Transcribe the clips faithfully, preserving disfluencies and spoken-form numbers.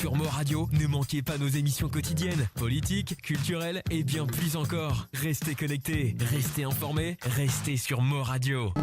Sur Mo Radio, ne manquez pas nos émissions quotidiennes, politiques, culturelles et bien plus encore. Restez connectés, restez informés, restez sur Mo Radio.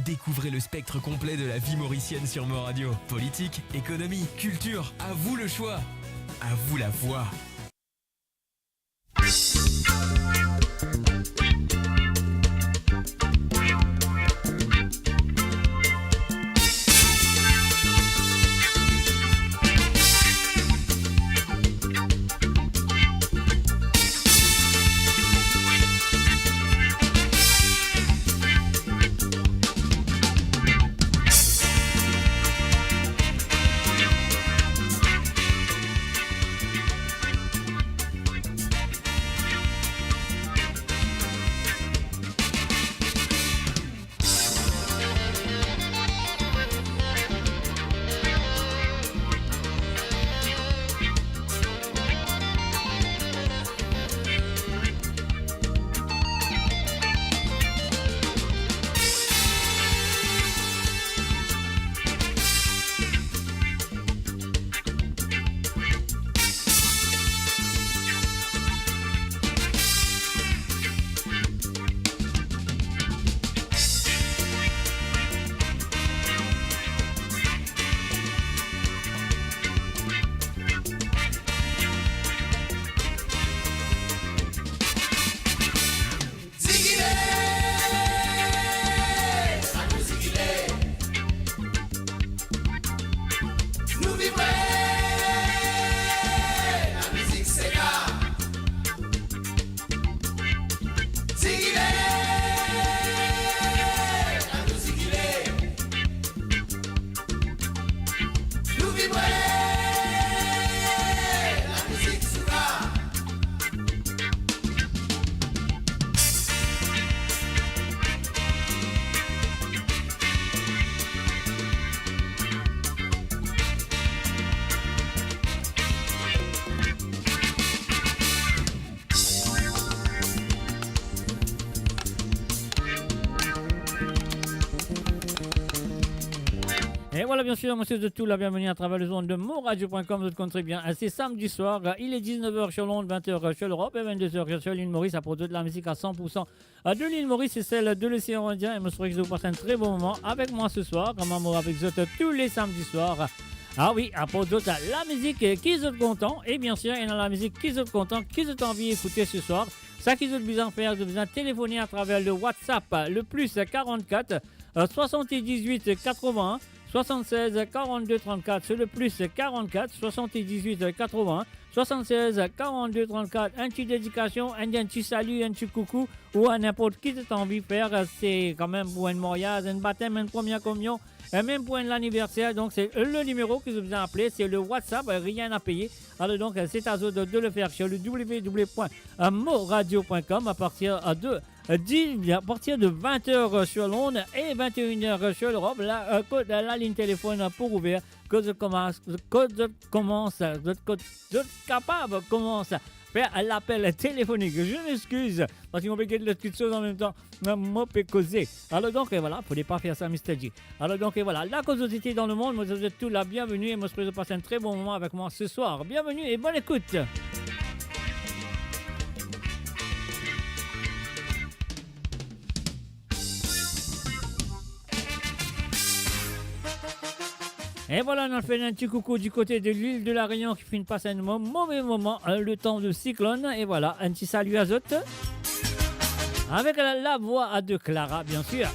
Découvrez le spectre complet de la vie mauricienne sur Mo Radio. Politique, économie, culture, à vous le choix. À vous la voix. Zigile, anou zigile. Nou vibre, lamizik sega. Zigile, anou zigile. Nou vibre, lamizik sega. Et voilà, bien sûr, mo swet zot tou la bienvenue à travers les ondes de Mo Radio point com. Zot konn tre bien, hein, c'est samedi soir, il est dix-neuf heures sur Londres, vingt heures sur l'Europe et vingt-deux heures sur l'île Maurice. Aport zot lamizik à cent pour cent de l'île Maurice et celle de l'océan Indien. Et mo swet ke zot passe un très bon moment avec moi ce soir, kouma mo avek zot tous les samedis soirs. Ah oui, aport zot lamizik ki zot kontan. Et bien sûr, ena lamizik ki zot kontan, ki zot anvi ekoute ce soir. Sa ki zot bizin fer, zot bizin telefone à travers le WhatsApp, le plus quarante-quatre, euh, soixante-dix-huit quatre-vingts soixante-seize quarante-deux trente-quatre, c'est le plus quarante-quatre soixante-dix-huit quatre-vingts soixante-seize quarante-deux trente-quatre. Enn ti dedikasion, enn, enn ti sali, enn ti koukou, ou a ninport ki zot anvi fer, se kan mem pou enn maryaz, enn batem, enn premie kominion, e mem pou enn laniverser. Donk, se le nimero ki zot bizin apele, se le WhatsApp, rien à payer. Alors donc, c'est à zot de, de le faire sur le w w w point mo radio point com à partir de dix, à partir de vingt heures sur Londres et vingt et une heures sur l'Europe, la, euh, kot, euh, lalinn telefon pou ouver, kot zot koumans, kot zot koumans, zot, kot zot kapav koumans fer lapel telefonik. Je m'excuse, parski mo pe get lot kiksoz anmemtan, mo pe koze. Alor donk, e vwala, fode pa fer sa, Mister G. Alor donk, e vwala, la kot zot ete dan lemond, mo swet zot tou la bienveni e mo swet zot pas enn tre bon moman avek mwa se swar. Bienveni e bonn ekout. E vwala, nou al fer enn ti koukou di kote de lil de La Reynion ki finn pas enn mo-, move moman, e, letan de siklonn. E vwala, enn ti sali a zot. Avek la, la vwa de Clara, biensir.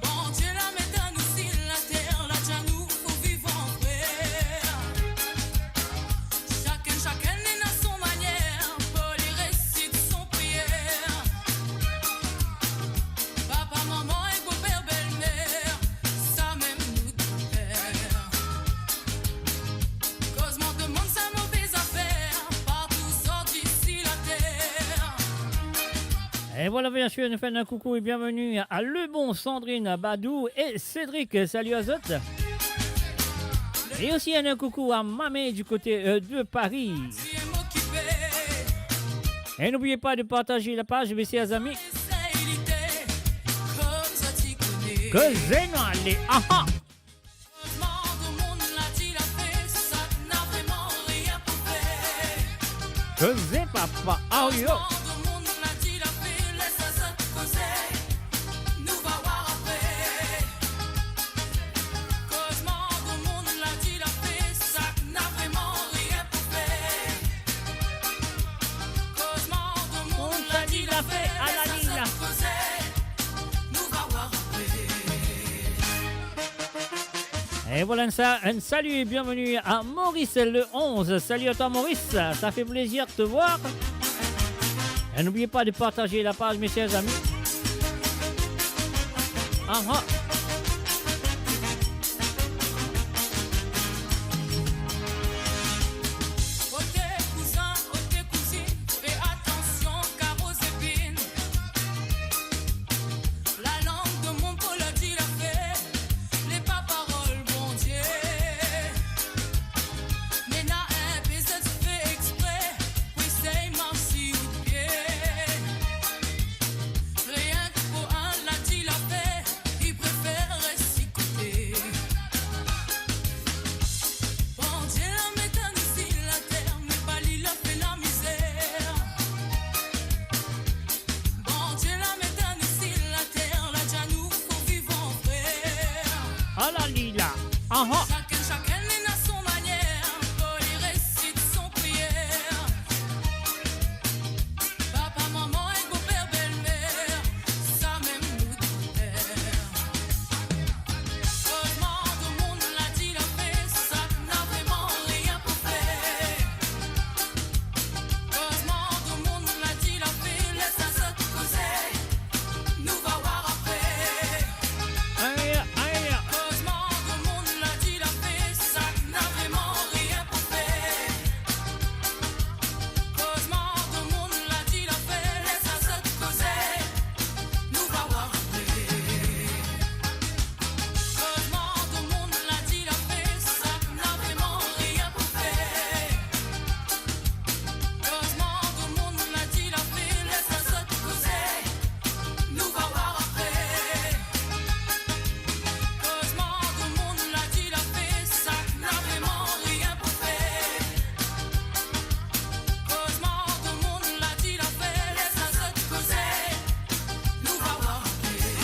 Bondie la met anou si later, la dir anou pou viv an frer. Sakenn, sakenn ena son manier pou li resit son priyer. Papa, mama ek bofer, belmer, samem nou dwa fer. Kozman demoun sa move zafer, partou sorti si later. E vwala, biensir, nou fer enn koukou e bienveni a Lebon, Sandrine, Badou e Cédric. Sali a zot. E osi enn koukou a Mame di kote, e, de Paris. E n'oubliez pas de partager la page, mes chers amis. Koze nou ale, aha. Koze papa, ayo. Koze nou la fer, ala li la. E vwala, enn sa-, enn sali e bienveni a Maurice le onze. Sali a twa, Maurice, sa fe plezir de te vwar. E n'oubliez pas de partager la page, mes chers amis. Aha. Ote kouzin, ote kouzinn, fer atansion, karo zepinn. Lalang demoun pou la dir lafer, li pa parol Bondie. Me ena inpe zot fer exprès pou esey mars si out pie. Rienk pou al la dir lafer, li prefer res si kote. Bondie la met anou si later, me pa li la fer lamizer. Bondie la met anou si later, la dir anou pou viv an frer. Ala li la. Aha. Sakenn, sakenn ena son manier pou li resit son priyer. Papa, mama ek bofer, belmer, samem nou dwa fer. Kozman demoun la dir lafer, sa na vreman rien pou fer. Kozman demoun la dir lafer, les sa zot koze, nou va war apre. Aye, aye. Kozman demoun la dir lafer, sa na vreman rien pou fer. Kozman demoun la dir lafer, les sa zot koze, nou va war apre. Kozman demoun la dir lafer, sa na vreman rien pou fer. Kozman demoun la dir lafer, les sa zot koze, nou va war apre. Kozman demoun la dir lafer, sa na vreman rien pou fer. Kozman demoun la dir lafer, les sa zot koze, nou va war apre.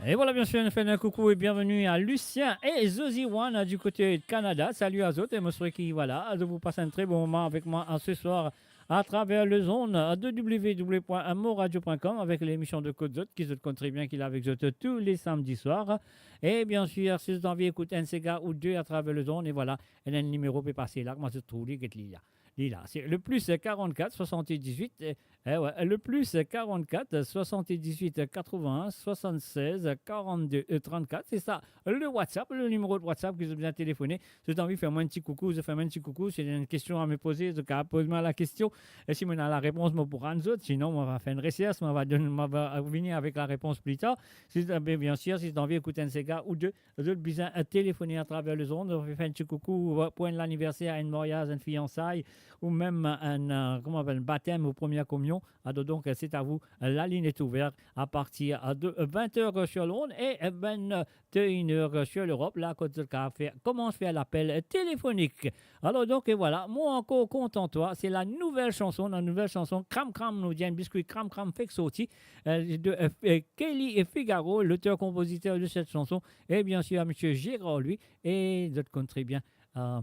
E vwala, biensir, nou fer enn koukou e bienveni a Lucien e Zozi Wan di kote Kanada. Sali a zot e mo swete ki, vwala, zot pou pas enn tre bon moman avek mwa, a, se swar atraver lezond, a, w w w pwin moradio pwin kom, avek lemision de Kot Zot, ki zot konn tre bien ki la avek zot tou le samdi swar. E biensir, si zot anvi ekout enn sega ou de atraver lezond, e vwala, ena enn nimero pe pase la, kouma zot trouv li, get li la. Li la, se le plus quarante-quatre soixante-dix-huit, euh, eh ouais, le plus quarante-quatre soixante-dix-huit quatre-vingts soixante-seize quarante-deux trente-quatre, se sa, le WhatsApp, le nimero de WhatsApp ki zot bizin telefone. Si zot anvi fer mwa enn ti koukou, zot fer mwa enn ti koukou, si zot ena enn kestion a mo poze, zot kapav poz mwa lakestion. E si mo ena larepons, mo pou rann zot, sinon mo va fer enn resers, mo va donn, mo va vini avek larepons pli tar. Si, eh ben, bien sir, si zot anvi ekout enn sega ou de, zot bizin, euh, telefone atraver lezond, zot fer enn ti koukou, euh, pou enn laniverser, enn maryaz, enn fiansay, ou mem enn, euh, kouma apel, batem ou premie kominion. Alor donk, euh, c'est à vous, euh, la ligne est ouverte à partir, euh, de, euh, vingt heures sur Londres et, euh, vingt et une heures sur l'Europe, la kot zot kapav fer, koumans fer lapel, euh, telefonik. Alor donk, euh, vwala, Mo ankor kontan twa, se la nouvel sanson, la nouvel sanson, Kram Kram, nou dir enn biskwi Kram Kram fek sorti, euh, de, euh, F-, euh, Kelly Figaro, l'auteur-compositeur de cette chanson, e bien sir, misie Gérard, li, e zot konn tre bien, euh,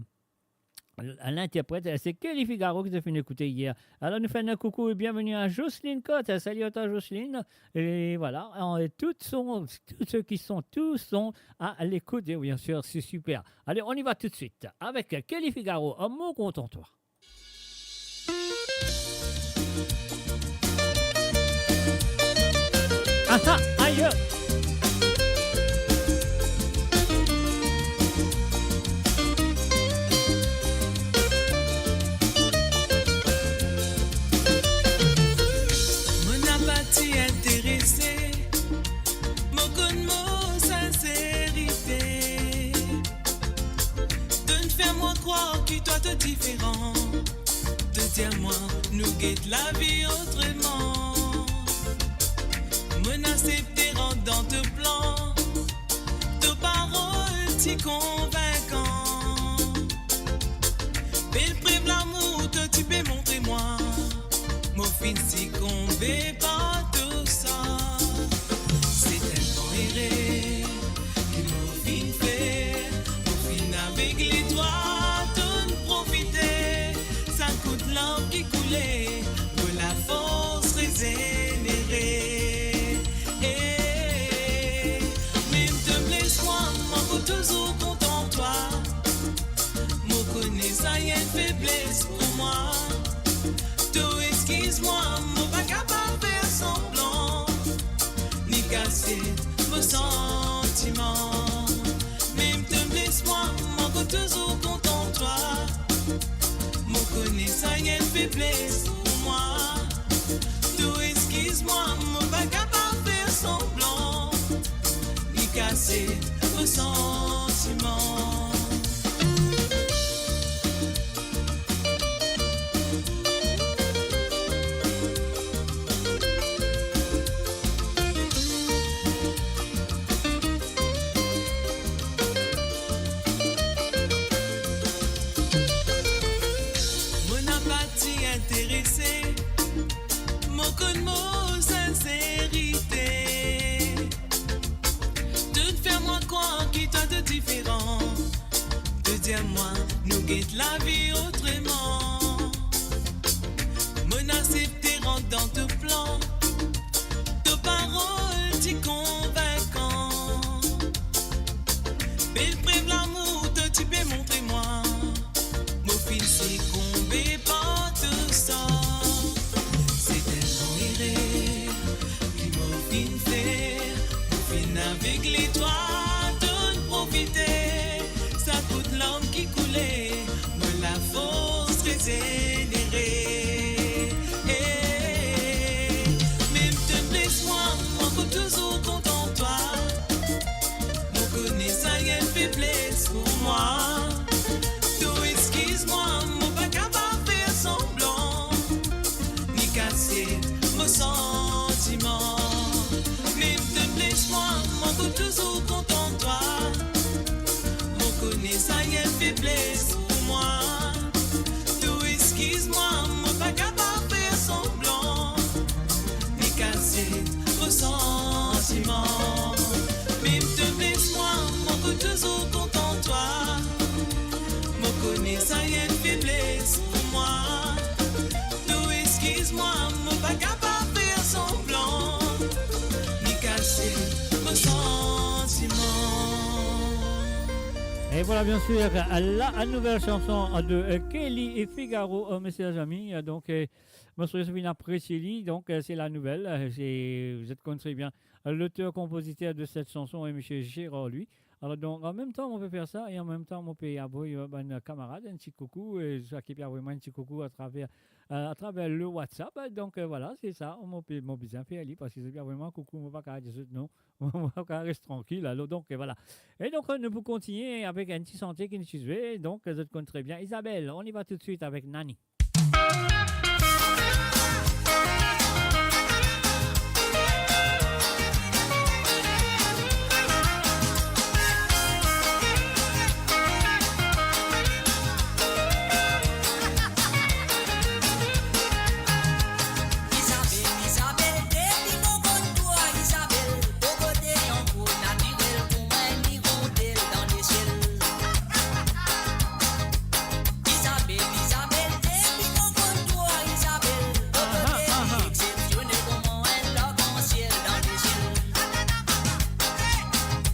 l'interprète, se Kelly Figaro ki zot finn ekoute yer. Alor, nou fer enn koukou e bienveni a Jocelyne Cotte. Salut à toi, Jocelyne. E vwala, e tout son, tous ceux qui sont, tous sont à l'écoute, e bien sir, se siper. Allez, on y va tout de suite avec Kelly Figaro, Mo kontan twa. Aha, aye. Mo napa ti interese, mo konn mo sinserite. To'nn fer mwa krwar ki twa to diferan. To dir mwa, nou get lavi otreman. Mo'nn aksepte rant dan to plan. To parol ti konvinkan. Bel prev lamour to ti pe montre mwa. Mo finn sikonbe par to sar. Se telman ere ki mo finn fer, mo finn avegle twa, to'nn profite. Sa kout larm ki koule, mo lafors rezenere. Eh, mem to'nn bles mwa, mo pou touzour kontan twa. Mo kone sa enn febles pou mwa. To eskiz mwa, mo pa kapav fer sanblan, ni kase mo santiman. Mem to'nn bles mwa, mo pou touzour kontan twa. Mo kone sa enn febles pou mwa. To eskiz mwa, mo pa kapav fer sanblan, ni kase mo santiman. Mo napa ti interese, mo konn mo sinserite. To'nn fer mwa krwar ki twa to diferan. To dir mwa, nou get lavi otreman. Mo'nn aksepte rant dan to plan. To parol ti konvinkan. Bel prev lamour to ti pe montre mwa. Mo finn sikonbe par to sar. Se telman ere ki mo finn fer, mo finn avegle twa, to'nn profite. Sa kout larm ki koule, mo lafors rezenere. Eh, mem to'nn bles mwa, mo pou touzour kontan twa. Mo kone sa enn febles pou mwa. To eskiz mwa, mo pa kapav fer sanblan, ni kase mo santiman. Mem to'nn bles mwa, mo pou touzour kontan twa. Mo kone sa enn febles pou mwa. To eskiz mwa, mo pa kapav fer sanblan, ni kase mo santiman. Mem to'nn bles mwa, mo pou touzour kontan twa. Mo kone sa enn febles pou mwa. To eskiz mwa, mo pa kapav fer sanblan, ni kase mo santiman. Voilà, bien sûr, la nouvelle chanson de, euh, Kelly et Figaro, euh, mes chers amis. Euh, donc, euh, moi, je suis venu apprécier lui. Donc, euh, c'est la nouvelle. Euh, c'est, vous êtes comme très bien, euh, l'auteur-compositeur de cette chanson est monsieur Gérard Louis. Alors, donc, en même temps, on peut faire ça et en même temps, on peut envoyer, euh, ben, un camarade, un petit coucou, et ça qui peut envoyer un petit coucou à travers, euh, à travers le WhatsApp. Donc, euh, voilà, c'est ça. On peut, mon bizin fait aller parce que c'est bien vraiment coucou, on va pas dire non. Ou res trankil, alor, donk, euh, voilà. E donk, euh, nou pou kontigne avek enn ti sante ki nou ti zwe. Donk, euh, zot konn tre bien. Isabelle, on y va tout de suite avec Nani. Isabelle, Isabelle, depi mo konn twa, Isabelle, to bote ankor natirel kouma enn irontel dan lesiel. Isabelle, Isabelle, depi mo konn twa, Isabelle, to bote li exceptionnel kouma enn larkansiel dan lesiel.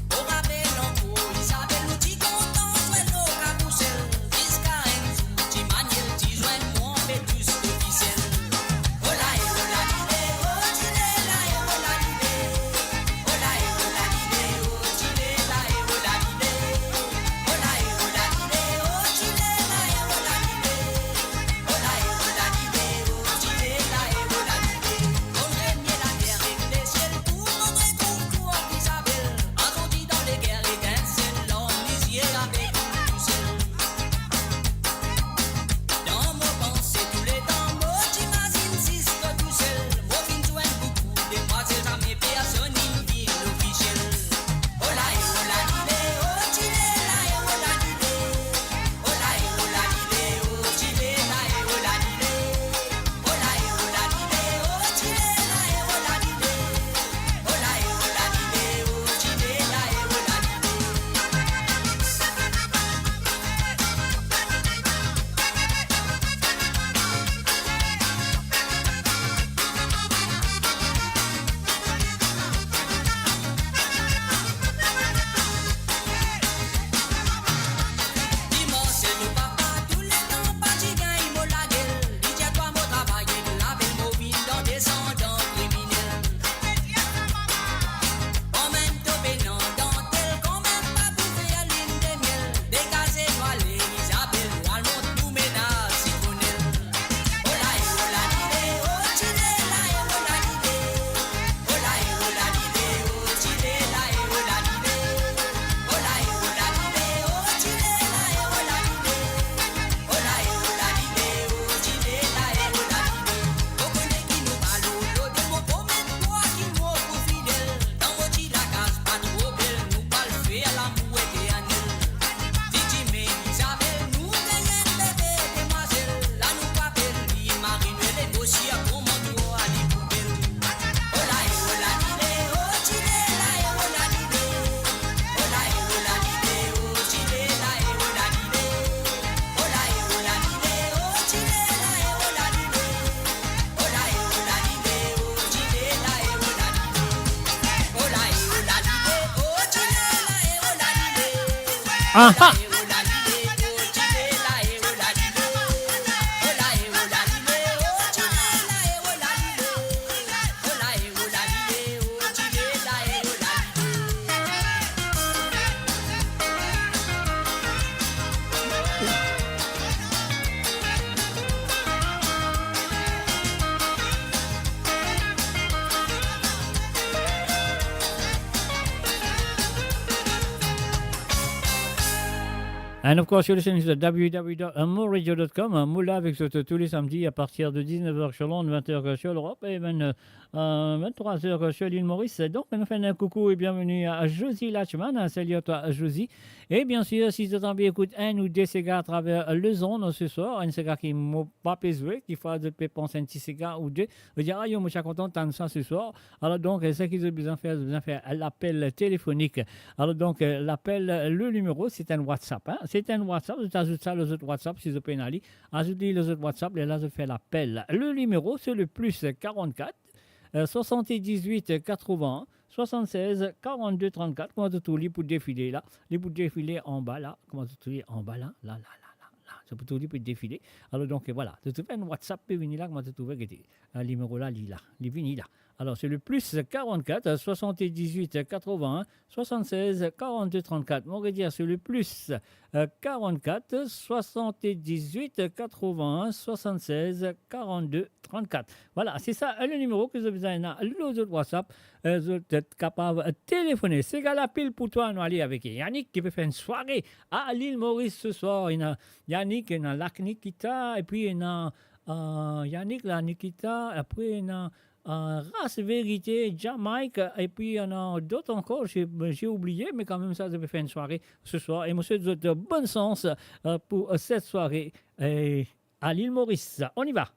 Mo rapel ankor, Isabelle, nou ti kontan zwe lor karousel, ziska enn zour, ti maniel ti zwenn mwa, pe tous to fisel. Ola e ola lile, o ti le la e ola lile. Ola e ola lile, o ti le la e ola lile. Ola e ola lile, o ti le la e ola lile. Ola e ola lile, o ti le la e ola lile. Mo remie later ek lesiel pou mo retrouv twa, Isabelle. Azordi dan leker etinsel, larm lizie avek ou tousel. Dan mo panse touletan, mo ti mazinn zis to tousel. Mo finn zwenn boukou demwazel, zame personn inn vinn ofisiel. Ola e ola lile, o ti le la e ola lile. Ola e ola lile, o ti le la e ola lile. Ola e ola lile, o ti le la e ola lile. Ola e ola lile, o ti le la e ola lile. Dimanse nou papa touletan pa ti gagn mo lagel. Li dir twa mo travay ek label, mo vinn dan desandan kriminel. Anmem to pena dantel, kanmem pa pou fer linn de miel. Degaze nou ale, Isabelle, nou al mont nou mennaz sitronel. Ola e ola lile, o ti le la e ola lile. Ola e ola lile, o ti le la e ola lile. Ola e ola lile, o ti le la e ola lile. Ola e ola lile, o ti le la e ola lile. Mo kone ki nou pa lor lode, mo promet twa ki mo pou fidel. Dan mo ti lakaz pa tro bel, nou pral fer lamour eternel. Ti dime Isabelle, nou gagn enn bebe demwazel, la nou pou apel li Marie-Noël, e mo sir kouma twa li pou bel. Ola e ola lile, o ti le la e ola lile. Ola e ola lile, o ti le la e ola lile. Ola e ola lile, o ti le la e ola lile. Ola e ola lile, o ti le la e ola lile. Ola e ola lile, o ti le la e ola lile. Aha. And of course, you're listening to the w w w dot moradio dot com. Mo la avek zot tou le samdi a partir de dix-neuf heures sur l'onde, vingt heures sur l'Europe, e mem, euh, vingt-trois heures sur l'île Maurice. Donk, nou fer enn koukou e bienveni a Josie Lachman. Salut à toi, Josie. E biensir, si zot anvi ekout enn ou de sega atraver lezonn se swar, enn sega ki mo pa pe zwe, kifwa zot pe pans enn ti sega ou de, zot dir, "Ayo, mo ti a kontan tann sa se swar." Alor donk, seki zot bizin fer, zot bizin fer lapel telefonik. Alor donk, lapel, le nimero, se enn WhatsApp, hein. Se enn WhatsApp, zot azout sa lor zot WhatsApp, si zot pena li, azout li lor zot WhatsApp, lerla zot fer lapel. Le nimero, se le plus quarante-quatre, euh, soixante-dix-huit quatre-vingts, swasannsez karannde trannkat. Kouma to trouv li pou defile la, li pou defile anba la, kouma to trouv li anba la, la, la, la, la, la. Sa pou trouv li pou defile. Alor donk, vwala, to trouv enn WhatsApp pe vini la, kouma to trouv, gete. Ah, nimero la, li la, li vini la. Alors, c'est le plus quarante-quatre soixante-dix-huit quatre-vingts soixante-seize quarante-deux trente-quatre. Mo redir, c'est le plus, euh, quarante-quatre soixante-dix-huit quatre-vingts soixante-seize quarante-deux trente-quatre. Vwala, se sa, euh, le nimero ki zot bizin ena lor zot WhatsApp, euh, zot kapav telefone. Sega la pil pou twa, nou ale avek Yannick ki pe fer enn sware a Lil Moris se swar. Ena Yannick, ena Lak Nikita, epi ena, euh, Yannick, Lak Nikita, apre ena euh, Ras Verite, Jamaica, epi ena dot ankor, j'ai, j'ai oublié, me kanmem sa, zot pe fer enn sware se swar. E mo swet zot bonn sans, euh, pou, euh, set sware, euh, a Lil Moris. On y va.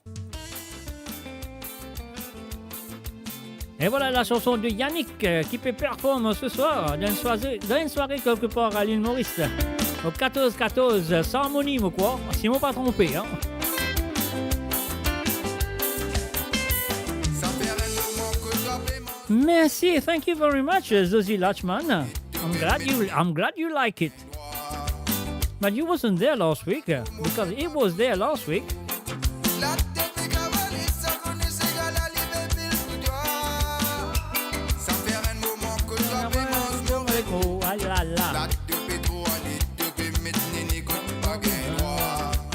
Et voilà la chanson de Yannick, euh, qui peut performer ce soir dans une soirée, dans une soirée quelque part à l'île Maurice. Au quatorze quatorze, Harmonie, mo krwar, si mo pa tronpe, hein. Merci, thank you very much, Zozi Lachman. I'm glad you, I'm glad you like it. But you wasn't there last week, uh, because he was there last week. Ah, la, la.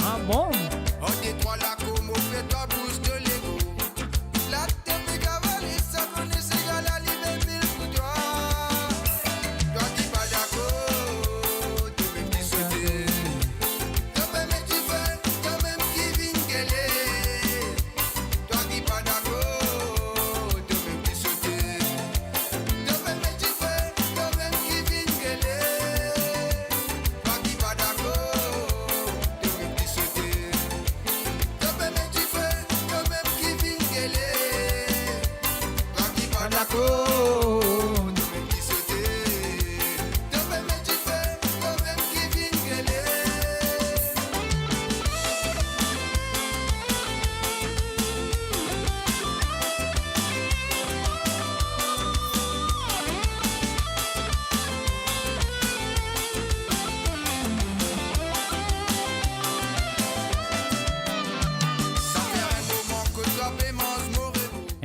Ah bon?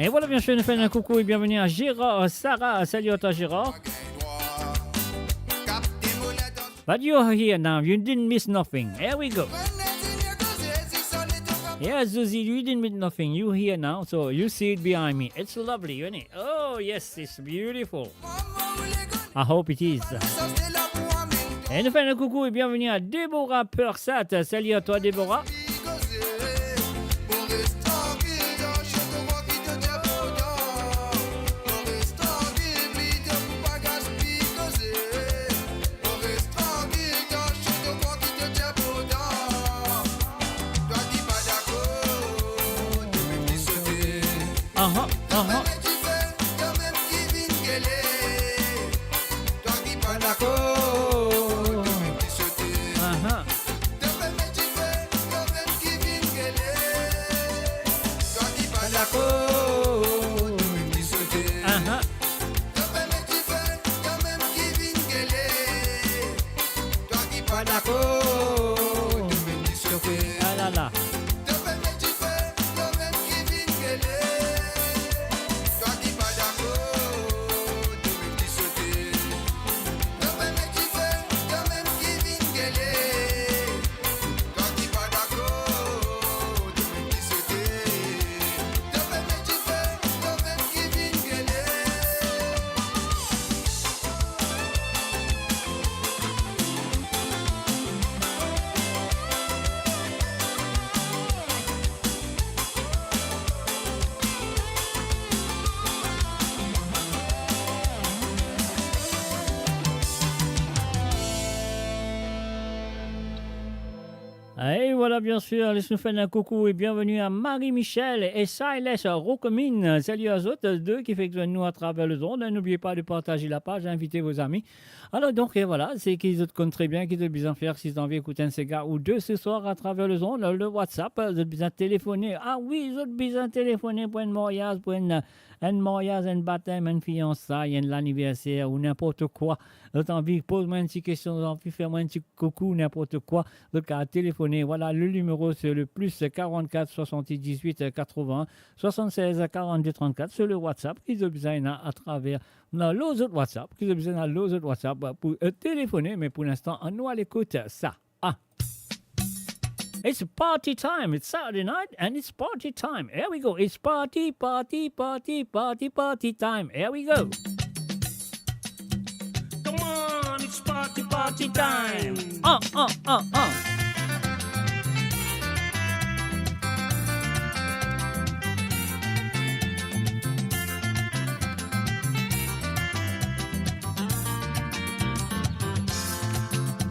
Et voilà, bien sûr, nous faisons un coucou et bienvenue à Gérard, Sarah. Salut à toi, Gérard. But you are here now. You didn't miss nothing. Here we go. Yes, Zuzi, you didn't miss nothing. You here now, so you see it behind me. It's lovely, isn't it? Oh, yes, it's beautiful. I hope it is. Et nous faisons un coucou et bienvenue à Déborah Persat. Salut à toi, Déborah. Aha, aha. Aha. Aha. Ah la la. Et voilà, bien sûr, les nous faire un coucou et bienvenue à Marie-Michel et Silas Rocomin. Salut à eux deux qui fait que nous à travers le monde. N'oubliez pas de partager la page, invitez vos amis. Alors donc, et voilà, c'est qu'ils connaissent très bien, qu'ils ont besoin faire, s'ils ont envie d'écouter un séga ou deux ce soir à travers le monde, le WhatsApp, ils ont besoin de téléphoner. Ah oui, ils ont besoin de téléphoner pour un mariage, pour une enn maryaz, enn batem, enn fiansay, enn laniverser ou ninport kwa, zot anvi poz mwa enn ti kestion, zot anvi fer mwa enn ti koukou, ninport kwa, zot kapav telefone. Vwala, le nimero se le plis karant-kat swasant-diz-wit katrovin swasant-sez karant-de trant-kat, se le WhatsApp ki zot bizin ena atraver, non, lor zot WhatsApp, ki zot bizin ena lor zot WhatsApp pou, eh, telefone, me pou linstan, annou al ekout sa. Ah. It's party time. It's Saturday night and it's party time. Here we go. It's party, party, party, party, party time. Here we go. Come on, it's party, party time. Ah, ah, ah, ah.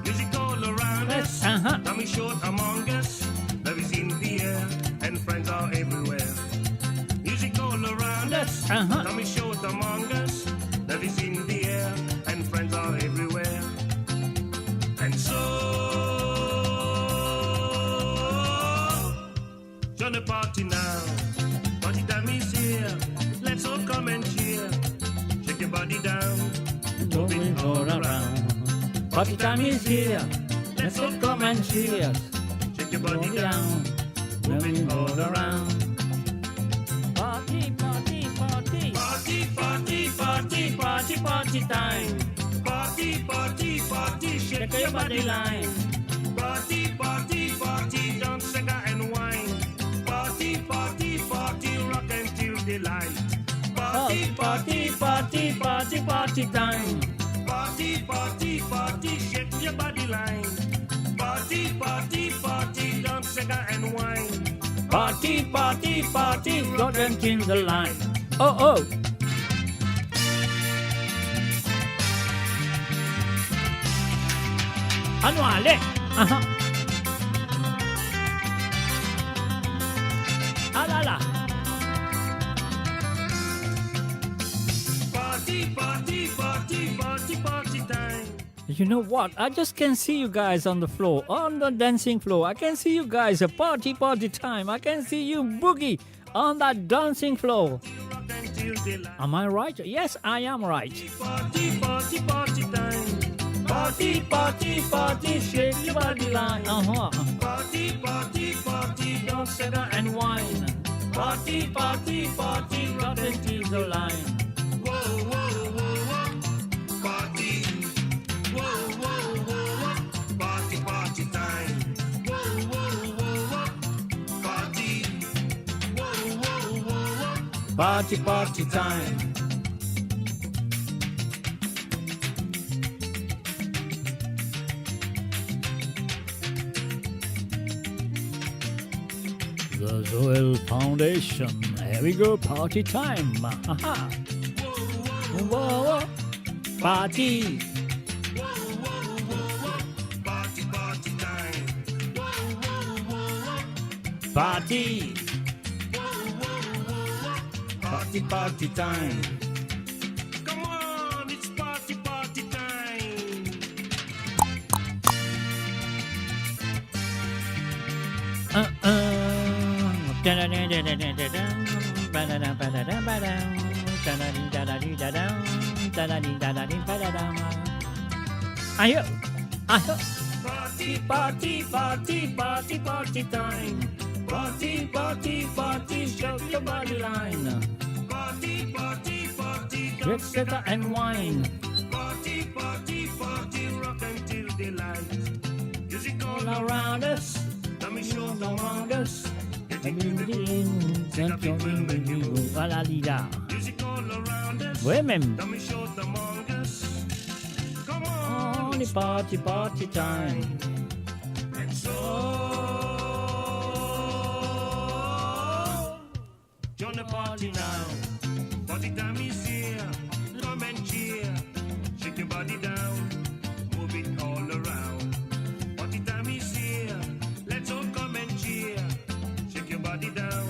Music all around us, uh-huh, time is short among us. Love is in the air, and friends are everywhere. Music all around us, uh-huh, time is short among us. Love is in the air, and friends are everywhere. And so, join the party now. Party time is here. Let's all come and cheer. Shake your body down. Move it all around. Party time is here. Let's all come and cheer. Shake your body down. Move it all around. Party, party, party. Party, party, party, party, party time. Party, party, party, shake your body line. Party, party, party, dance, sega and wine. Party, party, party, rock until daylight. Party, party, party, party, party time. Party, party, party, shake your body line. Party, party, party, dance, sega and wine. Party, party, party, rock until the light. Oh, oh. Anou ale. Aha. Alala. Party, party, party, party, party time. You know what? I just can see you guys on the floor, on the dancing floor. I can see you guys, a party, party time. I can see you boogie on that dancing floor. Am I right? Yes, I am right. Party, party, party time. Party, party, party, shake your body line. Uh-huh. Party, party, party, dance, sega and wine. Party, party, party, rock until the line. Whoa, whoa, whoa, whoa. Party. Whoa, whoa, whoa, whoa. Party, party time. Whoa, whoa, whoa, whoa. Party. Whoa, whoa, whoa, whoa. Party, party time. The Zoel Foundation. Here we go, party time. Aha. Whoa, whoa. Party. Party, party time. Party. Party, party time. Come on, it's party, party time. Uh, uh. Ayo, ayo. Party, party, party, party, party time. Party, party, party, shake your body line. Party, party, party, dance, sega and wine. Party, party, party, rock until daylight. Music all around us, time is short among us. Getting to the end, time is short among us. Vwala li la. Music all around us, wi, mem. Time is short among us. Come on, it's party, party time. And so, join the party now. Party time is here. Come and cheer. Shake your body down. Move it all around. Party time is here. Let's all come and cheer. Shake your body down.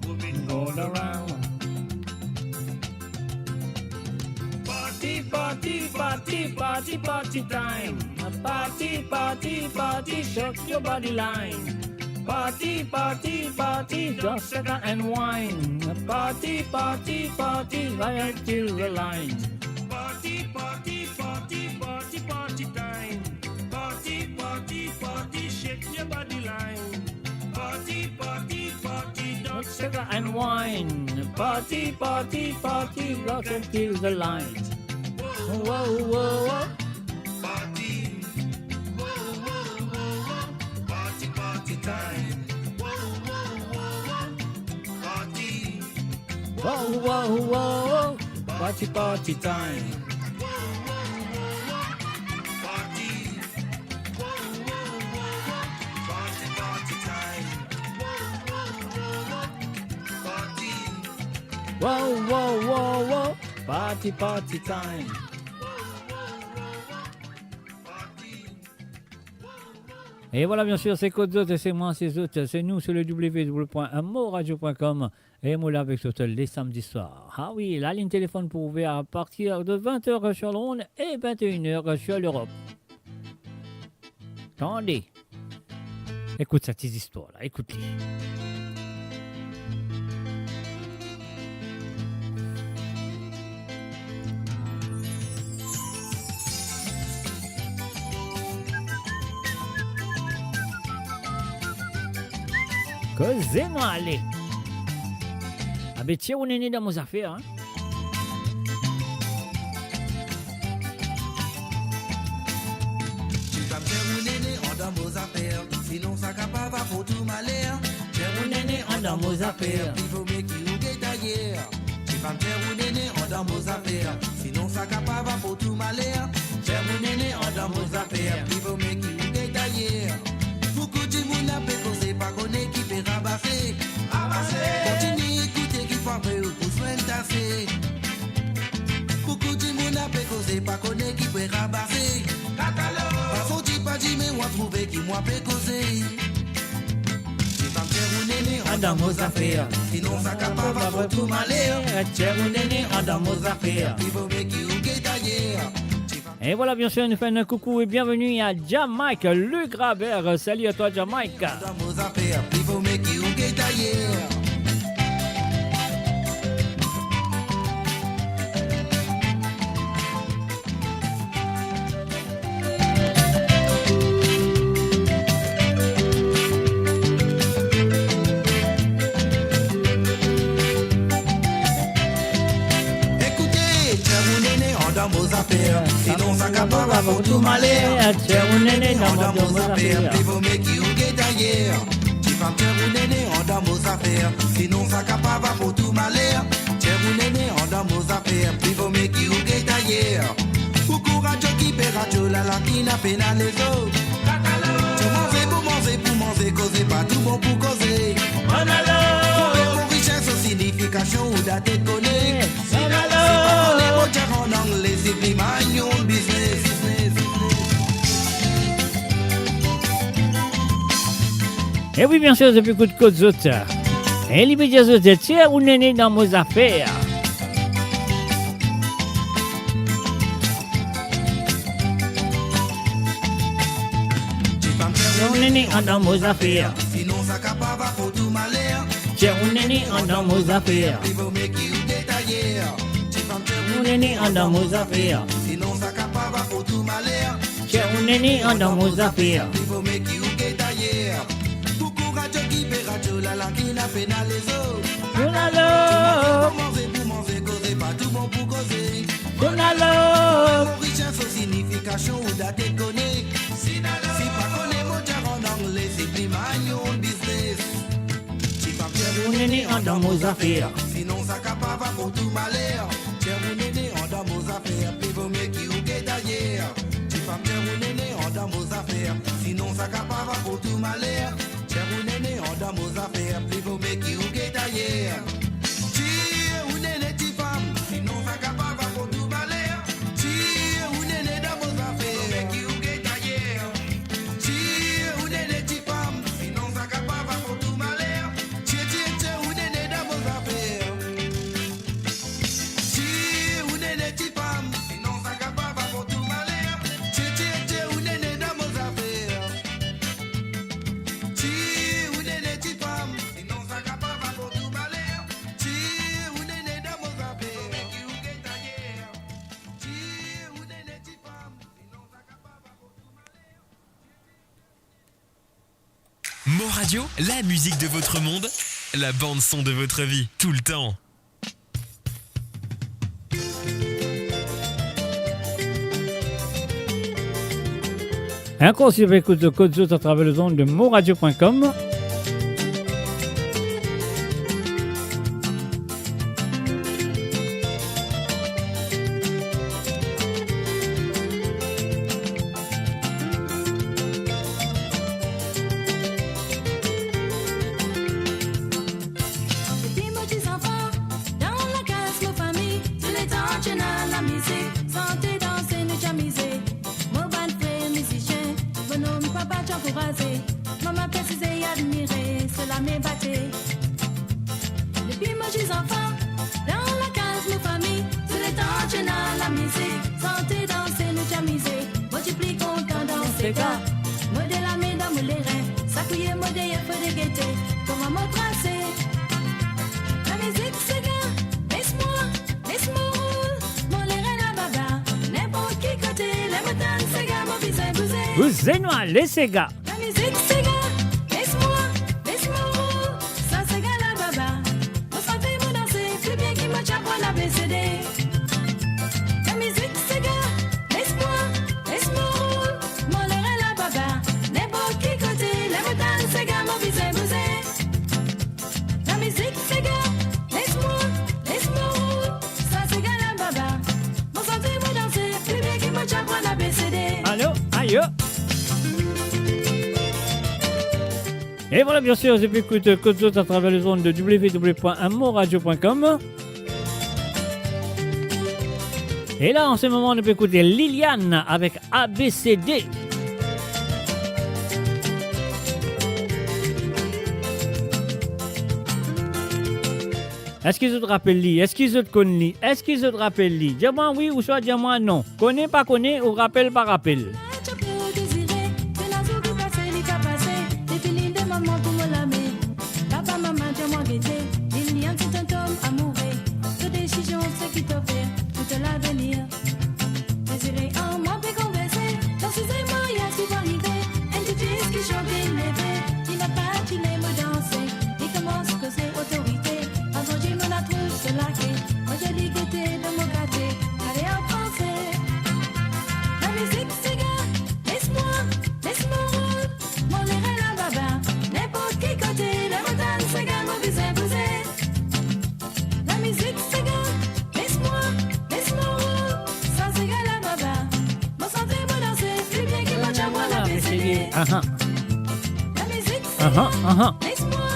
Move it all around. Party, party, party, party, party time. Party, party, party, shake your body line. Party, party, party, just sugar and wine. Party, party, party, right till the line. Party, party, party, party, party time. Party, party, party, shake your body line. Party, party, party, just sugar and wine. Party, party, party, rock until the light. Whoa, whoa, whoa. Party. Whoa, whoa, whoa, whoa. Party, party time. Whoa, whoa, whoa, whoa. Party. Whoa, whoa, whoa, whoa. Party, party time. Whoa, whoa, whoa, whoa. Party. Whoa, whoa, whoa, whoa. Party, party time. Whoa, whoa, whoa, whoa. Party. Whoa, whoa, whoa, whoa. Party, party time. E vwala, bien sir, se kot zot, se mwa, se zot, se nou, se le w w w point mo radio point com. E mo la avek zot le samedi soir. Ah wi, lalinn telefonn pou ouver a partir de vingt heures sur l'onde et vingt et une heures sur l'Europe. Tande. Ekout sa ti zistwar la, ekout li. Koze nou ale. Abe, tir ou nene dan mo zafer, hein. Tifam, tir ou nene andan mo zafer, sinon sa kapav aport ou maler. Tir ou nene andan mo zafer, pli vo mie ki ou get ayer. Tifam, tir ou nene andan mo zafer, sinon sa kapav aport ou maler. Tir ou nene andan mo zafer, pli vo mie ki ou get ayer. Boukou dimoun ape koze, pa kone ki pe rabase. Rabase. Kontinie ekoute ki pa pe ou pou swenn tase. Boukou dimoun ape koze, pa kone ki pe rabase. Katalog. Pa sorti pa dime, ou a trouve ki mwa pe koze. Tifam, tir ou nene andan mo zafer, sinon sa kapav aport ou maler. Tir ou nene andan mo zafer, pli vo mie ki ou get ayer. Tifam. E vwala, bien sir, nou fer enn koukou e bienveni a Jamaica, Luc Rabert. Salut à toi, Jamaica. Andan mo zafer, pli vo mie ki ou get ayer. Ekoute, tir ou nene andan mo zafer, sinon sa kapav aport ou maler. Tir ou nene andan mo zafer, pli vo mie ki ou get ayer. Tifam, tir ou nene andan mo zafer, sinon sa kapav aport ou maler. Tir ou nene andan mo zafer, pli vo mie ki ou get ayer. Ou kouraz, okipe radio, lalinn ki ena pena lezo. Tir manze pou manze, pou manze, koze pa tou bon pou koze. Konpran mo riches, so signifikasion ou date kone. Si pa kone mo dir an angle, se pli mind your own business. E wi, bien sir, depi kot kot zot. E li pe dir zot, tir ou nene dan mo zafer. Tir ou nene andan mo zafer. Sinon sa kapav aport ou maler. Tir ou nene andan mo zafer. Pli vo mie ki ou get ayer. Tir ou nene andan mo zafer. Sinon sa kapav aport ou maler. Tir ou nene andan mo zafer. Pli vo mie ki ou get ayer. Pou kouraz, okipe radio, lalinn ki ena pena lezo. Jounalo. Pou manze, pou manze, koze pa tou bon pou koze. Jounalo. Mo riches, so signifikasion ou date kone. Si pa kone mo dir an angle, se pli mind your own business. Tifam, tir ou nene andan mo zafer. Sinon sa kapav aport ou maler. Tir ou nene andan mo zafer, pli vo mie ki ou get ayer. Tifam, tir ou nene andan mo zafer, sinon sa kapav aport ou maler. Tir ou nene andan mo zafer, pli vo mie ki ou get ayer. Tir ou nene tifam, sinon sa kapav aport ou maler. Tir ou nene dan mo zafer, pli vo mie ki ou get ayer. Tir ou nene tifam, sinon sa kapav aport ou maler. Tir, tir, tir ou nene dan mo zafer. Tir ou nene tifam, sinon sa kapav aport ou maler. Tir, tir, tir ou nene dan mo zafer. Tir ou Mon Radio, la musique de votre monde, la bande son de votre vie, tout le temps. Ankor, si zot pe ekout Kot Zot atraver lezond de Mon Radio point com. Depi mo ti zanfan, dan lakaz mo fami, touletan ti ena lamizik, sante, danse, nou ti amize. Mo bann frer mizisien, mo nom papa ti ankouraze, mama pe size e admire so lame bate. Depi mo ti zanfan, dan lakaz mo fami, touletan ti ena lamizik, sante, danse, nou ti amize. Mo ti pli kontan dan sega, mo de lame dan mo lerin, sa kouye mo deye fode gete, kouma mo trase. Lamizik sega, les mwa, les mo roul, mo lerin la baba, ninport ki kote, ler mo tann sega, mo bizin bouze. Bouze nou ale sega. Lamizik sega, les mwa, les mo roul, sa sega la baba, mo sante, mo danse, pli bien ki mo ti aprann A B C D. Lamizik sega, les mwa, les mo roul, mo lerin la baba, ninport ki kote, ler mo tann sega, mo bizin bouze. Lamizik sega, les mwa, les mo roul, sa sega la baba, mo sante, mo danse, pli bien ki mo ti aprann A B C D. Alo, ayo. Et voilà, bien sûr, zot pe ekout Kot Zot atraver lezond de W W W point mon radio point com. Et là, en ce moment, nou pe ekout Liliane avec A B C D. Eski zot rapel li? Eski zot konn li? Eski zot rapel li? Dir mwa wi ouswa dir mwa non. Kone pa kone, ou rapel pa rapel. Ti pe dezire, se lazour ki pase, li pa pase. Depi linn de mama pou mo lame, papa, mama, dir mwa gete, Liliane ti tonn tom amoure. To desizion, seki to fer pou to lavenir. Dezire an mwa pe konverse, dan size maryaz ki pou arive. Enn ti diskision pe neve, li napa ti le mo danse. Li koumans koze otorite, avan dir mo la trouv so lake. Mo dir li gete dan mo gate, ale an franse. Lamizik sega, les mwa, les mo roul, mo lerin la baba, ninport ki kote, ler mo tann sega, mo bizin bouze. Lamizik sega, les mwa, les mo roul, sa sega la baba, mo sante, mo danse, pli bien ki mo ti aprann A B C D. Aha. Lamizik sega, aha, aha, les mwa,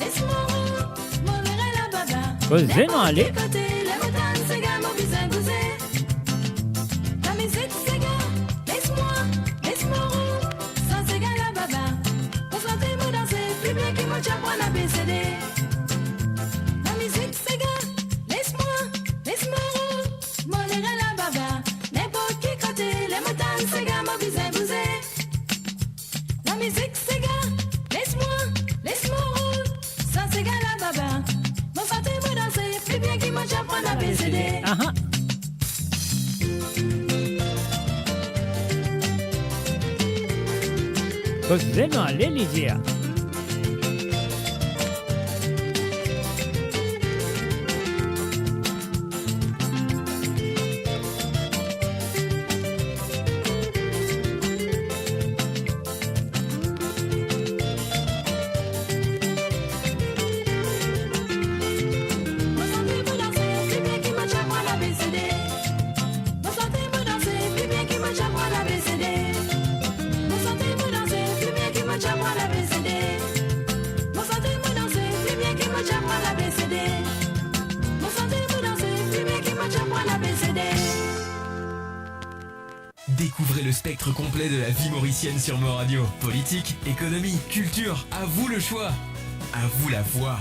les mo roul, mo lerin la baba, koze nou ale. Ninport ki kote, ler mo tann sega, mo bizin bouze. Lamizik sega, les mwa, les mo roul, sa sega la baba, mo sante, mo danse, pli bien ki mo ti aprann A B C D. Lamizik sega, les mwa, les mo roul, mo lerin la baba, ninport ki kote, ler mo tann sega, mo bizin bouze. Lamizik sega, les mwa, les mo roul, sa sega la baba, mo sante, mo danse, pli bien ki mo ti aprann A B C D. Aha. Koze nou ale, Lydia. Découvrez le spectre complet de la vie mauricienne sur Mon Radio. Politique, économie, culture, à vous le choix. À vous la voix.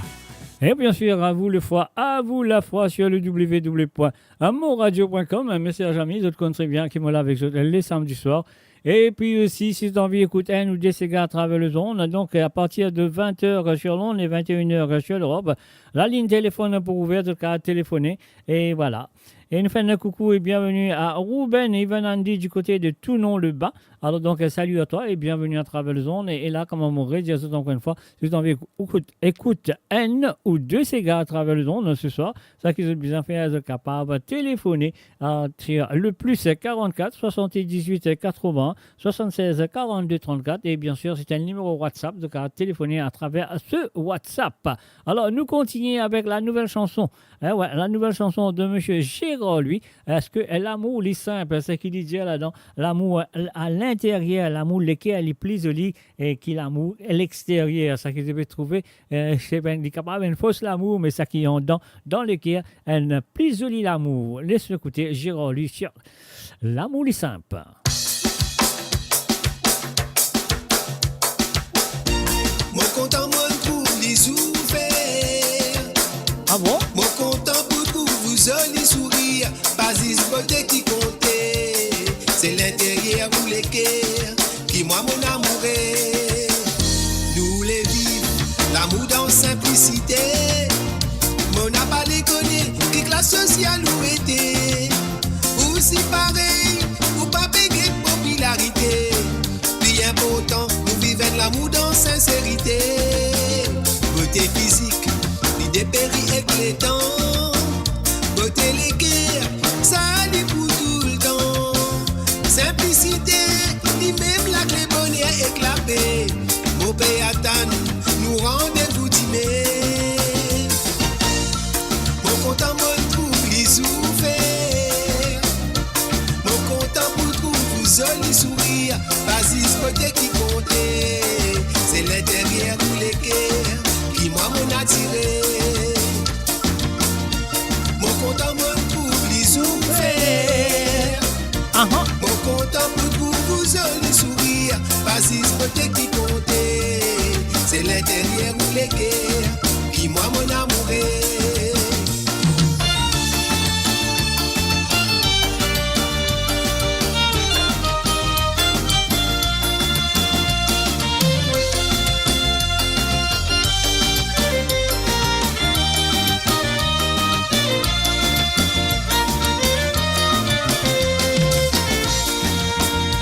Et bien sûr, à vous le foi, à vous la foi sur le W W W point mon radio point com. Mes chers amis, zot konn tre bien ki mo la avek zot le samedi soir. Et puis aussi, si zot anvi ekout enn ou de sega atraver lezond, donc à partir de vingt heures sur l'onde et vingt et une heures sur l'Europe, la ligne téléphone pou ouver, zot kav telefone. Et voilà. E nou fer enn koukou e bienveni a Ruben e Ivan Andy du côté de Tournon-le-Bas. Alors donc, euh, salut à toi et bienvenue à travers le zone. Et, et là, kouma mo redir zot ankor enn fwa, si zot anvi ekout, ekout enn ou de sega à travers le zone ce soir, sa ki zot bizin fer, zot kapav telefone a, sur le plus quarante-quatre soixante-dix-huit quatre-vingts soixante-seize quarante-deux trente-quatre. Et bien sûr, c'est un numéro WhatsApp, zot kapav telefone à travers ce WhatsApp. Alors, nous continuons avec la nouvelle chanson. Eh ouais, la nouvelle chanson de monsieur Gérard Louis. Est-ce que, eh, lamour li sinp, seki li dir ladan, lamour, eh, a linteryer, lamour leker li pli zoli, eh, ki lamour lexteryer, sa ki zot pe trouve, eh, se, ben, li kapav enn fos lamour, me sa ki andan, dan leker, enn pli zoli lamour. Les nou ekoute Gérard Louis sur Lamour li sinp. Mo kontan mo trouv li soufer. Ah bon? Mo kontan pou trouv ou zoli sourir. Pa zis bote ki konte, se linteryer ou leker ki mwa mo amoure. Nou le viv lamour dan sinplisite. Mo napa lekone ki klas sosial ou ete. Ou si parey, ou pa pe get popilarite. Pli inportan, nou viv enn lamour dan sinserite. Bote fizik, li deperi ek letan. Bote leker, sa li pou toultan. Sinplisite, li mem lakle boner ek lape. Mo pe atann nou randevou dime. Mo kontan mo trouv li soufer. Mo kontan pou trouv ou zoli sourir. Pa zis bote ki konte, se linteryer ou leker ki mwa mo atire. Mo kontan mo trouv li soufer. Aha. Mo kontan pou trouv ou zoli sourir. Pa zis bote ki konte, se linteryer ou leker ki mwa mo amoure.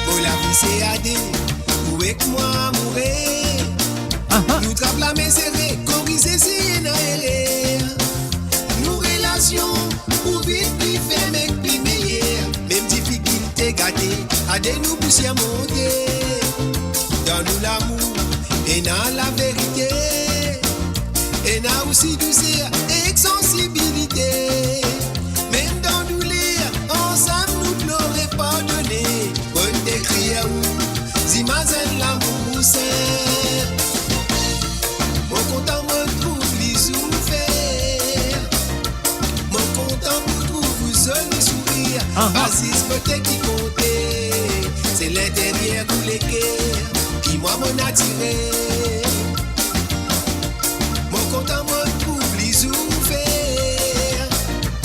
Mo lavi se a de, ou ek mwa amoure. Aha. Nou trap lame sere, koriz si ena erer. Nou relasion pou vinn pli ferm ek pli meyer. Mem difikilte gate, a de nou pou sirmonte. Dan nou lamour, ena laverite. Ena osi douser ek sansibilite. Mem dan douler, ansam nou plore, pardone. Mo dekrir ou, zimazinn lamour sinp. Mo kontan mo trouv li soufer. Mo kontan pou trouv ou zoli sourir. Aha. Pa zis bote ki konte, se linteryer ou leker ki mwa mo atire. Mo kontan mo trouv li soufer.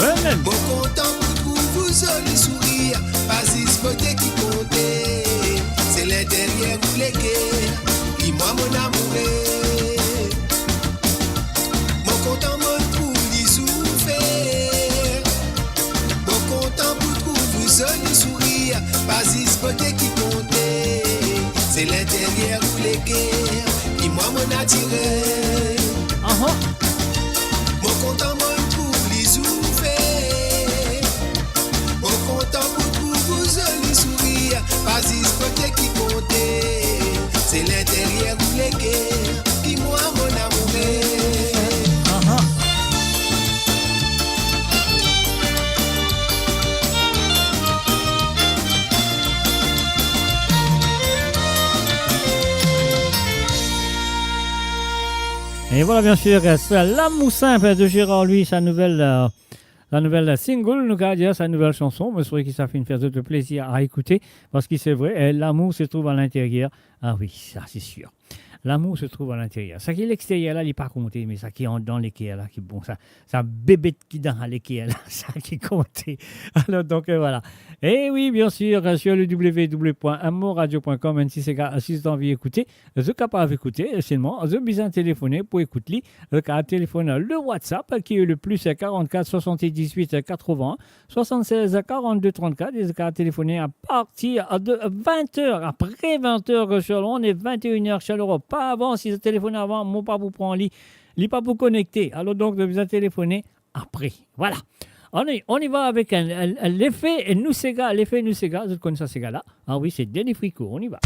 Amen. Mo kontan pou trouv ou zoli sourir. Pa zis bote ki konte, se linteryer ou leker ki mwa mo amoure. Mo kontan mo trouv li soufer. Mo kontan pou trouv ou zoli sourir. Pa zis bote ki konte, se linteryer ou leker ki mwa mo atire. Aha. Mo kontan mo trouv li soufer. Mo kontan pou trouv ou zoli sourir. Pa zis bote ki konte, se linteryer ou leker ki mwa mo amoure. Aha. Et voilà, bien sûr, c'est Lamour Simple de Gérard Louis, sa nouvel, euh, sa nouvel single, nou kapav dir, sa nouvel chanson. Mo swete ki sa finn fer zot plezir a ekoute, parski se vre, eh, lamour se trouv a linteryer. Ah wi, sa se sir. L'amour se trouve à l'intérieur. Sa ki lexteryer la, li pa konte, me sa ki andan leker la, ki bon, sa, sa bebet ki dan leker la, sa ki konte. Alors, donc, euh, voilà. Et oui, bien sûr, euh, sur le w w w point amour radio point com, enn si sega, si zot anvi ekoute, zot kapav ekoute, euh, selman, zot bizin telefone pou ekout li. Zot kapav telefone le WhatsApp, euh, qui est le plus, euh, quarante-quatre soixante-dix-huit, euh, quatre-vingts, soixante-seize quarante-deux trente-quatre, e zot kapav telefone a partir de vingt heures, après vingt heures sur l'onde et vingt et une heures sur l'Europe. Pa avan, si zot telefone avan, mo pa pou pran li, li pa pou konekte. Alors donc, zot bizin telefone après. Voilà. On y, on y va avec un, un, un, l'effet Nousséga, l'effet Nousséga, zot konn sa sega la. Ah oui, c'est Denis Fricot, on y va.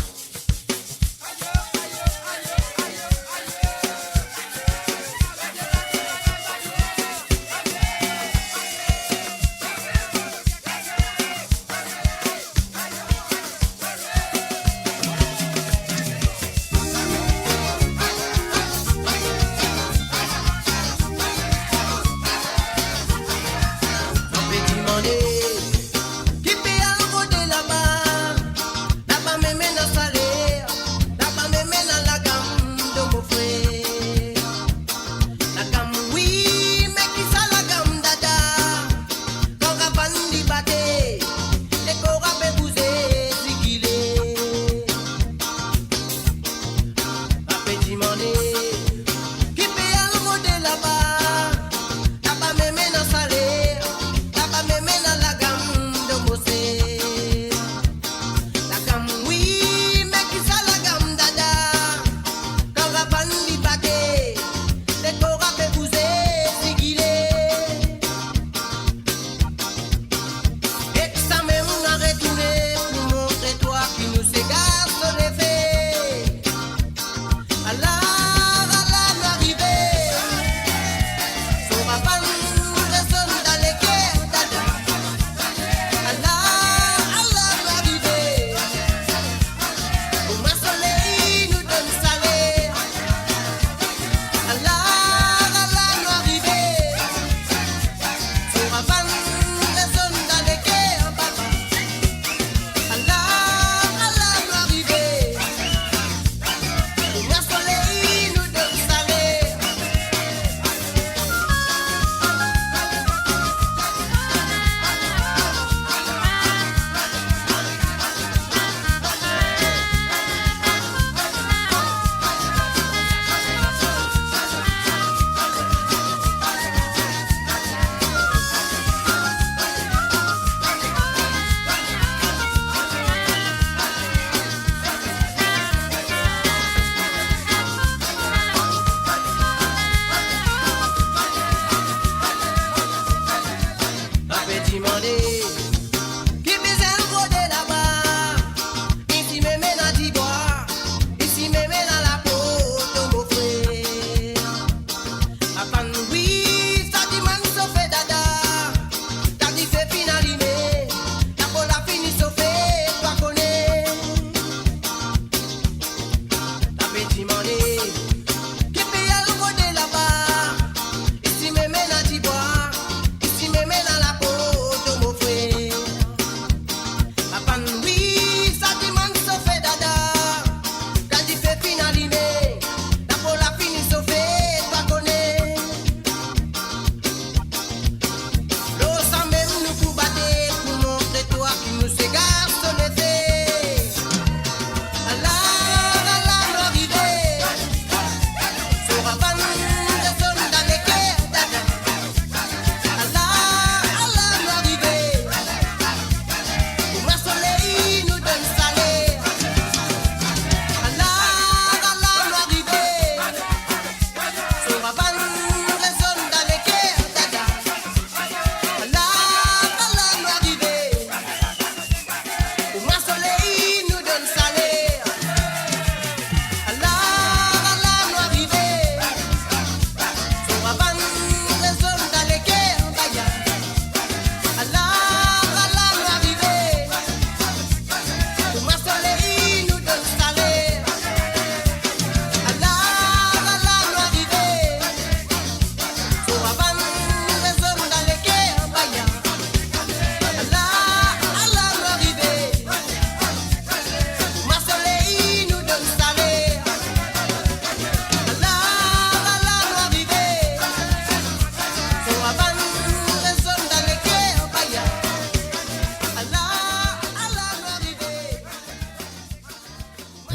Zot pe dimande ki pe al rode laba, laba mem ena sale, laba mem ena lagam, donk mo frer. Lagam wi, me ki sa lagam dada? Kan kavann li bate, lekor la pe bouze, zigile. Zot pe dimande ki pe al rode laba, laba mem ena sale, laba mem ena lagam, donk mo frer. Lagam wi, me ki sa lagam dada? Kan kavann li bate, lekor la pe bouze, zigile. Ek sa mem nou retourne pou montre twa ki nou se garson lefe. Ala, ala, nou arive. Son kavann rezonn dan leker dada. Ala, ala, nou arive. Kouma soley nou donn sale. Ala, ala, nou arive. Son kavann rezonn dan leker papa. Ala, ala, nou arive. Kouma soley nou donn sale.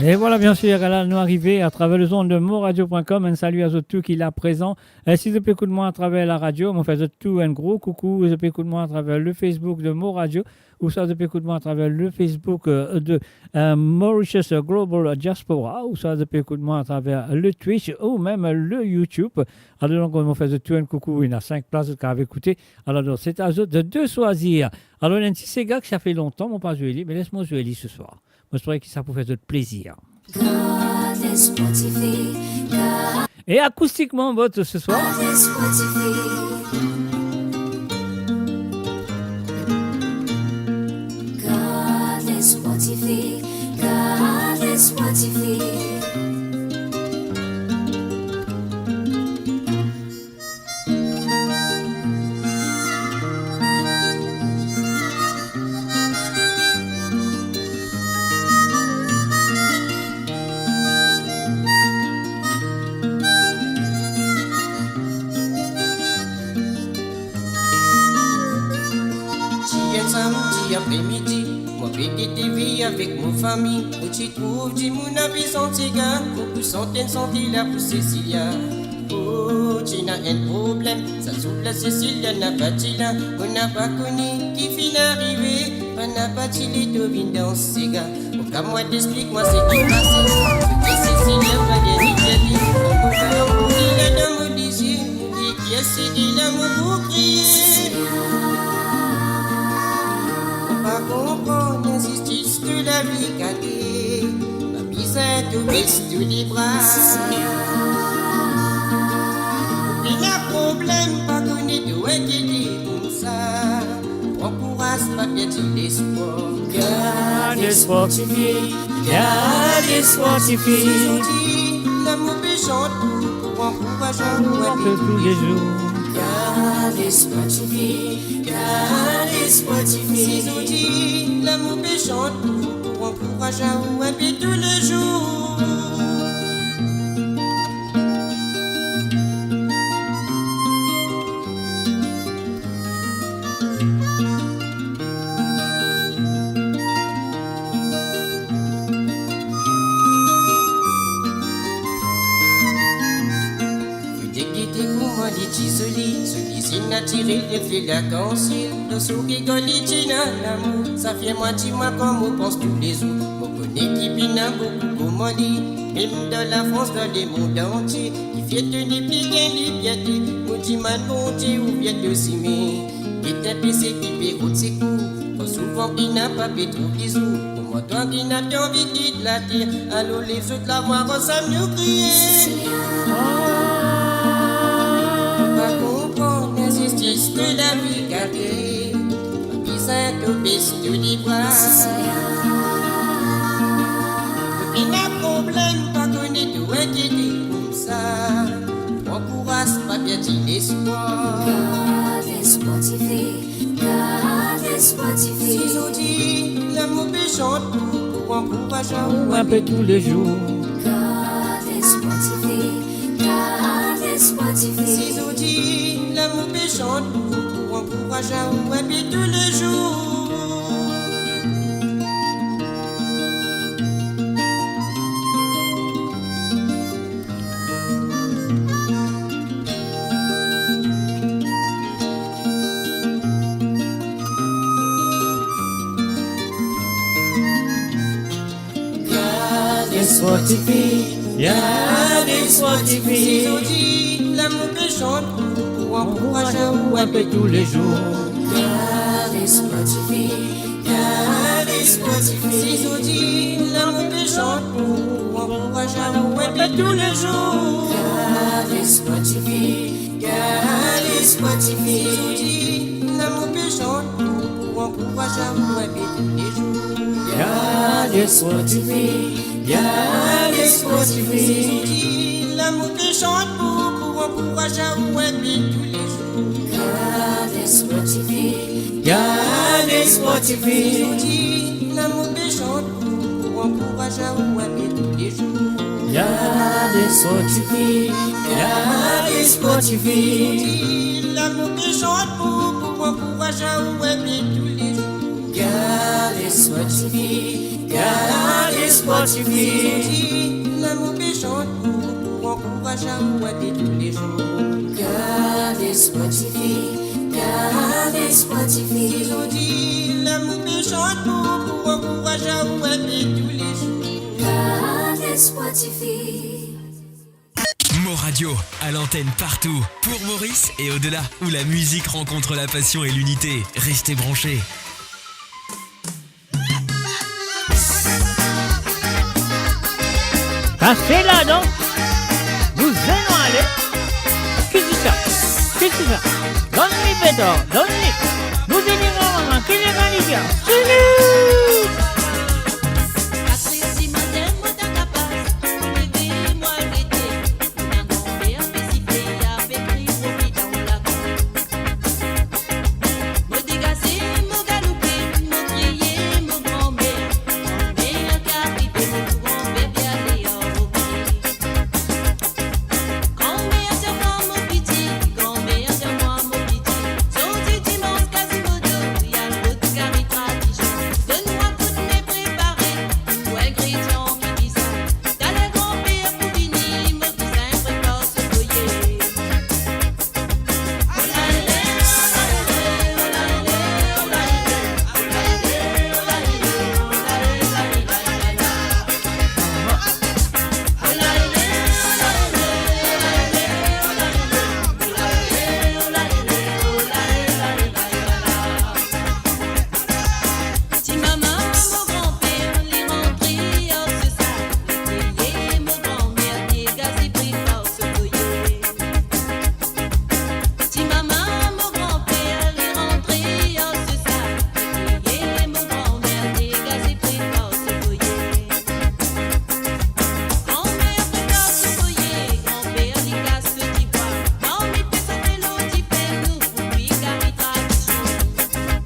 E vwala, bien sir, la nou arive atraver lezond de moradio pwin kom. Enn sali a zot tou ki la prezan. E si zot pe ekout mwa atraver laradio, mo fer zot tou enn gro koukou. Zot pe ekout mwa atraver le Facebook de Moradio, ouswa zot pe ekout mwa atraver le Facebook, euh, de, euh, Mauritius Global Diaspora, ouswa zot pe ekout mwa atraver le Twitch ou mem le YouTube. Alor, donk, mo fer zot tou enn koukou, ena sink plas zot kapav ekoute. Alor, donk, se a zot de, de swazir. Alor, ena enn ti sega ki sa fer lontan mo pa zwe li, me les mwa zwe li seswar. Mo espere ki sa pou fer zot plezir. Gard Espoir T V, gard E akoustikman, bon, seswar. Espoir T V. Gard Espoir T V, gard Espoir T V. Ti enn samdi apre midi, mo pe gete TV avek mo fami. Mo ti trouv dimoun ape sant sega, mo pou sant enn sante la pou Cecilia. Oh, ti ena enn problem, sa zour la Cecilia napa ti la. Mo napa kone ki finn arive, pa napa ti li to vinn dans sega. Mo kamarad, explik mwa seki pase. Seki Cecilia pa gagn li, mo pou li la dan mo lizie. Mo dir ki ena seki la, mo pou kriye. Mo pa konpran linzistis ki lavi gete. Pa bizin to bes tou lebra. Ena problem, pa kone to inkiete koumsa. Pran kouraz, pa perdi lespwar. Gard Espoir TV, gard Espoir TV. Si zot dir, lamour pe sant pou, pou ankouraz ou inpe toulezour. Gard Espoir TV, gard Espoir TV. Si zot dir, lamour pe sant pou, pou ankouraz ou inpe toulezour. Fode gete kouma li ti zoli, so lizinn natirel, li fer lakansiel. Dan so regard li ti ena lamour, sa fer mwa dir mwa kan mo pans toulezour. Mo kone ki pena boukou kouma li, mem dan Lafrans, dan lemond antie. Ki fer to nepli gagn liberte, mo dimann Bondie ouvir to sime. Get inpe seki pe rod sekour, kan souvan ki napa pe trouv lizour. Kouma twa ki napa anvi kit later, alor lev zot lavwa ansam nou kriye. Pa konpran linzistis ki lavi gete. Pa bizin to bes tou lebra. Ena problem, pa kone to inkiete koumsa. Pran kouraz, pa perdi lespwar. Gard Espoir TV, gard Espoir TV. Si zot dir, lamour pe sant pou, pou ankouraz ou inpe toulezour. Gard Espoir TV, gard Espoir TV. Si zot dir, lamour pe sant pou, pou ankouraz ou inpe toulezour. Gard Espoir TV, gard Espoir TV. Si zot dir, lamour pe sant pou, pou ankouraz ou inpe toulezour. Gard Espoir TV, gard Espoir TV. Si zot dir, lamour pe sant pou, pou ankouraz ou inpe toulezour. Gard Espoir TV, gard Espoir TV. Si zot dir, lamour pe sant pou, pou ankouraz ou inpe toulezour. Gard Espoir TV, gard Espoir TV. Si zot dir, lamour pe sant pou, pou ankouraz ou inpe toulezour. Gard Espoir TV, gard Espoir TV. Si zot dir, lamour pe sant pou, pou ankouraz ou inpe toulezour. Gard Espoir TV, gard Espoir TV. Si zot dir, lamour pe sant pou, pou ankouraz ou inpe toulezour. Gard Gard Espoir TV, gard Espoir TV. Lamour pe sant pou, pou ankouraz ou enpe toulezour. Gard Espoir TV, gard Espoir TV. Zot dir lamour pe sant pou, pou ankouraz ou enpe toulezour. Gard Espoir TV. Mo Radio, à l'antenne partout, pour Maurice et au-delà, où la musique rencontre la passion et l'unité. Restez branchés. Pase la, non? Nou zenn ale. Ki disa? Ki disa? Donn li, Pedro, donn li. Nou vini, non, non, ki li, ki li, ki li. Salut! Katrer dimatin, mwa dan lapas, mwa leve, mwa gete. Ena granper pe sifle, li pe kriye, mo fini dan lakou. Mo degaze, mo galoupe, mo kriye mo granmer. Granmer, ki arive, mo granper pe ale anrobe. Granmer, dir mwa mo piti, granmer, dir mwa mo piti. Zordi dimans, Quasimodo, li al kot kari tradision. Donn mwa koudme prepare, tou ingredian ki bizin. Taler granper pou vini, mo bizin prepar so foye. Ti mama, mo granper, li rantre ar so sal, li kriye mo granmer, degaze, prepar so foye. Ti mama, mo granper, li rantre ar so sal, li kriye mo granmer, degaze, prepar so foye. Granmer prepar so foye, granper li kas so dibwa, marmit pe sote lor dife, nou pou kwi kari tradision. Granmer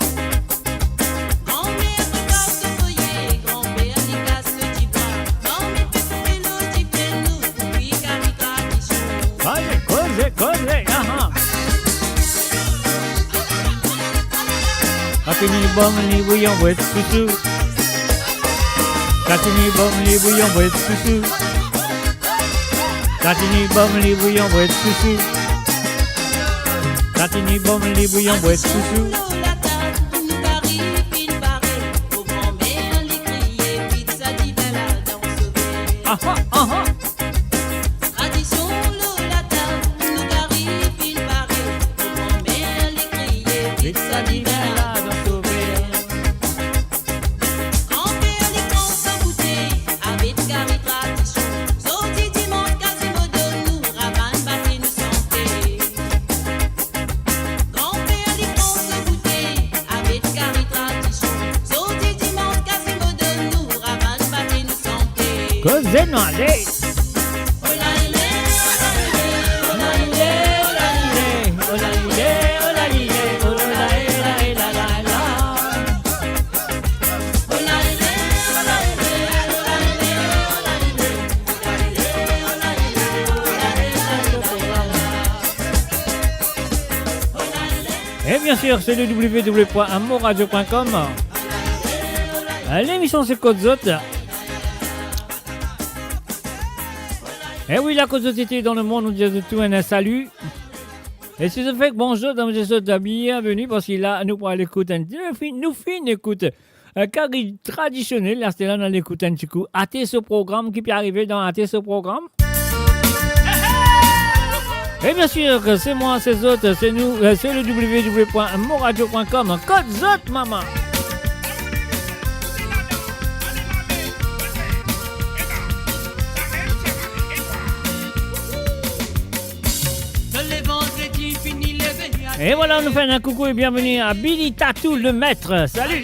prepar so foye, granper li kas so dibwa, marmit pe sote lor dife, nou pou kwi kari tradision. Ale, koze, koze, aha. Katini bom li bouyon bwet sousou. Katini bom li bouyon bwet sousou. Katini bom li bouyon bwet sousou. Katini bom li bouyon bwet sousou. Tradision lor latab, nou kari finn pare. Mo granmer li kriye, vid sa diven la dan so ver. Aha, aha. Tradision lor latab, nou kari finn pare. Mo granmer li kriye, vid sa diven la dan so ver. Granper li pran so boutey, avek kari tradision. Zordi dimans, Quasimodo, nou ravann, bate, nou sante. Granper li pran so boutey, avek kari tradision. Zordi dimans, Quasimodo, nou ravann, bate, nou sante. Koze nou ale. Et bien sûr, c'est le w w w point moradio point com. Euh, l'émission, c'est Kot Zot. Eh oui, la kot zot ete dan lemonn, nou dir zot tou enn salut. E si zot fek bonzour, dan zot bienveni, parski la, nou pou al ekout enn, nou finn, nou finn ekout, euh, kari tradisionel, la, se la, nou al ekout enn ti kou Ate so program, ki pe arive dan Ate so program. Et bien sûr, c'est moi, c'est zot, c'est nous, euh, c'est le w w w point moradio point com. Kot zot, mama. E vwala, nou fer enn koukou e bienveni a Billy Tatou Lemaître. Salut.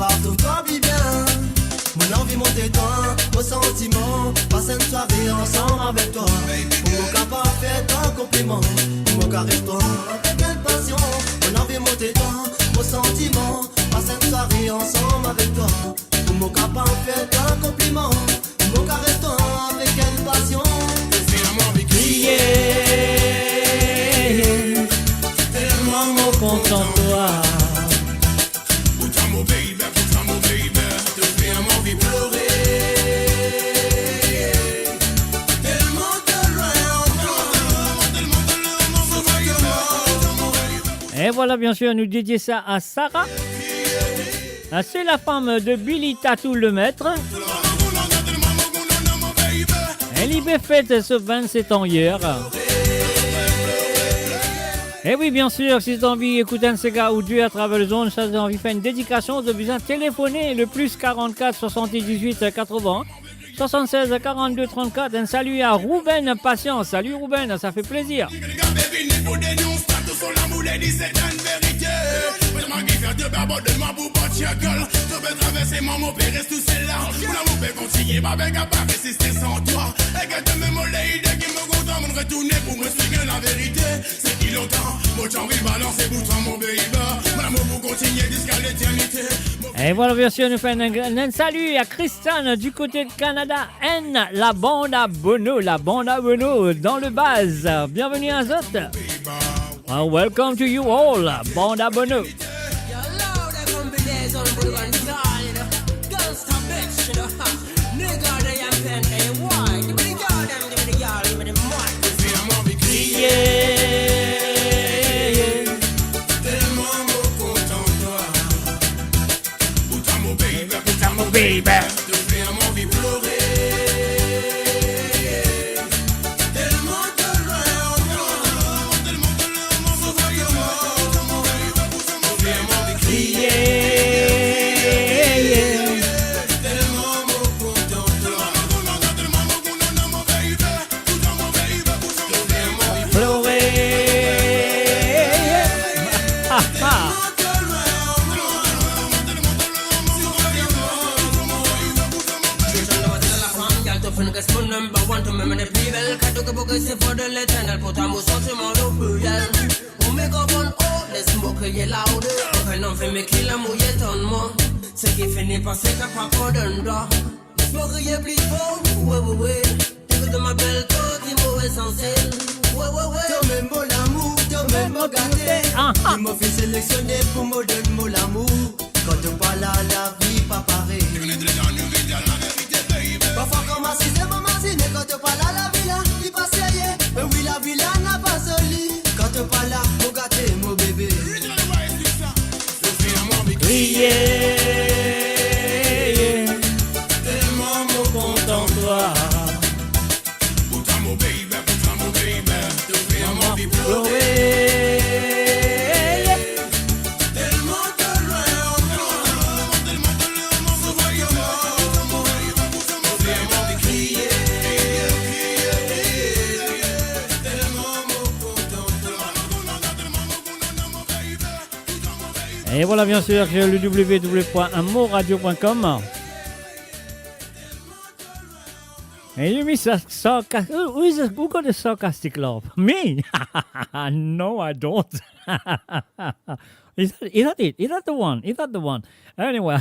kapav trouv twa pli bien. Mo anvi mont twa mo santiman, pas enn sware ansam avek twa. Pou mo kapav fer twa konpliman, pou mo kares twa avek enn pasion. Mo anvi mont twa mo santiman, pas enn sware ansam avek twa. Pou mo kapav fer twa konpliman, pou mo kares twa avek enn pasion. Fer mwa anvi kriye, telman mo kontan twa. Bouton mo baby, bouton mo baby, to fer mwa anvi plore. Telman to lwin, telman to lwin, mo baby. Et voilà, bien sûr, nous dédier ça à Sarah. Ah, c'est la femme de Billy Tatou Lemaître. Elle y fait fête ce vingt-sept an hier. Et oui, bien sûr, si tu as envie d'écouter un séga ou deux à travers le zone, si tu as envie de faire une dédication, tu as besoin de téléphoner le plus quarante-quatre soixante-dix-huit quatre-vingts soixante-seize quarante-deux trente-quatre. Un salut à Ruben Patience. Salut Ruben, ça fait plaisir. Et voilà, bien sûr, nous faisons un, un salut à Christiane du côté de Canada. And la bande à Bono, la bande à Bono dans le buzz. Bienvenue à zot. Uh, welcome to you all, bande à Bono. Kado ki progrese for de Leternel pou ta mo santiman lopiel. Ou mikrofon o, les mo kriye louder. Okenn nom finn ekrir lamour etonn mwa. Seki fini pase kapav pardonn twa. Les mo kriye pli for, we, we, we. Ekout mo apel twa ki mo esansiel. We, we, we. Tomem mo lamour, tomem mo gate. Ah, ah. Ki mo finn selektione pou mo donn mo lamour. Kan to pa la, lavi pa parey. Parfwa kan mo asize, mo mazine, kan to pa la, lavi la, li pa serye. Me wi, lavi la napa zoli. Kan to pa la, mo gate, mo bebe. Kriye, telman mo kontan twa. Plore. Et voilà, bien sûr, sur le w w w point amourradio point com. And you miss a sarcas-, who, who is this, who got a sarcastic laugh? Me? No, I don't. Is that, is that it? Is that the one? Is that the one? Anyway.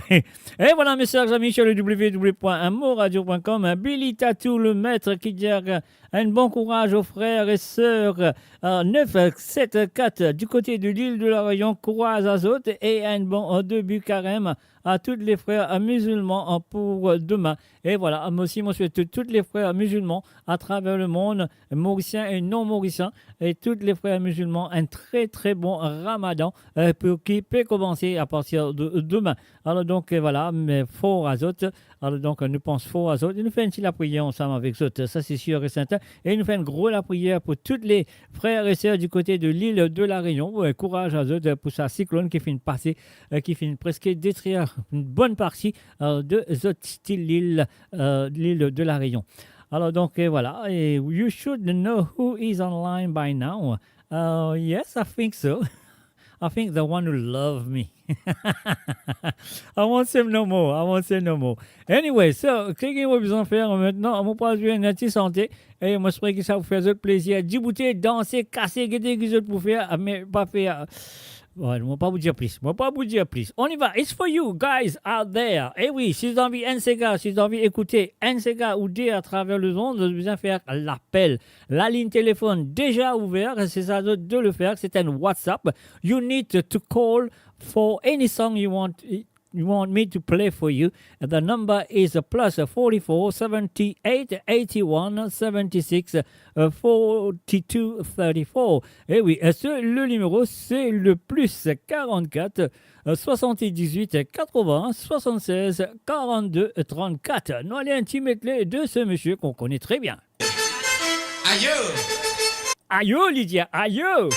Et voilà, mes chers amis, sur le w w w point amourradio point com, hein, Billy Tatou, le maître, qui dit, euh, un bon courage aux frères et sœurs, euh, neuf sept quatre du côté de l'île de la Réunion, courage à zot et un bon, euh, début carême à tous les frères, euh, musulmans, euh, pour, euh, demain. Et voilà, moi aussi, moi, je souhaite tous les frères musulmans à travers le monde, mauriciens et non mauriciens, et tous les frères musulmans, un très, très bon ramadan, euh, pour, qui peut commencer à partir de demain. Alors donc, euh, voilà, mes for à zot. Alors donc, euh, nous pensons for à zot. Et nous faisons une petite prière ensemble avec zot. Ça, c'est sûr et certain. Et nous faisons une grosse prière pour tous les frères et sœurs du côté de l'île de la Réunion. Ouais, courage à zot, euh, pour sa cyclone qui finit passer, euh, qui finit presque détruire une bonne partie, euh, de zot ti lil, euh, l'île de la Réunion. Alors donc, euh, voilà. Et you should know who is online by now. Uh, yes, I think so. I think the one who love me. I won't say no more. I won't say no more. Anyway, so, ki ki mo bizin fer aster? Mo pou al zwe enn ti sante. E mo espere ki sa pou fer zot plezir. Diboute, danse, kase, gete ki zot pou fer, me pa fer. Bon, mo pa pou dir plis. Mo pa pou dir plis. On y va. It's for you guys out there. E wi, si zot anvi enn sega, si zot anvi ekoute enn sega ou de atraver lezond, zot bizin fer lapel. Lalign telefonn deza ouver, se a zot de le fer, se enn WhatsApp. You need to, to call for any song you want, you want me to play for you. The number is plus forty-four, seventy-eight, eighty-one, seventy-six, forty-two, thirty-four. E wi, e se, le nimero, se le plus quarante-quatre, soixante-dix-huit, quatre-vingts, soixante-seize, quarante-deux, trente-quatre. Nou ale enn ti medley de se misie ki nou kone tre bien. Ayo! Ayo, li dir, ayo!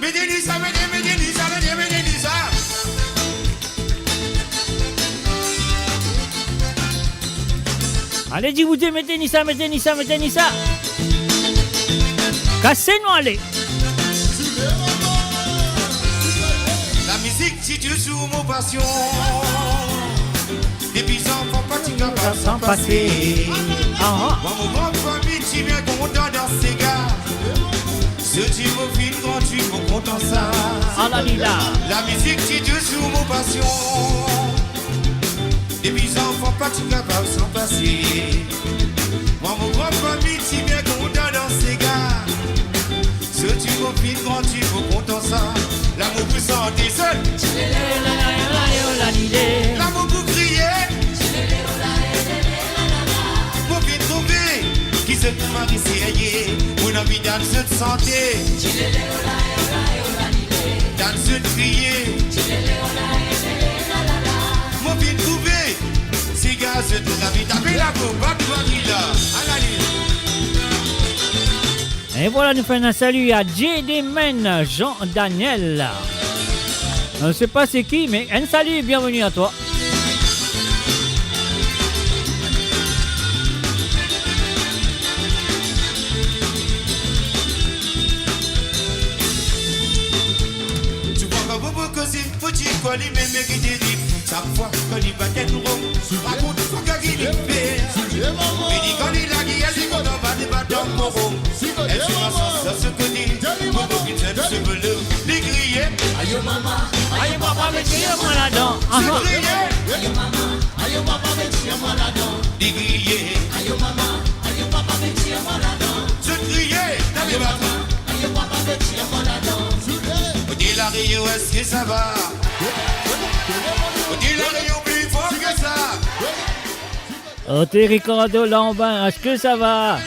Mete li sa, mete, mete li sa, mete, mete li sa. Ale, diboute, mete li sa, mete li sa, mete li sa. Kase nou ale. Lamizik ti touzour mo pasion. Depi zanfan pa ti kapav sanpase. Ah, ah. Mwa, mo gran fami ti bien kontan dans sega. Seki mo finn grandi, mo kontan sa. Alalila. Lamizik ti touzour mo pasion. Depi zanfan pa ti kapav sanpase. Mwa, mo gran fami ti bien kontan dans sega. Seki mo finn grandi, mo kontan sa. Lamour pou sante sel. Lamour pou kriye. Mo finn trouve ki zot mari serye. Mo anvi tann zot sante. Tann zot kriye. Mo finn trouve sega zot lavi. Tape lako, bat vwal la. Alalila. E vwala, nou fer enn sali a J D Man, Jean Daniel. Euh, je sais pas c'est qui, mais un salut, bienvenue à toi. Tu vois pas beaucoup que Fouti kwa limem ki te di, sak fwa kan li bat enn rom, rakont fwa ki li fer. Li di kan li lage, li kontan bat, bat tanbouron. Enn semann sa, sa se kone, pou bouki zenn se volo, li kriye. Ayo mama, ayo papa, met tir mwa ladan. Li kriye. Ayo mama, ayo papa, met tir mwa ladan. Li kriye. Ayo mama, ayo papa, met tir mwa ladan. Zot kriye, dan le bato. Ayo mama, ayo papa, met tir mwa ladan. Kote La Réunion, eski sa va? Kote La Réunion, pli for ki sa? Kote Ricardo Lambin, eski sa va?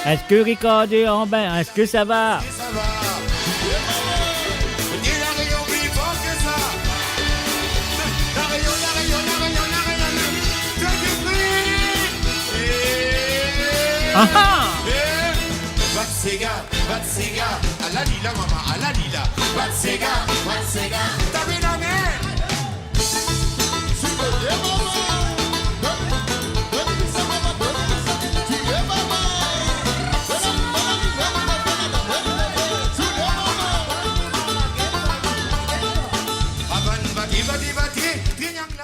Eski Ricardo Lambin, eski sa va? Sa va. Kote La Réunion, pli for ki sa? La Réunion, La Réunion, La Réunion, La Réunion, fè dibri. Eh. Aha. Eh. Bat sega, bat sega. Ala li la, mama, ala li la. Bat sega, bat sega. Tape lame.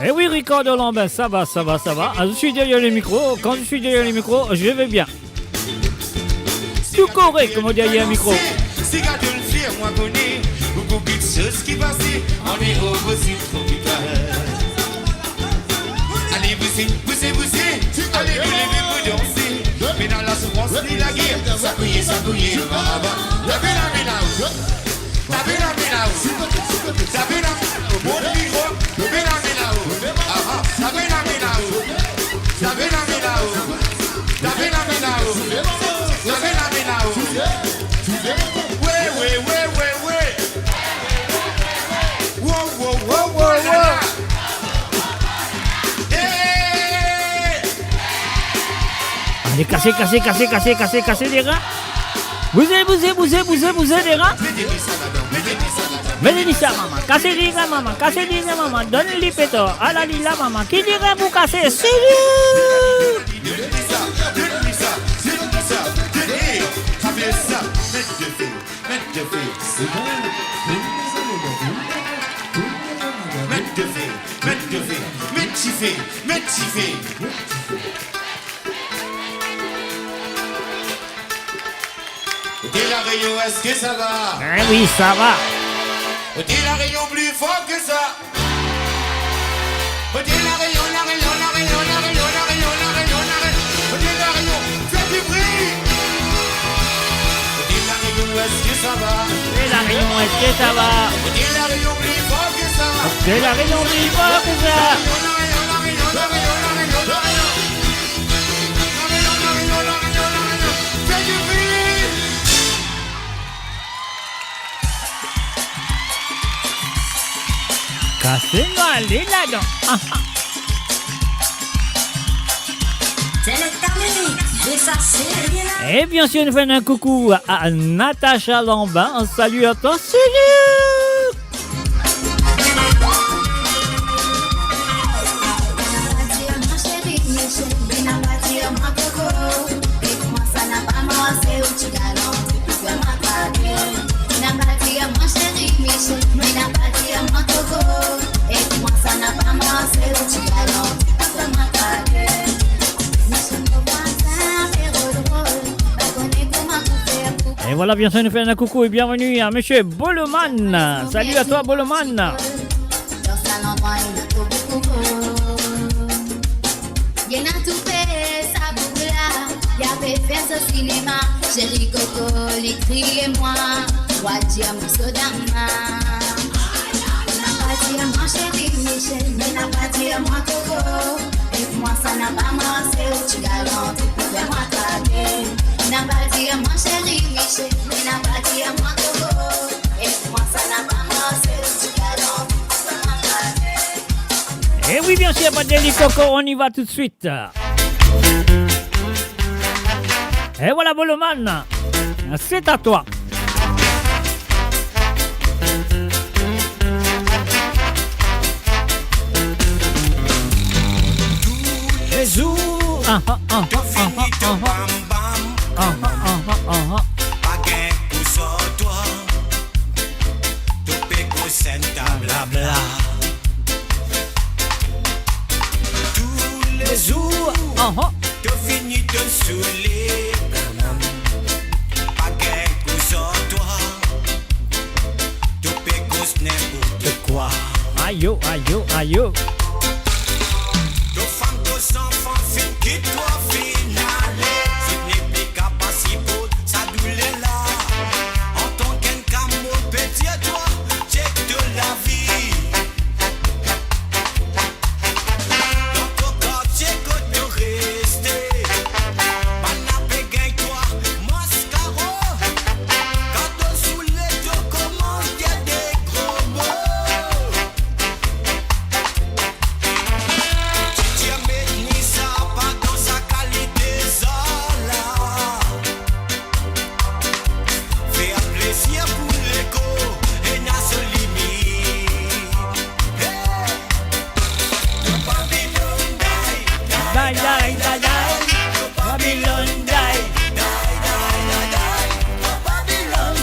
Eh oui, Ricardo Lambin, ça va, ça va, ça va. Ah, je suis derrière le micro. Quand je suis derrière le micro, je vais bien. Tou korek, kouma deryer mikro. Si gade enn fier, mwa kone, boukou kitsoz ki pase, an Erop osi tropikal. Ale bouse, bouse, bouse, ale nou leve pou danse. Pena lasoufrans ni lager, sakouye, sakouye, mama. Leve lame lao. Tape lame lao. Tape lame lao. Mont mikro. Leve lame lao. Aha. Tape lame lao. Tape lame lao. Tape lame lao. Tape lame lao. We, we, we, we, we. Wo, wo, wo, wo, wo. Hey! Ale, kase, kase, kase, kase, kase, kase lera. Bouze, bouze, bouze, bouze, bouze lera. Met li sa, mama. Kase li sa, mama. Kase li sa, mama. Donn li peto. Ala li la, mama. Ki lera pou kase? Sili! Met dife, met dife. Met dife, met dife. Met dife, met dife. Kote La Réunion, eski sa va? Eh oui, ça va. Kote La Réunion, pli for ki sa. Kote La Réunion, La Réunion, La Réunion, La Réunion, La Réunion, La Réunion, La Réunion, kote La Réunion, fè dibri. Kote La Réunion, eski sa va? Kote La Réunion, eski sa va? Kote La Réunion, pli for ki sa. Kote La Réunion, pli for ki sa. La Réunion, La Réunion, La Réunion, La Réunion, La Réunion. Kase nou ale ladan. Aha. Selekta Mix, je sa serye la. E bien sir, nou fer enn koukou a Natacha Lambin. Salut à toi, salut. E vwala, bien sir, nou fer enn koukou e bienvenue à monsieur Boloman. Salut à toi, Boloman. Ena toupe sa boug la, li pe fer so sinema. Sheri Koko, li kriye mwa, mwa dir mwa so dam la. Ena pa dir mwa Sheri Michel, ena pa dir mwa Koko. E mwa sa na pa mwa, se ou ti galant, ou pou fer mwa trake. Ena pa dir mwa Sheri Michel, ena pa dir mwa Koko. E mwa sa na pa mwa, se ou ti galant, ou pou fer mwa trake. Eh oui, bien sûr, pas de Koko, on y va tout de suite. Et voilà, Boloman, c'est à toi. Tous les jours, ah, ah, ah, quand fini ton bam bam, ah, ah, ah, ah, ah, ah, pa gagn pou sort twa. Ayo, ayo, ayo. To fam, to zanfan finn kit twa, finn ale. Zot nepli kapav siport sa douler la. Antann ki enn kamo pe dir twa, check to lavi. Dan to kartie kot to reste, bann la pe gagn twa maskaro. Kan to soule, to koumans dir de gro mo. Ti ti met ni sa pa dan sa kalite zar la. Fer plezir pou lekor, ena so limit. Hey! To Babilonn, day, day, day, day, day. To Babilonn, day, day, day, day, day. To Babilonn,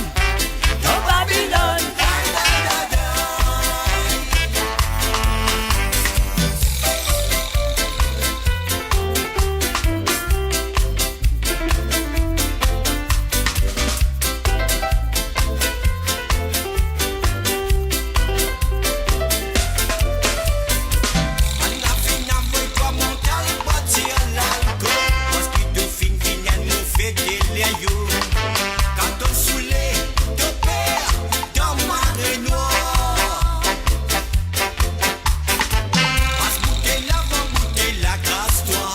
to Babilonn, day, day, day, day. Bann la finn avoy twa monte al bwar lalkol, parski to finn vinn enn move delir yo. Kan to soule, to per dan mare nwar. Pas boutey la, vann boutey la, gras twa.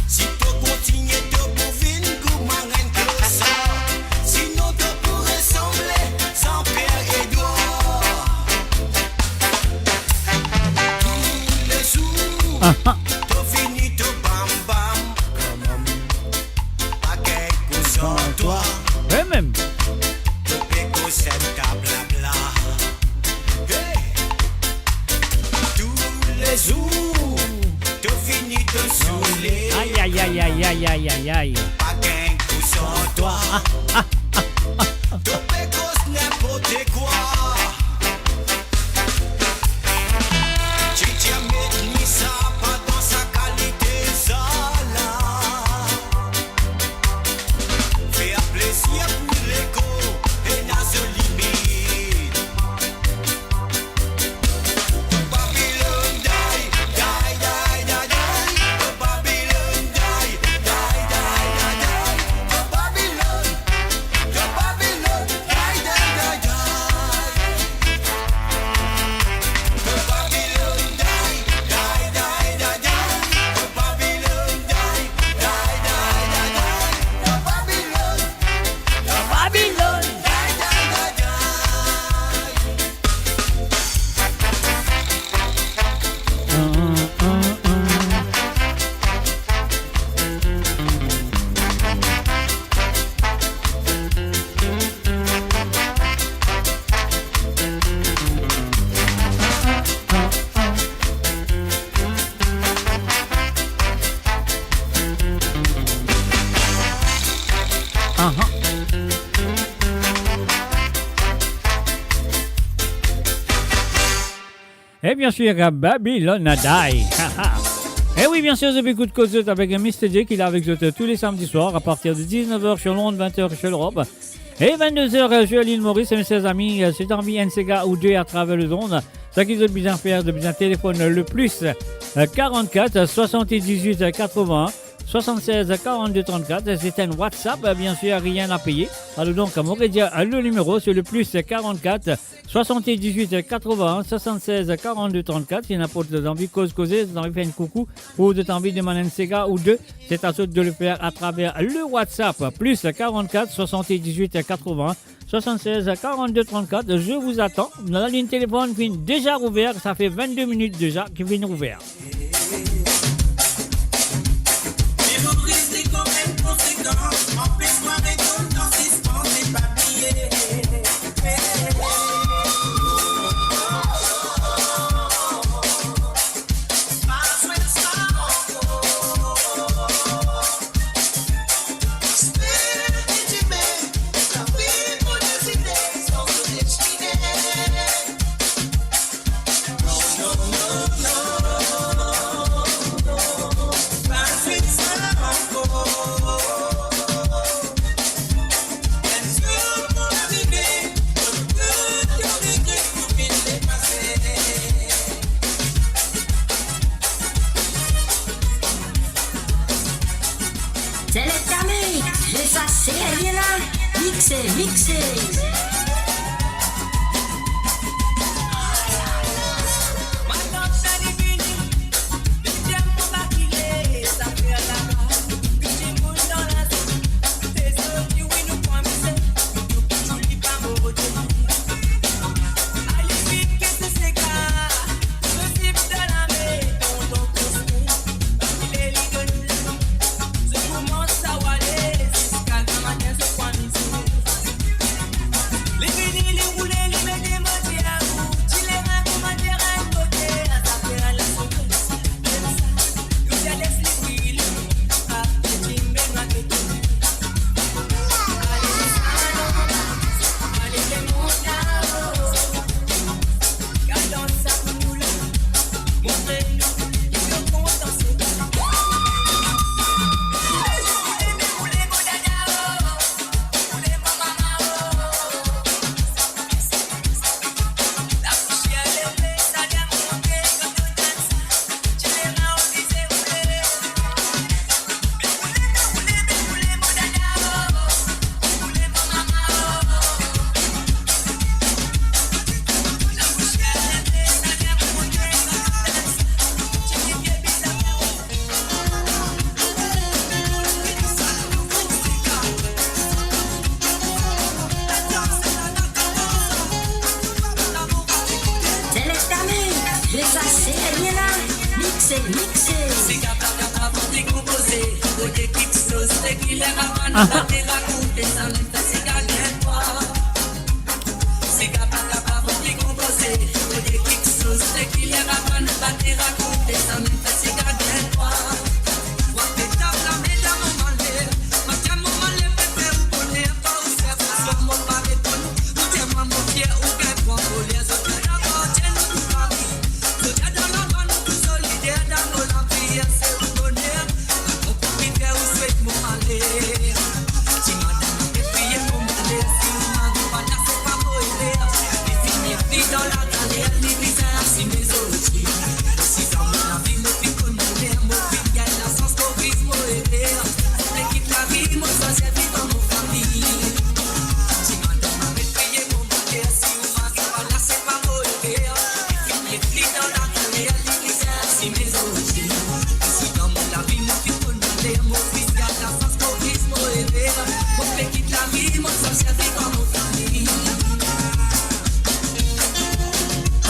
Si to kontigne, to pou vinn kouma enn klosar. Sinon, to pou resanble Sanpier Edwar. Toulezour, aha, to vini, to bam bam. Pa gagn koz ar twa. Wi, mem. To pe koz enn ta blabla. Hey! Toulezour, to vini, to soule. Ay, ay, ay. Pa gagn koz ar twa. To pe koz ninport kwa. Ti ti met ni sa pa dan sa kalite zar la. Fer plezir pou lekor, ena so limit. To Babilonn, day, day, day, day, day. To Babilonn, day, day, day, day, day. To Babilonn, to Babilonn. Aha. E bien sir, Babilonn Day. E wi, bien sir, zot pe ekout Koz Zot avek Mister J ki la avek zot tou le samdi swar a partir de dix-neuf heures sur l'onde, vingt heures sur l'Europe. E vingt-deux heures sur l'île Maurice, mes chers amis, si zot anvi enn sega ou de atraver lezond, sa ki zot bizin fer, zot bizin telefonn le plus, euh, quarante-quatre, soixante-dix-huit, quatre-vingts, soixante-seize, quarante-deux, trente-quatre. C'est un WhatsApp, bien sûr, rien à payer. Alors donc, mo redir le nimero, c'est le plus quarante-quatre, soixante-dix-huit, quatre-vingts, soixante-seize, quarante-deux, trente-quatre. Si ninport zot anvi koz koze, zot anvi fer enn koukou, ou zot anvi demann enn sega ou de, c'est à zot de le faire à travers le WhatsApp, plus quarante-quatre, soixante-dix-huit, quatre-vingts, soixante-seize, quarante-deux, trente-quatre. Je vous attends. Nou laliny telefonn finn deza ouver, sa fer vingt-deux minit deza ki finn ouver. Mixe, mixe. Siga pa kapav konpoze, kote kiksoz, se ki ler avan, aha, pa te rakonte sa, mem sa siga bien twa. Siga pa kapav konpoze, kote kiksoz, se ki ler avan, pa te rakonte sa, mem sa siga bien twa. Wa pe tab la, medam, mo male, ma tia mo male, pe fer ou boner, pa ou serv, mo pa reponn, ou dir mwa mo fier, ou gagn pran koler, zot gagn apartienn ou fami.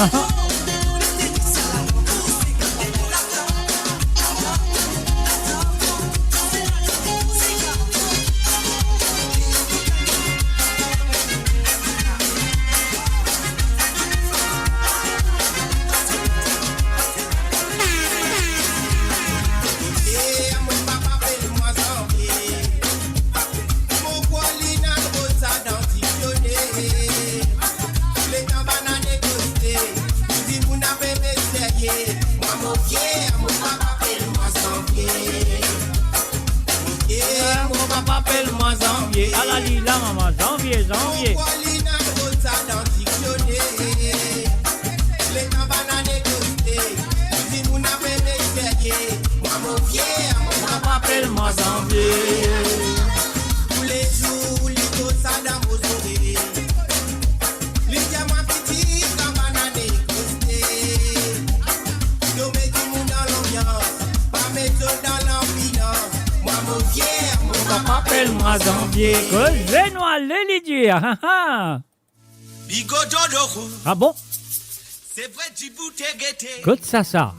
Aha. Ala li la, mama, Zanvie, Zanvie. Letan bann ane koste, dimoun ap eme serye, mwa mo fier, mo papa apel mwa Zanvie. Toulezour li koz sa dan mo zore. Li dir mwa piti, kan bann ane koste, to met dimoun dan lanbians, pa met zot dan lanbilans, mwa mo fier, mo papa apel mwa Zanvie. Koze nou ale, li dir, ha, ha. Bigodoro. Ah bon? Se vre, dibou te gete. Kot sa, sa?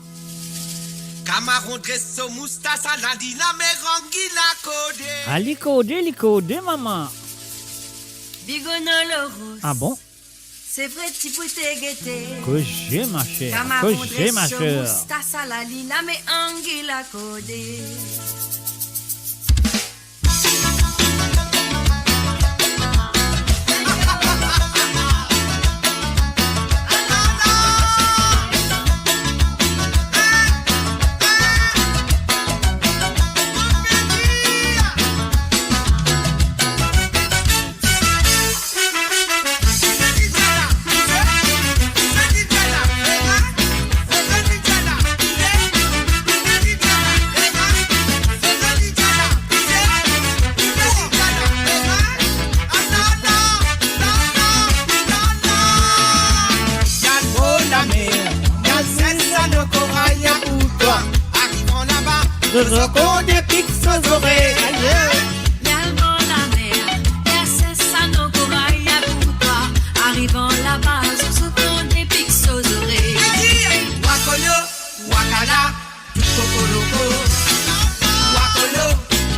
Kamaron dres so moustas, ala li la, me rangi la kode. Ah, li kode, li kode, mama. Bigodoro. Ah bon? Se vre, dibou te gete. Koze, ma chère, koze, ma chère. Kamaron dres so moustas, ala li la, me rangi la kode. Arivan laba, zozo konte pik so zore. Aye. Li al bor lamer, li al ses sa nou koray pou twa. Arivan laba, zozo konte pik so zore. Wakolo, wakala, tout kokoloko. Wakolo,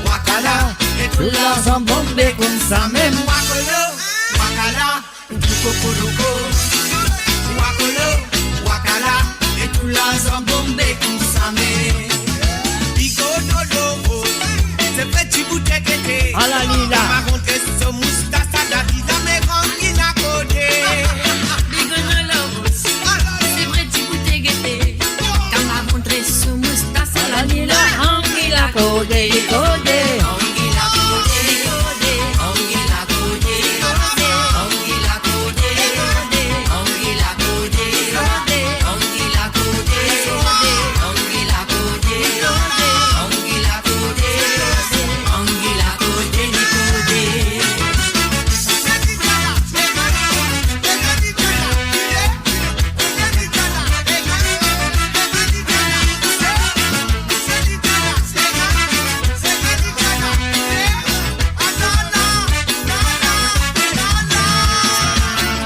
wakala, e tou larzan bonbe koumsa mem. Wakolo, wakala, tou kokoloko. Wakolo, wakala, e tou larzan bonbe koumsa mem. Bigodoro, se vre dibou te gete. Ala li la. Kamaron dres so moustas, ala li la, me rangi la kode. Bigodoro, se vre dibou te gete. Kamaron dres so moustas, ala li la, rangi la kode, li kode.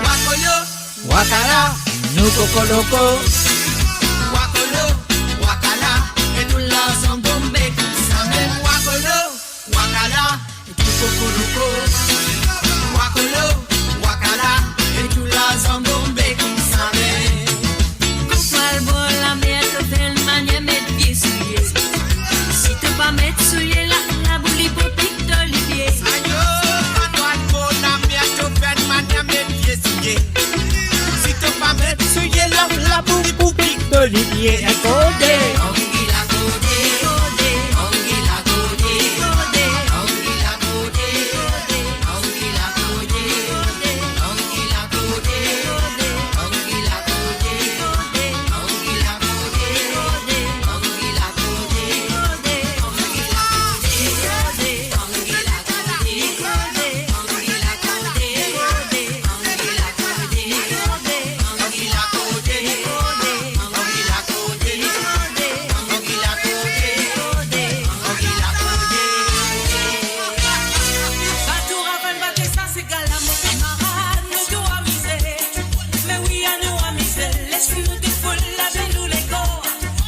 Wakolo, wakala, nou kokoloko. Wakolo, Lipie akorde.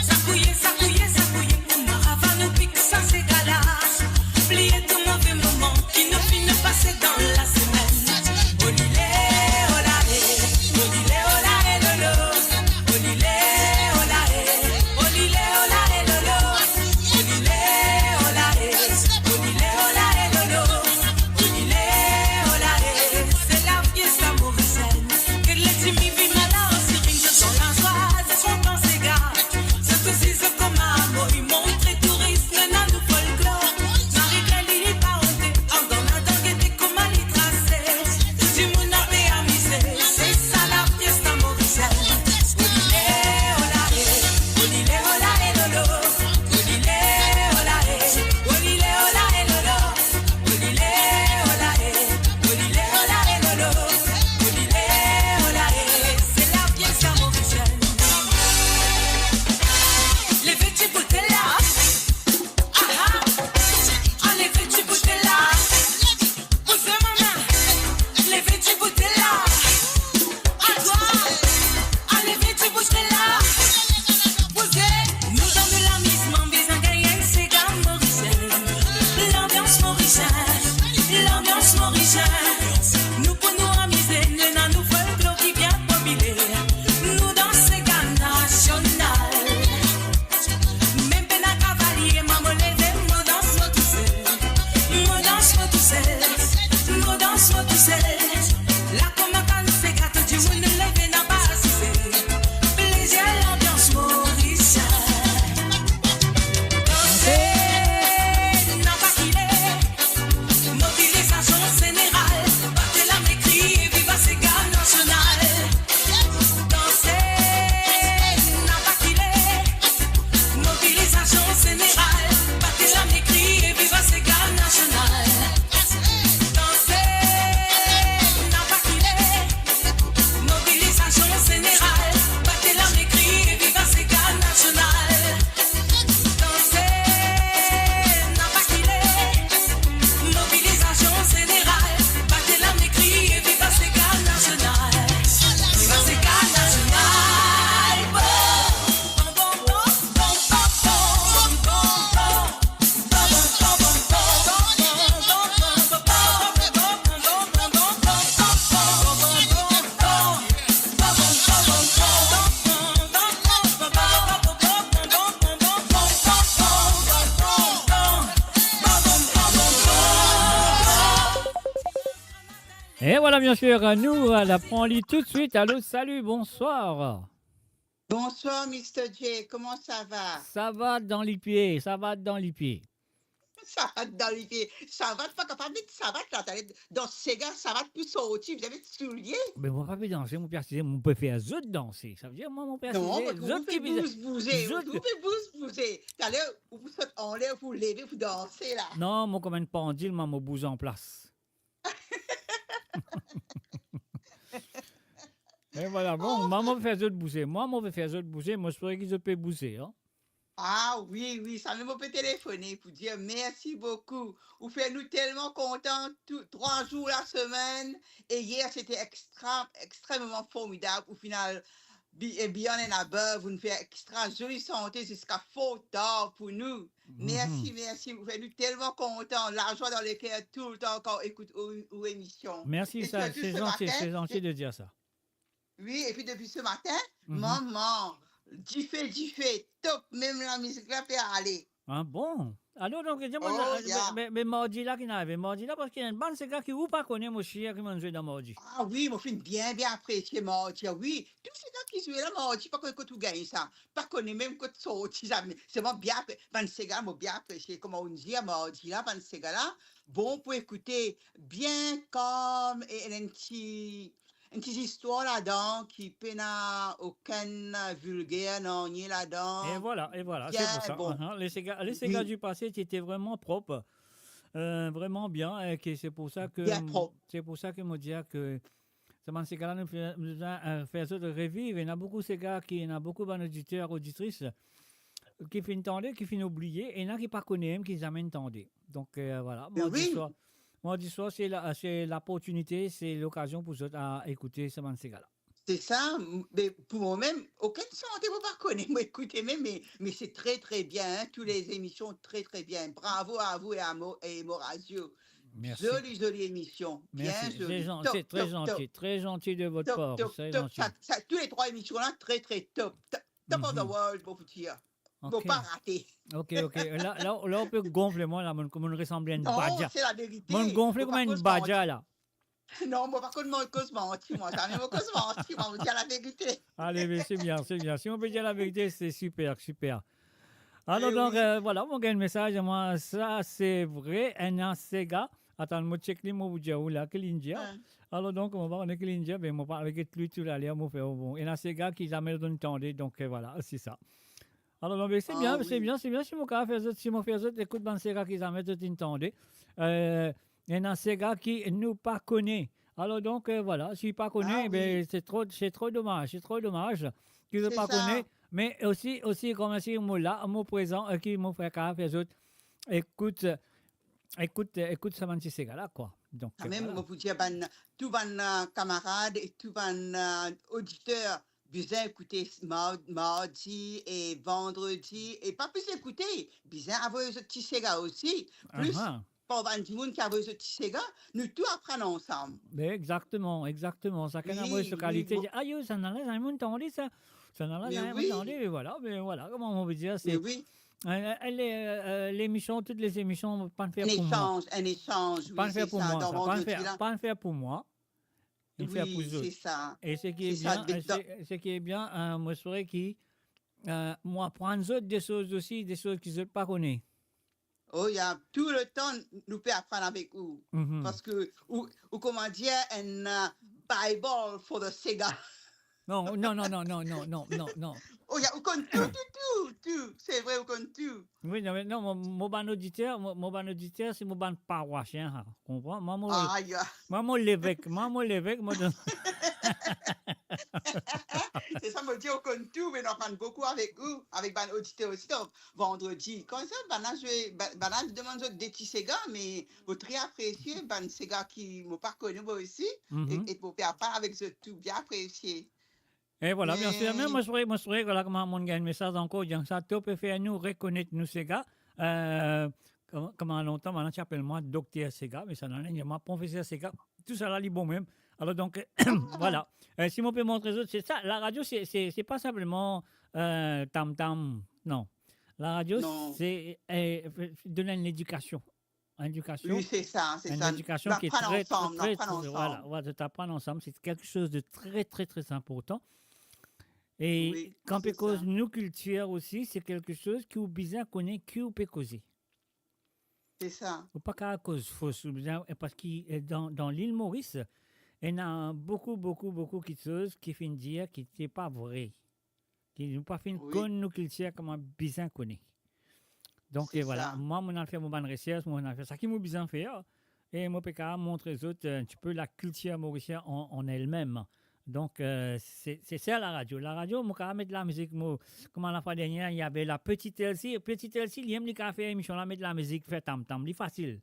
Sakouye, sakouye, sakouye pou maravan nou pik sa sega la. Bliye tou move moman ki nou finn pase dan lasemenn. Olile, olae, olile, olae, lolo. Olile, olae, olile, olae, lolo. Olile, olae, olile, olae, lolo. Olile, olae, c'est la fiesta morisienne. Que les diminués malades se ringe dans la joie, se sont en séga. Zot osi zot kouma mo, li montre touris nou ena nou folklor. Marie-Claire li, li pa onte, andan ladan gete kouma li trase. Tou dimoun ape amize, se sa la fiesta morisienne. Olile, olae, olile, olae, lolo. Olile, olae, olile, olae, lolo. Olile, olae, olile, olae, lolo. Olile, olae, c'est la fiesta morisienne. Leve ti boutey la. Aha. Leve ti boutey la. Bouze mama. Leve ti boutey la. Atwa. Leve ti boutey la. Bouze. Nou dan de lamizman, bizin gagn enn sega morisien. Lanbians morisien, lanbians morisien. Nou pou nou amize, nou ena nou folklor ki bien popiler. Nou dans sega nasional. Mem pena kavalie, mama leve, mo dans mo tousel. Mo dans mo tousel, mo dans mo tousel. La kouma kann sega, tou dimoun leve, napa asize. Plezir, lanbians morisien. Danse, napa kile. Mobilizasion zeneral, bat lame, kriye viva sega nasional. Danse, napa kile. Mobilizasion zeneral, bat lame, kriye viva sega nasional. Danse, napa kile. Mobilizasion zeneral, bat lame, kriye viva sega nasional. Danse, napa kile. Mobilizasion zeneral, bat lame, kriye viva sega nasional. Viva sega nasional. Bom, bom, bom, bom, bom, bom, bom, bom. E vwala, biensir, nou, euh, pran li toutswit. Alo, sali, bonswar. Bonswar, Mister J, kouma sa va? Sa va dan lipie, sa va dan lipie. Savat dan lipie. Savat pa kapav met savat la, tale dan sega, savat pou sorti, bizin met soulie. Me mo pa pe danse, mo pe asize, mo pe fer zot danse. Savedir mwa, mo pe asize, non, zot ki bizin, zot ki bizin. Ou pe bouz bouze. Tale ou pou sot anler, ou pou leve, ou pou danse la. Non, mo kouma enn pandil, mwa, mo bouz anplas. E vwala, bon, oh, mwa, mo pe fer zot bouze. Mwa, mo pe fer zot bouze, mo espere ki zot pe bouze, an. Ah wi, wi, samem mo pe telefone pou dir mersi boukou. Ou fer nou telman kontan tou, trwa zour lasemenn. E yer, sete extra, extrememan formidab. Ou final, bi-, e beyond and above, ou fer extra zoli sante ziska for tar pou nou. Mhm. Mersi, mersi. Ou fer nou telman kontan. Lazwa dan leker toultan kan ou ekout ou, ou emision. Mersi, e sa, sirtou se zanti, se zanti de dir sa. Wi, epi depi se matin, mhm, mama, dife, dife, top, mem lamizik la pe ale. Ah bon? Alor, donk, dir mwa, Oh, eh, yeah. me, me, me mardi la ki ena arive, mardi la, parski ena bann sega ki ou pa kone, mo sir ki mo'nn zwe dan mardi. Ah wi, mo finn bien, bien apresie mardi, ah wi. Tou sega ki zwe la mardi, pa kone kot ou gagn sa. Pa kone mem kot sorti sa, me selman bien apre-, bann sega, mo bien apresie kouma ou'nn dir mardi la, bann sega la, bon pou ekoute, bien kalm e enn ti enn ti zistwar ladan ki pena okenn vilger, nanye ladan. E vwala, e vwala, se Bien pou sa. bon. Ahan, les ségas, les ségas Wi. du passé, ti ete vreman prop, euh, vreman bien, e ke se pou sa ke, Bien prop. se pou sa ke mo dir ke sa bann sega la, nou fer, nou bizin, euh, fer zot reviv. Ena boukou sega ki, ena boukou bann oditer, oditris ki finn tande, ki finn oubliye, ena ki pa kone mem, ki zame tande. Donk, euh, vwala, Me mardi wi. swar, mardi swar, se la, se laportinite, se lokazion pou zot a ekoute sa bann sega la. Se sa, m-, me pou mwa mem, okenn sante mo pa kone, mo ekoute mem, me, me se tre, tre bien, hein, tou les émissions très, très bien. Bravo à vous et à Mo-, et Morazio. Merci. Zoli, zoli émission. Bien Merci. zoli. C'est gen-, Top, c'est très top, gentil, top. très gentil de votre Top, part, top, très top. gentil. Sa, sa, tou le trwa emision la, tre, tre top. Top, top of the Mhm. world, mo pou dir. Mo Ok. pa rate. Ok, ok. La, la, la, ou pe gonfle mwa la, mo'nn, mo'nn resanble enn Non, badja. se laverite. Mo'nn gonfle Mo pa kouma enn koz badja manti. la. Non, mo pa koz, mo koz manti, mwa. Zame mo koz manti, mwa, mo dir laverite. Ale, me se bien, se bien. Si ou pe dir laverite, se siper, siper. Alor, Eh donk, wi. euh, vwala, mo gagn mesaz, mwa, sa se vre, ena sega. Atann, mo check li, mo pou dir ou la, ki li'nn dir. Ah. Alor, donk, mo pa kone ki li'nn dir, me mo pa, avek li tou la, li, mo fer, bon. Ena sega ki zame zot inn tande, donk, euh, vwala, se sa. Alor, donk, se Ah bien, se wi. bien, se bien, si mo kapav fer zot, si mo fer zot ekout bann sega ki zame zot inn tande. Euh, ena sega ki nou pa kone. Alor, donk, euh, vwala, si pa kone, Ah be, wi. se tro, se tro domaz, se tro domaz ki zot Se pa sa. kone. Me osi, osi, kouma si mo la, mo prezan, euh, ki mo fer kapav fer zot ekout, ekout, ekout sa bann ti sega la, kwa. Donk, Kanmem, vwala. mo pou dir bann, tou bann, euh, kamarad e tou bann, euh, oditer bizin ekoute mar-, mardi e vandredi, e pa plis ekoute, bizin avoy zot ti sega osi. Plis, Aha. par bann dimoun ki avoy zot ti sega, nou tou aprann ansam. Me exakteman, exakteman. Sakenn Wi, avoy so wi, kalite, mo- dir, "Ayo, sa la, zame mo'nn tande sa. Sa la, Me zame mo'nn wi. tande," e vwala, me vwala, kouma mo pe dir, Me se, wi. euh, euh, le-, euh, lemision, tout les émissions, pa'nn fer Enn pou mwa. esanz, enn esanz, wi, Pa'nn fer se pou sa, mwa, dan sa. Pa'nn vandredi fer, la. pa'nn fer pou mwa. Inn fer pou Wi, zot. se sa. E seki Se sa, bien, de-, e dan se, seki bien, euh, mo espere ki, euh, mo aprann zot de soz osi, de soz ki zot pa kone. Oh, ya, tou letan nou pe aprann avek ou. Mhm. Parski ou, ou, kouma dir, enn, euh, Bible for the sega. Non, non, non. Oh, ya, ou konn tou, tou, tou, tou. Se vre, ou konn tou. Wi, non, me non, mo, mo bann oditer, mo, mo bann oditer, se mo bann parwasien, ha, konpran? Mwa, mo, Ah, ya. mwa, mo levek, mwa, mo levek, mo donn Se sa, mo dir, ou konn tou, me nou aprann boukou avek ou, avek bann oditer osi, donk, vandredi. Koumsa, bann la zwe, ba-, bann la demann zot de ti sega, me mo tre apresie bann sega ki mo pa kone mwa osi, Mhm. e, e mo pe aprann avek zot tou, bien apresie. E vwala, bien sir. Me mo swete, mo swete, vwala, kouma mo'nn gagn mesaz ankor, dir sa, to pe fer nou rekonet nou sega. Euh, kouma, kouma lontan, bann la ti apel mwa Dokter Sega, me sa, non, non, mwa Profeser Sega. Tou sa la, li bon mem. Alor, donk, vwala. Euh, si mo pe montre zot, se sa, laradio, se, se, se pa sinpleman, euh, tam-tam, non. Laradio, Non. se, euh, donn enn ledikasion. Ledikasion, Wi, se sa, se enn sa. ledikasion Nou ki aprann tre, ansam, tre, nou tre, aprann tre, ansam. vwala, vwala, zot aprann ansam, se kiksoz de tre, tre, tre inportan. E Wi, kan pe se koz sa. nou kiltir osi, se kiksoz ki ou bizin kone ki ou pe koze. Se sa. Ou pa kapav koz fos, ou bizin, e parski, e, dan, dan lil Moris, ena boukou, boukou, boukou kiksoz ki finn dir ki se pa vre. Ki nou pa finn Wi. konn nou kiltir kouma bizin kone. Donk, Se e vwala, sa. mwa, mo'nn al fer mo bann resers, mo'nn al fer seki mo bizin fer, e mo pe kapav montre zot, e, enn tipe lakiltir morisien an, an elmem. Donk, e, se, se sa laradio. Laradio, mo kapav met lamizik, mo, kouma lafwa dernier, il y avait la petite Elsie. Petite Elsie, li mem, li kapav fer emision la, met lamizik, fer tam-tam. Li fasil.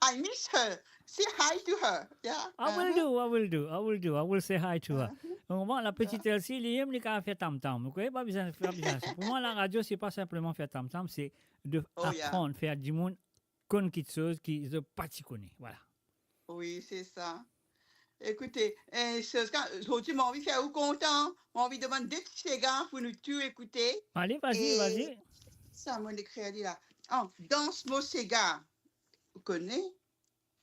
I miss her. Say hi to her. Yeah. I will Uh-huh. do, I will do, I will do, I will say hi to her. Uh-huh. Ou konpran, la petite Yeah. Elsie, li mem, li kapav fer tam-tam. Ou konpran, pa bizin, pa bizin sa. Pou mwa, laradio, se pa sinpleman fer tam-tam, se de Oh, yeah. aprann, fer dimoun konn kiksoz ki zot pa ti kone. Vwala. Wi, se sa. Ekoute, e, Serge, zordi, mo anvi fer ou kontan. Mo anvi demann de ti sega pou nou tou ekoute. Ale, vas-y, E vas-y. sa, mo ekrir li la. Ah, Dans Mo Sega. Ou kone?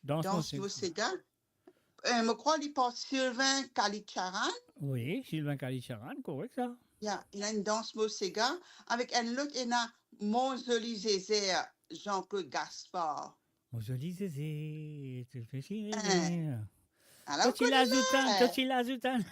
Dans Mo Sega. Dans Mo Sega. Euh, mo krwar li par Sylvain Kalicharan. Wi, Sylvain Kalicharan, korek sa. Ya, ena enn Dans Mo Sega, avek enn lot, ena Mo Zoli Zeze, Jean-Claude Gaspard. Mo Zoli Zeze, tu fais si bien. Hein. Ala, ou kone la, to ti lazout enn, to ti lazout enn.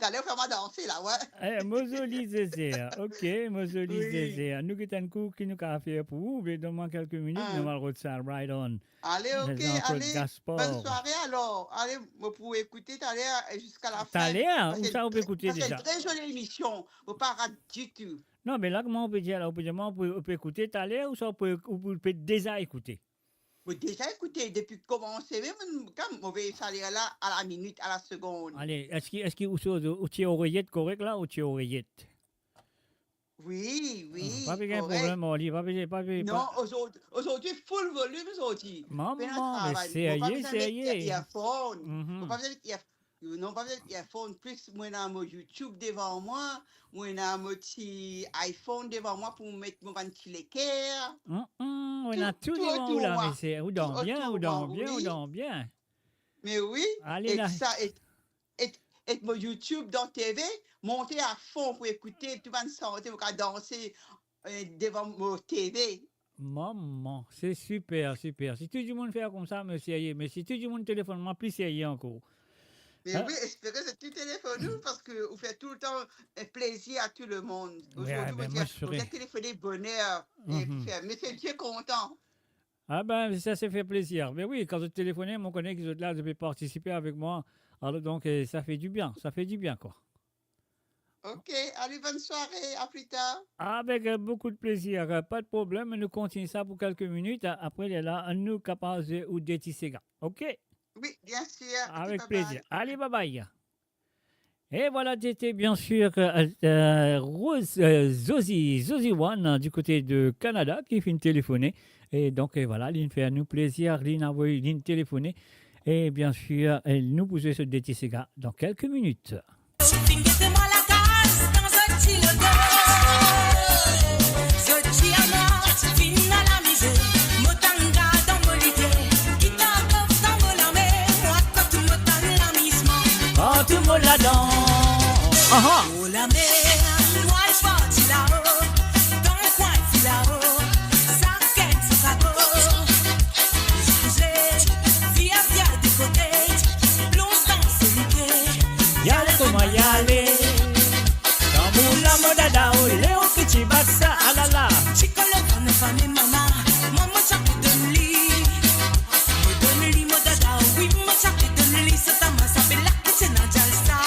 Taler ou fer mwa danse la, wi. Eh, Mo Zoli Zeze, ok, Mo Zoli Zeze. Wi. Nou get enn kou ki nou kapav fer pou ou, oubien donn mwa kelke minit, ah, nou al rod sa, right on. Ale, ok, Jean-Claude Gaspard. Ale. Bonn sware alor. Ale, mo pou ekoute taler e ziska lafin. Taler, ou sa ou pe ekoute deza. Parski se enn tre, tre zoli emision. Ou pa rat ditou. Non, me la, kouma ou pe dir la, ou pe dir mwa, ou pe, ou pe ekoute taler, ouswa ou pe, ou pe deza ekoute? Mo deza ekoute depi komanse, mem kan mo vey sa ler la, a la minit, a la segonn. Ale, eski, eski ou so, ou ti oreyet korek la, ou ti oreyet? Wi, wi, ah, pa bizin korek. Problem ar li, pa bizin, pa bizin, pa... Non, ozordi, ozordi full volim ozordi. Mama, pena travay. Me serye, serye. Mo pa bizin met earphone. Mhm. Mo pa bizin met earphone. Non, pa bizin met earphone, plis mo ena mo YouTube devan mwa, mo ena mo ti iPhone devan mwa pou met mo bann ti leker. Mm, mm, ou ena tou devan ou la, me se, ou dan bien, ou dan bien, ou dan bien. Tou otour mwa, wi. Me wi, ale la. Ek sa, ek, ek, ek mo YouTube dan TV, monte a fon pou ekoute tou bann sante, pou kapav danse, eh, devan mo TV. Mama, se siper, siper. Si tou dimoun fer koumsa, me serye. Me si tou dimoun telefonn mwa, pli serye ankor. Me wi, espere zot tou telefonn nou, parski ou fer toultan, eh, plezir a tou lemonn. Wi, ozordi, ah ben, mo dir, mwa, se vre, ou telefone boner, eh, pou fer Mesye Dieu kontan. Ah ben, sa se fer plezir. Me wi, kan zot telefone, mo kone ki zot la, zot pe partisipe avek mwa. Alor donk, eh, sa fer dibien, sa fer dibien, kwa. Ok, ale, bonn sware, a pli tar. Avek, euh, boukou de plezir, euh, pa de problem, nou kontign sa pou kelke minit, a-, apre lerla, nou kapav zwe ou de ti sega, ok? Wi, biensir, ok, bye bye. Avek plezir. Ale, bye bye. E vwala, sete biensir, euh, euh, Rose, euh, Zozi, Zozi One, euh, di kote de Kanada, ki finn telefone. E donk, euh, vwala, li finn fer nou plezir, li finn avoy, li finn telefone. E biensir, euh, nou pou zwe so de ti sega dan kelke minit. Finn get mwa lakaz dan zot ti lodo. Zot ti amar, finn al amize. Mo tann gard dan mo lide, gitar kof dan mo lame. Mwa kot mo tann lamizman, partou mo ladan. Aha. Mo lamer, nou al parti lao, dan kwin ti lao. Sakenn so kapo. Bouze, via, via de kote, plonz dan solite. Yale kouma yale. Tanbour la mo dada, ole ou ki ti bat sa, alala. Chikolo, fane, fane, mama, mama, chape donn li. Mo donn li mo dada, wi, mo chape donn li, sa tama, sa bela, ki ti ena djalsa.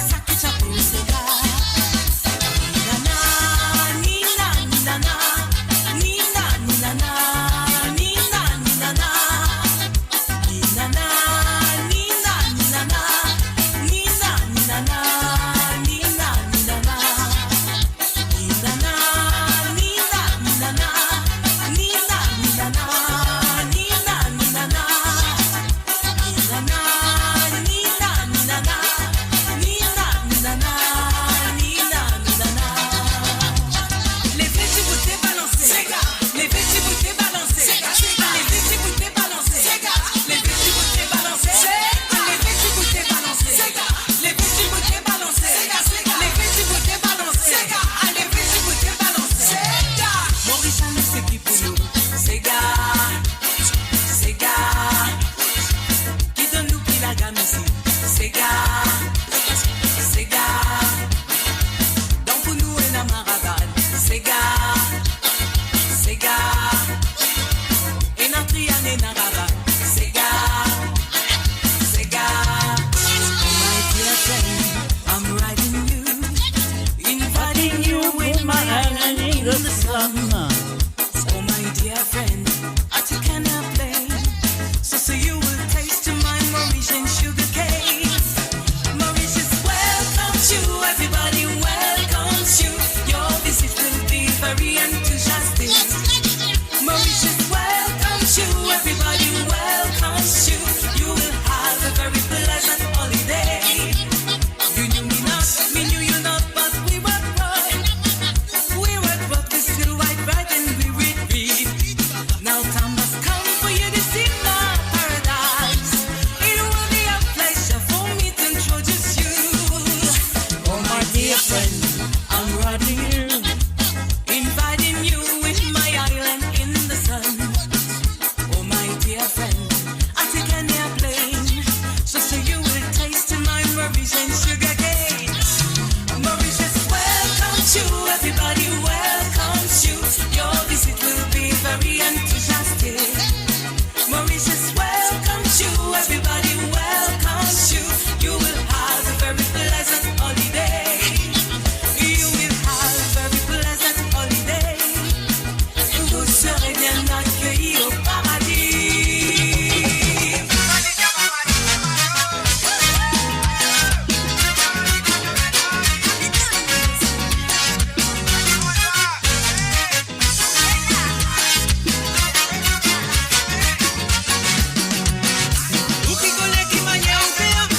Sa ki ti apel sega. Ni nana, ni na, ni nana, ni na, ni nana, ni nana, ni nana. Ni nana, ni na, ni nana, ni na, ni nana, ni na, ni nana. Ni nana, ni na, ni nana,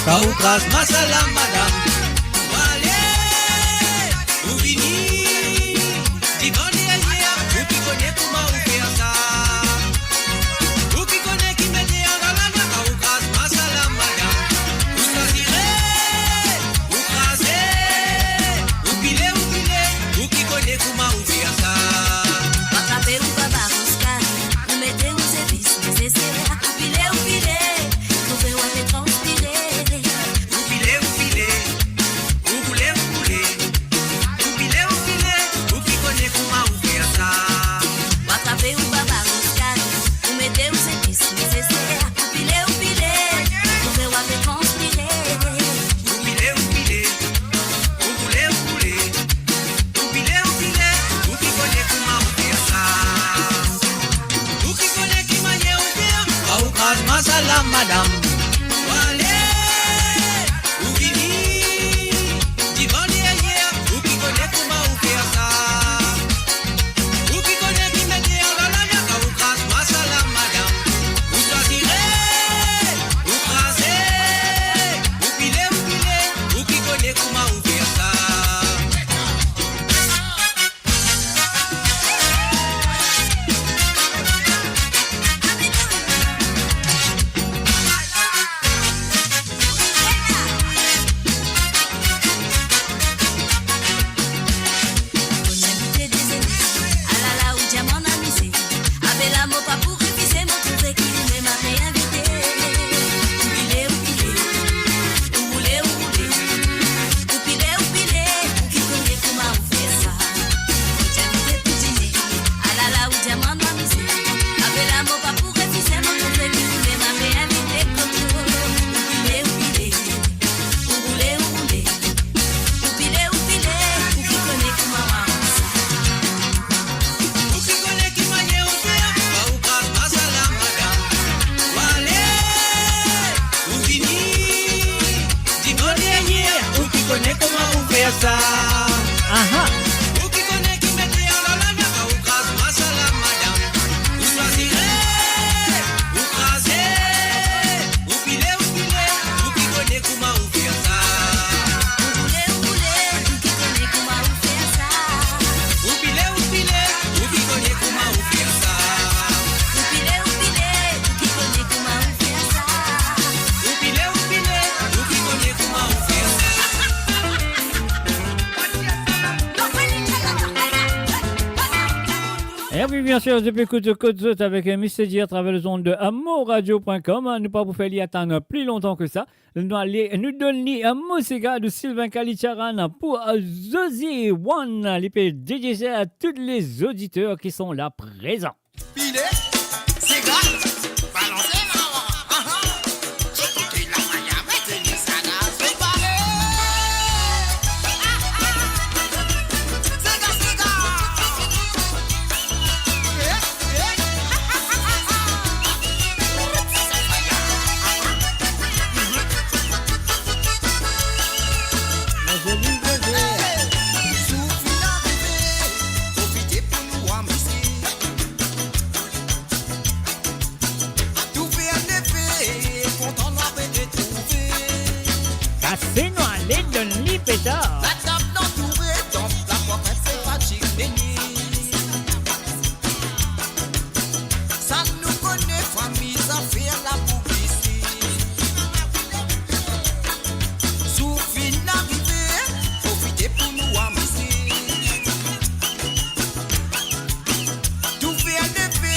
Kan ou kraz masala, madam, ou ale, ou vini, divan deryer, ou ki kone kouma ou fer sa. Ou ki kone ki mete andan lame, kan ou kraz masala, madam, ou swazire, ou kraze, ou pile, ou pile, ou ki kone kouma ou fer sa. Ou atrape ou baba, ou skale, ou mete ou zepis neseser, ou pile, ou pile, ou fer ou ape transpire. Ou pile, ou pile, ou boule, ou boule, ou pile, ou pile, ou ki kone kouma ou fer sa. Ou atrape ou baba, ou skale, ou mete ou zepis neseser, ou pile, ou pile, ou fer ou ape transpire. Ou pile, ou pile, ou boule, ou boule, ou pile, ou pile, ou ki kone kouma ou fer sa. Ou ki kone ki manier ou fer, kan ou kraz masala, madam, ou ale, ou vini, divan deryer, ou ki kone kouma ou fer sa. Ou ki kone ki mete andan lame, kan ou kraz masala, madam, ou swazire, ou kraze, ou pile, ou pile, ou ki kone kouma ou fer sa. Alala, ou diaman amize. Apel la, mo pa pou refize, mo trouve ki ou mem ape invite. Ou pile, ou pile, ou boule, ou boule, ou pile, ou pile, ou ki kone kouma ou fer sa. Ou ti invite pou dine. Alala, ou diaman amize. Apel la, mo pa pou refize, mo trouve ki ou mem ape invite kot mwa. Ou pile, ou pile, ou boule, ou boule, ou pile, ou pile, ou ki kone kouma ou fer sa. Ou ki kone ki manier ou fer, kan ou kraz masala, madam, ou ale, ou vini, divan deryer, ou ki kone kouma ou fer sa. Aha. Ou ki kone ki mete andan lame, kan ou kraz masala, madam, ou swazire, ou kraze, ou pile, ou pile, ou ki kone kouma ou fer sa. Ou boule, ou boule, ou ki kone kouma ou fer sa. Ou pile, ou pile, ou ki kone kouma ou fer sa. Ou pile, ou pile, ou ki kone kouma ou fer sa. Ou pile, ou pile, ou ki kone kouma ou fer sa. E wi, bien sir, depi kout zot, kout zot avek, eh, Mister G atraver lezond de amourradio point com. Nou pa pou fer li atann pli lontan ke sa. Nou ale, nou donn li, eh, mo sega de Sylvain Kalicharan pou, eh, Zozi One. Li pe dediye sa a tout lezoditer ki sont la prezan. Pile, sega, balanse la, aha. Ti kote la maya, met li sega, se pale. Sega, sega. Eh, eh. Zour finn arive, profite pou nou amize. Tou fer lefe, kontan nou ape retrouve. Pase nou ale donn li petar. Latab antoure, tanp laprop, enn pe fatig nene. Sa nou kone, fami, zafer lapoublisite. Zour finn arive, profite pou nou amize. Tou fer lefe,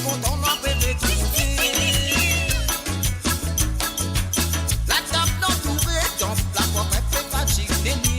kontan nou ape retrouve. Latab antoure, tanp laprop, enn pe fatig nene.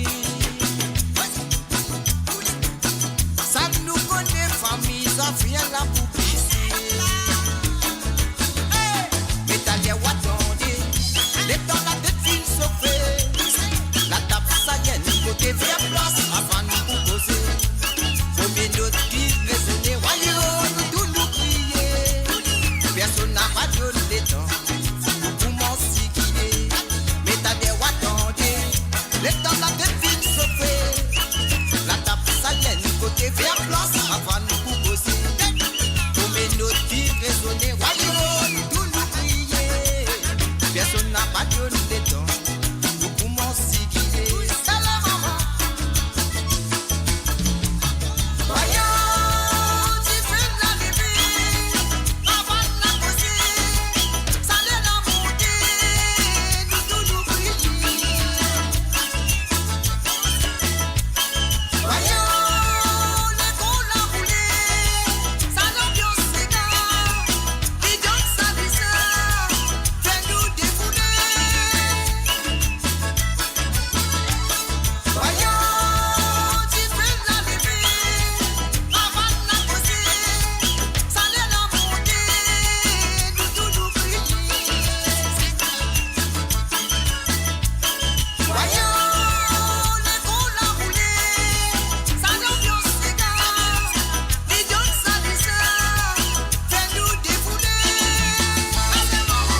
Donn letan, nou koumans sigile. Sale mama. Vwayon, difinn la leve, avan la koze, sale la monte, nou tou nou kriye. Vwayon, lekor la boule, sa lanbians sega, li donn sa lizar, fer nou defoule. Vwayon, difinn la leve, avan la koze, sale la monte, nou tou nou kriye. Vwayon, lekor la boule, sa lanbians sega, li donn sa lizar, fer nou defoule. Ale mama,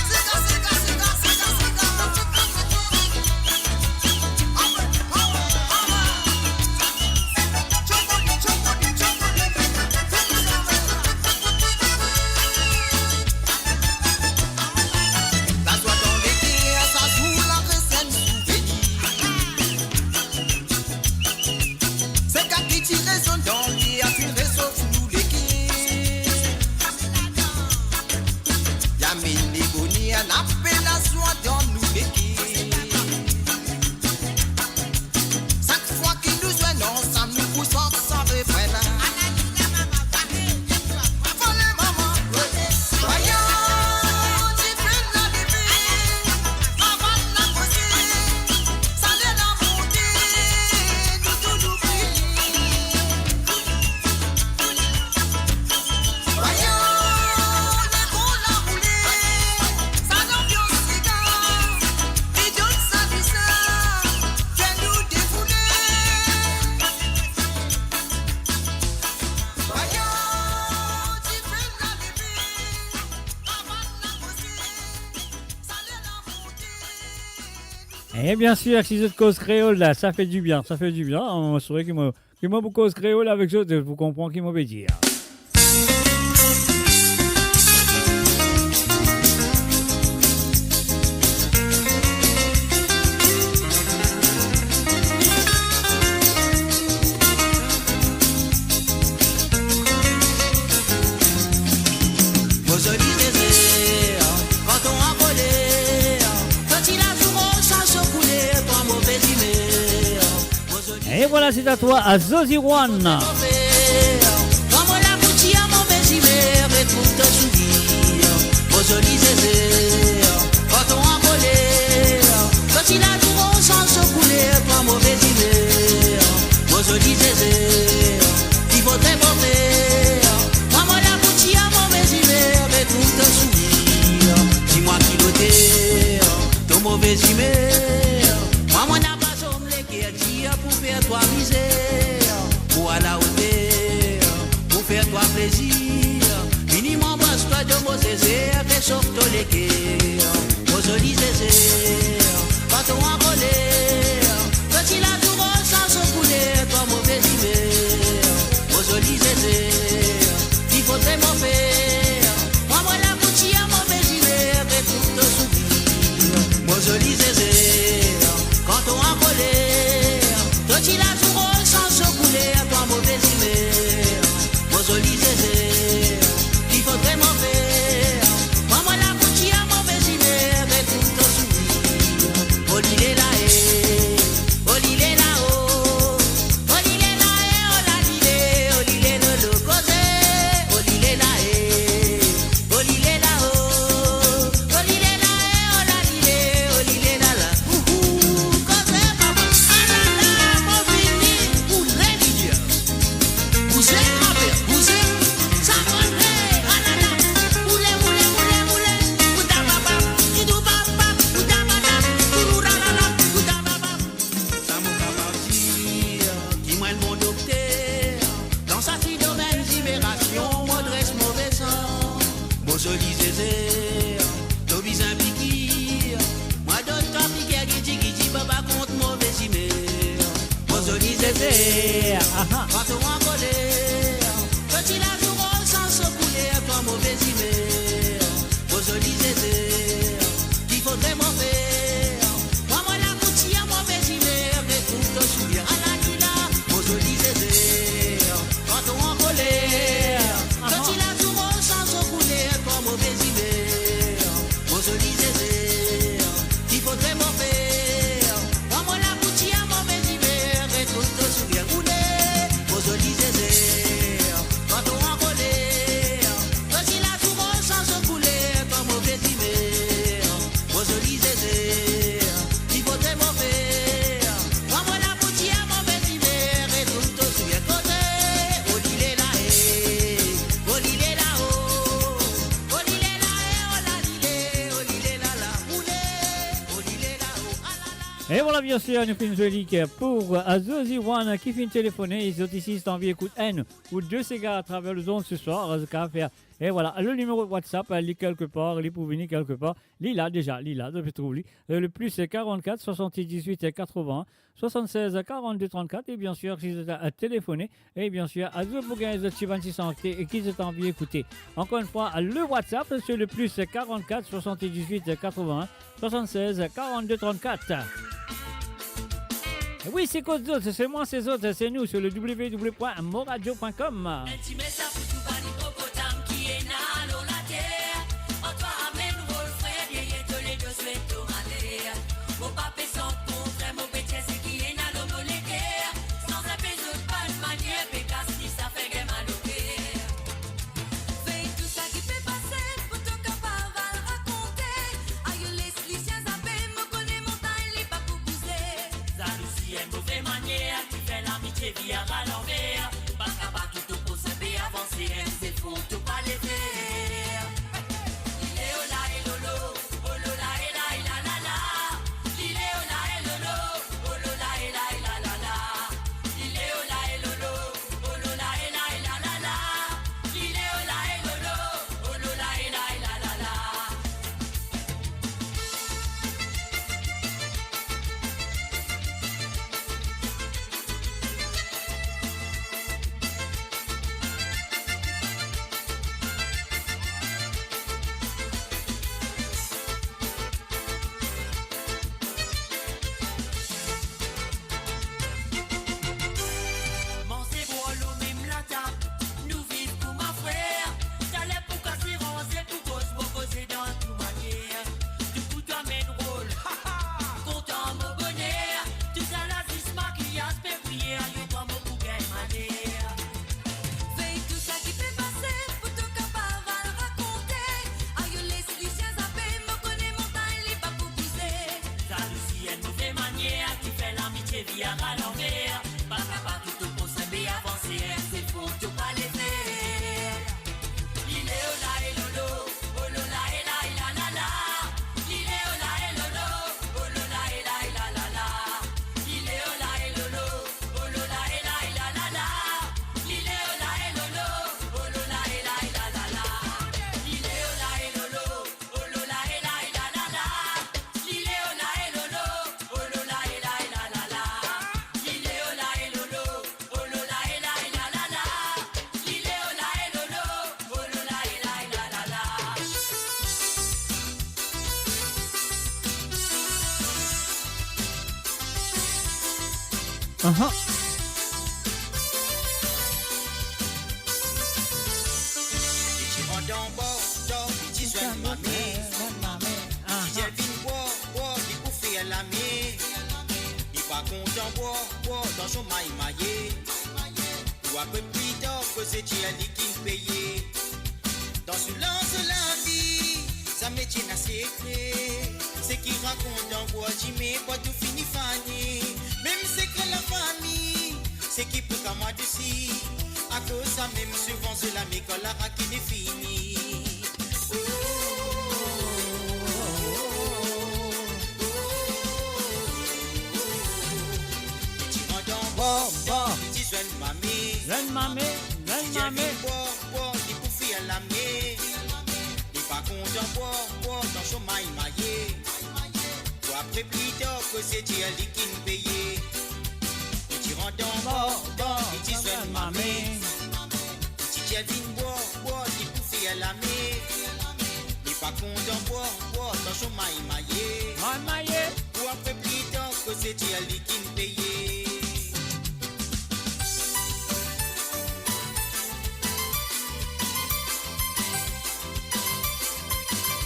sega, sega, sega, sega, sega. Laswa dan leker, sa zour la res enn souvenir. Sega ki ti rezonn dan ler, finn rezof nou leker. Li amenn leboner, lape, lazwa dan nou leker. Sak fwa ki nou zwenn ansam, nou pou sant sa refren la. Vwayon, difinn la leve, avan la koze, sale la monte, nou tou nou kriye. Vwayon, lekor la boule, sa lanbians sega, li donn sa lizar, fer nou defoule. Vwayon, difinn la leve, avan la koze, sale la monte, nou tou nou kriye. E bien sir, si zot koz kreol la, sa fer dibien, sa fer dibien. Mo swete ki mo, ki mo pou koz kreol avek zot, pou konpran ki mo pe dir. Mo zoli zeze, kan to ankoler, to ti lazour sanz so kouler, to an move zimer. E vwala, se a twa, a Zozi One. Kan mo labouti an move zimer, retrouv to sourir. Mo zoli zeze, kan to ankoler, to ti lazour sanz so kouler, to an move zimer. Mo zoli zeze, ki fode mo fer, kan mo labouti an move zimer, retrouv to sourir. Di mwa ki loter to move zimer, mwa mo napa zom leker dir pou fer twa mizer, pou al aoter, pou fer twa plezir. Minimem anbras twa dan mo zeze, fer sof to leker. Mo zoli zeze, pa tro ankoler, to ti lazour sanz so kouler, to an move zimer. Mo zoli zeze, ki fode mo fer, mwa mo labouti an move zimer, retrouv to sourir. Mo zoli zeze, kan to ankoler, to ti lazour sanz so kouler, to an move zimer. Mo zoli zeze, ki fode mo fer, mwa mo labouti an move zimer, retrouv to sourir. Oli lela e, oli lela o, oli lela e, ola lile, oli le lolo koze, oli lela e. Oli lela o, oli lela e, ola lile, oli lela la. Ouhou, koze mama, alala, mo vini pou religion. Bouze, krape, bouze, sa konn, alala. Boule, boule, boule, boule, bouda baba, kidou baba, bouda baba, boulou ralala, bouda baba. Sa mo kapav dir, ki mwa enn bon dokter, dan sa ti domenn zimerasion, mo dres move san. Mo zoli zeze, to bizin pikir, mwa donn twa piker gidi gidi, baba kont move zimer. Mo zoli zeze, aha, kan to ankoler, to ti lazour sanz so kouler, to an move zimer. Mo zoli zeze, E vwala, biensir, nou finn zwe li ki pou, euh, Azozi One ki finn telefone, e zot isi, si zot anvi ekout enn ou de sega atraver lezond se swar, zot kapav fer. E vwala, le nimero WhatsApp, euh, li kelkepar, li pou vini kelkepar. Li la deza, li la, zot pe trouv li. Euh, le plus, euh, quarante-quatre soixante-dix-huit quatre-vingts soixante-seize quarante-deux trente-quatre. E biensir, si zot, euh, telefone, e biensir, zot pou gagn zot ti bann ti san ki zot anvi ekoute. Ankor enn fwa, le WhatsApp, se le plus quarante-quatre soixante-dix-huit quatre-vingts soixante-seize quarante-deux trente-quatre. Wi, se kot zot, se mwa, se zot, se nou, sur le w w w point moradio point com. Enn ti mesaz pou tou bann ipopotam ki ena lor later. Antwa amenn rol frer, yeye, toledo swet to maler. Mo pa pe sant kontre, mo pe dir seki ena lor mo leker. Sanz enpe zot bann manier, pe kas li, sa fer gagn mal oker. Vey tou sa ki pe pase, pou to kapav al rakonte. Ayo, les lisien zape, mo kone montagn li pa pou bouze. Zalouzi, enn move manier ki fer lamitie vir alanver. Pa kapav ki to prosin pe avanse, enn se fou to pa leve. Lileo la e lolo, olo la e la e la la la. Lileo la e lolo, olo la e la e la la la. Lileo la e lolo, olo la e la e la la la. Lileo la e lolo, olo la e la e la la la. Manze bwar lor mem latab, nou viv kouma frer. Taler pou kas ranze, pou koz mo koze dan tou manier. Tou pou twa amenn rol, ha, ha. Kontan mo boner, tou sa la zis makiaz pe briye, ayo, kouma mo pou gagn maner. Vey tou sa ki pe pase, pou to kapav al rakonte. Ayo, les lisien zape, mo kone montagn li pa pou bouze. Zalouzi, enn move manier ki fer lamitie vir alanver. Pa kapav ki to prosin pe avanse, enn se fou to pa leve. Lileo la e lolo, olo la e la e la la la. Lileo la e lolo, olo la e la e la la la. Lileo la e lolo, olo la e la e la la la. Lileo la e lolo, olo la e la e la la la. Lileo la e lolo, olo la e la e la la la. Lileo la e lolo, olo la e la e la la la. Lileo la e lolo, olo la e la e la la la. Lileo la e lolo, olo la e la e la la la. Aha. Li ti rant dan bwar, dan, li ti zwenn mame. Li ti dir vinn bwar, bwar, li pou fer lame. Li pa kontan bwar, bwar, tansion may maye. Pou apre pli tar, koze dir li ki'nn peye. Dan soulans lavi, zame ti ena sekre. Seki rakont dan bwar, dime bwar tou fini fane. Mem sekre lafami, seki pou kama desi. Akoz sa mem souvan zot lame kan larak inn fini. Li ti rant dan bwar, bwar, li ti zwenn mame. Zwenn mame, zwenn mame. Li ti dir vinn bwar, bwar, li pou fer lame. Li pa kontan bwar, bwar, tansion may maye. Pou apre pli tar, koze dir li ki'nn peye. Li ti rant dan bwar, bwar, li ti zwenn mame. Li ti dir vinn bwar, bwar, li pou fer lame. Li pa kontan bwar, bwar, tansion may maye. May maye. Pou apre pli tar, koze dir li ki'nn peye.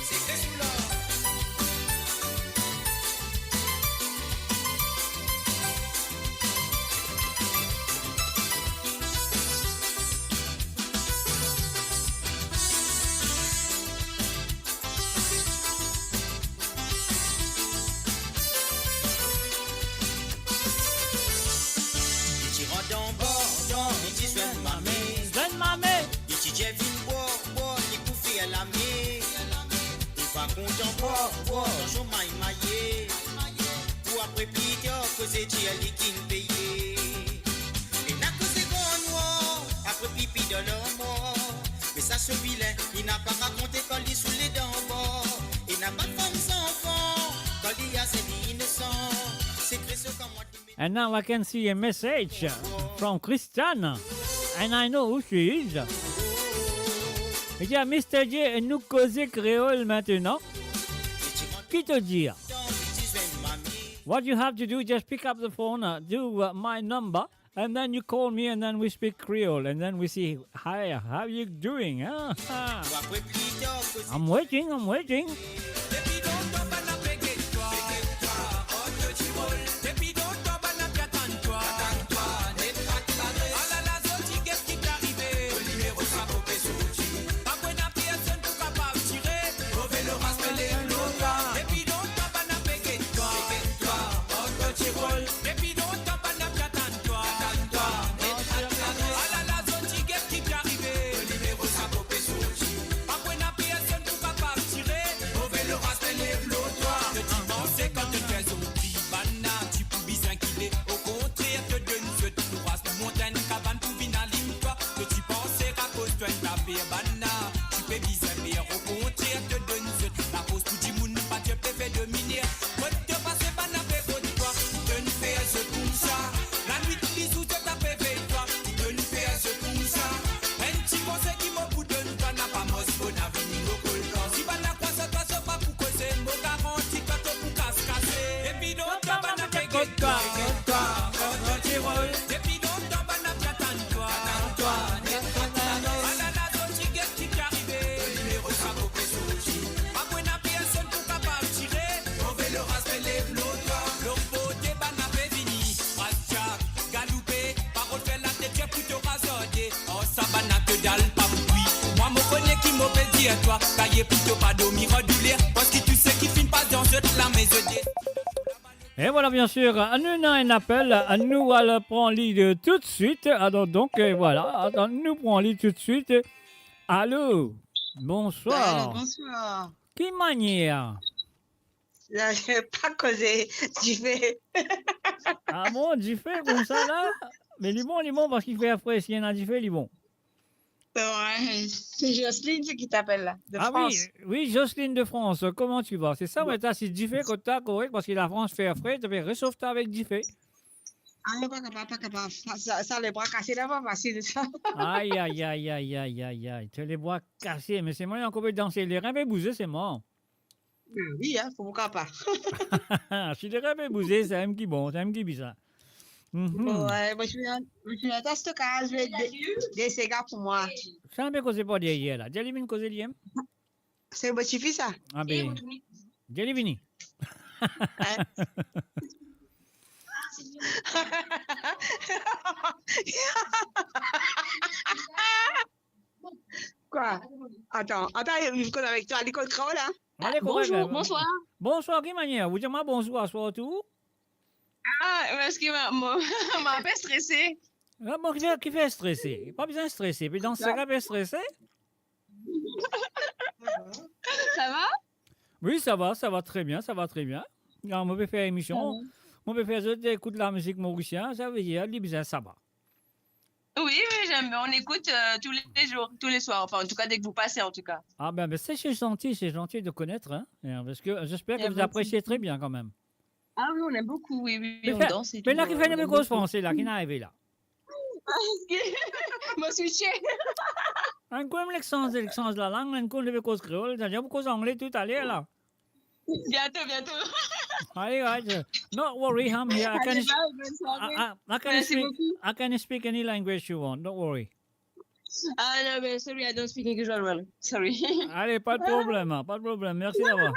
Sekre sou lor. Li ti rant dan bwar, dan, li ti zwenn mame. Zwenn mame. Li ti dir vinn bwar, bwar, li pou fer lame. Li pa kontan bwar, bwar, tansion may maye. Pou apre Pli tar koze dir li ki'nn peye. Ena koze gran nwar, apre pipi dan larmwar. Me sa so vilin, li napa rakonte kan li sou ledan bar. Ena bann fam zanfan, kan li aze li inosan. Sekre so kan mwa And now I can see a message from Christiane, and I know who she is. Li dir, Mister J, nou koze kreol aster. Ki to dir? What you have to do, just pick up the phone, uh, do, uh, my number, and then you call me, and then we speak Creole, and then we see, "Hi, how you doing, huh?" I'm waiting, I'm waiting. Ti panse kan to fer zot pli bann la, ti pou bizin kile. Okontrer, to donn zot kouraz pou mont enn kabann pou vinn alim twa. To ti panse akoz to enn taper bann la, ti pe bizin per. Okontrer, to donn zot lafors pou dimoun pa ti pe fer dominer. Kot to pase bann la pe rod twa, pou tonn fer zot koumsa. Lanwit lizour zot ape vey twa, pou tonn fer zot koumsa. Enn ti konsey ki mo pou donn twa, napa mars bona vini mo koltan. Si bann la krwar twa, zot pa pou koze, mo garanti twa to pou kas kase. Depi lontan bann la pe get twa, get twa, kot to ti rol. Depi lontan bann la pe atann twa, atann twa, net atann twa. Alala, zot ti get ki pe arive. To nimero sa mo pe sorti. Pa pou ena personn pou kapav tire. Move loraz pe lev lor twa. Lor porte bann la pe vini. Fraz Jack, galoupe, parol fer latet dir pou to razarde. Ar sa bann la to dal pa pou bwi. Mwa mo kone ki mo pe dir twa, kaye pou to pa dormi an douler, parski tou seki finn pas dan zot lame zot de- Et voilà, bien sûr, nou ena enn apel, nou al pran li, euh, toutswit. Alors, donc, euh, voilà, atann, nou pran li toutswit. Alo, bonswar. Alo, bonswar. Ki manier? La, pa koze, dife. Ah bon, dife koumsa la? Me li bon, li bon, parski fer fre, si ena dife, li bon. Ouais, c'est Jocelyne qui t'appelle là, de France. Ah oui, oui, Jocelyne de France, comment tu vas? C'est ça, ouais, ta, si dife kot twa, korek, parski Lafrans fer fre, to pe resof twa avek dife. Ah non, pa kapav, pa kapav. Sa, sa, sa, lebra kase la, pa fasil, sa. Ay, ay, ay. To lebra kase, me selman, ankor pe danse, lerin pe bouze, se mor. Ben oui, hein, pourquoi pas. Si lerin pe bouze, se mem ki bon, se mem ki bizar. Mhm. Ouais, moi, je viens, je viens dans ce cas, je vais dé-, des ségas pour moi. Sa pe koze par deryer la. Dir li vinn koze li mem. C'est mon petit-fils, ça. Ah ben, dir li vini. Hein? Quoi? Attends, attends, il cause avec toi, il cause trop, là. Allez, bonjour, bonswar. Bonswar, ki manier? Ou dir mwa bonswar, swar tou? Ah, parski mo, mo, mo pe strese. Ah, bon, ki fer, ki fer strese? Pa bizin strese, pe dan sa ka pe strese? Ça va? Oui, ça va, ça va très bien, ça va très bien. Ah, mo pe fer emision, mo pe fer zot ekout lamizik morisien, sa ve dir, li bizin sava. Oui, oui, j'aime bien. On écoute, euh, tous les jours, tous les soirs. Enfin, en tout cas, dès que vous passez, en tout cas. Ah ben, ben, c'est, c'est gentil, c'est gentil de connaître, hein, hein, parce que j'espère que vous appréciez très bien quand même. Ah oui, on aime beaucoup, oui, oui, oui, on danse et tout, euh, on aime beaucoup. Me la ki fer nou pe koz franse la, ki inn arive la? Parski mo switche. Enn kou li sanz, li sanz lalang, enn kou li pe koz kreol, sa dir pou koz angle toutaler la. Bientôt, bientôt. Allez, right. Not worry, I'm here. I can, allez, bye, bonne soirée. I, I, I can speak, merci beaucoup. I can speak any language you want. Don't worry. Ah non, mais sorry, I don't speak English very well. Sorry. Allez, pas de problème, hein, pas de problème. Merci d'avoir.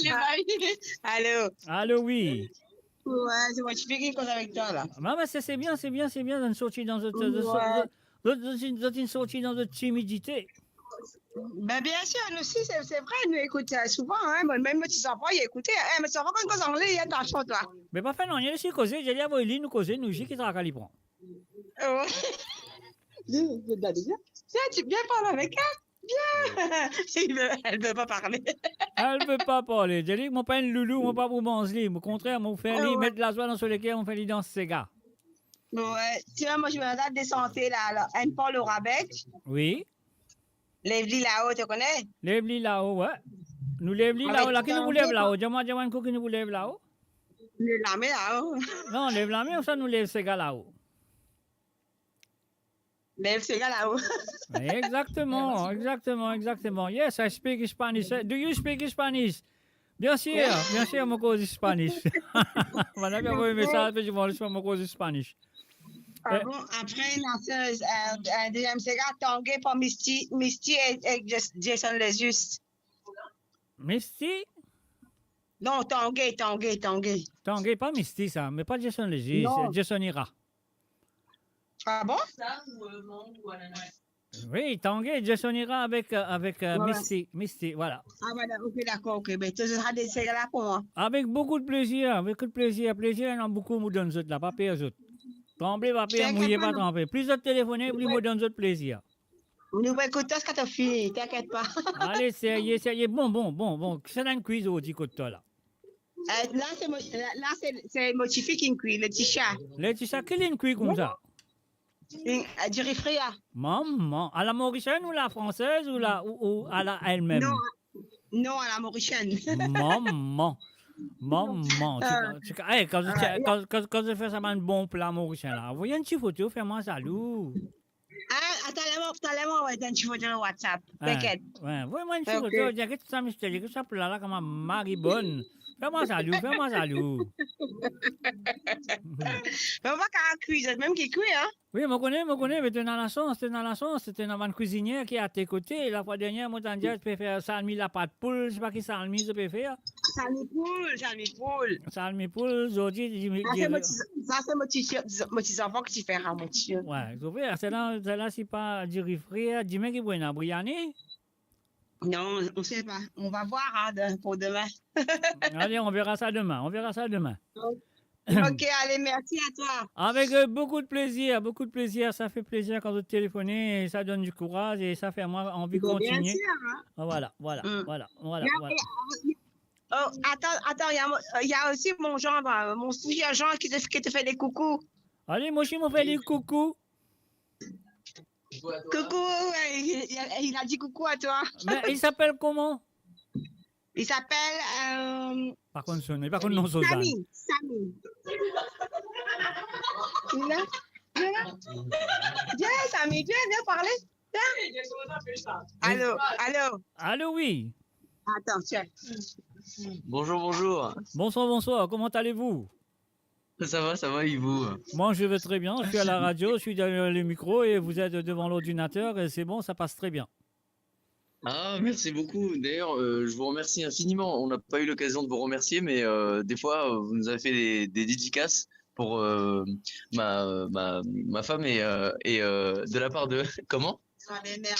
Allez, bye. Allô? Allô, oui. Ouais, c'est moi, je suis qui cause avec toi, là. Non, mais c'est, c'est bien, c'est bien, c'est bien de sortir dans notre, de, ouais, de, de, de, de sortir dans notre timidité. Ben, bien sûr, nous aussi, c'est, c'est vrai, nous écoute, euh, souvent, hein, moi, même mes petits-enfants, ils écoutent, hein, mes petits-enfants, quand ils cause anglais, ils atann twa. Me pa fer nanye, les koze, dir li avoy li, nou koze, nou, ki traka li pran. Oh. Viens, viens, viens, viens. Viens, tu viens parler avec elle. Li ve, li ve pa parle. Li ve pa parle. Li dir, mo pa enn loulou, mo pa pou manz li. Okontrer, mo fer li met lazwa dan so leker, mo fer li dans sega. Wi. Ti, mo, mo, mo, la, desann la, la. Enn pol o rabek. Wi. Lev li lao, to kone? Lev li lao, wi. Nou lev li lao. Lakel nou pou lev lao? Dir mwa, dir mwa enn kou ki nou pou lev lao. Lev lame lao. Non, lev lame, sa nou lev sega lao. Lev sega lao. Exactement, exactement, exactement. Yes, I speak Spanish. Do you speak Spanish? Bien sûr, bien sûr, mo koz Spanish. Madam, mo avoy mesaz, pe dir mwa, mo koz Spanish. Ah bon, apre, ena, euh, euh, deziem sega, Tanguy par Misty, Misty e, e Jas-, Jason Lezus. Misty? Non, Tanguy, Tanguy, Tanguy. Tanguy, pa Misty sa, me pa Jason Lezus, non. Jason Ira. Ah bon? Wi, Tanguy, Jason Ira avek, euh, avek, euh, Misty, Misty, vwala. Ah, vwala, ok, dakor, ok. Be, to, sa de sega la pou mwa. Avek boukou de plezir, boukou de plezir. Plezir, ena boukou, mo donn zot la, pa per zot. Tranble pa per, mouye pa tranble. Plis zot telefone, plis mo donn zot plezir. Nou pou ekout twa ziska to fini, tinkiet pa. Ale, serye, serye. Bon, bon, bon, bon. Sa ena enn kwiz ozordi kot twa la. Euh, la, se mo-, la, la, se, se mo tifi ki kwi, Letitia. Letitia, ki linn kwi koumsa? In, euh, diri frir. Mama, à la mauricienne ou la française ou la, ou, ou à la elle-même? Non, non, à la mauricienne. Mama, mama, ti, ti, eh, kan, kan, kan, kan zot fer sa bann bon pla morisien la, avoy enn ti foto, fer mwa zalou. Ah, atann, la, mo, atann, la, mo avoy enn ti foto lor WhatsApp. Tinkiet. Wi, wi, mo avoy enn ti foto, dir ki sa mister, dir ki sa pla la, kouma mari bonn. Fer mwa zalou, fer mwa zalou. Me mo pa kapav kwi, zot mem ki kwi, hein? Wi, mo kone, mo kone, me to ena lasans, to ena lasans, to ena bann kwizinie ki a to kote. Lafwa dernier, mo tann dir, to pe fer salmi lapat poul, sipa ki salmi to pe fer. Salmi poul, salmi poul. Salmi poul, zordi, li, li, sa, se mo ti, sa, se mo ti, mo ti zanfan ki ti fer a mo ti. Wi, to ve, sela, sela, sipa diri frir, dime ki pou ena briani? Non, on sait pas. On va voir, hein, de, pour demain. Allez, on verra ça demain, on verra ça demain. Ok, allez, merci à toi. Avec, euh, beaucoup de plaisir, beaucoup de plaisir. Ça fait plaisir quand vous téléphonez, et ça donne du courage, et ça fait à moi envie de continuer. Bien sûr, hein. Ah, voilà, voilà, voilà, voilà, voilà. Oh, attends, attends, il y a, il y a aussi mon Jean, euh, mon futur Jean qui te, qui te fait des coucous. Allez, moi aussi, mon fait des coucous. Coucou, euh, il, il a, il a dit coucou à toi. Mais il s'appelle comment? Il s'appelle, euh, pa konn so nom, pa konn nom so Samy, Samy. Viens, viens, Samy, viens, viens parler. Viens. Allô, allô. Allô, oui. Attends, tiens. Bonjour, bonjour. Bonsoir, bonsoir. Comment allez-vous? Ça va, ça va, et vous? Moi, je vais très bien. Je suis à la radio, je suis derrière le micro et vous êtes devant l'ordinateur et c'est bon, ça passe très bien. Ah, merci beaucoup. D'ailleurs, euh, je vous remercie infiniment. On n'a pas eu l'occasion de vous remercier, mais, euh, des fois, euh, vous nous avez fait des, des dédicaces pour, euh, ma, ma, ma femme et, euh, et, euh, de la part de, comment? Ma belle-mère.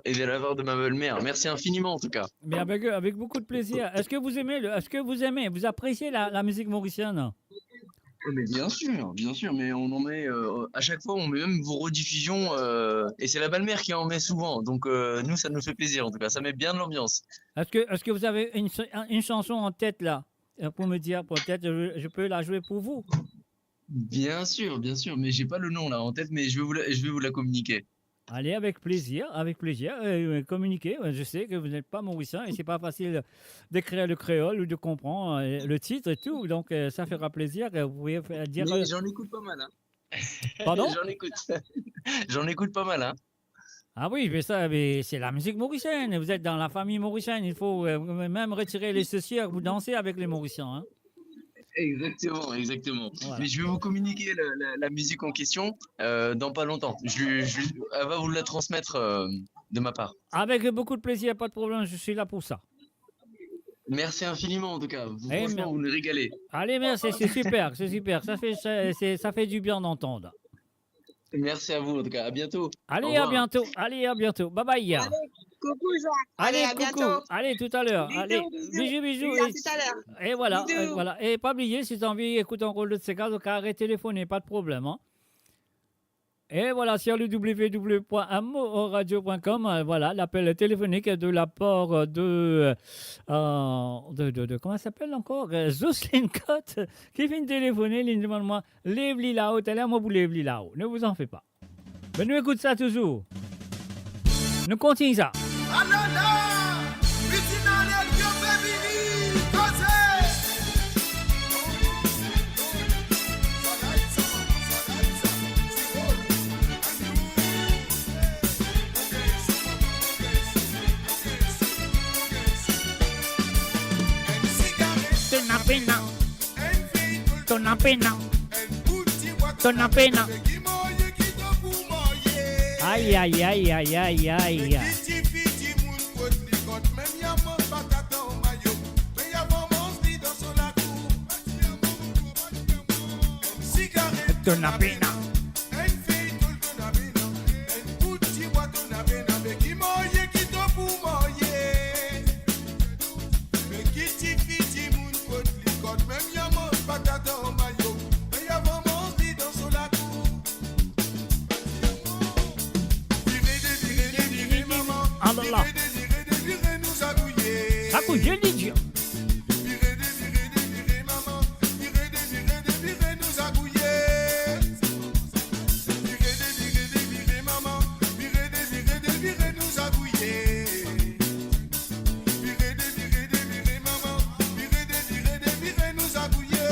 Et de la part de ma belle-mère. Merci infiniment, en tout cas. Mais avec, avec beaucoup de plaisir. Est-ce que vous aimez le, est-ce que vous aimez, vous appréciez la, la musique mauricienne? Oh, mais bien sûr, bien sûr, mais on en met, euh, à chaque fois, on met même vos rediffusions, euh, et c'est la belle-mère qui en met souvent. Donc, euh, nous, ça nous fait plaisir, en tout cas. Ça met bien de l'ambiance. Est-ce que, est-ce que vous avez une, une chanson en tête, là, euh, pour me dire, peut-être, je, je peux la jouer pour vous? Bien sûr, bien sûr, mais j'ai pas le nom, là, en tête, mais je vais vous la, je vais vous la communiquer. Allez, avec plaisir, avec plaisir. Euh, communiquez. Euh, je sais que vous n'êtes pas mauricien et c'est pas facile d'écrire le créole ou de comprendre, euh, le titre et tout. Donc, euh, ça fera plaisir que vous pouvez faire dire, mais euh, j'en écoute pas mal, hein. Pardon? J'en écoute. J'en écoute pas mal, hein. Ah oui, mais ça, mais c'est la musique mauricienne. Vous êtes dans la famille mauricienne. Il faut, euh, même retirer les chaussures, vous dansez avec les Mauriciens, hein. Exactement, exactement. Voilà. Mais je vais vous communiquer la, la, la musique en question, euh, dans pas longtemps. Je, je, elle va vous la transmettre, euh, de ma part. Avec beaucoup de plaisir, pas de problème, je suis là pour ça. Merci infiniment en tout cas. Vous, eh, franchement, vous nous régalez. Allez, merci, c'est super, c'est super. Ça fait, ça, c'est, ça fait du bien d'entendre. Merci à vous, en tout cas. À bientôt. Allez, à bientôt. Au revoir. Allez, à bientôt. Bye bye. Allez, coucou, Jacques. Allez, à bientôt. Allez, coucou. Allez, tout à l'heure. Bisous, allez, bisous, bisous. Bisous, à tout à l'heure. Et voilà, bisous. Euh, voilà. Et pas oublier, si t'as envie d'écouter encore le de ces gars, donc, arrête téléphoner, pas de problème, hein. Et voilà, sur le w w w point amourradio point com, euh, voilà, l'appel téléphonique de la part de, euh, de, de, de, comment elle s'appelle encore ? Euh, Jocelyne Cotte, ki finn telefone, li demann mwa, lev li lao, taler mwa pou lev li lao. Ne vous en faites pas. Me nou ekout sa touzour. Nou kontign sa. Alala! Pitina Lelio Bebili, koze! To na pena. To na pena. To na pena. Ay, ay, ay, ay, ay, ay. To na pena. Me ki tifi dimoun kot li kot, mem li a manz patat ar mayo, me li a manz li dan so lakour. Vire de vire de vire mama, alala, vire de vire de vire nou zagouye. Zagouye li dir. Vire de vire de vire mama, vire de vire de vire nou zagouye. Vire de vire de vire mama, vire de vire de vire nou zagouye. Vire de vire de vire mama, vire de vire de vire nou zagouye.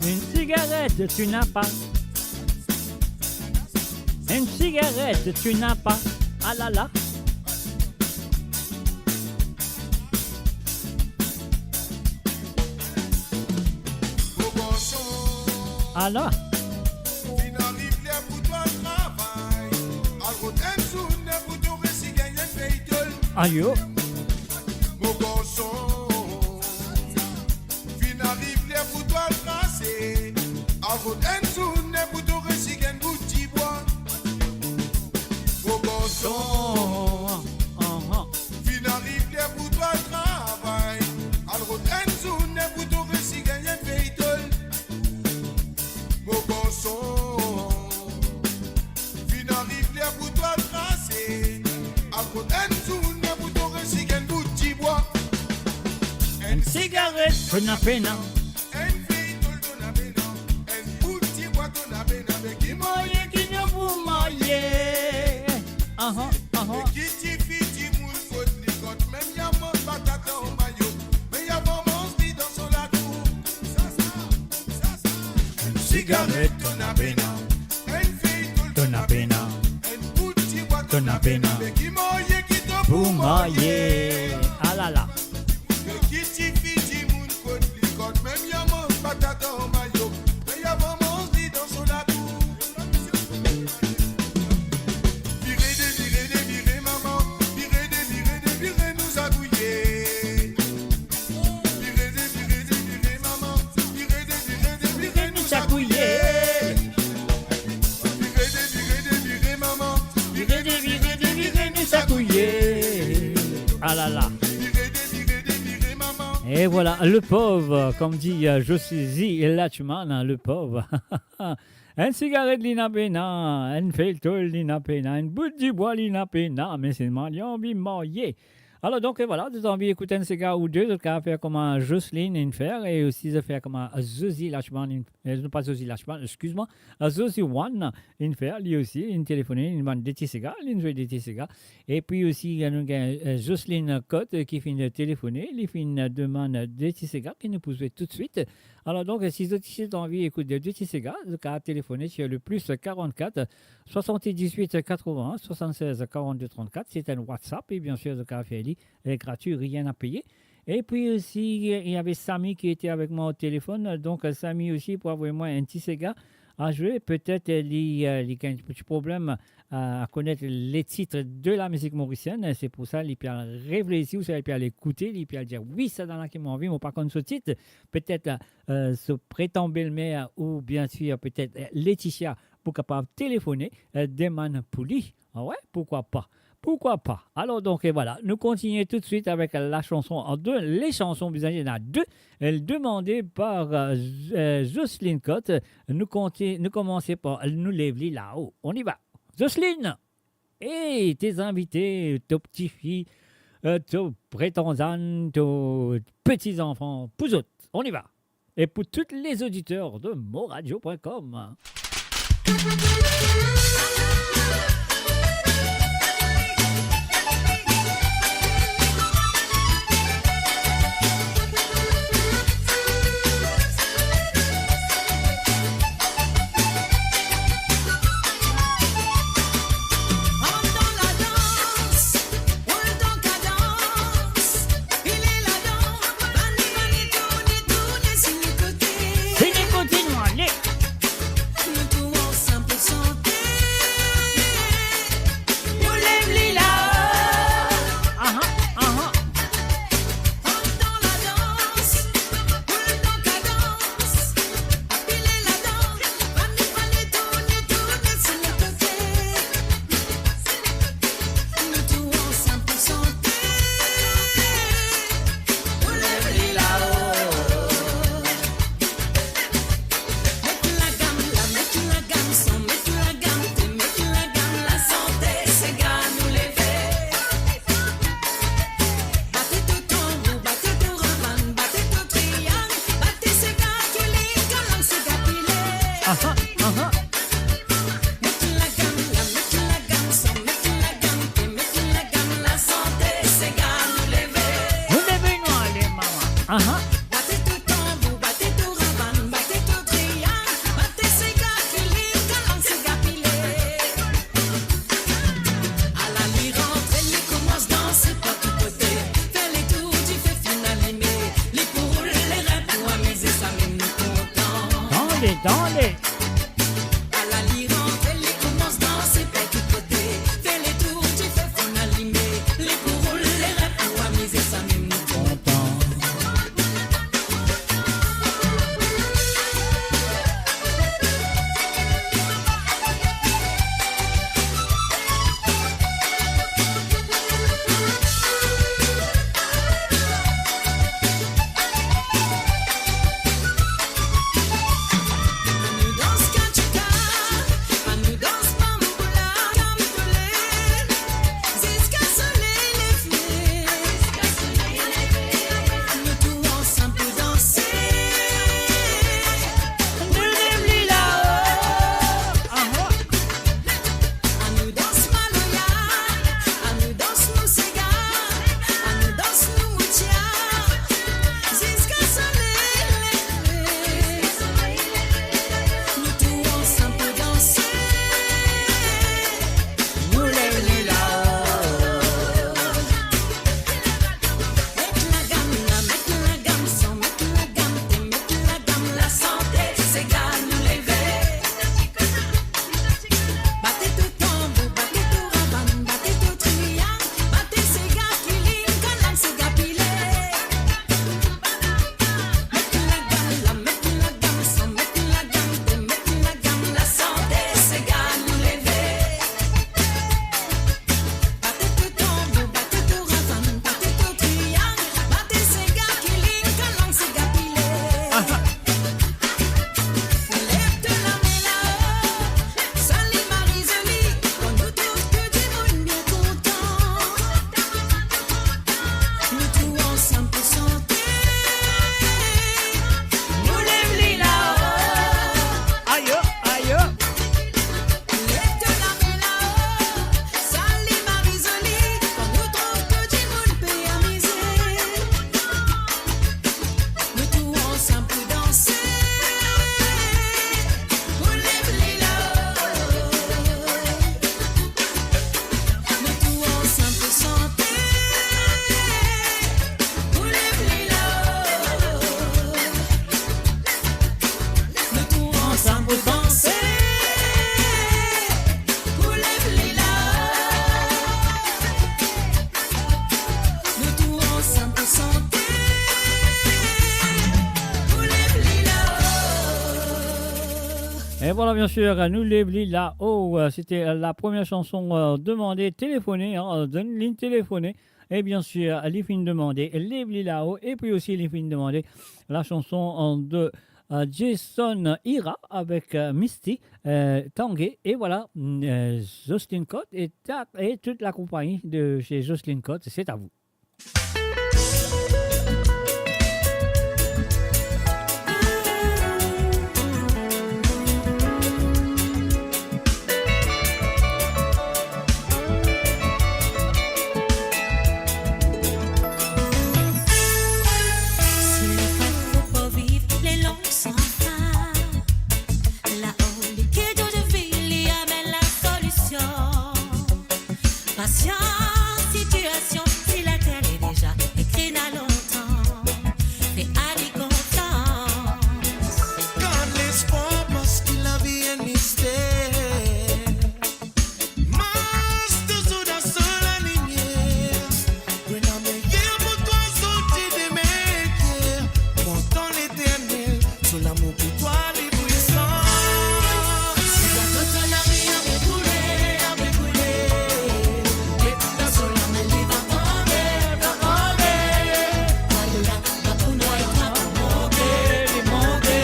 Une cigarette, tu n'as pas. Une cigarette, tu n'as pas. Ah là là. Mo garson. Ala. Finn ariv ler pou twa al travay. Al rod enn zourne pou to resi gagn enn vey tol. Ayo. Mo garson. Finn ariv ler pou twa al trase. Al rod enn zourne pou to resi gagn bout dibwa. Mo garson. Aha. Finn ariv ler pou twa al travay. Al rod enn zourne pou to resi gagn enn vey tol. Mo garson. Finn ariv ler pou twa al trase. Al rod enn zourne pou to resi gagn bout dibwa. Enn sigaret, to na pena. Enn vey tol, to na pena. Enn bout dibwa, to na pena. Me ki marye ki nou pou marye. Aha, aha. Me ki tifi dimoun kot li kot, mem li a manz patat ar mayo, me li a manz li dan so lakour. Sa, sa, sa, sa. Enn sigaret, to na pena. Enn vey tol, to na pena. Enn bout dibwa, to na pena. Me ki marye ki to pou marye. Alala. Me ki tifi dimoun kot li kot, mem li a manz patat ar mayo, me li a manz li dan so lakour. Vire de vire de vire mama, vire de vire de vire nou zagouye. Vire de vire de vire mama, vire de vire de vire nou zagouye. Vire de vire de vire mama, vire de vire de vire nou zagouye. Alala. Vire de vire de vire mama. Et voilà, le pauvre, comme dit, euh, Josizi Lachman, hein, le pauvre. Enn sigaret li na pena, enn vey tol li na pena, enn bout dibwa li na pena, me selman li anvi marye. Alor donk, euh, voilà, zot anvi ekout enn sega ou de, zot kapav fer kouma Jocelyne inn fer, e osi zot fer kouma Zozi Lachman inn, euh, non pa Zozi Lachman, exkiz mwa, euh, Zozi One inn fer, li osi, inn telefone, inn demann de ti sega, linn zwe de ti sega. Epi osi, euh, nou gagn, euh, Jocelyne Cotte, euh, ki finn telefone, li finn demann de ti sega, ki nou pou zwe toutswit. Alor donk, si zot isi zot anvi ekout de, de ti sega, zot kapav telefone sur le plus quarante-quatre, soixante-dix-huit, quatre-vingts, soixante-seize, quarante-deux, trente-quatre. C'est un WhatsApp et bien sûr, zot kapav fer li, euh, gratuit, rien à payer. Et puis aussi, euh, il y avait Samy qui était avec moi au téléphone. Donc, euh, Samy aussi, pou avoy mwa enn ti sega a zwe. Petet, euh, li, euh, li gagn enn ti problem, euh, à connaître les titres de la musique mauricienne. C'est pour ça, li pe al reflesi, ouswa li pe al ekoute, li pe al dir, "Wi, sa dan la ki mo anvi, mo pa konn so tit." Petet, euh, euh, so pretan belmer, ou bien sûr, petet, euh, Laetitia, pou kapav telefone, euh, demann pou li. Ah ouais, pourquoi pas ? Pourquoi pas? Alors donc, et voilà, nous continuons tout de suite avec la chanson, en deux, les chansons, bizin, il y en a deux, elle demandée par, euh, Z-, euh, Jocelyne Cotte. Nous conti-, nous commençons par Nou lev li lao. On y va. Jocelyne, et tes invités, ton petit fille, euh, ton prétendant, ton petits enfants, pour zot. On y va. Et pour tous les auditeurs de moradio point com. Vinn ekout nou, ale. Nou tou ansam pou sante. Nou lev li lao. Aha, aha. Rant dan ladans, boul dan kadans. Pile ladan, vinn, vinn, tourne, tourne, si nou kote. Nou tou ansam pou sante. Nou lev li lao. Met lagam la, met lagam son, met lagam te, met lagam lasante, sega nou leve. Bate to tanbour, bate to ravann, bate to triang, bate sega, kiling, kalang, sega pile. Aha, aha. Met lagam la, met lagam son, met lagam te, met lagam lasante, sega nou leve. Nou leve nou ale, mama. Aha. Bate to tanbour, bate to ravann, bate to triang, bate sega, kiling, kalang, sega pile. Ala li rantre, li koumans danse partou kote, fer letour dife finn alime, li pou roul lerin pou amize samem nou kontan. Tande, tande. Ala li rantre, li koumans danse partou kote, fer letour dife finn alime, li pou roul lerin pou amize samem nou kontan. E vwala, bien sir, nou lev li lao. Euh, se te, euh, la première chanson, euh, demande, téléphoner, hein, euh, donn li téléphoner. E bien sir, li finn demande, lev li lao. E pi osi, li finn demande la chanson, euh, de, euh, Jason Ira avek, euh, Misty, euh, Tanguay. E vwala, euh, Jocelyne Cotte e ta-, e tout la konpagni de chez Jocelyne Cotte, c'est à vous. Si le fwa pou viv le long san fin, la li ki dur de viv, li amenn la solision. Pasians, sitiasion, si later li deza ekri ena lontan, fer li konfians. Gard lespwar parski lavi enn mister. Mars touzour dan so lalimier. Pou ena meyer pou twa zordi, demin ek yer. Pran tan Leternel, so lamour pou twa li pwisan. Si bato to lavi ave koule, ave koule, met dan so lame, li pa tranble, pa tranble. Ala, pa pou nwa, li pa pou monte, li monte.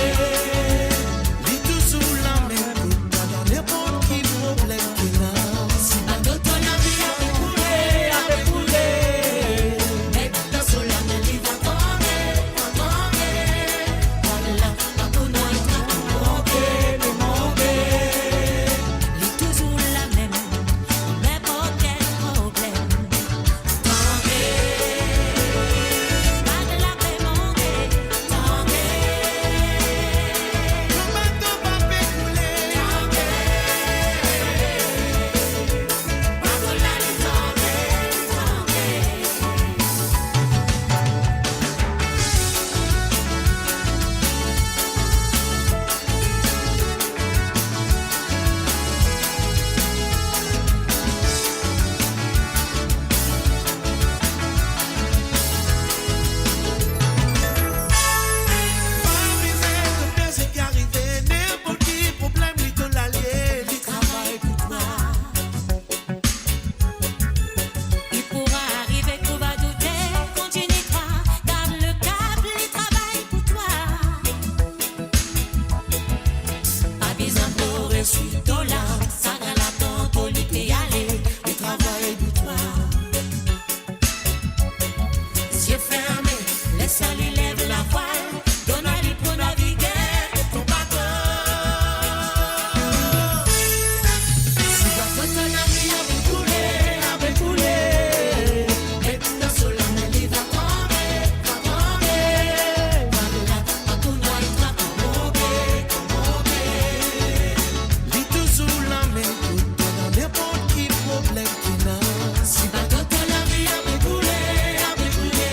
Li touzour la mem kot twa dan ninport ki problem ki ena. Si bato to lavi ave koule, ave koule, met dan so lame, li pa tranble, pa tranble. Ala, pa pou nwa, li pa pou monte, li monte. Li touzour la mem, ninport kel problem. Pa bizin to per seki arive, ninport ki problem li to lalie, li travay pou twa. Li pou arive ki ou va doute, kontinie krwar, gard le kap, li travay pou twa. Pa bizin plore, eswi to larm, sagrin la tanto li pe ale, li travay pou twa. Zie ferme, les li lev lavwal, donn li pou navige ton bato. Si bato to lavi ave koule, ave koule, met dan so lame, li pa tranble, pa tranble. Ala, pa pou nwa, li pa pou monte, pou monte. Li touzour la mem kot twa dan ninport ki problem ki ena. Si bato to lavi ave koule, ave koule,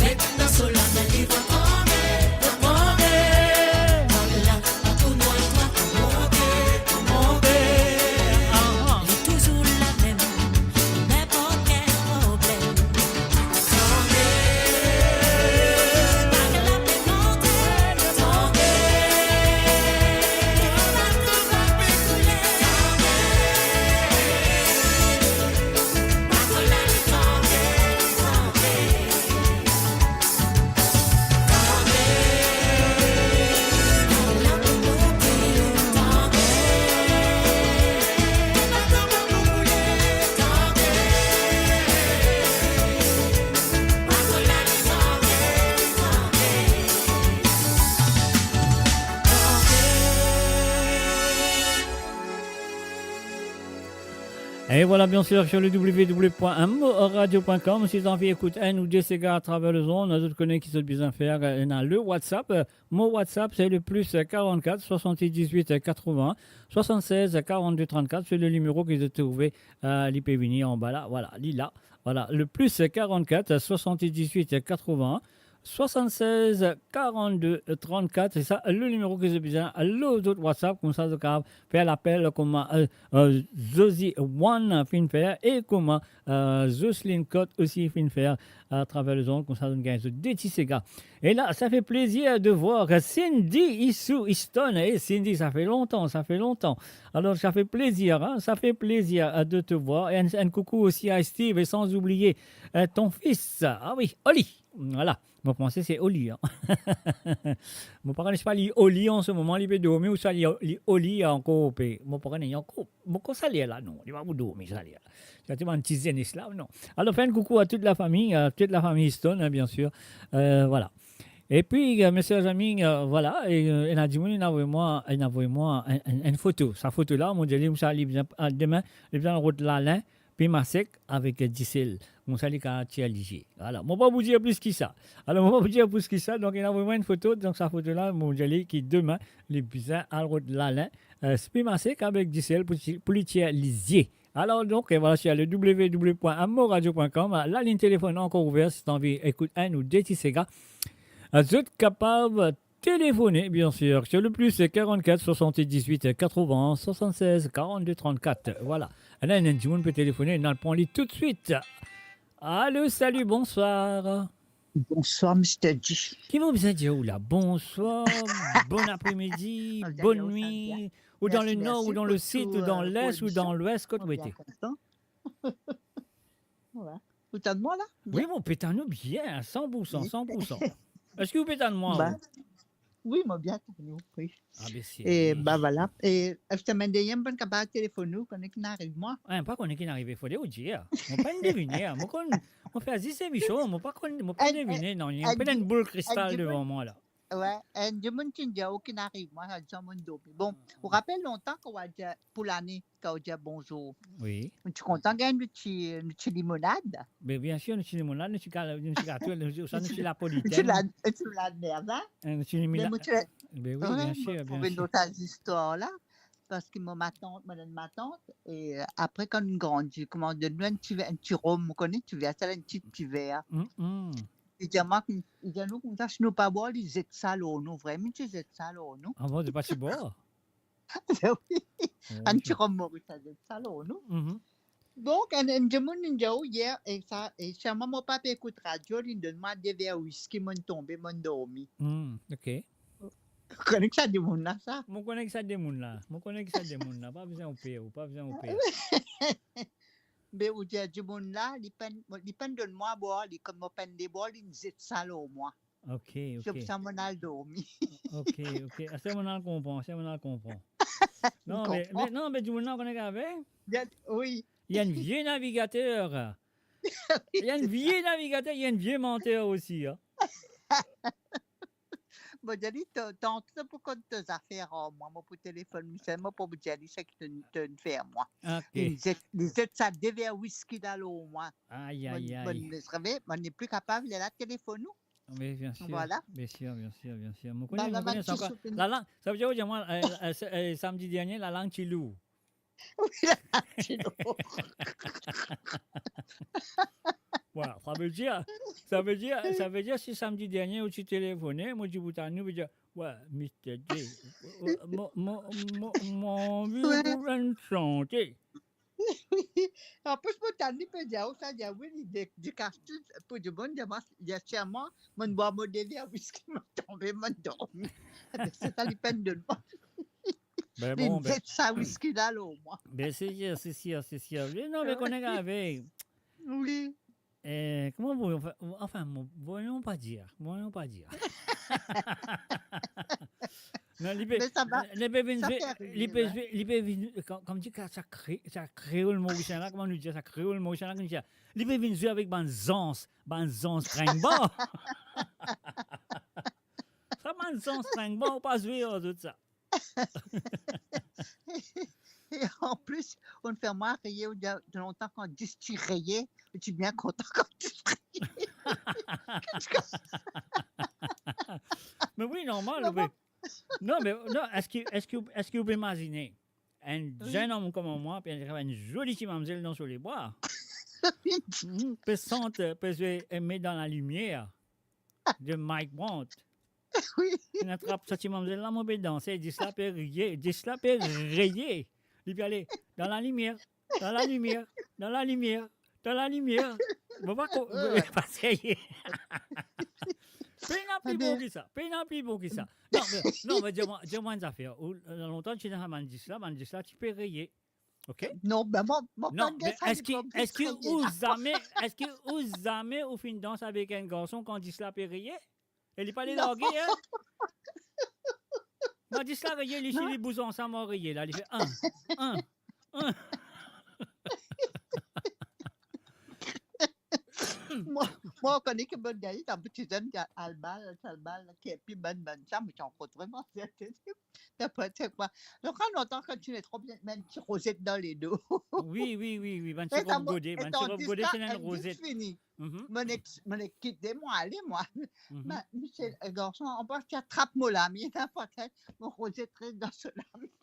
met dan so lame, li pa tranble, pa tranble. Ala, pa pou nwa, li pa pou monte, pou monte. Li touzour la mem, ninport kel problem. Et voilà, bien sûr, sur le w w w point m o radio point com, si zot anvi ekout enn ou de sega atraver lezonn, zot kone ki zot bizin fer, euh, ena le WhatsApp, euh, Mo WhatsApp, c'est le plus quarante-quatre soixante-dix-huit quatre-vingts soixante-seize quarante-deux trente-quatre. C'est le numéro ki zot trouve, euh, li pe vini anba la. Voilà, li la. Voilà, le plus quarante-quatre soixante-dix-huit quatre-vingts swasannsez karannde trannkat, se sa le nimero ki zot bizin lor zot WhatsApp, koumsa zot kapav fer lapel kouma, euh, euh, Zozi One finn fer e kouma, euh, Jocelyne Cot osi finn fer atraver lezond, koumsa zot gagn zot de ti sega. E la, sa fer plezir de vwar Cindy isi Houston. E Cindy, sa fer lontan, sa fer lontan. Alor, sa fer plezir, hein, sa fer plezir, euh, de te voir. E enn, enn koukou osi a Steve, e san oubliye, euh, ton fis. Ah wi, Oli. Vwala. Mo panse se Oli, hein. Mo pa kone si pa li Oli an se moman, li pe dormi ouswa li, li Oli ankor pe. Mo pa kone ankor. Mo koz sa ler la, non. Li pa pou dormi sa ler la. Sa ti bann ti zenes la, non. Alor, fer enn koukou a tout lafami, a tout lafami Houston, hein, bien sûr. Euh, vwala. Epi, euh, mes chers amis, euh, vwala, e, euh, ena dimoun, inn avoy mwa, inn avoy mwa enn, enn, enn foto. Sa foto la, mo dir li, sa li bizin, ah, demin, li bizin al rod lalin, pimasek avek, euh, disel. Koumsa li kapav tir lizie. Vwala. Mo pa pou dir plis ki sa. Alor, mo pa pou dir plis ki sa. Donk, inn avoy mwa enn foto. Donk, sa foto la, mo dir li ki demin, li bizin al rod lalin, euh, pimasek avek disel pou ti-, pou li tir lizie. Alor, donk, euh, vwala, sir le w w w point amourradio point com, lalign telefonn ankor ouver, si to anvi ekout enn ou de ti sega. Euh, zot kapav telefone, bien sûr, sur le plus quarante-quatre soixante-dix-huit quatre-vingts soixante-seize quarante-deux trente-quatre. Vwala. Ala, ena enn dimoun pe telefone, nou al pran li toutswit. Allô, salut, bonsoir. Bonsoir, Mister G. Ki mo bizin dir ou la? Bonsoir, bon apremidi, bonn nwit, ou dan le nor, ou dan le sid, ou dan les, ou dan lwes, kot ou ete? Ou tann mwa la? Wi, mo pe tann ou bien, san pou san, san pou san. Eski ou pe tann mwa, ou? Wi, mo bien tann ou, wi. Ah, ben, se bien. E, ba, vwala. E, semenn dernie, mo pa'nn kapav telefonn ou, kone ki'nn ariv mwa. Wi, mo pa kone ki'nn arive, fode ou dir. Mo pa'nn devine, mo konn, mo fer zis emision, mo pa konn, mo pa devine, non, mo pena enn boul kristal devan mwa la. Wi, enn dimoun ti dir ou ki'nn ariv mwa, sa dir mo'nn dormi. Bon, ou rapel lontan kan ou al dir pou lane, kan ou dir bonzour. Wi. Mo ti kontan gagn nou ti, nou ti limonad. Be, bien sûr, nou ti limonad, nou ti kal-, nou ti gato, nou ti, sa, nou ti lapolitenn. Nou ti la-, nou ti lanerv, hein? Eh, nou ti limi-, be, mo ti la-, be wi, wi, bien sûr, mo trouve bien sûr. Mo trouve nou sa zistwar la, parski mo matant, mo enn matant, e apre kan nou grandi, kouma donn nou enn ti ve-, enn ti rom, ou kone ti ver, sa enn ti, ti ver. Mm, mm. Li dir mwa, li dir nou koumsa, si nou pa bwar, li zet sa lor nou, vremem, ti zet sa lor nou. Ah bon, li pa ti bwar? Be wi. Oh, enn ti rom Moris, li zet sa lor nou. Mhm. Donk, enn, enn dimoun inn dir ou yer, e sa, e selman mo pa pe ekout radio, li donn mwa de ver wiski, mo'nn tonbe, mo'nn dormi. Hmm, ok. Ou kone ki sa dimoun la, sa? Mo kone ki sa dimoun la. Mo kone ki sa dimoun la. Pa bizin ou per, ou pa bizin ou per. Be ou dir dimoun la, li pa'nn, li pa'nn donn mwa bwar, li, kouma mo pa'nn le bwar, li zet sa lor mwa. Ok, ok. Se pou sa mo'nn al dormi. Ok, ok. Aster mo'nn al konpran, aster mo'nn al konpran. Non, me, me, non, me dimoun la, ou kone ki ave? Bien, wi. Li enn vie navigater. Li enn vie navigater, li enn vie manter osi, hein. Mo dir li, to, to, to pou kont to zafer ar mwa, mo pou telefonn li, mo pou dir li seki to, to fer mwa. Ok. Li zet, li zet sa de ver wiski la lor mwa. Ay, ay, ay. Mo'nn, mo'nn, mo'nn nepli kapav, li la telefonn ou. Wi, bien sûr. Vwala. Bien sûr, bien sûr, bien sûr. Mo kone, mo kone sa ankor. Lalang, sa ve dir, ou dir mwa, eh, eh, se, eh, samdi dernie, lalang ti lour. Wi, lalang ti lour. Vwala, sa ve dir, sa ve dir, sa ve dir, si samdi dernie ou ti telefone, mo ti pou tann ou, ve dir, wi, Mister J, mo, mo, mo, mo anvi pou enn sante. An plis, mo tann li pe dir ou sa, dir wi, li de-, dekas tou pou dimoun, dir mwa, dir selman, mo'nn bwar mo de ver wiski, mo'nn tonbe, mo'nn dormi. Se sa li pa'nn donn mwa. Be bon, be, zet sa wiski la lor mwa. Be, se sir, se sir, se sir. Non, me kone ki ave. Wi. Eh, kouma pou, anfin, anfin, mo, voyons pas dire, voyons pas dire. Non, li pe, me sa va, li pe vinn zwe, li pe zwe, li pe vinn, kom, kom dir sa kre-, sa kreol morisien la, kouma nou dir sa, kreol morisien la, kouma nou dir, li pe vinn zwe avek bann zans, bann zans tringbor. Sa bann zans tringbor, ou pa zwe ar zot sa. E an plis, ou fer mwa riye, ou dir, lontan kan dis ti riye, ou ti bien kontan kan dis riye. Me wi, normal, non, me, non, me, non, eski, eski, eski ou pe imazine enn zennom kouma mwa, pe enn zoli ti mamzel dan so lebwa, pe sant, pe zwe Aimé dans la lumière. de Mike Brandt. Wi. Inn atrap sa ti manmzel la, mo pe danse, dis la pe riye, dis la pe riye. Li pe ale dan lalimier, dan lalimier, dan lalimier, dan lalimier. Mo pa ko-, mo pa serye. Pena pli bon ki sa, pena pli bon ki sa. Non, me, non, me dir mwa, dir mwa enn zafer. Ou, lontan ti ena bann dis la, bann dis la ti pe riye. Ok? Non, be, mo, mo pa... Non, me eski, eski ou zame, eski ou zame ou finn dans avek enn garson kan dis la pe riye? E li pa le large, hein? Mo dis la riye, li, si li bouz ansam, mo riye la, li fer, in, in, in. Mwa, mwa, mo kone ki bann gaye, ta ti zenn, al bal, al bal, ki epi bann, bann sa, mo ti ankor vremem, n'importe quoi. Donk, an lontan, kan ti ena tro bien, met ti rozet dan ledo. Wi, wi, wi, wi, bann sirop gode, bann sirop gode, ti ena enn rozet. Fini. Mo nek, mo nek kite mwa ale, mwa. Me, misie, garson, anba ti atrap mo lame, n'importe, mo rozet res dan so lame.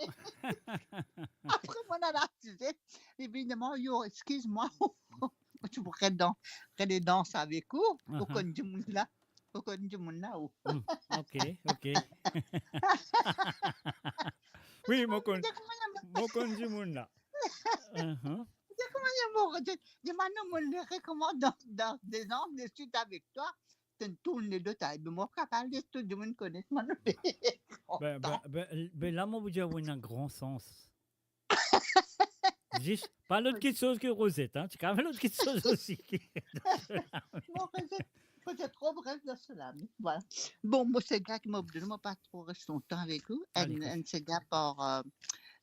Apre, mo al asize, li vinn dir mwa, yo, eskiz mwa, ti pou res dan, res dan avek ou, ou konn dimoun la, ou konn dimoun la, ou. Ok, ok. Wi, mo konn, mo konn dimoun la. Kouma mo, mo, mo, mo rekomann, mo rekomann dan, dan de zan de swit avek twa, tourn ledo, epi mo kapav les tou dimoun kone mwa. Be, be, be, be la, mo pou dir ou ena gran sans. Zis, pa lot kitsoz ki rozet, hein. Ti kapav lot kitsoz osi. Mo rozet, mo ti tro res dan so lame, voilà. Bon, mo sega ki mo pou donn, mo pa tro res lontan avek ou. Ale, enn, vas-y. Enn sega par, euh,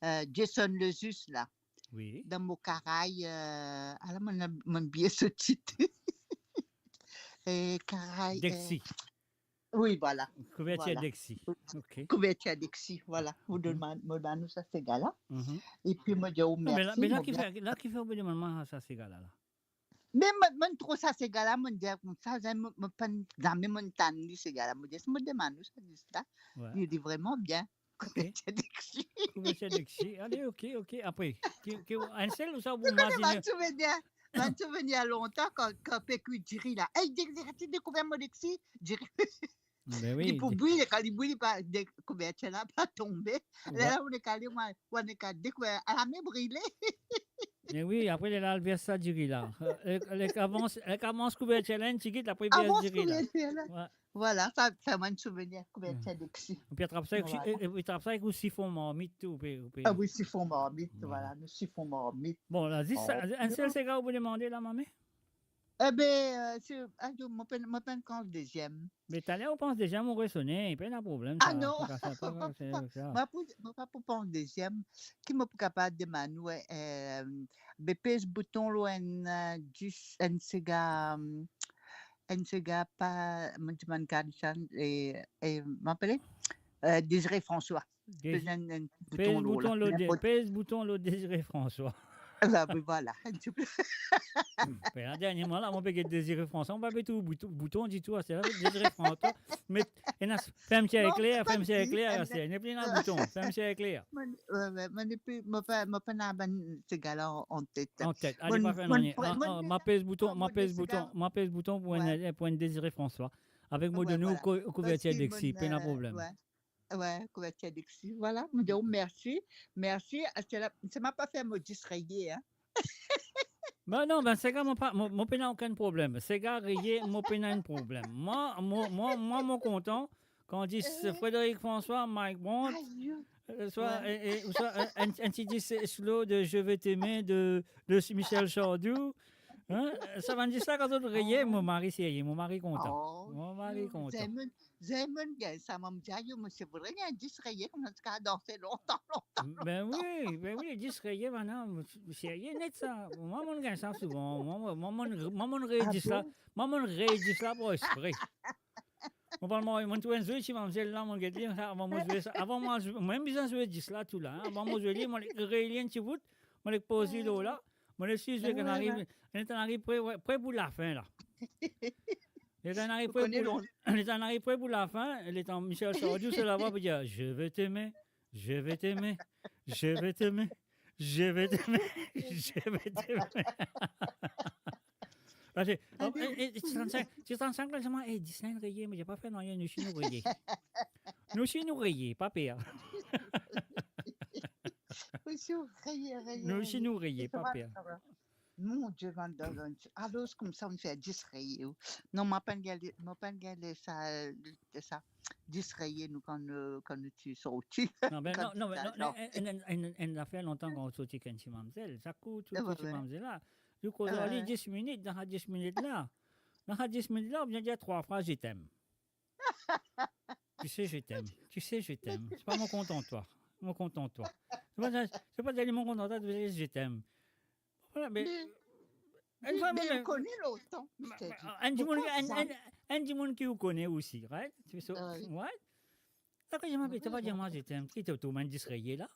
euh, Jason Lezus la. Wi. Dan mo karay, euh, ala, mo, mo bliye so tit. Eh, karay, Dexi. Wi, voilà. Kouvertir Dexi. Ok. Kouvertir Dexi, voilà. Mo donn, mo donn ou sa sega la. Epi mo dir ou mersi. Non, me la, me la, ki fer, la ki fer ou demann mwa sa sega la, la? Me mo, mo trouv sa sega la, mo dir koumsa, zame mo, mo pa, zame mo tann li sega la. Mo dir, si mo demann ou sa dis la, li, li vreman bien. Ok. Kouvertir Dexi. Kouvertir Dexi. Ale, ok, ok. Apre, ki, ki, enn sel ou sa ou... Ou kone mazine bann souvenir, bann souvenir lontan kan, kan pe kwi diri la. Ey, Dexi, ti dekouver mo Dexi, diri. Be wi. Li pou bwi, kan li bwi, li pa, kouvertir la pa tonbe. Wi. Lerla ou nek ale, ou nek al dekouver, ala, me brile. Me wi, apre li al vers sa diri la. Euh, li, li avans, li avans kouvertir la enn tigit, apre li vers diri la. Avans kouvertir la. Wi. Voilà, sa, sa mo souvenir, kouvertir Dexi. Epi atrap sa ek, e, e, atrap sa ek ou sifon marmit tou, ou pe, ou pe... Ah wi, sifon marmit, voilà, nou sifon marmit. Bon, la, zis sa, enn sel sega ou pou demande la, mame? Ebe, euh, se, ah, yo, mo pena, mo pena kan deziem. Me taler ou pans deziem, ou resone, pena problem. Ah sa, non. Pa kas, pa kas, sa. Mo pou, mo pa pou pans deziem. Ki mo pou kapav demann ou, euh, be pez bouton lor enn, euh, dis, enn sega, euh, enn sega pa, mo dimann Kadisan e, e, mo apele, euh, Désiré François. Dé-, pez enn, enn bouton lor la, pez bouton lor Dé-, pez bouton lor Désiré François. Ah, be voilà, enn ti pe. Be la, derniereman la, mo pe get Désiré François, mo pa pe trouv bouton, bouton ditou, aster la, Désiré François. Me, ena, fer enn ti ekler, fer enn ti ekler, aster, nepli ena bouton, fer enn ti ekler. Mo, wi, wi, mo nepli, mo pa, mo pena bann sega la an, an tet. An tet, ale, pa fer nanye. Ah, ah, mo pez bouton, mo pez bouton, mo pez bouton pou enn, pou enn Désiré François. Avek mo donn ou kou-, kouvertir Dexi, pena problem. Wi, kouvertir Dexi, voilà, mo dir ou mersi, mersi, aster la, sa mo pa fer mo dis reye, hein. Ben non, ben sega mo pa, mo, mo pena okenn problem. Sega reye, mo pena enn problem. Mwa, mo, mwa, mwa, mo kontan kan dis Frédéric François, Mike Brandt, euh, swa, e, e, swa, euh, enn, enn ti dis slow de Je vais t'aimer de, de Michel Sardou. Hein? Sa bann dis la, kan zot reye, mo mari serye, mo mari kontan. Oh, mo mari kontan. Zame, zame gagn sa, mo dir, ayo, mo se vre, gagn dis reye, kouma sa kapav danse lontan, lontan, lontan. Ben wi, ben wi, dis reye, bann la, serye net sa. Mwa, mo gagn sa souvan. Mwa, mwa, mwa, mo reye dis la, mwa, mo reye dis la par espre. Mo pa mal, mo trouv enn zoli ti mamzel la, mo get li, sa, avan mo zwe sa, avan mo zwe, mo mem bizin zwe dis la tou la, hein. Avan mo zwe li, mo reye li enn ti bout, mo poz li lor la, mo les li zwe, kan ariv, letan ariv pre, pre pou lafin la. Letan ariv pre pou, letan ariv pre pou lafin, letan Michel Sardou se lava pou dir, Je vais t'aimer, je vais t'aimer, je vais t'aimer, je vais t'aimer, je vais t'aimer. Parski, oh, e, e, ti trannsenk, ti trannsenk la, sirman, e, dis la inn reye, me pa fer nanye, nou si nou reye. Nou si nou reye, pa per. Nou si nou reye, pa per. Mon Die, bann dan, dan, alor koumsa, nou fer dis reye. Non, mo pa gagn, mo pa gagn sa, sa, dis reye nou kan, euh, kan nou ti sorti. Non, be, non, non, be, non, non, enn, enn, enn, enn zafer lontan kan ou sorti ek enn ti mamzel, sa kout, ou, ti mamzel la. Nou koz ar li dis minit, dan sa dis minit la. Dan sa dis minit la, ou bizin dir trwa fraz, "Je t'aime." Tu sais, je t'aime. Tu sais, je t'aime. C'est pas mon compte en toi. Mon compte en toi. C'est pas, c'est pas d'aller mon compte en toi, tu sais, je t'aime. Voilà, me, me, enn fwa, me, me, ou kone lontan, enn dimoun, enn, enn, enn dimoun ki ou kone osi, right? Tu sais, right? Dakor, to pa dir mwa, "Je t'aime." Ki to, to mem dis reye la?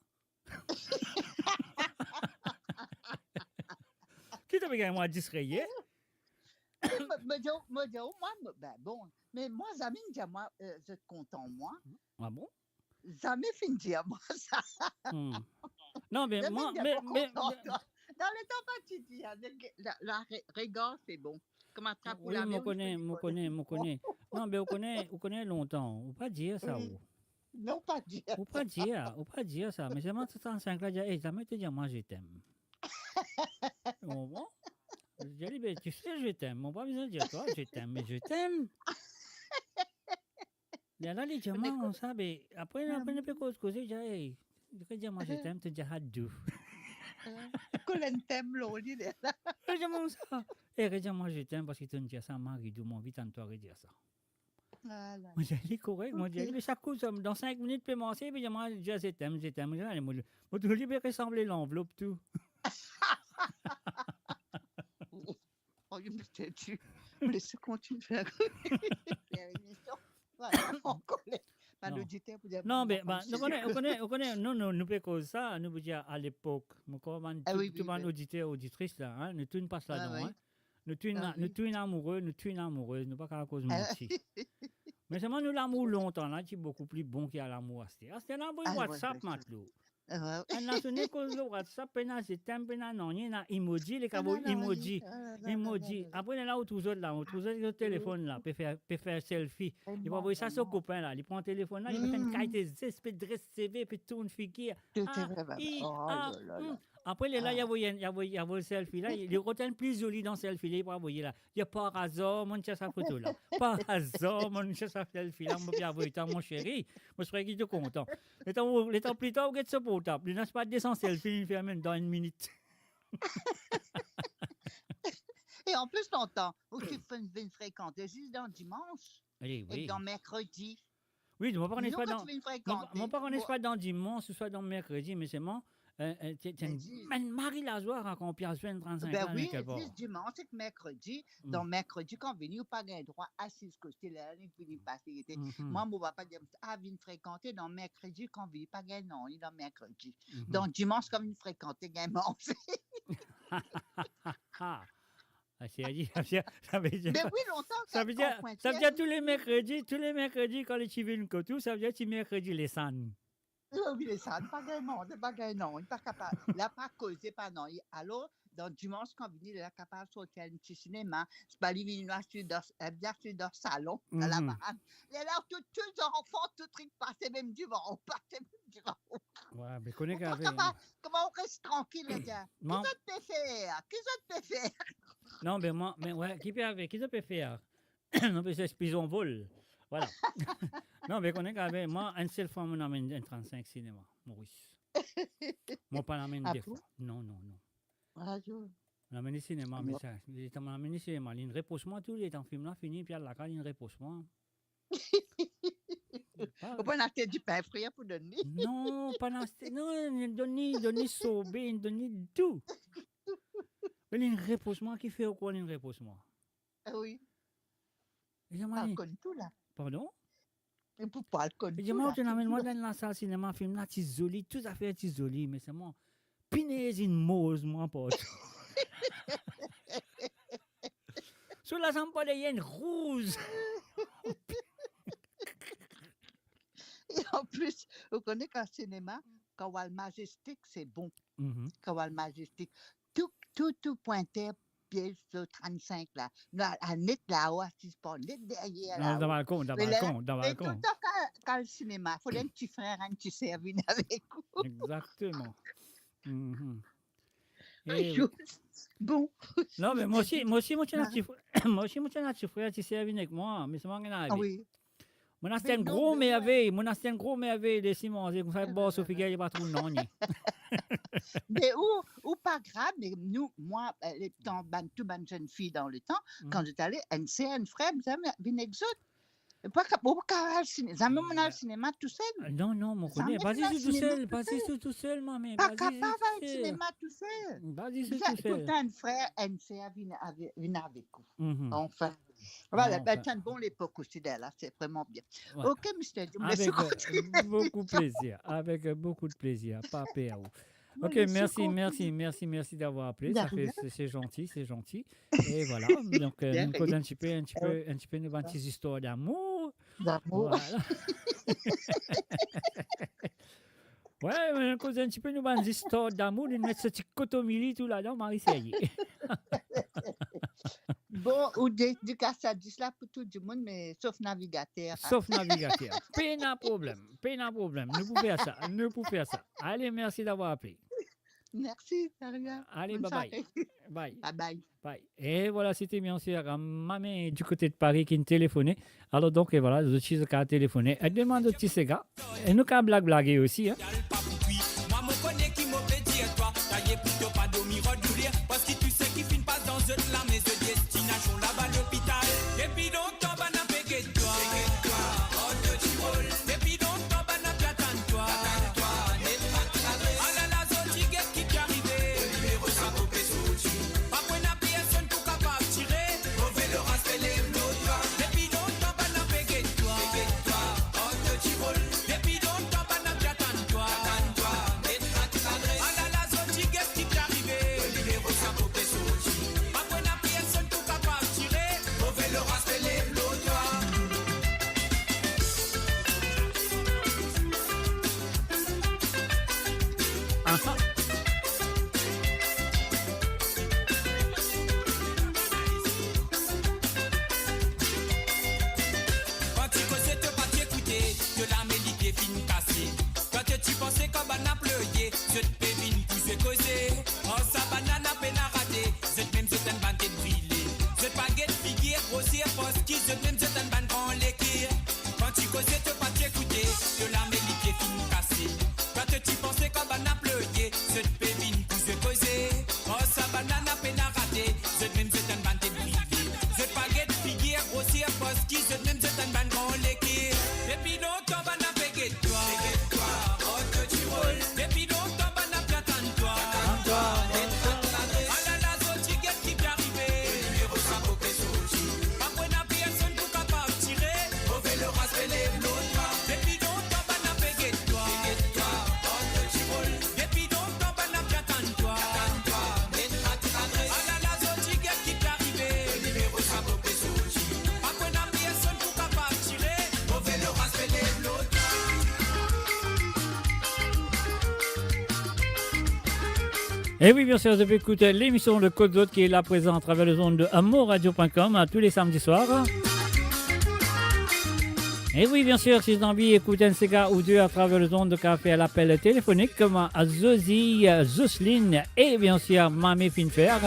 Ki to pe gagn mwa dis reye? Mo, mo dir, mo dir, mwa, mo, be, bon, me mwa, zame inn dir mwa, euh, zot kontan mwa. Ah bon? Zame finn dir mwa sa. Hmm. Non, be mwa, me, me, dan letan pa ti dir, la, la re-, regar, se bon. Kouma trap ou lame, mo kone, mo kone, mo kone. Non, be ou kone, ou kone lontan, ou pa dir sa, ou. Non, pa dir. Ou pa dir, ou pa dir sa. Me sirman, trannsenk la, dir, "E, zame to dir mwa, je t'aime." Ou konpran? Je dis, "Ben, tu sais, je t'aime." Mo pa bizin dir twa, "Je t'aime", me, "Je t'aime." Li la, li dir mwa koumsa, be, apre, apre nou pe koz, koze, li dir, "Ey, to dir mwa, je t'aime, to dir sa dou." Kol enn tem lor li, li la. Li dir mwa sa. "E, redir mwa, je t'aime, parski to dir sa mari dou, mo anvi tann twa redir sa." Mo dir li, "Korek." Mo dir li, "Me sa kout, dan sink minit pe marse, epi dir mwa, je t'aime, je t'aime." Mo dir, "Ale, mo, mo trouv li pe resanble lanvlop tou." Oh, li mete ti, mo les kontign fer, fer lemision. Vwala, ankor. Bann oditer pou dir, non, be, be, nou kone, nou kone, nou kone, nou, nou, nou pe koz sa, nou pou dir, alepok, mo krwar bann, tou bann oditer, oditris la, hein, nou tou inn pas ladan, hein. Nou tou inn, nou tou inn amoure, nou tou inn amourez, nou pa kapav koz manti. Me selman nou lamour lontan la, ti boukou pli bon ki lamour aster. Aster la, avoy WhatsApp, matlo. Enn lazourne koz lor WhatsApp, pena je t'aime, pena nanye, ena emoji, li kapav avoy emoji. Emoji. Apre, ena la ou trouv zot la, ou trouv zot lor telefonn la, pe fer, pe fer selfie. Li pou avoy sa so kopin la, li pran telefonn la, li pe fer enn kalite zes, pe dres seve, pe tourn figir. Ah, i, ah, hmm. Apre, li la, li avoy, li avoy, li avoy selfie la, li rod enn pli zoli dan selfie la, li pou avoy la. Li dir, par azar, mo'nn tir sa foto la. Par azar, mo'nn tir sa selfie la, mo pe avoy twa, mo seri. Mo swete ki to kontan. Letan, letan pli tar, ou get so portab. Li ena sipa de san selfie, li fer mem dan enn minit. E anplis, lontan, ou ti finn vinn frekante zis dan dimans. Wi, wi. Ek dan merkredi. Wi, mo pa kone si pa dan, mo pa kone si pa dan dimans ouswa dan merkredi, me selman, euh, euh, ti, ti enn mari lazwa kan ou pe al zwenn trannsenk la, wi, kel par. Zis dimans ek merkredi. Dan merkredi, kan vini, ou pa gagn drwa asiz kote la, li vini pase, li ete. Mwa, mo papa dir, a, vinn frekante dan merkredi, kan vini, pa gagn nanye dan merkredi. Dan dimans, kan vinn frekante, gagn manze. Ah, serye, sa vedir, sa vedir, sa vedir, sa vedir tou le merkredi, tou le merkredi, kan li ti vinn kot ou, sa vedir ti merkredi lesann. Wi, lesann, pa gagn manze, pa gagn nanye, pa kapav. La pa koze, pa nanye. Alor, dan dimans, kan vini, la kapav sorti al enn ti sinema, sipa li vinn asiz dan, eh, bien asiz dan salon, dan lavann. Li la, tou, tou zanfan, tou trik pase mem divan, pase mem divan. Wi, me kone ki kapav, kouma ou res trankil, li dir, ki zot pe fer? Ki zot pe fer? Non, be mwa, me wi, ki pe ave, ki zot pe fer? Non, be se pizon vol. Vwala. Non, be kone ki ave, mwa, enn sel fwa, mo'nn amenn enn trannsenk sinema, Moris. Mo pa amenn de fwa. Non, non, non. Mo'nn amenn sinema, me sa, letan mo'nn amenn sinema, li'nn repros mwa tou, letan fim la fini, pe al lakaz, li'nn repros mwa. Ou pa'nn aste dipin frir pou donn li? Non, pa'nn aste, non, donn li, donn li sorbe, donn li tou. Me li'nn repros mwa, ki fer ou krwar li'nn repros mwa? Ah wi. Li dir mwa, al konn tou la. Pardon? Li pou pa al konn tou la. Li dir mwa, ou ti amenn mwa dan lasal sinema, fim la ti zoli, tou zafer ti zoli, me selman, pinez, inn morz mwa partou. So lazam pa deryer inn rouz. E anplis, ou kone kan sinema, kan ou al Majestic, se bon. Kan ou al Majestic, tou, tou, tou pwinter piez trannsenk la. Nou al, al net lao, asiz par net deryer. Non, dan balkon, dan balkon, dan balkon. Tonton, kan, kan al sinema, fode enn ti frer, enn ti ser vinn avek ou. Exactement. Mhm. Bon. Non, me mwa osi, mwa osi, mo ti ena ti frer, mwa osi, mo ti ena ti frer, ti ser vinn ek mwa, me selman mo ena... Ah wi. Mo aste enn gro mervey, mo aste enn gro mervey, les li manze koumsa, bor so figir, li pa trouv nanye. Me ou, ou pa grav, me nou, mwa, eh, letan bann, tou bann zenn fi dan letan, kan zot ale, enn ser, enn frer, bizin vinn ek zot. E pa ka, ou pa ka al sine-, zame mo al sinema tousel. Non, non, mo kone. Zame pa ditou tousel, pa ditou tousel, mami, pa ditou tousel. Pa kapav al sinema tousel. Pa ditou tousel. Toultan enn frer, enn ser vinn ave-, vinn avek ou. Mhm. Anfin. Voilà, ben, c'est une bonne époque aussi, là, c'est vraiment bien. Voilà. Ok, mister Djim, merci beaucoup. Avec, euh, beaucoup de plaisir, avec, euh, beaucoup de plaisir, pa per ou. Ok, merci, merci, merci, merci d'avoir appelé. Ça fait, c'est, c'est gentil, c'est gentil. Et voilà, donc, euh, nou koz enn tipe, enn tipe, enn tipe nou bann ti zistar damour. Damour. Voilà. Ouais, nou koz enn tipe nou bann zistar damour, nou met sa ti kotomili tou ladan, mari serye. Bon, ou dedikas sa dis la pou tou dimoun, me sof navigater, hein. Sof navigater. Pena problem, pena problem. Nou pou fer sa, nou pou fer sa. Allez, merci d'avoir appelé. Merci, de rien. Allez, bye bye. Bonne soirée. Bye. Bye bye. Bye. E voilà, c'était bien sûr, euh, Mame du côté de Paris ki telefone. Alors donc, e voilà, zot ti kapav telefone. E demann zot ti sega. E nou kapav blag blage osi, hein. Mwa mo kone ki mo pe dir twa, taye pou to pa dormi rod ou lir, parski tou seki finn pas dan zot lame, zot destinasion laba lopital. Depi lontan bann la pe get twa, depi lontan bann la pe atann twa. Alala, zot ti get ki pe arive. Nimero sa mo pe sorti. Pa pena personn pou kapav tire. Move loras pe lev lotwa. Depi lontan bann la pe get twa. Depi lontan bann la pe atann twa. Alala, zot ti get ki pe arive. Nimero sa mo pe sorti. Pa pena personn pou kapav tire. Move loras pe lev lotwa. Aha. Kan ti koze to pa ti ekoute, to lame li pe finn kase. Twa to ti panse kan bann la pleye, zot pe vinn pou zwe koze. Or sa bann la pena rate, zot mem zot enn bann tet brile. Zot pa get figir grosir, parski zot mem zot enn bann gran leker. Kan ti koze to pa ti ekoute, to lame li pe finn kase. Twa to ti panse kan bann la pleye, zot pe vinn pou zwe koze. Or sa bann la pena rate, zot mem zot enn bann tet brile. Zot pa get figir grosir, parski zot mem zot enn bann gran leker. Depi lontan bann la pe get twa. Depi lontan bann la pe atann twa. Alala, zot ti get ki pe arive. Nimero sa mo pe sorti. Pa pena personn pou kapav tire. Move loras pe lev lotwa. Depi lontan bann la pe get twa. Depi lontan bann la pe atann twa. Alala, zot ti get ki pe arive. Nimero sa mo pe sorti. Pa pena personn pou kapav tire. Move loras pe lev lotwa. Et oui, bien sûr, vous pouvez écouter l'émission Le Code Zot qui est là présent à travers les ondes de amour radio point com, hein, tous les samedis soirs. Et oui, bien sûr, si vous avez envie d'écouter un séga ou deux à travers les ondes, de faire l'appel téléphonique, comme à Zozi, euh, Zosline et bien sûr Mamé finn fer.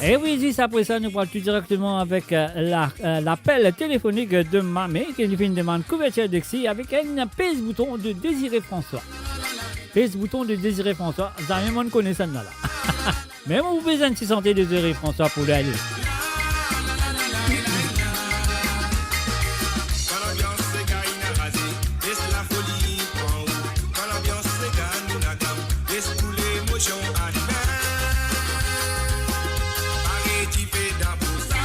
Et oui, zis apre sa, nou pral tou direkteman avek, euh, la, euh, lapel telefonik de Mamé, ki li finn demann kouvertir Dexy avek enn pez bouton de Désiré François. Pez bouton de Désiré François, zame mo'nn kone sannla la. Me mo pou pez enn ti sante Désiré François pou li ale. Kan lanbians sega inn raze, les lafoli pran ou. Kan lanbians sega inn gam, les tou lemosion anime. Pare dife dan pou sa,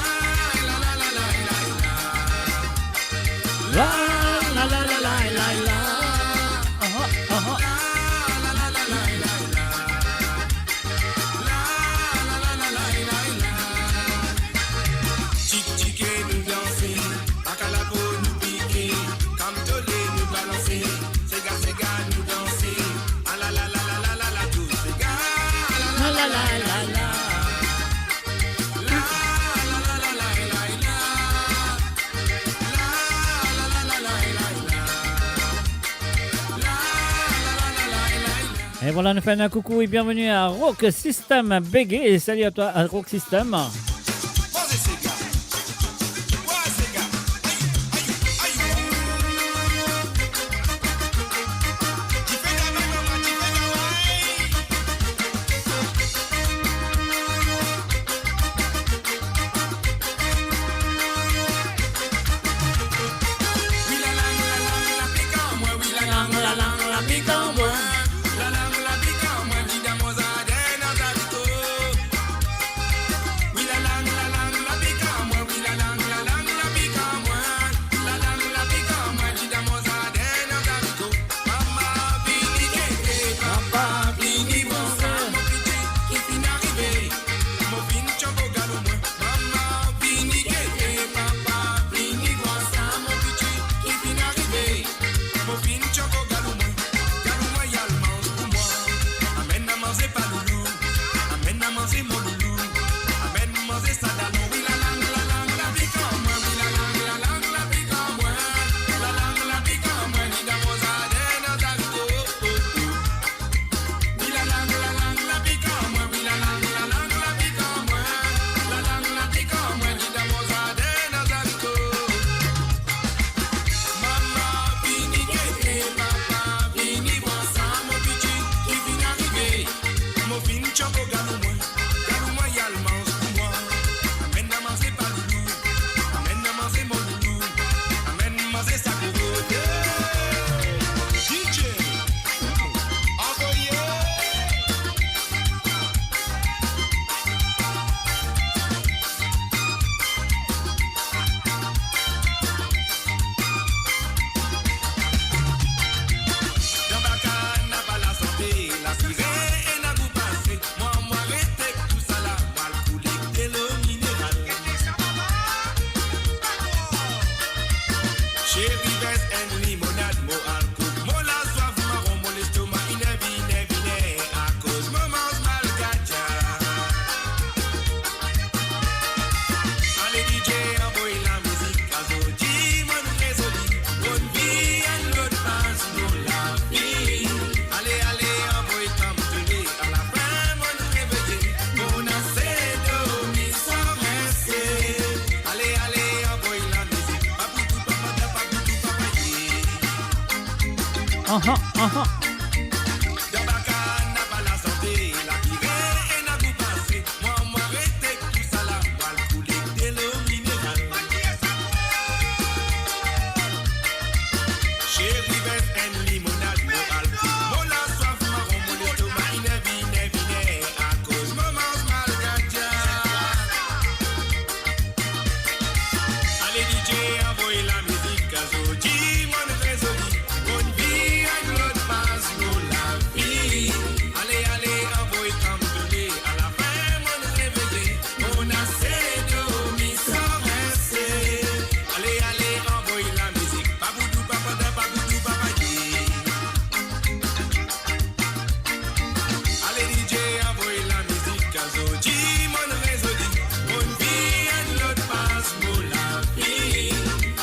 la, la, la. La, la, la. Aha, aha. La, la, la. La, la, la. Et voilà, nous faisons un coucou et bienvenue à Rock System Bégué. Et salut à toi, à Rock System. Wi, lalang, lalang, la pik an mwa, wi, lalang, lalang, la pik an mwa. Lalang, la pik an mwa, li dan mo zadenn an zariko. Wi, lalang, lalang, la pik an mwa, wi, lalang, lalang, la pik an mwa. Lalang, la pik an mwa, li dan mo zadenn an zariko. Mama vini gete, papa vini vwar sa mo piti ki finn arive. Mo finn tchonbo galou mwa. Mama vini gete, papa vini vwar sa mo piti ki finn arive. Mo finn tchonbo galou mwa. Galou mwa, al manz pou mwa. Amenn a manze pa loulou. Amenn a manze mo loulou. Amenn manze sa dalon. Wi, lalang, lalang, la pik an mwa. Wi, lalang, lalang, la pik an mwa. Lalang, la pik an mwa, li dan mo zadenn an zariko. Wi, lalang, lalang, la pik an mwa. Wi, lalang, lalang, la pik an mwa. Lalang, la pik an mwa, li dan mo zadenn an zariko. Mama vini gete, papa vini vwar sa mo piti ki finn arive. Mo finn tchonbo galou mwa. Galou mwa, al manz pou mwa. Amenn a manze pa loulou. Amenn a manze mo loulou. Amenn manze sa kokote. D J, anvoye. Dan bakann, napa lasante, lasire ena gou pase. Mwa, mwa rete tousala, mo al koule delo mineral. Cheri, vers enn limonad, mo al kout mo laswaf, maron mo lestoma, iner viner viner, akoz mo manz malgadya. Ale, D J, anvoy lamizik, azordi mo rezoli, mo anvi enn lot faz dan mo lavi. Ale, ale, anvoy Come To Me, alafin mo reveye, mo ase dormi san rese. Ale, ale, anvoy lamizik, papoudou papada, papoudou papaye. Aha, aha. Dan bakann, napa lasante, lapire ena gou pase. Mwa, mwa rete tousala, mo al koule delo mineral. Cheri, vers enn limonad, mo al kout mo laswaf, maron mo lestoma, iner viner viner, akoz mo manz malgadya. Ale, D J, anvoy lamizik, azordi mo rezoli, mo anvi enn lot faz dan mo lavi. Ale, ale, anvoy Come To Me, alafin mo reveye, mo ase dormi san rese. Ale, ale, anvoy lamizik, papoudou papada, papoudou papaye. Ale, D J, anvoy lamizik, azordi mo rezoli, mo anvi enn lot faz dan mo lavi.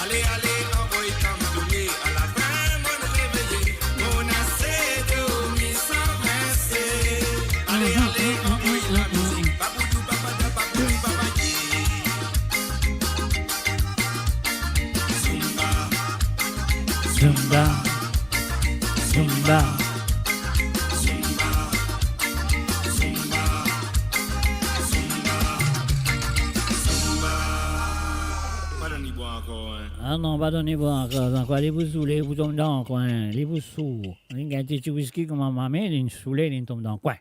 Ale, ale, anvoy Come To Me, alafin mo reveye, mo ase dormi san rese. Ale, ale, anvoy lamizik, papoudou papada, papoudou papaye. Zumba. Zumba. Zumba. Zumba. Zumba. Zumba. Zumba. Pa donn li bwar ankor, hein. Ah non, pa donn li bwar ankor, ankor. Li pou soule, li pou tom dan kwin, hein. Li pou sou. Li gagn ti, ti wiski kouma mame, li soule, li tom dan kwin.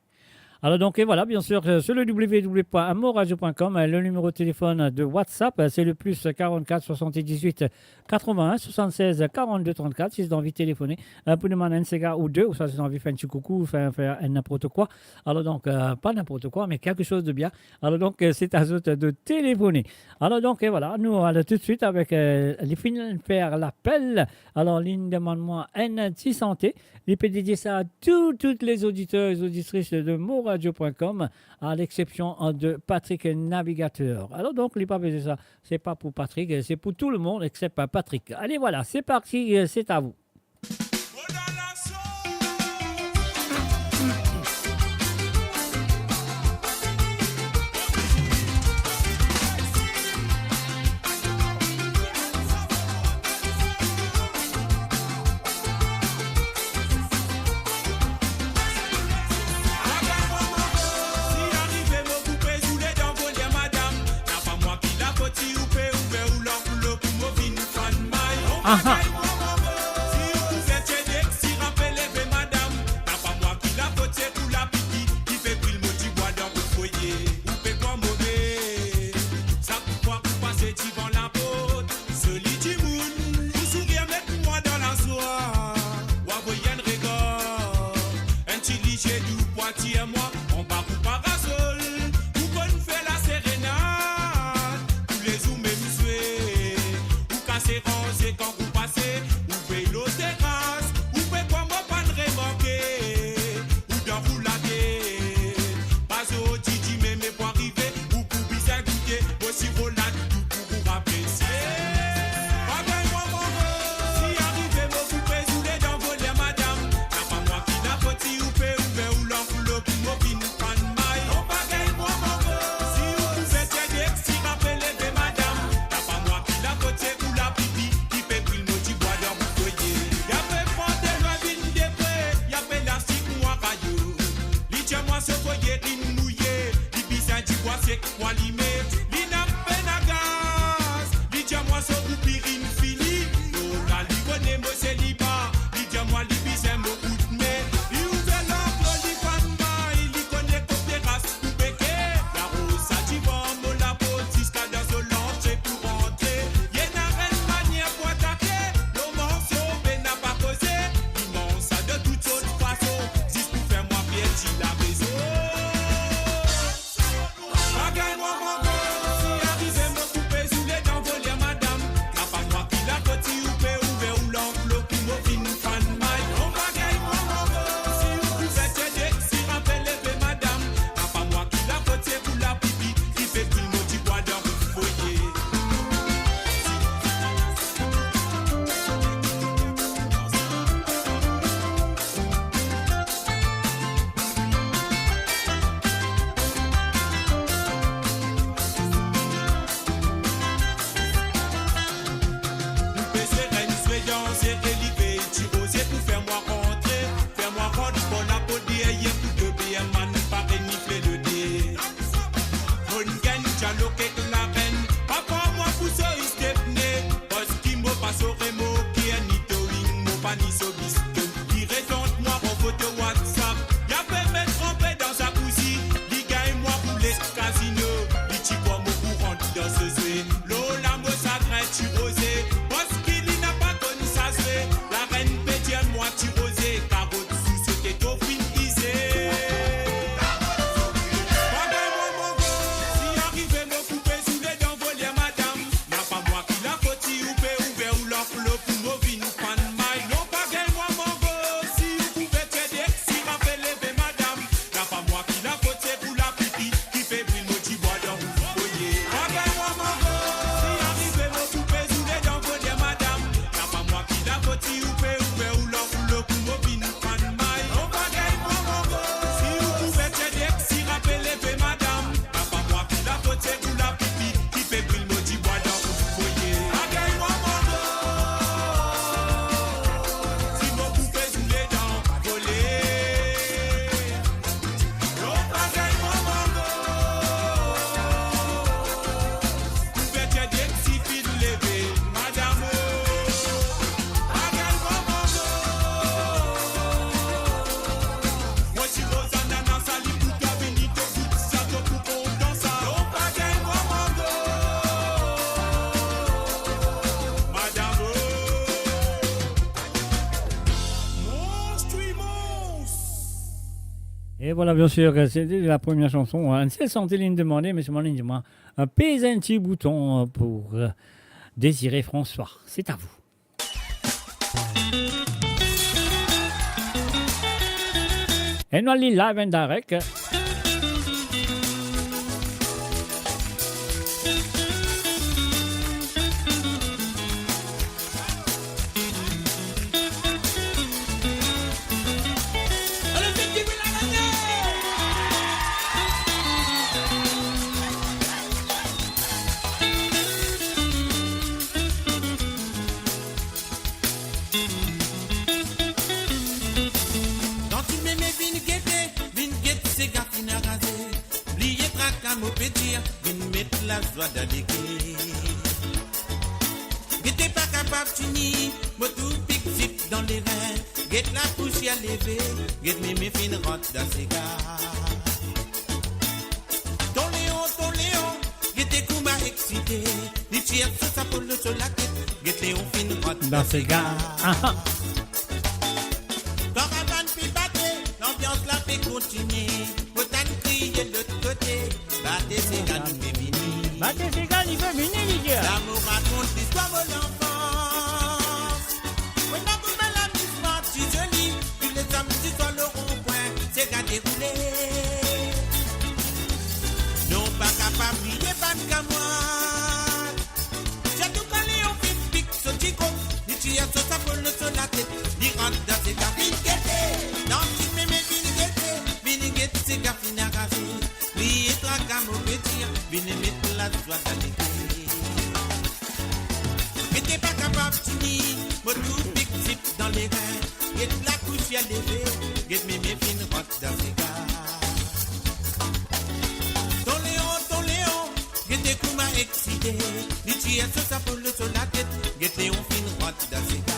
Alors donc, et voilà, bien sûr, euh, sur le w w w point moradio point com, euh, le numéro de téléphone de WhatsApp, euh, c'est le plus quarante-quatre soixante-dix-huit quatre-vingts soixante-seize quarante-deux trente-quatre, si vous avez envie de téléphoner, euh, pour demander un séga ou deux, ou si vous avez envie de faire un petit coucou, faire, faire n'importe quoi. Alors donc, euh, pas n'importe quoi, mais quelque chose de bien. Alors donc, euh, c'est à vous de téléphoner. Alors donc, et voilà, nous allons tout de suite avec, euh, les filles faire l'appel. Alors, li demande mwa enn ti sante. Li pe dedie sa a tou, tout les auditeurs et auditrices de moradio point com, à l'exception, hein, de Patrick Navigateur. Alors donc, li pa bezwin sa. C'est pas pour Patrick, c'est pour tout le monde except Patrick. Allez, voilà, c'est parti, euh, c'est à vous. Aha. Si ou kouver ti ede, si ranpe leve madam, napa mwa ki lafot, se kou lapli ki pe bril mo dibwa dan mo foye. Ou pe krwar move, sa kou krwar pou pase divan laport. Zoli dimoun, ou sourir met mwa dan lazwa. Ou avoy enn regar, enn ti lizie dou pou atir mwa. Anba kou parasol, ou konn fer laserenad. Toulezour mem swe, ou kase ranze kan ou pase. Ou vey lor teras, ou pe krwar mo pa'nn remarke. Ou dan roulade, pa zordi, dimem pou arive, ou pou bizin goute mo siro ladou pou ou apresie. Pa gagn mwa mango, si arive mo koupe zoule dan voler madam. Napa mwa ki lafot, si ou pe ouver ou lanflop, mo vinn fann may. Non, pa gagn mwa mango, si ou kouver ti ede, si ranpe leve madam. Napa mwa ki lafot, se kou lapli ki pe bril mo dibwa dan mo foye. Ya pe pran delwin vinn depre, ya pe lasik mwa rayo. Li dir mwa so foye inn mouye, li bizin dibwa sek pou alime. Li napa pena gaz, li dir mwa so goupir inn fini. Lor la li kone mo seliba, li dir mwa li bizin mo koudme. Li ouver lanklo, li fann may, li kone kot teras pou beke. Laros sa divan mo laport ziska dan so lantre pou rantre. Li ena enn manier pou atake, lor morso pena pa koze. Li manz sa de tout sort fason, zis pou fer mwa perdi larezon. Pa gagn mwa mango, si arive mo koupe zoule dan voler madam. Napa mwa ki lafot, si ou pe ouver ou lanflop, mo vinn fann may. Non, pa gagn mwa mango, si ou kouver ti ede, si ranpe leve madam. Napa mwa ki lafot, se kou lapli ki pe bril mo dibwa dan mo foye. Ou pe sere, nou swe dan sere, li vey ti roze pou fer mwa rantre. Fer mwa rant par laport deryer pou doberman pa renifle lode. Monn gagn dialog ek larenn, pa pran mwa pou so istepne, parski mo pa so remorker, ni towing, mo pa ni so biston. Li retant mwa an foto WhatsApp, li ape met ranpe dan zakouzi, li gagn mwa pou les kazino, li ti krwar mo pou rant dan so zwe. Lor la mo sagrin ti roze, parski li napa konn sa zwe. Larenn pe dir mwa ti roze, karot sou so teto finn ize. Pa gagn mwa mango, si arive mo koupe zoule dan voler madam. Napa mwa ki lafot, si ou pe ouver ou lanflop, mo vinn fann may. Non, pa gagn mwa mango, si ou kouver ti ede, si ranpe leve madam. Napa mwa ki lafot, se kou lapli ki pe bril mo dibwa dan mo foye. Pa gagn mwa mango, si arive mo koupe zoule dan voler madam. Napa mwa ki lafot, si ou pe ouver ou lanflop, mo vinn fann may. Non, pa gagn mwa mango, si ou kouver ti ede, si ranpe leve madam. Napa mwa ki lafot, se kou lapli ki pe bril mo dibwa dan mo foye. Pa gagn mwa mango, si mo koupe zoule dan voler. Non, pa gagn mwa mango, kouver ti ede, si finn leve madam. Pa gagn mwa mango, mo ti roz anana, sali pou twa, vini to gout sa, to pou kontan sa. Non, pa gagn mwa mango, madam. Monstrimous. Et voilà, bien sûr, que c'était la première chanson, hein. C'est le santé, ligne demandée, mais c'est mon ligne demandée. Un paysan petit bouton, euh, pour, euh, Désiré François. C'est à vous. E nou al li live and direct. Kan ti meme vinn gete, vinn get sega finn araze. Bliye traka mo pe dir, vinn met lazwa dan leker. Gete pa kapav tini, Mo tou pik zip dan lerin, get lapousier leve, get meme finn rant dan sega. Ton Leon, ton Leon, get kouma eksite, li tir so sapo lor so latet, get Leon finn rant dan sega. Aha. Karavann pe bate, lanbians la pe kontinie, mo tann kriye lot kote, bate sega nou pe vini. Bate sega nou pe vini, li dir. La mo rakont listwar mo lanfans. Mo ena kouma lamizman ti zoli, tou le samdi swar lor ron-pwin, sega deroule. Non pa kapav bliye bann kamwad. Sirtou kan Leon finn pik so ti gro, li tir so sapo lor so latet, li rant dan sega, vinn gete, dan ti meme vinn gete, vinn get sega finn arase, bliye traka mo pe dir, vinn met lazwa dan leker. Me to pa kapav tini, mo tou pik zip dan lerin, get lapousier leve, get meme finn rant dan sega. Ton Leon, ton Leon, get kouma eksite, li tir so sapo lor so latet, get Leon finn rant dan sega.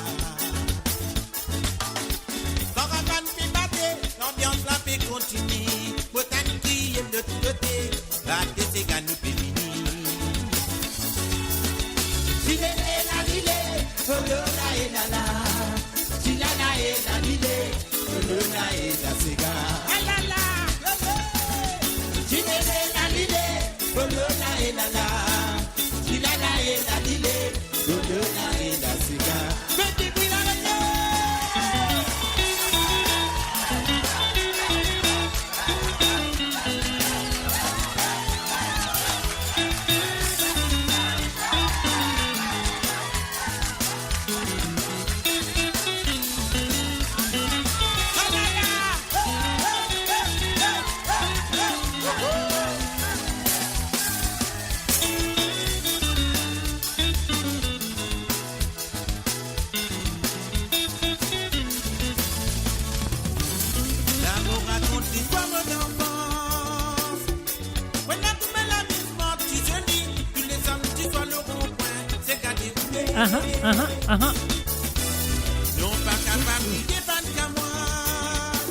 Karavann pe bate, lanbians la pe kontinie, mo tann kriye lot kote, bate sega nou pe vini. Tilele la lile, olo la e la la. Tilala e la lile, olo la e la sega. Alala, olo. Tilele la lile, olo la e la la. Tilala e la lile, olo la e la sega. Fè dibri la reyel. La mo rakont listwar mo lanfans. Mo ena kouma lamizman ti zoli, tou le samdi swar lor ron-pwin, sega deroule. Aha, aha, aha. Non pa kapav bliye bann kamwad.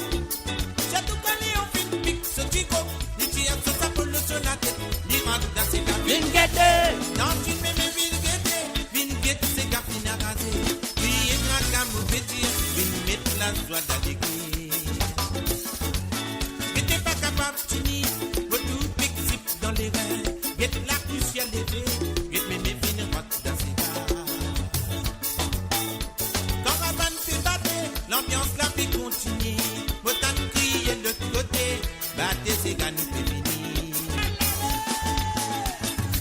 Sirtou kan Leon finn pik so ti gro, li tir so sapo lor so latet, li rant dan sega, vinn gete. Dan ti meme vinn gete, vinn get sega finn arase, bliye traka mo pe dir, vinn met lazwa dan leker. Me to pa kapav tini, mo tou pik zip dan lerin, get lapousier leve, get meme finn rant dan sega. Karavann pe bate, lanbians la pe kontinie, mo tann kriye lot kote, bate sega nou pe vini.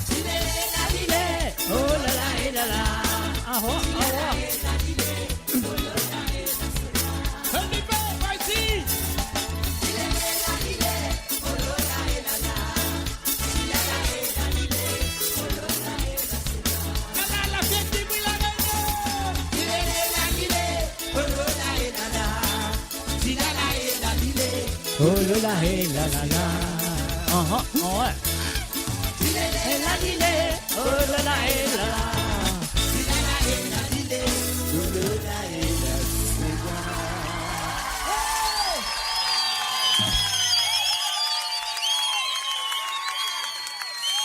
Tilele la lile, oh la la e la la. Aho, aho. Help me, boy, boy, see. Oh la la, eh la la la. Aha, ouais. Eh la, eh la, eh la.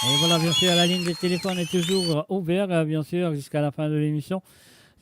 Et voilà, bien sûr, la ligne de téléphone est toujours ouverte, euh, bien sûr, jusqu'à la fin de l'émission.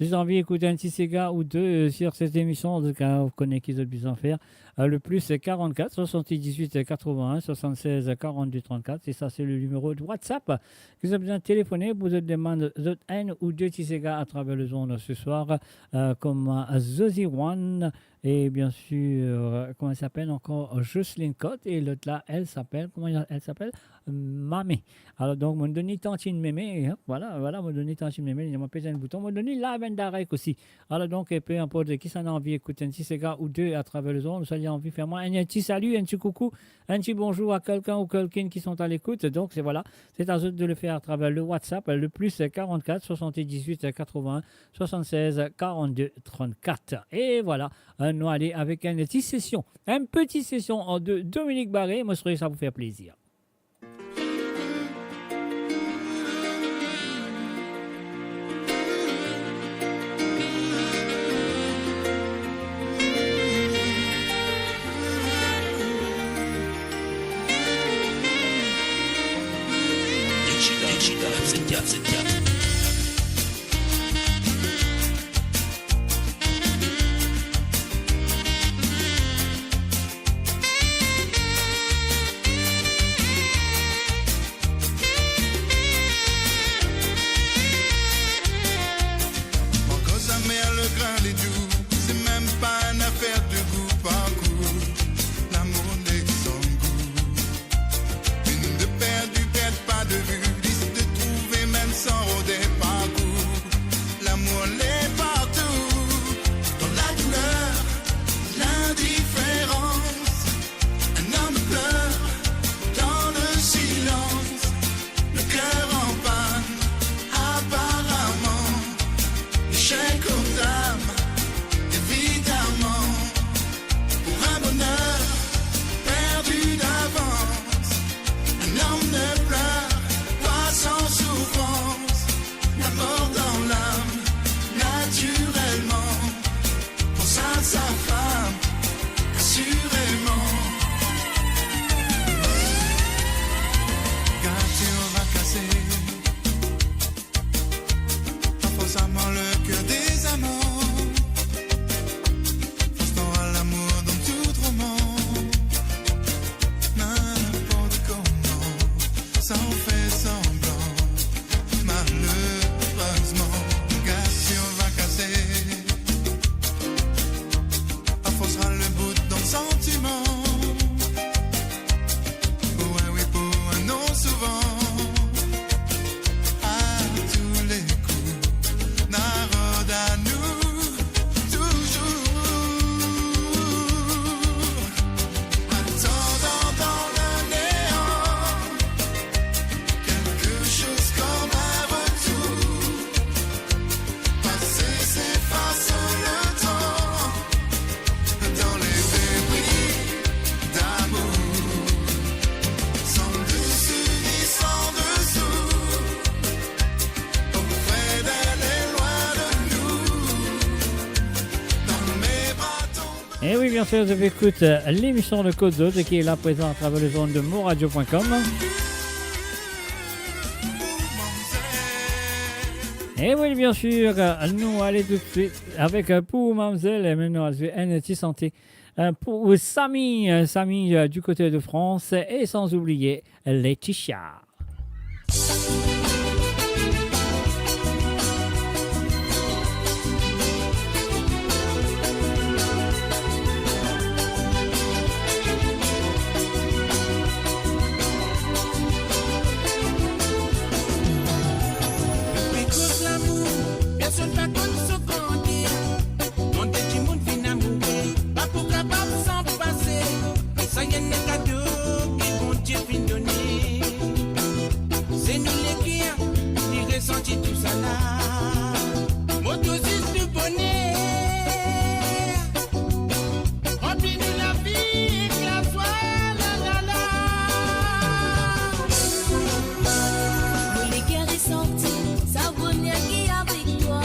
Si zot anvi ekout enn ti sega ou de, euh, sur cette émission, en tout cas, vous connaissez ki zot bizin fer. Euh, le plus quarante-quatre soixante-dix-huit quatre-vingts soixante-seize quarante-deux trente-quatre, et ça, c'est le numéro de WhatsApp. Ki zot bizin telefone pou zot demann zot enn ou de ti sega à travers les ondes ce soir, euh, comme, euh, Zozi One, et bien sûr, euh, comment elle s'appelle encore, Jocelyne Cotte, et l'autre là, elle s'appelle, comment elle s'appelle ? Mame. Alors, donc, mo donn li Tantine Mémé, hein, voilà, voilà, mo donn li Tantine Mémé, li dir mo pez enn bouton, mo donn li Live and Direct aussi. Alors, donc, euh, peu importe qui ça a envie d'écouter un petit séga ou deux à travers les ondes, ça a envie de faire moi un, un petit salut, un petit coucou, un petit bonjour à quelqu'un ou quelqu'une qui sont à l'écoute. Donc, c'est, voilà, c'est à eux de le faire à travers le WhatsApp, le plus quarante-quatre soixante-dix-huit quatre-vingts soixante-seize quarante-deux trente-quatre. Et voilà, euh, nou ale avek enn ti sesion, enn ti sesion, euh, de Dominique Barré, mo sware sa pou fer plezir. Ankor zamer legrin li dou, se mem pa enn zafer de gou, parkour lamour nek san gou. Vinn de perdi, perd pa de vi, li de trouve mem san rode, parkour lamour le partou. Dan ladouleur, lindiferans, enn om pleur dan le silans. Le ker an pann, aparaman, echek kom dam, evidaman. Pou enn boner perdi davans, enn om ne pleur pa san soufrans. Lamor dan lam, natirelman. Pou sa, sa fam, asireman. Gard si ou va kase, forseman le ker dezamor. Fors twa a lamour dan tout roman. Ninport koman, san fer sanblan. Malerezman, gard si ou va kase. Afors rale bout dan santiman. Pou enn wi, pou enn non souvan. A tou le kou, na rod anou touzour. Atandan dan le nean, kelke soz kom enn retour. Pase, se efase le tan dan le debri damour. San dessus ni san dessous, ton frer, li lwin de nou. Dan me bra, tonbe. Eh oui, bien sûr, vous écoutez, euh, l'émission de Côte d'Azur qui est là présent à travers les ondes de moradio point com. Eh oui, bien sûr, euh, nou ale tout de suite avec, euh, Pou Mamzel, e nou al zwe enn ti sante, euh, pou Samy, euh, Samy, euh, du côté de France, et sans oublier Laetitia. Pli gro lamour, personn pa konn so grandi. Mande dimoun finn amoure, pa pou kapav san pase. Sa enn kado ki Bondie finn done. Se nou leker ki resanti tousala. Mo tou zis nou boner. Ranpli nou lavi ek lazwa, la, la, la. Mo leker resanti sa boner ki avek twa.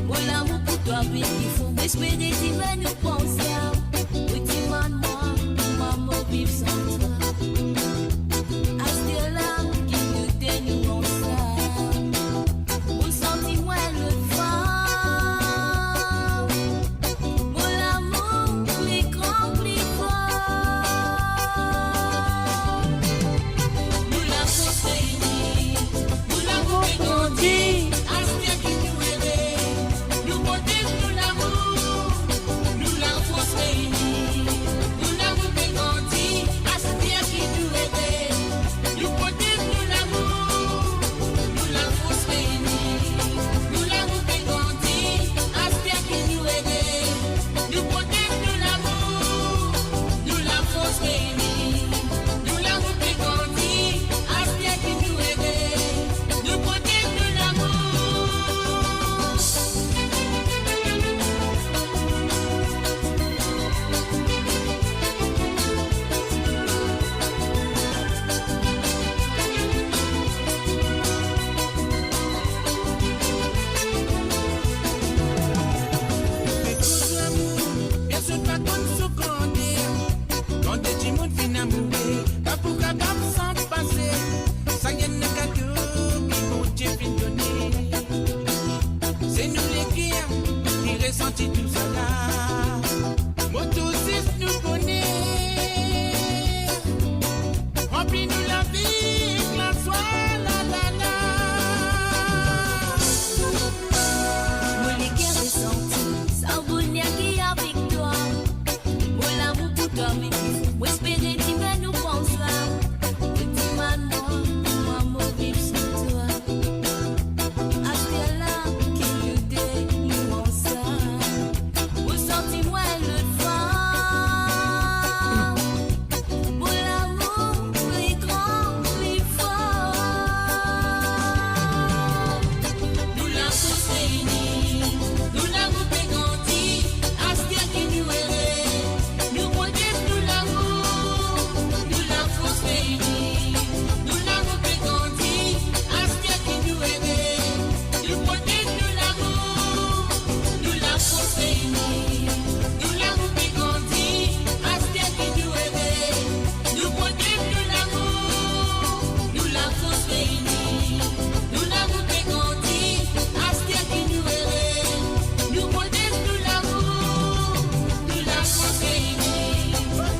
Mo lamour pou twa pli fon, mo espere dime nou panse a. Ou dimann mwa, kouma mo viv san twa. Aster la ki nou de nou ansam. Mo santi mwa enn lot fam. Mo lamour pli gran, pli for. Nou la fos reyini, nou lamour pe grandi. Aster ki nou ere, nou protez nou lamour.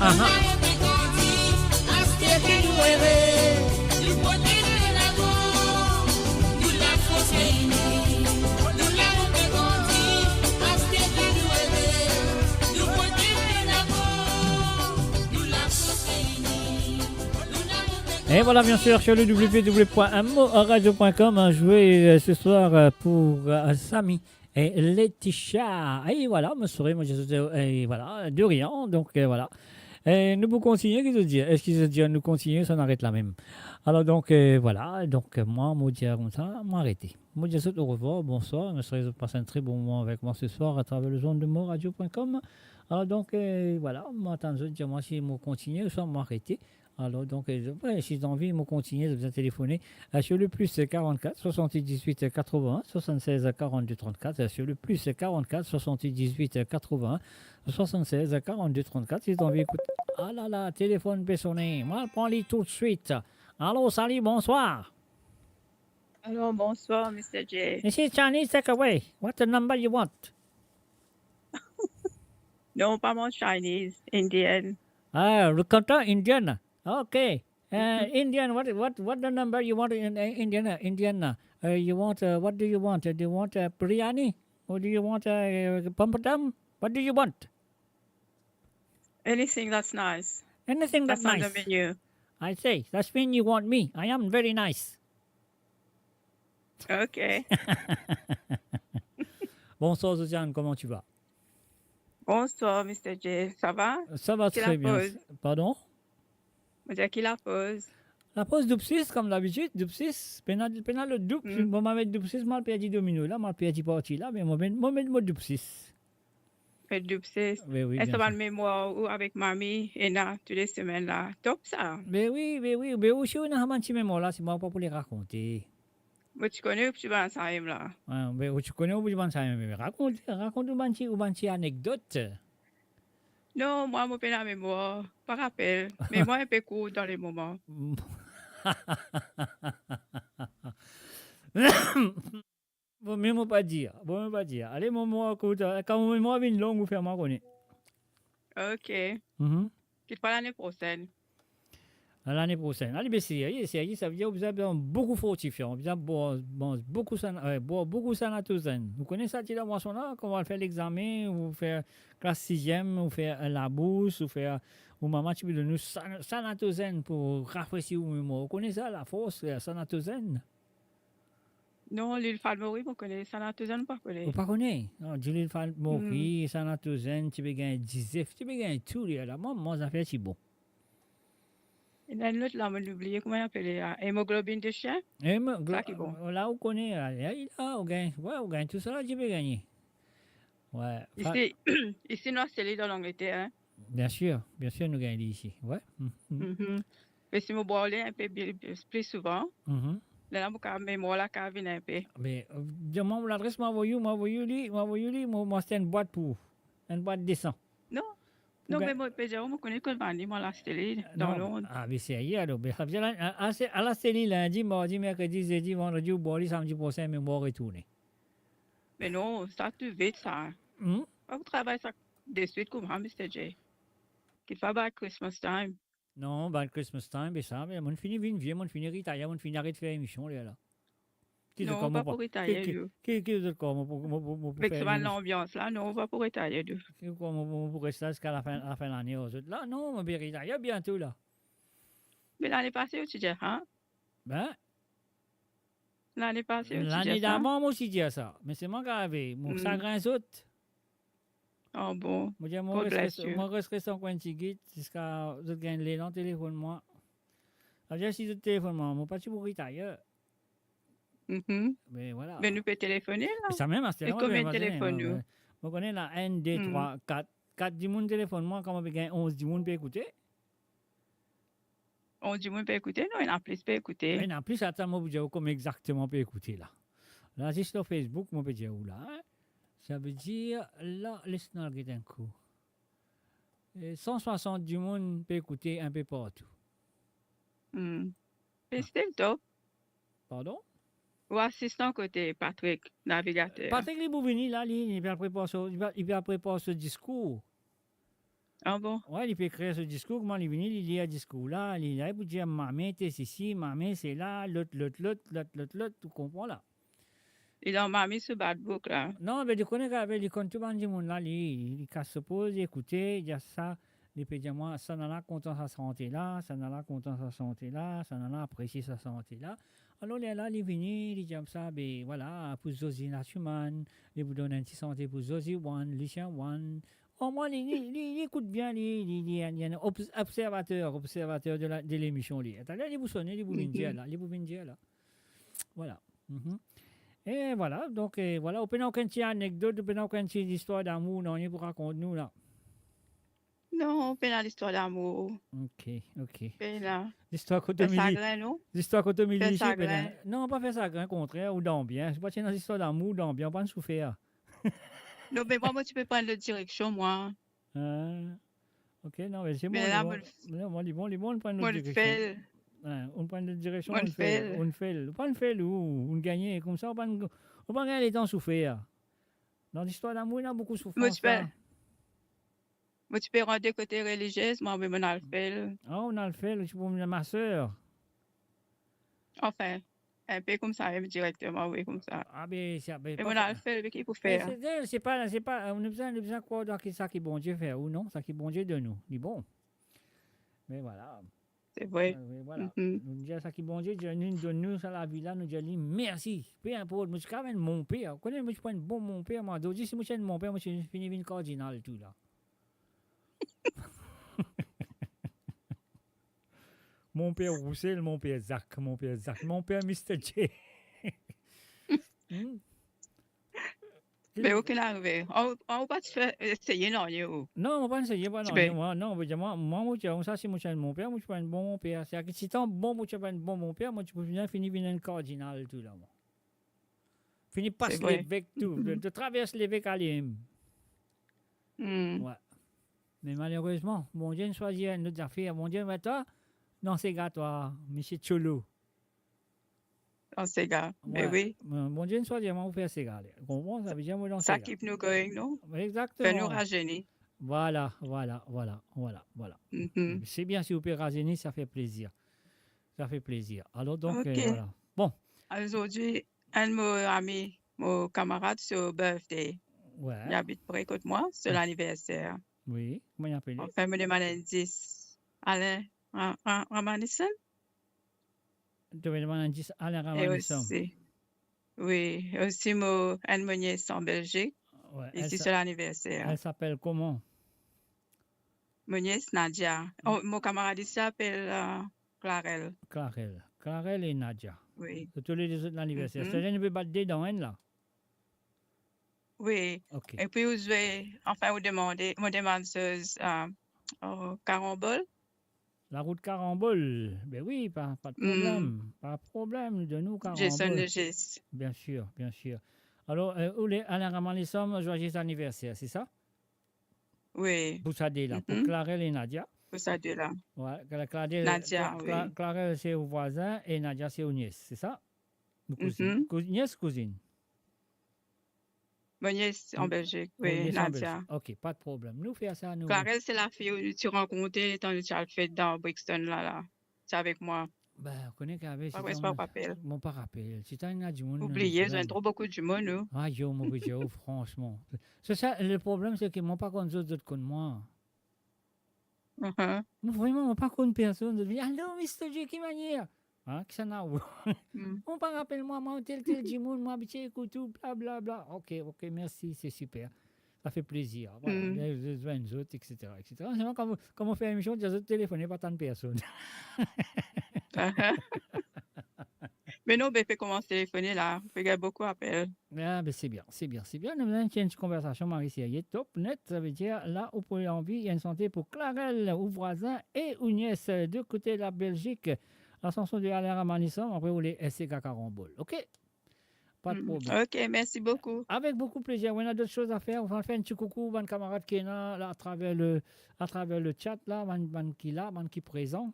Aha. Aste ki nou ere, nou pote de lamor, nou Lafrans reyini. Nou la monte grandi, aste ki nou ere, nou pote de lamor, nou Lafrans reyini. Nou la monte grandi. Et voilà, bien sûr, sur le w w w point m o a radio point com, hein, jouer, euh, ce soir, euh, pour, euh, Samy et Laetitia. Et voilà, mo souri, mo dir zot, euh, et voilà, de rien, donc, euh, voilà. E nou pou kontigne, ki zot dir? Eski zot dir nou kontigne, sa nou aret la mem? Alor donk, euh, voilà, donk, euh, mwa, mo dir koumsa, mo arete. Mo dir zot orevwar, bonswar, mo swete zot pas enn tre bon moman avek mwa se swar atraver lezond de mo radio point com. Alor donk, euh, voilà, mo atann zot dir mwa si mo kontigne ouswa mo arete. Alor donk, euh, ouais, si zot anvi mo kontigne, zot bizin telefone, euh, sur le plus quarante-quatre soixante-dix-huit quatre-vingts soixante-seize quarante-deux trente-quatre, euh, sur le plus quarante-quatre soixante-dix-huit quatre-vingts soixante-seize quarante-deux trente-quatre, si zot anvi ekout. Ah la la, telefon pe sone. Mo al pran li toutswit. Alo, salut, bonsoir. Alo, bonsoir, Mister J. This is Chinese takeaway. What the number you want? Non, pa manz Chinese, Indian. Ah, ricotta, Indian. Okay. Uh, Indian, what, what, what the number you want in, uh, Indian, uh, Indian, uh, uh, you want, uh, what do you want? Uh, do you want, uh, biryani? Or do you want, uh, papadum? What do you want? Anything that's nice. Anything that's nice. That's on the menu. I say, that's when you want me. I am very nice. Ok. Bonsoir, Josiane, comment tu vas? Bonsoir, Mister J. Ça va? Ça va très bien. Pardon? Mo dir ki lapoz? Lapoz doub sis, kom dabitid, doub sis. Pena, pena lot doub. Hmm. Mo, mo met doub sis, mo al perdi domino la, mo al perdi parti la, me mo met, mo met mo doub sis. Met doub sis. Be wi, bien sir. Eski bann memwar ou avek mami ena tou le semenn la? Top sa. Be wi, be wi, be ou si ou ena sa bann ti memwar la, se mwa pa pou le rakonte. Mo ti kone ou ti bann sa mem la. Wi, be ou ti kone ou ti bann sa mem, me rakonte, rakonte ou bann ti, ou bann ti anekdot. Non, mwa, mo pena memwar, pa rapel. Memwar inpe kour dan le moman. Bon, me mo pa dir, bon, mo pa dir. Ale, mo, mo ekout, kan mo, mo vinn long, ou fer mwa kone. Ok. Mhm. Kitfwa lane prosenn? Lane prosenn. Ale, be serye, serye, sa vedir ou bizin pran boukou fortifian, ou bizin bwar, manz boukou sana-, eh, bwar boukou sanatozen. Ou kone sa ti la bwason la, kan ou al fer lexame, ou fer klas siziem, ou fer, eh, labous, ou fer, ou mama ti pe donn ou sana-, sanatozen pou rafresi ou memwar. Ou kone sa, lafors, eh, sanatozen? Non, lil Falmori, mo kone, sanatozen, mo pa kone. Ou pa kone? Non, dilil Falmori, hmm, sanatozen, ti pe gagn dizef, ti pe gagn tou lerla. Mwa, mo zafer ti bon. Ena enn lot la, mo oubliye kouma li apele la. Hemoglobine de chien? Hemo-, sa ki bon. La, ou kone, la, la, la, ou gagn, wi, ou gagn tou sa la, ti pe gagne. Wi. Isi, isi, nou aste li dan Langleter, hein? Bien sir, bien sir, nou gagn li isi. Wi. Mhm. Mhm. Me si mo bwar li inpe bi-, bi-, pli souvan, mhm, lerla mo ka, memwar la ka vinn inpe. Me, eh, donn mwa ladres, mo avoy ou, mo avoy ou li, mo avoy ou li, mo, mo aste enn bwat pou ou. Enn bwat de san. Non. Non, me mo pe dir, mo kone kot vann li, mo al aste li dan Lond. Ah, be serye alor. Be, sa vedir, a, a, a, al aste li lindi, mardi, merkredi, zedi, vandredi, ou bwar li samdi prosin, me mo retourne. Me non, sa tou vit sa. Hmm? Pa pou travay sa deswit kouma, Mister J. Kitfwa by Christmas time. Non, by Christmas time, be sa, me mo'nn fini vinn vie, mo'nn fini retire, mo'nn fini aret fer emision lerla. Non, pa pou retire, ki, ki, ki, ki zot krwar, mo pou, mo pou, mo pou fer emision? Avek sa bann lanbians la, non, pa pou retire, tou. Ki krwar, mo, mo pou res la ziska lafin, lafin lane, zot la? Non, mo pe retire biento la. Me lane pase, ou ti dir sa? Be? Lane pase, ou ti dir sa? Lane davan, mo ti dir sa. Me se mwa ki arive, mo, hmm, sagrin sot. Ah bon? Mo dir, mo res, mo res, mo res ankor enn tigit, ziska zot gagn letan telefonn mwa. Sa vedir, si zot telefonn mwa, mo pa ti pou retire. Mhm. Me vwala. Me nou pe telefone la. Sa mem, aster la, e konbien telefonn nou? Mo kone la, enn, de, hmm, trwa, kat. Kat dimoun telefonn mwa, kan mo pe gagn onz dimoun pe ekoute. Onz dimoun pe ekoute? Non, ena plis pe ekoute. Ena plis, atann, mo pou dir ou konbien exakteman pe ekoute la. La, zis lor Facebook, mo pe dir ou la, hein. Sa vedir, la, les nou al get enn kou. E san swasant dimoun pe ekoute inpe partou. Hmm. Be still top. Pardon? Ou asistan kote Patrick, navigater? Patrick, li pou vini la, li, li pe al prepar so, li pe al, li pe al prepar so diskour. Ah bon? Wi, li pe ekrir so diskour, kouma li vini, li lir diskour la, li la pou dir, "Mame, te sesi, mame, sela, lot, lot, lot, lot, lot, lot," ou konpran la? Li dan mame so bad book la. Non, be li kone ki, be li konn tou bann dimoun la, li, li kas so poz, li ekoute, li dir sa, li pe dir mwa, sa nana kontan sa sante la, sa nana kontan sa sante la, sa nana apresie sa sante la. Alor, lerla, li vini, li dir sa, be, vwala, pou Zozi Natuman, li pou donn enn ti sante pou Zozi One, Lucien One. Omwin, li, li, li, li ekout bien, li, li, li, li enn obs-, observater, observater de la, de lemision, li. Taler, li pou sone, li pou vinn dir la, li pou vinn dir la. Vwala. Mhm. E vwala, donk, e, vwala, ou pena okenn ti anekdot, ou pena okenn ti listwar damour, non, pou rakont nou la? Non, pena listwar damour. Ok, ok. Pena. Listwar kot Fer Mili-, sagrin, non? Listwar kot Mili Fer isi, pena. Sagrin. Non, pa fer sagrin, kontrer, ou dan bien. Se pa ti ena listwar damour, dan bien, ou pa'nn soufer. Non, me mwa, mo ti pe pran lot direksion, mwa. Ah. Ok, non, me se bon, li bon. Me la, mo, non, mo, li bon, li bon, ou pran lot direksion. Mo fel. Hein, ou pran lot direksion, mo fel. Ou fel. Ou pa'nn fel, ou, ou gagne, koumsa, ou pa'nn, ou pa'nn gagn letan soufer. Dan listwar damour, ena boukou soufrans, la. Mo ti pe, mo ti pe rant kote reliziez, mwa, me mo al fel. Ah, ou al fel, ou ti pou vinn maser. Anfin, enpe koumsa, mem direkteman, wi, koumsa. Ah, be, se, be, me pa mo al fel, be ki pou fer? Se, se, se pa, se pa, nou bizin, nou bizin krwar dan ki, sa ki Bondie fer ou, non? Sa ki Bondie donn ou, li bon. Me vwala. Se vre. Ah, wi, vwala. Mhm. Nou dir sa ki Bondie dir, nou donn nou sa lavi la, nou dir li mersi. Pe inport, mo ti kav enn monper, ou kone, mo ti pou enn bon monper, mwa, zordi, si mo ti enn monper, mo ti fini vinn kardinal tou la. Monper Roussel, monper Zak, monper Zak, monper Mister J. Hmm? Me okenn arive. Ou, ou pa ti fer eseye nanye, ou? Non, mo pa'nn eseye, pa nanye, mwa. Non, mo dir mwa, mwa, mo ti dir koumsa, si mo ti enn monper, mo ti pou enn bon monper. Setadir ki si ti bon, mo ti pou enn bon monper, mo ti pou fini, fini vinn enn kardinal tou la, mwa. Fini pas levek tou, de, de travers levek ale mem. Hmm. Wi. Me malerezman, Bondie inn swazir enn lot zafer. Bondie met twa dan sega, twa, misie Tcholo. Dan sega, me wi. Bon, Bondie inn swazir mwa pou fer sega, ale. Ou konpran? Sa ve dir mo dan sega. Sa keep nou going, non? Egzakteman. Fer nou razeni. Vwala, vwala, vwala, vwala, vwala. Mhm. Se bien, si ou pe razeni, sa fer plezir. Sa fer plezir. Alor, donk, euh, vwala. Bon. Azordi, enn mo ami, mo kamarad, so birthday. Wi. Li abit pre kot mwa, so laniverser. Wi, kouma li apele? Anfin, mo demann enn dis. Alain Ra-, Ra-, Ramanisson? To pe demann enn dis Alain Ramanisson. E osi, wi, osi mo, enn mo nies an Belzik. Wi, isi, so laniverser. Elle s'appelle comment? Mo nies Nadia. Oh, mo kamarad isi apel, euh, Clarel. Clarel. Clarel e Nadia. Wi. Zot toule de zot laniverser. Mhm. Setadir nou pe bat de dan enn la. Wi. Ok. Epi ou zwe, anfin, ou demande, mo demann zot, euh, euh, Karambol. Larout Karambol. Be wi, pa, pa de problem. Hmm. Pa de problem, nou donn ou Karambol. Jason Legis. Bien sir, bien sir. Alor, euh, ou le, Alain Ramanisson, zwaye aniverser, se sa? Wi. Pou sa de la, pou Clarel e Nadia. Pou sa de la. Wi, Cla-, Clarel, Nadia, Cla-, wi. Clarel se ou vwazin e Nadia se ou nies, se sa? Ou kouzinn. Mhm. Kouz-, nies, kouzinn? Mo nies an Belzik, wi, Nadia. Ou nies an Belzik. Ok, pa de problem. Nou fer sa, nou. Clarel se lafi ou nou ti rankontre letan nou ti al fet dan Brixton la, la. Ti avek mwa. Ben, ou kone ki arive, pa, si mo pa rapel. Mo pa rapel. Si ti ena dimoun, oubliye, zot ena tro boukou dimoun, ou. Ayo, mo pe dir ou, fransman. Se sa, le problem, se ki mo pa konn zot, zot konn mwa. Mhm. Mo, vreman, mo pa konn personn. Zot vini, "Alo, Mister J, ki manier?" Hein, kisannla ou? Hmm. Mo pa rapel mwa, mwa, tel, tel dimoun, mo abitie ekout ou, bla, bla, bla. Ok, ok, mersi, se siper. Sa fer plezir. Vwala, hmm, zot, zot, et cetera, et cetera. Selman, kan mo, kan mo fer lemision, dir zot telefone, pa tann personn. Me non, be, pe koumans telefone la, pe gagn boukou apel. Ah, be, se bien, se bien, se bien. Nou ena enn ti konversasion, mari, serye, top, net, sa ve dir, la, ou pou anvi, enn sante pou Clarel, ou vwazin, e ou nies, de kote la Belzik. La sanson de Alain Ramanisson, apre ou le sega Karambol, ok? Pa de problem. Hmm, ok, mersi boukou. Avek boukou plezir. Ou ena dot soz a fer, ou va fer enn ti koukou bann kamarad ki ena la, atraver le, atraver le chat la, bann, bann ki la, bann ki prezan.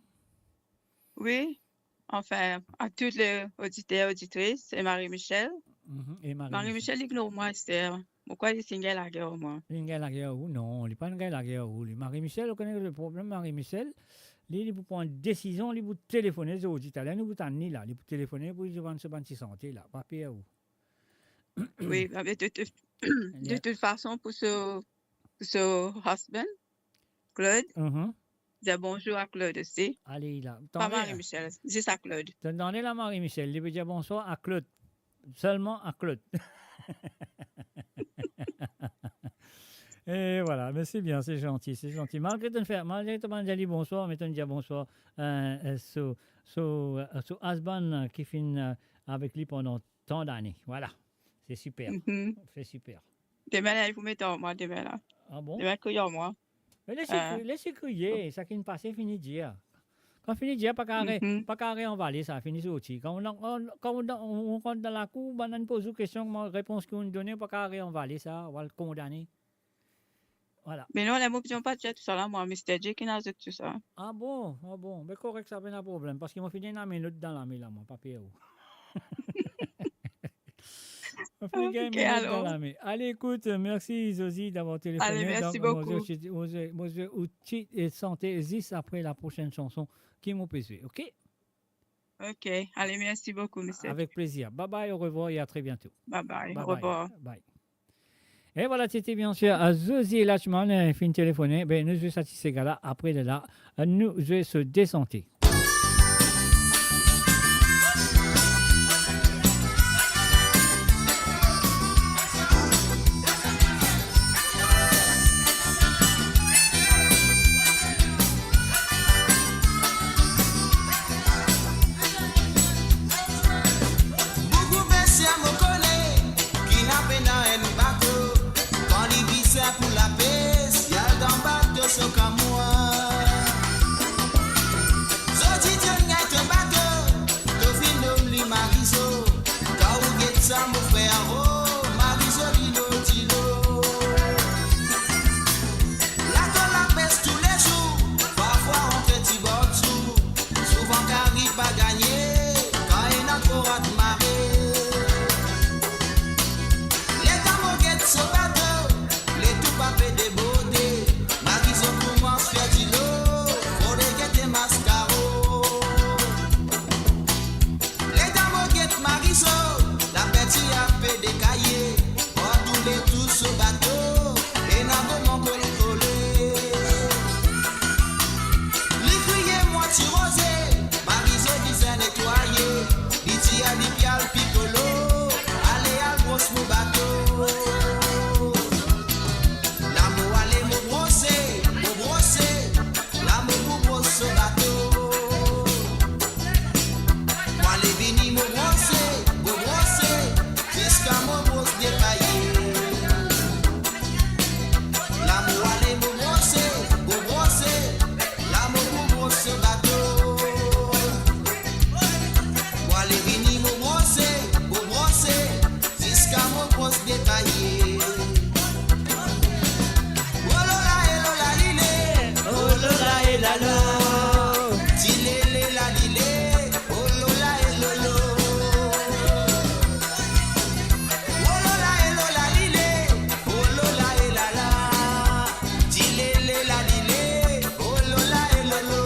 Wi, anfin, a tout le oditer, oditris, e Marie-Michel. Mhm, e Marie-Michel. Marie-Michel ignor mwa, Esther. Poukwa li ti gagn lager ar mwa? Li gagn lager ar ou? Non, li pa gagn lager ar ou. Li, Marie Michel, ou kone le problem Marie Michel, li, li pou pran desizion, li pou telefone zordi, taler nou pou tann li la, li pou telefone pou dir bann so bann ti sante la, pa per ou. Wi, me de, de, de Li tout fason, pou so, pou so husband, Claude, Mhm. Dir bonzour a Claude osi. Ale la. Pa Tande, Marie Michel, zis a Claude. Tande la Marie Michel, li pe dir bonswar a Claude. Selman a Claude. E vwala, me se bien, se zanti, se zanti. Malgre to'nn fer, malgre to'nn dir li bonswar, me to'nn dir bonswar, euh, euh, so, so, euh, so husband, euh, ki finn, euh, avek li pandan tan dane. Vwala. Se siper. Mhm. Se siper. Demin la, li pou met ar mwa demin la. Ah bon? Demin, kriy ar mwa. Me les li, ah, kriye, les li kriye, sa ki'nn pase, fini dir. Kan fini dir, pa kapav re-, Mhm. pa kapav reanvale sa, fini sorti. Kan ou, kan ou, kan ou rant dan lakour, bann-la poz ou kestion, kouma repons ki ou'nn done, pa kapav reanvale sa, ou al kondane. Vwala. Me non, ler mo bizin pa dir tousala, mwa, Mister J ki ena zot tousala. Ah bon? Ah bon? Me korek, sa pena problem, parski mo finn ena mennot dan lame la, mwa, pa per ou. Mo finn gagn mennot dan lame. Ok, alor. Ale, ekout, mersi, Zozi, davwar telefoné. Ale, mersi boukou. Donk, mo zwe, mo zwe, mo zwe ou ti, e, sante zis apre la prosenn sanson ki mo pe zwe, ok? Ok, ale, mersi boukou, Mister J. Avek plezir. Bye bye, au revoir et à très bientôt. Bye bye, au revoir. Bye bye. Bye. E vwala, ti ete bien sir, euh, Zozi Lachman, euh, finn telefone. Be, nou zwe sa ti sega la, apre de la, euh, nou zwe so de sante. Boukou mesie mo kone ki ena pena enn bato, kan li bizin pou lapes, li al dan bato so kamwa. Zodi to'nn gagn to bato, to finn nom li Marizo. Kan ou get sa, mo frer, oh, Marizo dilo dilo. Lato lapes toulezour, parfwa antre ti bor tou. Souvan kari pa gagne, kan ena tro rat mare. Letan mo get so bato, letou pa pe deborde. Marizo koumans fer dilo, fode gete maskaro. Letan mo get Marizo, lapertir pe dekaye, partou letou so bato, ena moman kolkole. Li kriye mwa ti roze, Marizo bizin netwaye, li dir li pe al pikolo, ale al bros mo bato. La mo ale mo brose, mo brose, la mo pou bros so bato. Mo ale vini mo brose, mo brose, ziska mo bros dekaye. La mo ale mo brose, mo brose, la mo pou bros so bato. Mo ale vini mo brose, mo brose, ziska mo bros detaye. Oh lola e lola lile, oh lola e lalo, ti lele la lile, oh lola e lolo. Oh lola e lola lile, oh lola e lala, ti lele la lile, oh lola e lolo.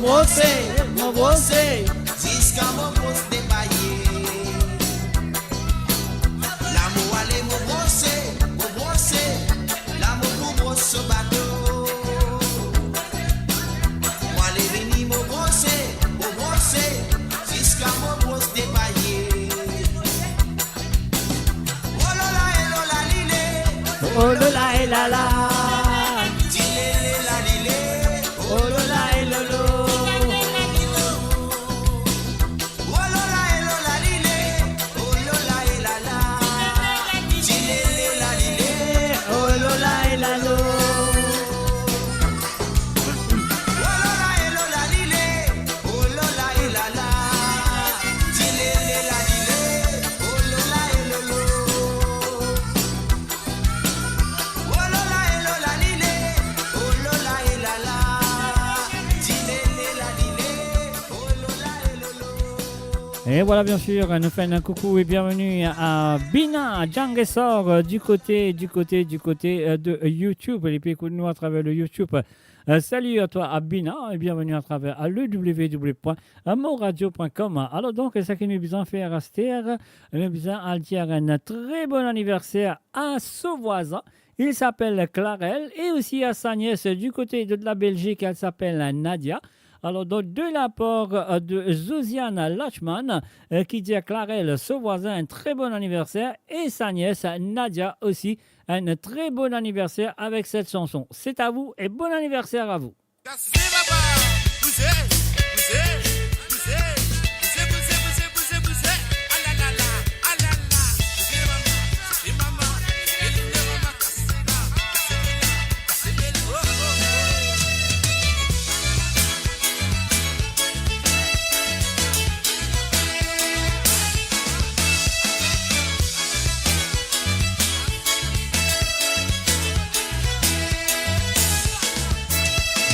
Brose, mo brose, ziska mo bros depaye. La mo ale, mo brose, mo brose, la mo pou bros so bato. Mo ale vini, mo brose, mo brose, ziska mo bros depaye. Oh lola e lola lile. Oh lola e lala. Dilele la lile. Oh lola e lolo. Oh lola e lola lile. Oh lola e lala. Dilele la lile. Oh lola e lalo. Oh lola e lola lile. Oh lola e lala. Dilele la lile. Oh lola e lolo. Oh lola e lola lile. Oh lola e lala. Dilele la lile. Oh lola e lolo. Et voilà, bien sûr, nous faisons un coucou et bienvenue à Bina Djangesor, euh, du côté, du côté, du côté, euh, de YouTube. Et puis, écoute-nous à travers le YouTube. Euh, salut à toi, à Bina, et bienvenue à travers, à le w w w point moradio point com. Alors donc, seki nou bizin fer aster, nou bizin al dir un très bon anniversaire à son voisin. Il s'appelle Clarel et aussi à sa nièce du côté de, de la Belgique, elle s'appelle Nadia. Alors, donc, de la part, euh, de Josiane Lachman, euh, qui dit à Clarel, son voisin, un très bon anniversaire, et sa nièce Nadia aussi, un très bon anniversaire avec cette chanson. C'est à vous et bon anniversaire à vous.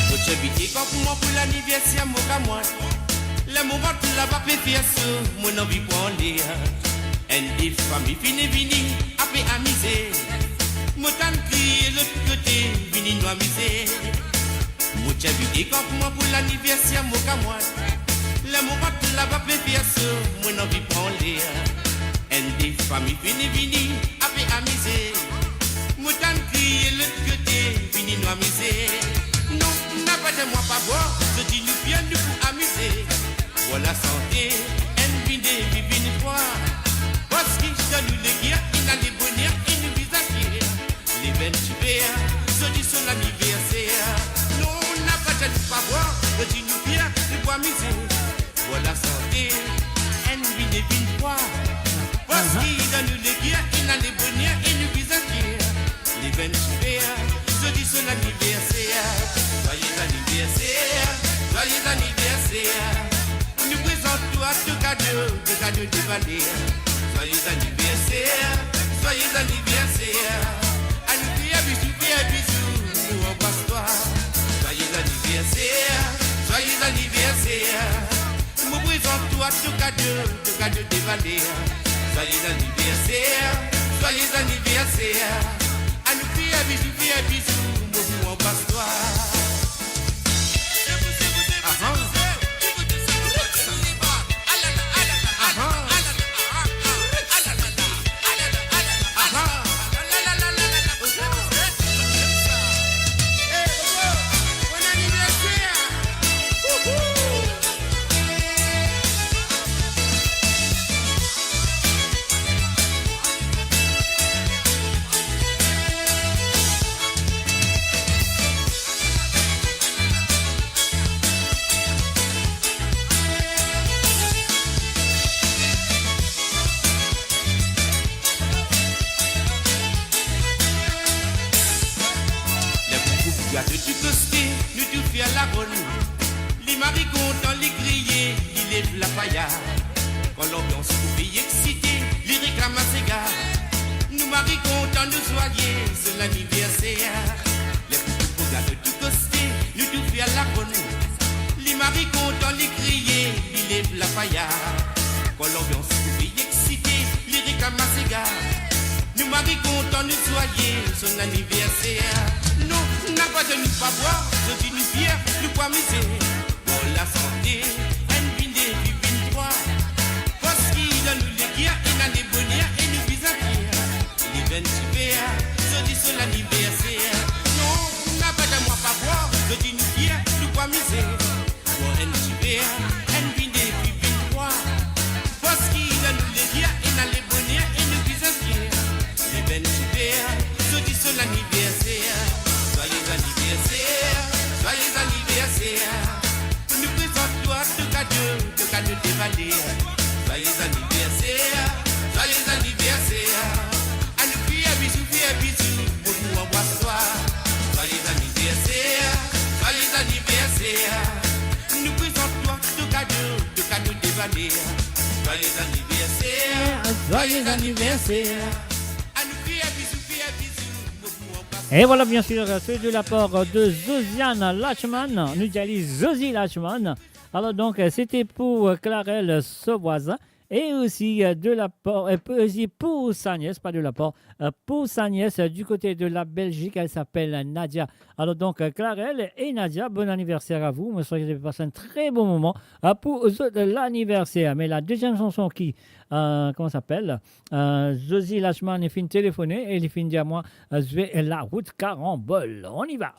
Mo ti invite kanpman pou laniverser mo kamwad. Ler mo rant laba pe fer so, mo anvi pran ler. Enn de fami finn vini, ape amize. Mo tann kriye lot kote, vini nou amize. Mo ti invite kanpman pou laniverser mo kamwad. Ler mo rant laba pe fer so, mo anvi pran ler. Enn de fami finn vini, ape amize. Mo tann kriye lot kote, vini nou amize. Non, napa dir mwa pa bwar, zot dir nou fer, nou pou amize. Bwar lasante, enn vinn de, vinn, vinn trwa. Parski dan nou leker, ena leboner e nou vizaz fier. Le vennti-sis fer, zodi so laniverser. Non, napa dir nou pa bwar, zodi nou fier, nou pou amize. Bwar lasante, enn vinn de, vinn trwa. Parski dan nou leker, ena leboner e nou vizaz fier. Le vennti-sis fer, zodi so laniverser. Joyeux anniversaire, joyeux anniversaire. Nou prezant twa to kado, to kado de valer. Joyeux anniversaire, joyeux anniversaire. Anou fer bizou, fer bizou, nou anbras twa. Joyeux anniversaire, joyeux anniversaire. Mo prezant twa to kado, to kado de valer. Joyeux anniversaire, joyeux anniversaire. Anou fer bizou, fer bizou, mo pou anbras twa. Aha. Aha. Aha. Hey, bon anniversaire. Wouhou. Ler pou koup gato tou koste, nou tou fer laronn. Li mari kontan, li kriye, li lev lapaya. Kan lanbians trouve li eksite, li reklam sega. Nou mari kontan, nou zwaye, so laniverser. Ler pou koup gato tou koste, nou tou fer laronn. Li mari kontan, li kriye, li lev lapaya. Kan lanbians trouve li eksite, li reklam sega. Nou mari kontan, nou zwaye, so laniverser. Non, napa dir nou pa bwar, zodi nou fier, nou pou amize. Lasante, enn vinn de, enn vinn trwa. Parski dan nou leker, ena leboner e nou bizin fier. Li vinn ti fer, zodi so laniverser. Non, napa dan mwa pa bwar, zodi nou fier, nou pa mizer. Bwar enn ti ver, enn vinn de, enn vinn trwa. Parski dan nou leker, ena leboner e nou bizin fier. Li vinn ti fer, zodi so laniverser. Zwaye zaniverser, zwaye zaniverser. Nou prezant twa to kado, to kado de valer. Zwaye zaniverser, zwaye zaniverser. Anou fer bizou, fer bizou, mo pou anbras twa. Zwaye zaniverser, zwaye zaniverser. Nou prezant twa to kado, to kado de valer. Zwaye zaniverser, zwaye zaniverser. Anou fer bizou, fer bizou, mo pou anbras twa. Et voilà, bien sûr, c'est de la part de Josiane Lachman. Nou dir li Zozi Lachman. Alors donc, euh, c'était pour, euh, Clarel, euh, so vwazin. Et aussi, euh, de la part, euh, aussi pour sa nièce, pas de la part, euh, pour sa nièce, euh, du côté de la Belgique, elle s'appelle Nadia. Alors donc, euh, Clarel et Nadia, bon anniversaire à vous. Moi, je souhaite que vous passez un très bon moment, euh, pour, euh, l'anniversaire. Mais la deuxième chanson qui, euh, comment s'appelle ? Euh, Zozi Lachman, li finn telefone e li finn dir mwa, euh, zwe La Route Karambol. On y va.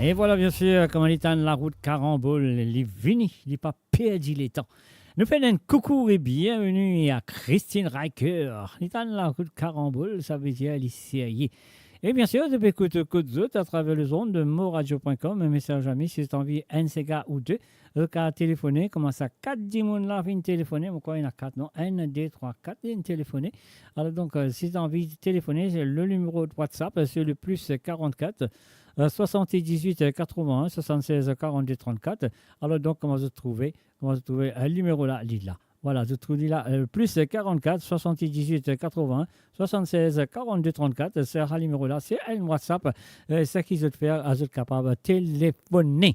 E vwala, bien sir, kouma li tann larout Karanbol, li vini, li pa perdi letan. Nou fer enn koukou e bienveni a Christine Riker. Li tann larout Karanbol, savedir li serye. E bien sir, zot pe ekout, ekout zot atraver lezond de moradio pwin kom, me sezami, si zot anvi enn sega ou de, zot kapav telefone, kouma sa, kat dimoun la finn telefone, mo krwar ena kat, non? Enn, de, trwa, kat inn telefone. Alor donk, euh, si zot anvi telefone, le nimero WhatsApp, euh, se le plus quarante-quatre, euh, soixante-dix-huit, euh, quatre-vingt-un, soixante-seize, quarante-deux, trente-quatre. Alor donk, kouma zot trouve, kouma zot trouve, euh, nimero la, li la. Vwala, zot trouv li la, euh, plus quarante-quatre, soixante-dix-huit, quatre-vingt-un, soixante-seize, quarante-deux, trente-quatre, se sa nimero la, se enn WhatsApp, euh, seki zot fer, a zot kapav telefone.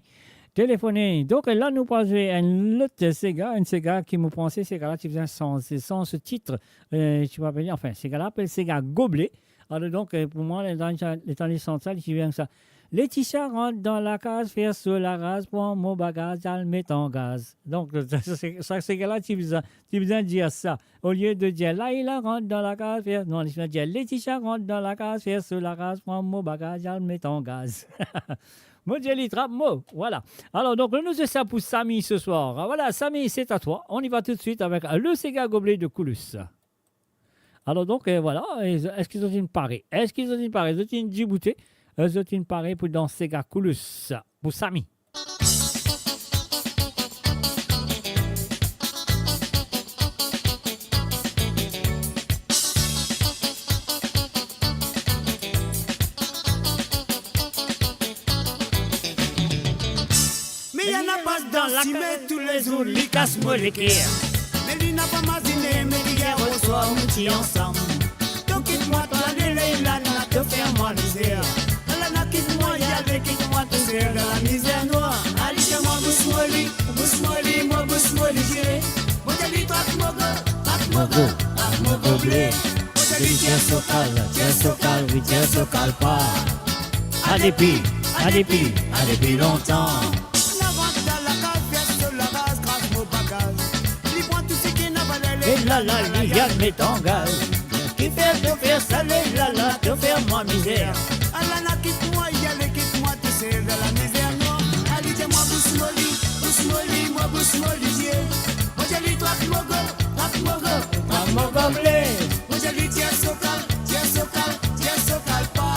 Telefone. Donk la, nou pou zwe enn lot sega, enn sega ki mo panse sega la ti bizin sanz, sanz so tit, euh, ti pa apel, anfin, sega la apel sega goble. Alor donk, euh, pou mwa, letan, letan li sant sa, li ti vinn sa. Letitia rant dan lakaz, fer so laraz, pran mo bagaz, al met an gaz. Donk, sa, sa, sa, sega la ti bizin, ti bizin dir sa. Olie de dir, Laila rant dan lakaz, fer, non, li ti bizin dir, Letitia rant dan lakaz, fer so laraz, pran mo bagaz, al met an gaz. Mo dir li trap mo, vwala. Alor, donk, nou zwe sa pou Samy ce soir. Vwala, Samy, c'est à toi. On y va tout de suite avec le sega goble de Koulous. Alor donk, euh, vwala, e, eski zot inn pare? Eski zot inn pare? Zot inn diboute, euh, zot inn pare pou dans sega Koulous, pou Samy. Me ena pas dan sime toulezour li kas mo leker. Me li napa mazine, me li yer oswar nou ti ansam. To kit mwa, to ale, Leila, na to fer mwa mizer. Ala na kit mwa, ale kit mwa tousel dan lamizer nwar. Ali dir mwa bous mo li, bous mo li, mo bous mo lizie. Mo dir li trap mo go, trap mo go, trap mo goble. Mo dir li tir so kal, tir so kal, wi, tir so kalpa. A depi, a depi, a depi lontan. La rant dan lakaz, fer so laraz, kraz mo bagaz. Li pran tou seki ena valer, Leila, li al met an gaz. Kifer to fer sa, Leila, to fer mwa mizer. Ala na kit mwa, ale kit mwa tousel dan lamizer nwar. Ali dir mwa bous mo li, bous mo li, mo bous mo lizie. Mo dir li trap mo go, trap mo go, trap mo goble. Mo dir li tir so kal, tir so kal, tir so kalpa.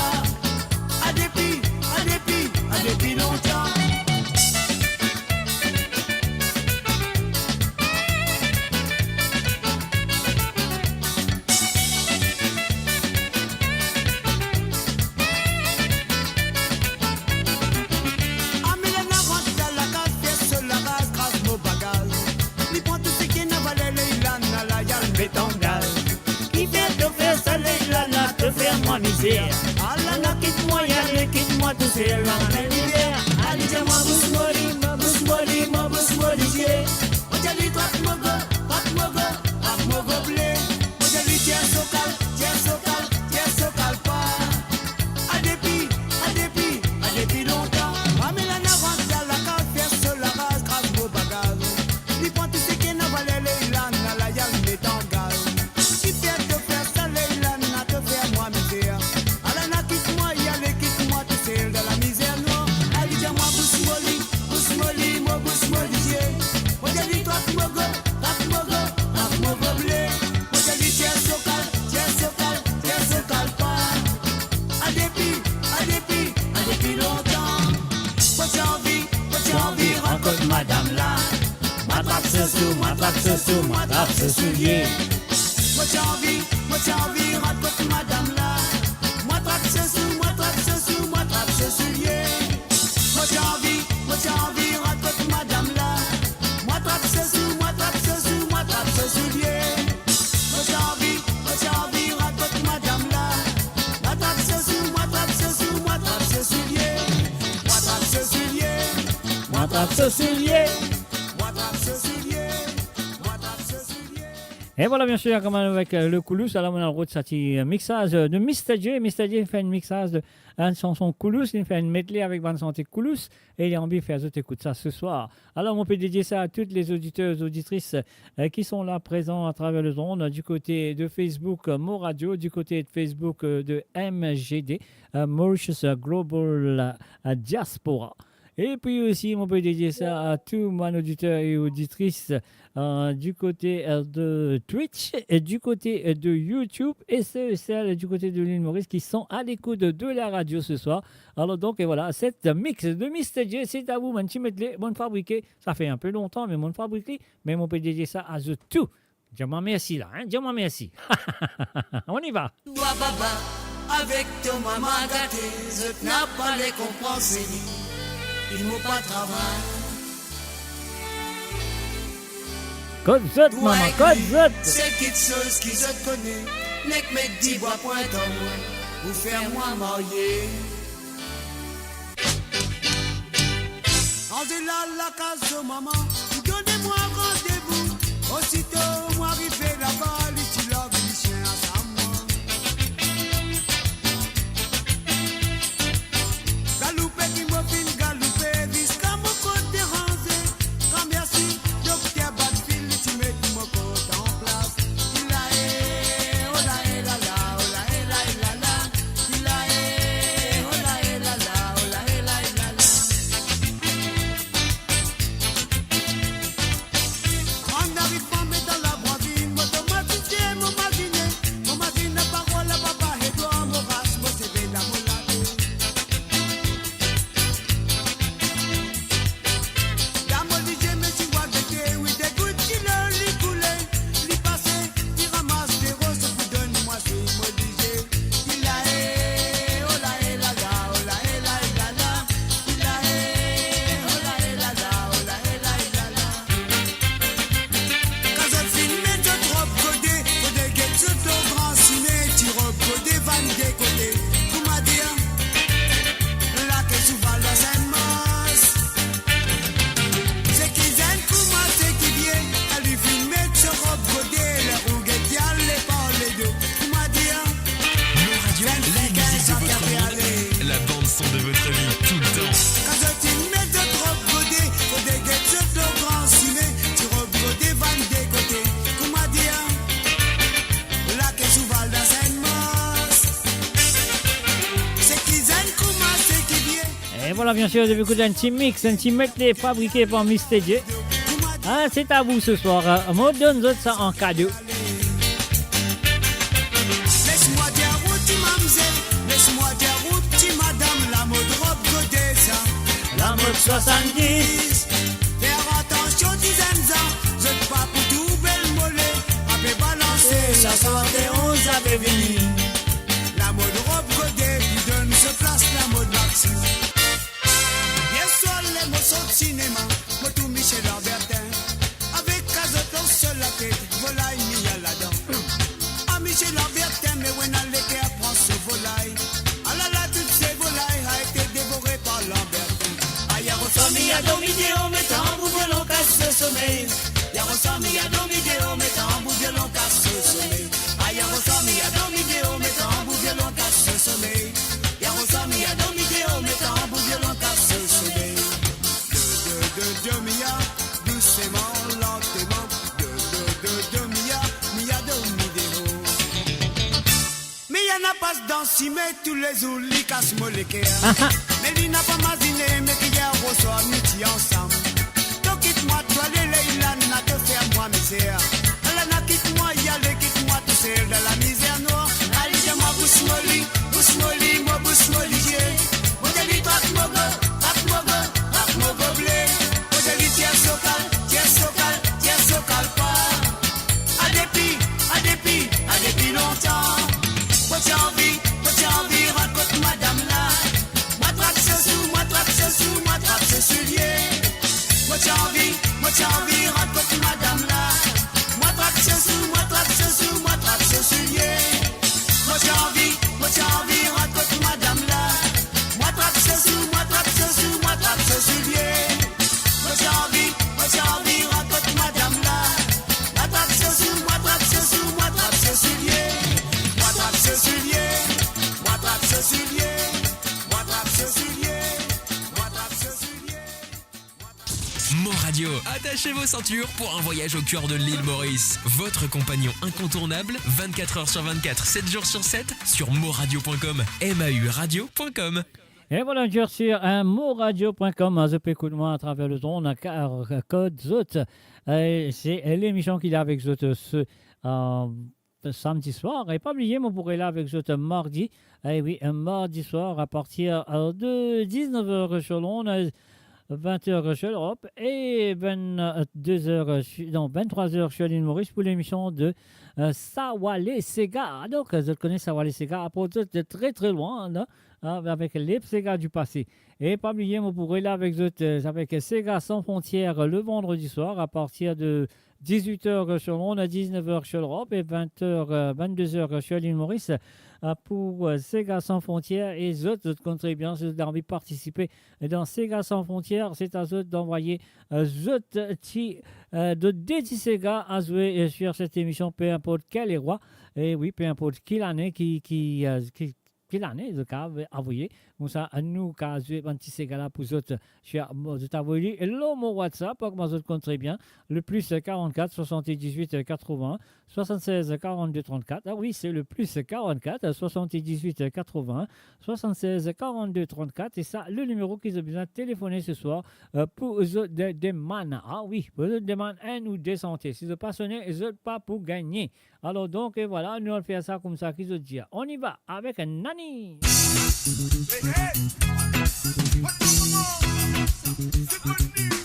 A depi, a depi, a depi lontan. Amilena rant dan lakaz, fer so laraz, kraz mo bagaz. Li pran tou seki ena valer, Leila, li al met an gaz. Kifer to fer sa, Leila, to fer mwa mizer. Ala na kit mwa, ale kit mwa tousel dan lamizer. Ali dir mwa bous mo li, mo bous mo li, mo bous mo lizie. Mo dir li trap mo go, trap mo go, trap mo goble. Mo dir li tir so kal, tir so kal, tir so kalpa. A depi, a depi, a depi lontan. Amilena rant dan lakaz, fer so laraz, kraz mo bagaz. Li pran tou seki ena valer, Leila, li al met an gaz. Kifer to fer sa, Leila, to fer mwa mizer. Ala na kit mwa, ale kit mwa tousel dan lamizer nwar. Ali dir mwa bous mo li, bous mo li, mo bous mo lizie. Mo dir li trap mo go, trap mo go, trap mo goble. Mo dir li tir so kal, tir so kal, tir so kalpa. A depi, a depi, a depi lontan. Mo ti anvi, mo ti anvi rant kot madam la. Mwa trap so sou, mwa trap so sou, mwa trap so soulie. Mo ti anvi, mo ti anvi rant kot madam la. Mwa trap so sou, mwa trap so sou, mwa trap so soulie. Mo ti anvi, mo ti anvi rant kot madam la. Mwa trap so sou, mwa trap so sou, mwa trap so soulie. Mo ti anvi, mo ti anvi rant kot madam la. Mwa trap so sou, mwa trap so sou, mwa trap so soulie. Mwa trap so soulie. Mwa trap so soulie. Mwa trap so soulie. Mwa trap so soulie. E vwala, biensir, kouma avek, euh, le Koulous, ala, nou al rod sa ti, euh, mixaz, euh, de Mister J. Mister J fer enn mixaz de enn sanson Koulous, li fer enn medley avek bann sante Koulous, e li anvi fer zot ekout sa se swar. Alors, on peut dédier ça à toutes les auditeurs et auditrices, euh, qui sont là présents à travers les ondes, du côté de Facebook, euh, Mo Radio, du côté de Facebook, euh, de M G D, euh, Mauritius, euh, Global, euh, Diaspora. Et puis aussi, on peut dédier ça à tous mes auditeurs et auditrices, euh, du côté, euh, de Twitch et du côté, euh, de YouTube et ceux et celles du côté de l'île Maurice qui sont à l'écoute de la radio ce soir. Alors donc, et voilà, cette mix de Mister J, c'est à vous, mon petit medley, bon fabriqué. Ça fait un peu longtemps, mais bon fabriqué, mais on peut dédier ça à zot tou. Dir mwa mersi la, hein, dir mwa mersi. On y va. Bwa baba, avek to mama gate, zot napa le konpranse li. Li mo pa travay. Kot zot, mama, kot zot. Se kiksoz ki zot kone, nek met dibwa pwint ar mwa, pou fer mwa marye. Anze la lakaz to mama, li donn mwa randevou. Osito mwa arive laba, li ti larg lisien ansam mwa. Galoupe ki mo finn galoupe, ziska mo kot deranze. Gran mersi, dokter Badfield, li ti met mo kot an plas. Ilae, olae lala, olae lae lala. Ilae, olae lala, olae lae lala. An arivan me dan labwazinn, mo tomatize, mo mazine, mo mazinn laparol a papa Edwar, mo ras, mo seve dan mo late. Dan mo lizie, me ti wa gete, wi, degout dilo li koule. Li pase, li ramas de ros pou donn mwa, se mo lizie. Ilae, olae lala, olae lae lala. Ilae, olae lala, olae lae lala. Kan zot finn met zot rob gode, fode get zot lor gran sime, ti rob gode vann de kote. Kouma dir, lake souval dan Sint Mars. Seki zenn kouma seki vie, kan li finn met so rob gode, ler ou get li ale par ledo. Kouma dir, Mo Radio, la musique de votre monde, la bande son de votre vie, tout le temps. Kan zot finn met zot rob gode, fode get zot lor gran sime, ti rob gode vann de kote. Kouma dir, lake souval dan Sint Mars. Seki zenn kouma seki vie. Et voilà, bien sûr, vous écoutez un petit mix, un petit medley fabriqué par Mister J. Ah, c'est à vous ce soir, hein. Mo donn zot sa an kado. Les mwa dir ou ti mamzel, les mwa dir ou ti madam, lamod rob gode sa, lamod swasann-dis. Fer atansion ti zenn zan, zot pa pou tourbe mole, ape balanse, swasant-e-onz ape vini. Lamod rob gode, li donn so plas lamod maxi. Yer swar ler mo sort sinema, mo trouv Michel Lambertin avek kazot lor so latet, volay mia ladan. Ah, Michel Lambertin, me ena leker pran so volay. Alala, tou se volay a ete devore par Lambertin. Ayer oswar mi a dormi deor, me tanbou violon kas so some. Yer oswar mi a dormi deor, me tanbou violon kas so some. Ayer oswar mi a dormi deor, me tanbou violon kas so some. Yer oswar mi a dormi deor, me tanbou violon kas so some. Do, do, do, do, mia, douseman, lanteman. Do, do, do, do, mia, mia dormi deor. Me ena pas dan sime, toulezour li kas mo leker. Aha. Me li napa mazine, me ki yer oswar nou ti ansam. To kit mwa, to ale, Leila, na to fer mwa mizer. Alana, kit mwa, ale, kit mwa tousel dan lamizer nwar. Al dir mwa bous moli, bous moli, mo bous moli die. Mo dir li trak mo go, trak mo go, trak mo go ble. Mo dir li tir so kal, tir so kal, tir so kalpa. Adepi, adepi, adepi lontan, mo ti anvi, mo ti anvi rant kot madam la. Mwa trak so sou, mwa trak so sou, mwa trak so soulie. Mo ti anvi, mo ti anvi rant kot madam la. Mwa trak so sou, mwa trak so sou, mwa trak so soulie. Mo ti anvi, mo ti anvi rant kot madam la. Mwa trak so sou, mwa trak so sou, mwa trak so soulie. Mo ti anvi, mo ti anvi rant kot madam la. Mwa trak so sou, mwa trak so Radio. Attachez vos ceintures pour un voyage au cœur de l'île Maurice. Votre compagnon incontournable, vingt-quatre heures sur vingt-quatre, sept jours sur sept, sur mauradio point com, M A U radio point com. E vwala, nou dir sir, euh, mauradio point com, zot pe ekout mwa atraver le zond, kar, euh, kot zot, euh, se lemision ki la avek zot, euh, se, euh, samdi swar. E pa bliye, mo pou rela avek zot mardi. E wi, mardi swar, a partir, euh, de dix-neuf heures sur l'onde, euh, vingt heures sur l'Europe et vingt-deux heures sur, non, vingt-trois heures sur l'île Maurice pour l'émission de, euh, Sa Wale Sega. Donk, zot kone Sa Wale Sega, aport zot de tre, tre lwin, non? Hein, avek le Sega du passé. E pa bliye, mo pou rela avek zot, euh, avek Sega Sans Frontières le vendredi soir à partir de dix-huit heures sur l'onde, à dix-neuf heures sur l'Europe et vingt heures, euh, vingt-deux heures sur l'île Maurice, euh, pour, euh, Sega Sans Frontières. E zot, zot konn tre bien, si zot anvi partisipe dan Sega Sans Frontières, se a zot d'anvoye, euh, zot ti, euh, de, de ti sega a zwe, euh, sur cette émission, peu importe quel endroit. E wi, peu importe ki lane ki, ki, euh, ki, ki lane zot kav avoye. Koumsa, nou kav zwe bann ti sega la pou zot, sir, zot avoy li lor mo WhatsApp, kouma zot konn tre bien, le plus quarante-quatre soixante-dix-huit quatre-vingts soixante-seize quarante-deux trente-quatre. Ah wi, se le plus quarante-quatre soixante-dix-huit quatre-vingts soixante-seize quarante-deux trente-quatre. E sa, le nimero ki zot bizin telefone se swar, euh, pou zot de-, demann. Ah wi, pou zot demann enn ou de sante. Si zot pa sone, zot pa pou gagne. Alor donk, e vwala, nou al fer sa koumsa ki zot dir. On y va avec Nani. Hey, hey. What's going on? It's the good news.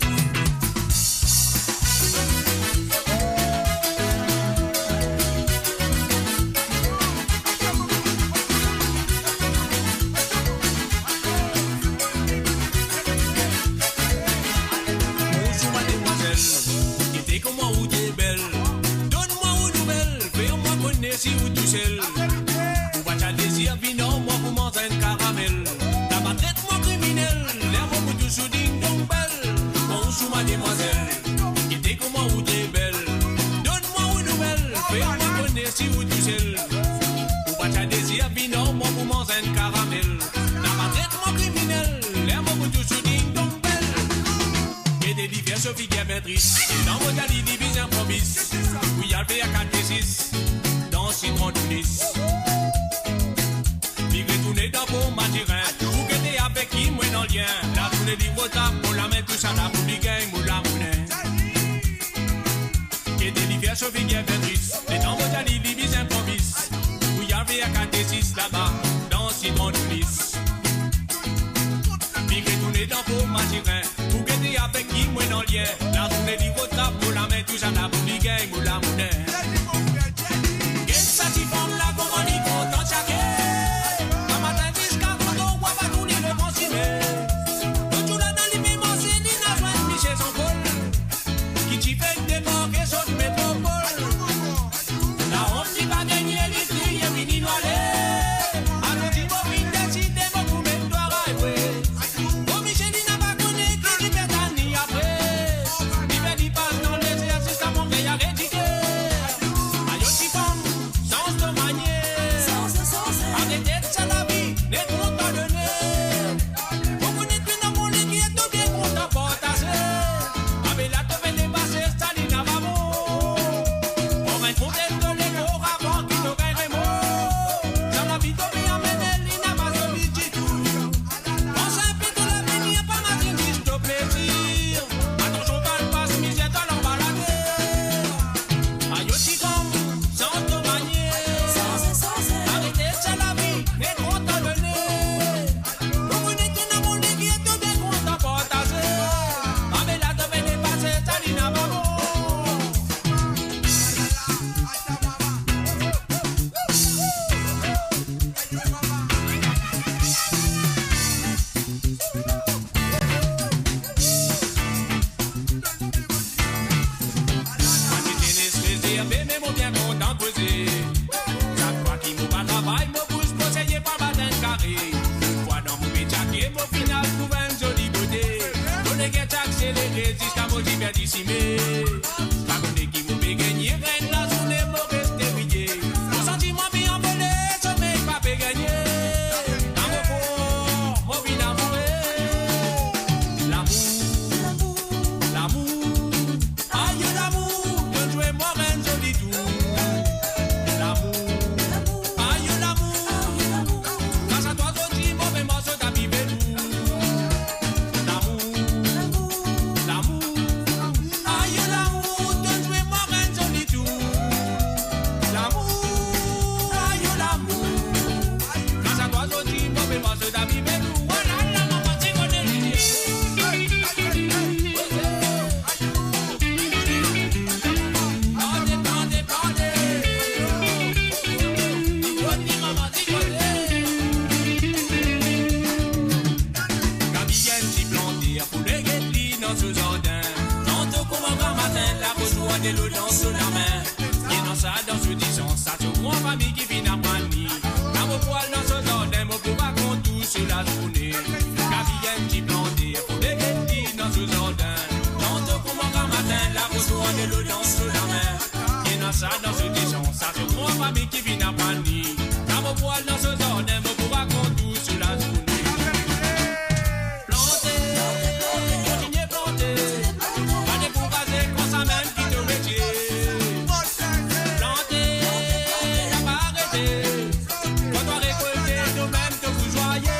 Bonzour mademwazel, gete kouma ou ti bel. Donn mwa ou nouvel, fer mwa kone si ou tousel. Ou pa ti a dezir vinn ar mwa pou manz enn karamel. Laba tret mwa kriminel, ler mo pou tous ou ding dong bel. Bonzour mademwazel, gete kouma ou ti bel. Donn mwa ou nouvel, fer mwa kone si ou tousel. Ou pa ti a dezir vinn ar mwa pou manz enn karamel. Laba tret mwa kriminel, ler mo pou tous ou ding dong bel. Gete li fer so figir bien tris. E dan mo tali li bizin pran bis. Pou li al fer katesis dan Sitron Tounis. Li retourne dan Port Mathurin pou gete avek ki mo ena lien. Lazourne li rod la pou lame, tousala pou li gagn mo lamoune. Gete li fer so figir bien tris. E dan mo tali li bizin pran bis. Pou li al fer katesis laba dan Sitron Tounis. Li retourne dan Port Mathurin pou gete avek ki mo ena lien. Lazourne li rod la pou lame, tousala pou li gagn mo lamoune. Get sa ti fanm la, kouma li kontan tchake. Lamatin ziska koto, wa pa tourne le gran sime. Lot zour la dan li mem anse, li inn al zwenn misie Zanpol, ki ti fek debarke sot metropol. Laont li pa gagne, li kriye, vini nou ale. Alor ti mo finn deside, mo pou met twa ray, we. Mo misie li napa kone ki li pe tann li apre. Li fer li pas dan lezer ziska mont li al etidie. Ayo ti fanm, sanz to manier. Aret et sa lavi, ne kontan done. Mo kone ki ena mo legi, to bien kontan partaze. Abe la to pe depase, sa li napa bon. Mo rann kont to lekor avan ki to gagn remor. Sa lavi to pe amene, li napa zoli ditou. Pans inpe to lavenir, pa mazinn zis to plezir. Atansion, to al pas mizer, to al anba later. Ayo ti fanm, sanz to manier. Aret et sa lavi, ne kontan done. Mo kone ki ena mo legi, to bien kontan partaze. Abe la to pe depase, sa li napa bon. Mo ti zenes rezerve, me mo bien kontan koze. Sak fwa ki mo pa travay, mo bous mo seye pa bat enn kare. Fwa dan mo pe tchake, mo finn al trouv enn zoli bote. Mo leger ti akselere ziska mo ti perdi sime. Pa kone ki mo pe gagne, enn lazourne mo reste eweye. Mo santi mwa pe anvole, somey pa pe gagne. Dan mo kor, mo vinn amoure. Lamour, lamour, lamour. Delo dan so lame, ena sa dan so dizan, sa so gran fami ki finn aprann li. Kan mo pou al dan so zardin, mo pou rakont tou so lazourne. Gabi enn ti plante, pou degete dan so zardin. Tanto kouma gramatin, la mo pou al delo dan so lame, ena sa dan so dizan, sa so gran fami ki finn aprann li. Kan mo pou al dan so zardin, mo pou rakont tou so lazourne. Plante, kontinie plante, pa dekouraze, koumsa mem ki to metie. Plante, pa arete, kan to rekolte, to mem to pou zwaye.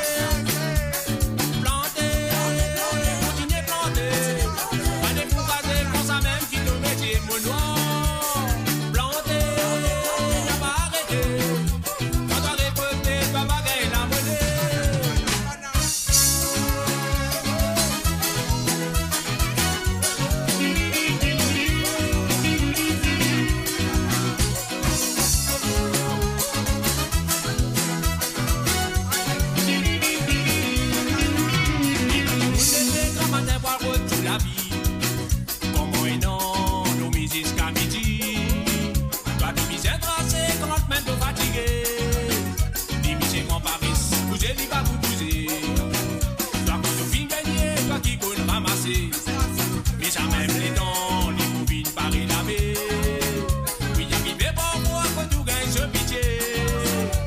Plante, kontinie plante, pa dekouraze, koumsa mem ki to metie, mo nwar. Plante, pa arete, kan to rekolte, to bagay la mode. Leve gramatin pou al rod tou lavi. Kouma ena dormi ziska midi, twa to bizin trase kan mem to fatige. Li misie gran pares, bouze li pa pou bouze. Twa kan to finn gagne, twa ki konn ramase. Me sa mem letan li pou vinn pare lame. Wi, li arive parfwa kot ou gagn so pitie.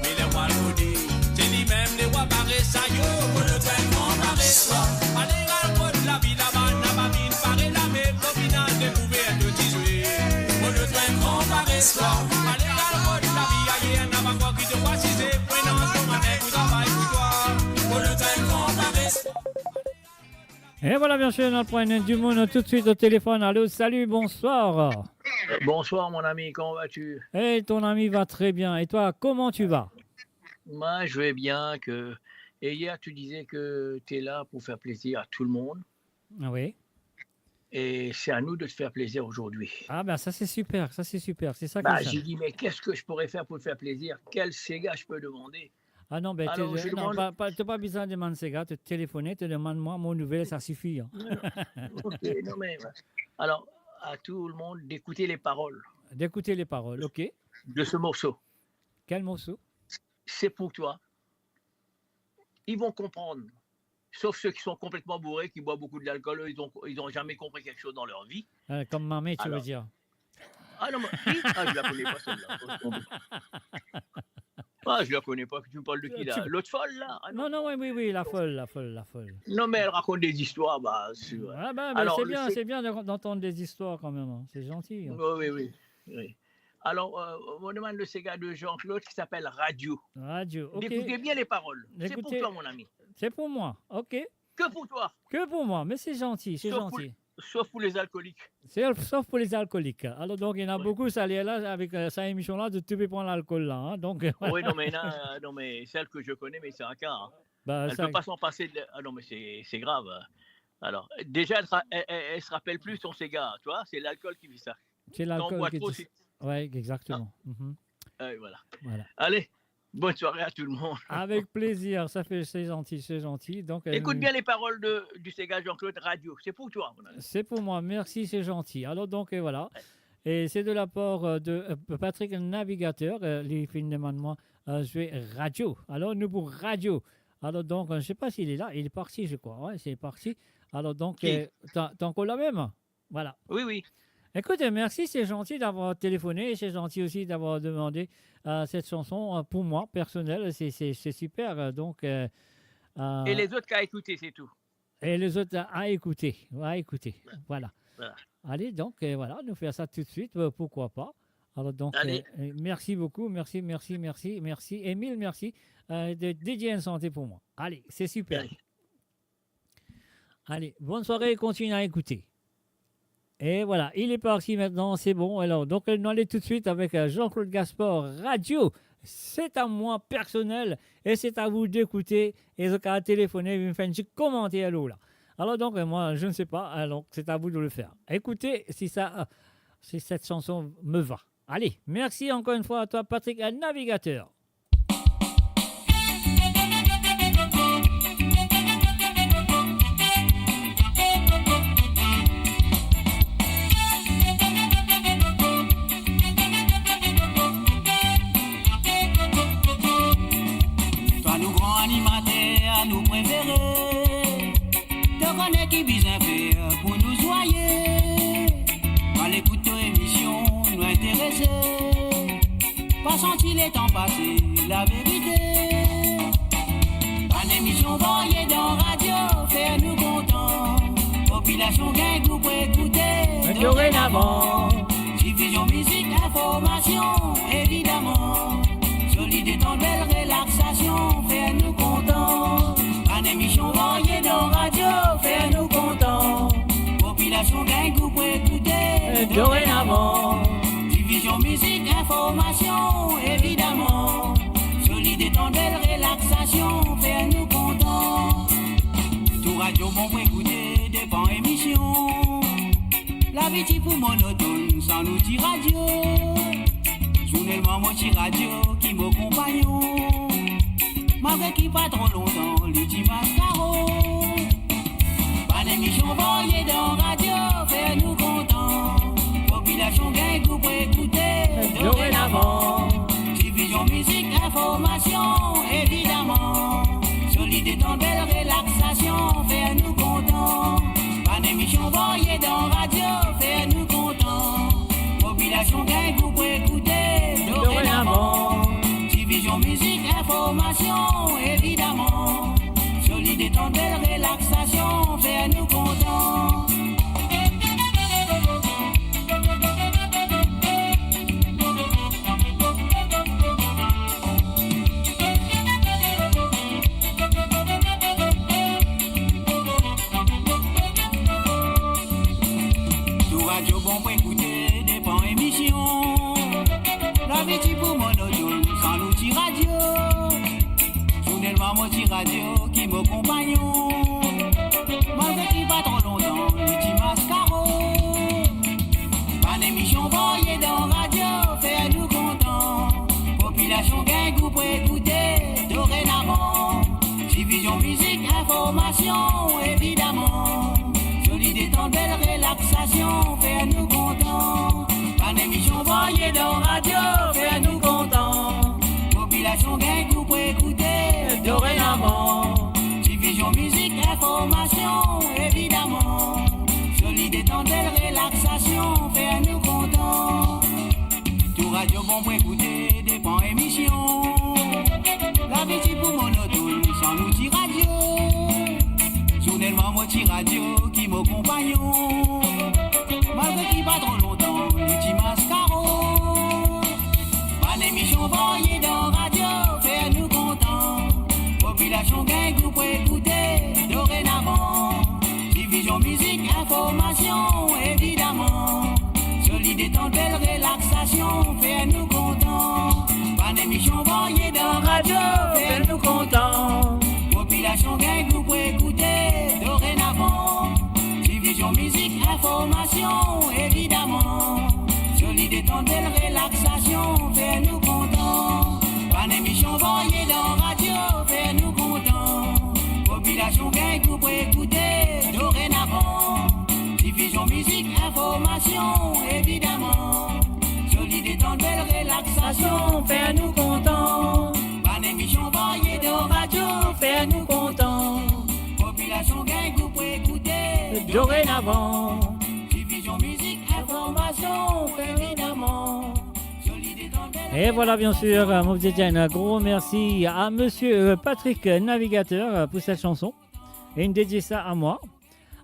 Me lerwa rode, se limem lerwa pares, ayo. Mo lotwin gran pares, ale al kot lavi laba, napa vinn pare lame, pou final dekouver to ti zwe. Mo lotwin gran pares, ale al kot lavi ayer, napa krwar ki to pou asize, pran to mane pou travay pou twa. Mo lotwin gran pares. Et voilà, bien sûr, nou pran enn dimoun toutswit o telefon. Allô, salut, bonsoir. Bonsoir, mon ami, comment vas-tu ? Eh, ton ami va très bien. Et toi, comment tu vas ? Moi, je vais bien. Que... Et hier, tu disais que tu es là pour faire plaisir à tout le monde. Ah oui. Et c'est à nous de te faire plaisir aujourd'hui. Ah ben, ça, c'est super, ça, c'est super. C'est ça que... Bah, j'ai dit, mais qu'est-ce que je pourrais faire pour te faire plaisir ? Quel séga je peux demander ? Ah non, ben, alors, te, je non, demande... pa, pa, to pa bizin demann sega, to telefone, to demann mwa mo nouvel, sa sifi, hein. Non, non. Ok, non, mais, euh, alors, à tout le monde d'écouter les paroles... D'écouter les paroles, ok. De ce morceau. Quel morceau ? C'est pour toi. Ils vont comprendre. Sauf ceux qui sont complètement bourrés, qui boivent beaucoup de l'alcool, eux, ils ont, ils ont jamais compris quelque chose dans leur vie. Ah, comme Mamé, tu veux dire. Alors, ah non, mais, oui, ah, je la connais pas, celle-là. Ah, je la connais pas, tu me parles de qui, là ? Tu, tu... L'autre folle, là ? Ah non, non, non, oui, oui, oui, la folle, la folle, la folle. Non, mais elle raconte des histoires, bah, c'est vrai. Ah, bah, bah, alors, c'est bien, c'est bien de, d'entendre des histoires quand même, hein. C'est gentil, hein. Oui, oui, oui, oui. Alors, euh, on demande le séga de Jean-Claude qui s'appelle Radio. Radio, ok. Écoutez bien les paroles. C'est pour toi, mon ami. C'est pour moi, ok. Que pour toi. Que pour moi, mais c'est gentil, c'est gentil. Sauf pour, sauf pour les alcooliques. C'est, sauf pour les alcooliques. Alors donc, il y en a beaucoup, ça, là, avec, euh, cette émission-là, de tout pran l'alcool, là, hein, donc, oui, non, mais là, euh, non, mais celle que je connais, mais c'est un cas, hein. Bah, elle peut pas s'en passer de... Ah non, mais c'est, c'est grave, hein. Alors, déjà, elle se ra-, elle, elle, elle se rappelle plus son séga, tu vois, c'est l'alcool qui fait ça. C'est l'alcool qui dit ça. Quand on boit trop, c'est... Ouais, exactement. Hein ? Mhm. Euh, voilà. Voilà. Allez, bonne soirée à tout le monde. Avec plaisir, ça fait, c'est gentil, c'est gentil. Donc, euh, écoute bien les paroles de, du séga Jean-Claude, Radio. C'est pour toi, mon ami. C'est pour moi, merci, c'est gentil. Alors donc, euh, voilà. Ouais. Et c'est de la part, euh, de, euh, Patrick Navigateur, euh, li finn demann mwa, euh, zwe Radio. Alors, nou pou Radio. Alors donc, euh, je sais pas s'il est là, il est parti, je crois. Ouais, c'est parti. Alors donc, qui ? Euh, t'as, t'as encore la même ? Voilà. Oui, oui. Écoute, euh, merci, c'est gentil d'avoir téléphoné et c'est gentil aussi d'avoir demandé, euh, cette chanson, euh, pour moi, personnelle. C'est, c'est, c'est super, euh, donc, euh, euh, et les autres qu'à écouter, c'est tout. Et les autres à, à écouter, à écouter. Ouais. Voilà. Voilà. Allez, donc, euh, voilà, nou fer sa toutswit, euh, pourquoi pas. Alors donc, allez. Euh, euh, merci beaucoup, merci, merci, merci, merci, et mille merci, euh, de dédier une santé pour moi. Allez, c'est super. Allez. Allez, bonne soirée et continue à écouter. Et voilà, il est parti maintenant, c'est bon. Alors, donc, euh, nou ale toutswit avek, euh, Jean-Claude Gaspard, Radio. C'est à moi personnel et c'est à vous d'écouter. E zot kapav telefone, vinn fer enn ti komanter lor la. Alors donc, euh, moi, je ne sais pas, alors c'est à vous de le faire. Écoutez si ça, euh, si cette chanson me va. Allez, merci encore une fois à toi, Patrick, un navigateur. Kone ki bizin fer pou nou zwaye. Al ekout to emision, nou interese. Pa santi letan pase, laverite. Bann emision varye dan radio, fer nou kontan. Popilasion gagn gou pou ekoute. Dorenavan, divizion mizik, informasion, evidaman. Zoli detant, bel relaksasion, fer nou kontan. Bann emision varye dan radio, fer nou kontan. Popilasion gagn gou pou ekoute. Dorenavan, divizion mizik, informasion, evidaman. Zoli detant, bel relaksasion, fer nou kontan. Tou radio bon pou ekoute, depan emision. Lavi ti pou monotonn san nou ti radio. Zournelman mo ti radio ki mo konpagnon. Malgre ki pa tro lontan li ti maskaro. Bann emision varye dan radio, fer nou kontan. Popilasion gagn gou pou ekoute. Dorenavan, divizion mizik, informasion, evidaman. Zoli detant, bel relaksasion, fer nou kontan. Bann emision varye dan radio, fer nou kontan. Popilasion gagn gou pou ekoute. Dorenavan, divizion mizik, informasion, evidaman. Zoli detant, bel relaksasion, fer nou kontan. Tou radio bon pou ekoute, depan emision. Lavi ti pou monotonn san nou ti radio. Zournelman mo ti radio ki mo konpagnon. Malgre ki pa tro lontan li ti maskaro. Bann emision varye dan radio, fer nou kontan. Popilasion gagn gou pou ekoute. Dorenavan, divizion mizik, informasion, evidaman. Zoli detant, bel relaksasion, fer nou kontan. Bann emision varye dan radio, fer nou kontan. Popilasion gagn gou pou ekoute. Dorenavan, divizion mizik, informasion, evidaman. Zoli detant, bel relaksasion, fer nou kontan. Tou radio bon pou ekoute, depan emision. Lavi ti pou monotonn san nou ti radio. Zournelman mo ti radio ki mo konpagnon. Malgre ki pa tro lontan li ti maskaro. Bann emision varye dan radio, fer nou kontan. Popilasion gagn gou pou ekoute. Dorenavan, divizion mizik, informasion, evidaman. Zoli detant, bel relaksasion, fer nou kontan. Bann emision varye dan radio, fer nou kontan. Popilasion gagn gou pou ekoute. Dorenavan, divizion mizik, informasion, evidaman. Zoli detant, bel relaksasion, fer nou kontan. Bann emision varye dan radio, fer nou kontan. Popilasion gagn gou pou ekoute. Dorenavan, divizion mizik, informasion, evidaman. Zoli detant, bel relaksasion, fer nou kontan. Bann emision varye dan radio, fer nou kontan. Popilasion gagn gou pou ekoute. Dorenavan, divizion mizik, informasion, evidaman. Zoli detant, bel... Et voilà, bien sûr, euh, mo dir enn gro mersi à monsieur, euh, Patrick Navigateur, euh, pour cette chanson. Et une dédicace à moi.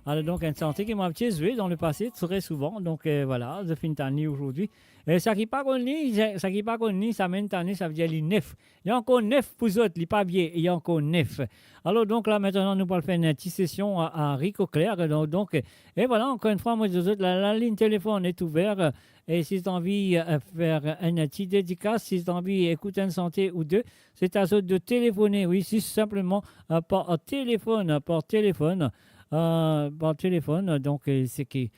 Alors donc, enn sante ki mo ti zwe dans le passé très souvent. Donc, euh, voilà, zot finn tann li aujourd'hui. E sa ki pa konn li, sa, sa ki pa konn li, sa menm ane, sa vedir li nef. Li ankor nef pou zot, li pa vie, li ankor nef. Alors donc là, maintenant, nou pou al fer enn ti sesion a, a Rico Clair. Donc, donc, et voilà, encore une fois, mo dir zot, la, la ligne téléphone est ouverte. E si zot anvi, euh, fer enn ti dedikas, si zot anvi ekout enn sante ou de, c'est à zot de téléphoner, oui, si simplement, euh, par téléphone, par téléphone. Euh, par téléphone, donc, euh, se ki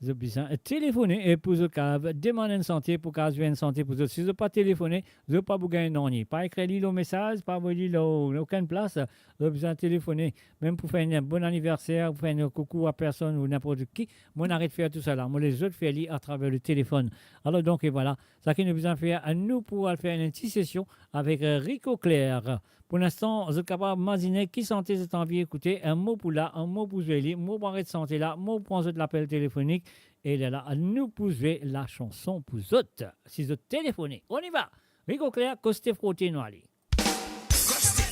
zot bizin, euh, téléphoner e pou zot kapav demann enn sante, pou kapav zwe enn sante pou zot. Si zot pa téléphoner, zot pa pou gagn nanye. Pa ekrir li lor mesaz, pa avoy li lor okenn plas, zot bizin téléphoner. Mem pou fer enn bon aniverser, pou fer enn koukou a personn ou ninport ki, mo aret fer tousala. Mo les zot fer li atraver le téléphone. Alors donc, et voilà, sa ki nou bizin fer, nou pou al fer enn ti sesion avek, euh, Rico Clair. Pou linstan, zot kapav mazine ki sante zot anvi ekoute, enn mo pou la, enn mo pou zwe li, mo pou aret sante la, mo pou pran zot lapel telefonik, e lerla nou pou zwe lasanson pou zot. Si zot telefone, on y va! Rico Claire, Koste Frote, nou ale. Koste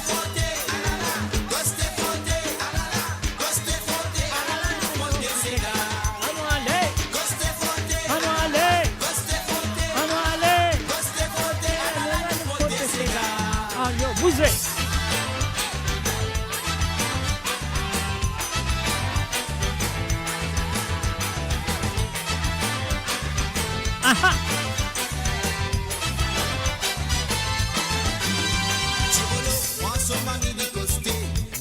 Frote, alala, Koste Frote, alala, Koste Frote, alala, nou frote sega. Anou ale. Koste Frote, anou ale. Koste Frote, anou ale. Koste Frote, alala, nou frote sega. Ayo, bouze. Aha! Ti Bolo pran so mari, li koste,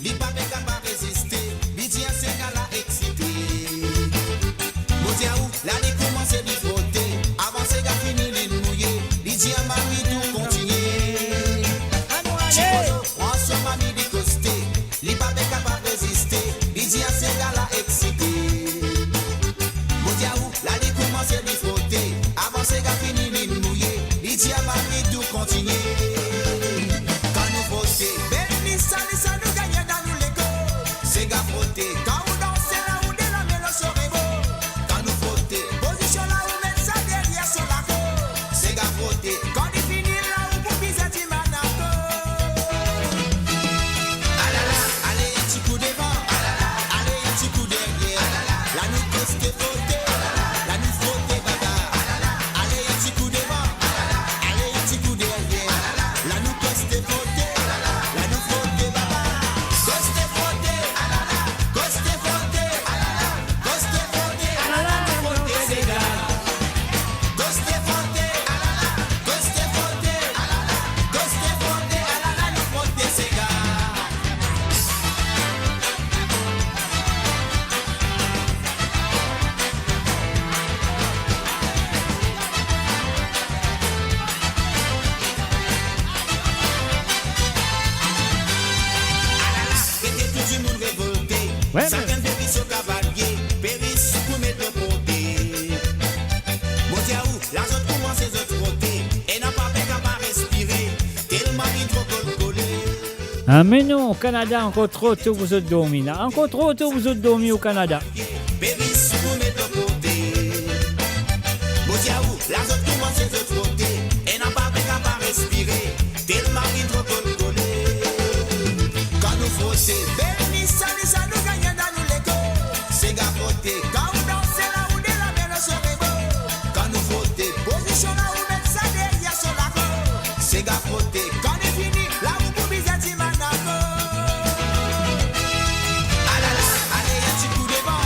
li pa pe kapav reziste, li dir sega la eksite. Mo dir ou, la li koumanse li frote, avan sega fini li mouye, li dir mari tou kontinie. Ti Bolo pran so mari, li koste, li pa pe kapav reziste, li dir sega la eksite. Mo dir ou, la li koumanse li frote, avan sega fini li mouye, li dir mari tou kontinie. Kan nou frote, beni sa, li sa nou gagne dan nou lekor. Sega frote, kan ou danse la ou de la melo so rebo. Kan nou frote, pozision la ou met sa deryer so lako. Sega frote, kan li fini la ou pou bizin dimann ankor. Alala, ale enn ti kou devan, alala, ale enn ti kou deryer, alala, la nou koste frote, alala, la nou frote baba, alala, ale enn ti kou devan, alala, ale enn ti kou deryer, alala, la nou koste frote, alala, la nou frote baba. Koste frote, alala, koste frote, alala, koste frote, alala, nou frote sega. Koste frote, alala, koste frote, alala, koste frote, alala, nou frote sega. Alala, gete tou dimoun revolte. Wi, men sakenn pe pran so kavalie, peris pou met lor kote. Mo dir ou, la zot koumanse zot frote, ena pa pe kapav respire, telman li tro kolkole. Ah, me non, Kanada ankor tro to pou zot dormi la. Ankor tro to pou zot dormi o Kanada. Peris pou met lor kote. Mo dir ou, la zot koumanse zot frote, ena pa pe kapav respire, telman li tro kolkole. Kan nou frote, beni sa, li sa nou gagne dan nou lekor. Sega frote, kan ou danse la ou de la melo so rebo. Kan nou frote, pozision la ou met sa deryer so lako. Sega frote, kan li fini, la ou pou bizin dimann ankor. Alala, ale enn ti kou devan,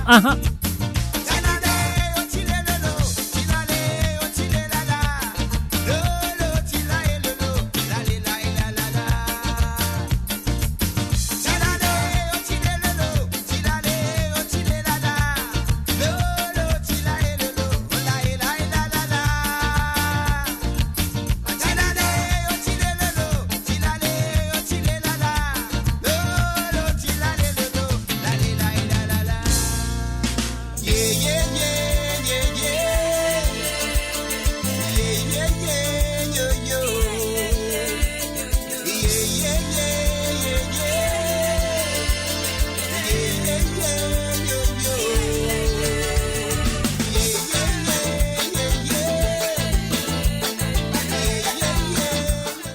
Aha.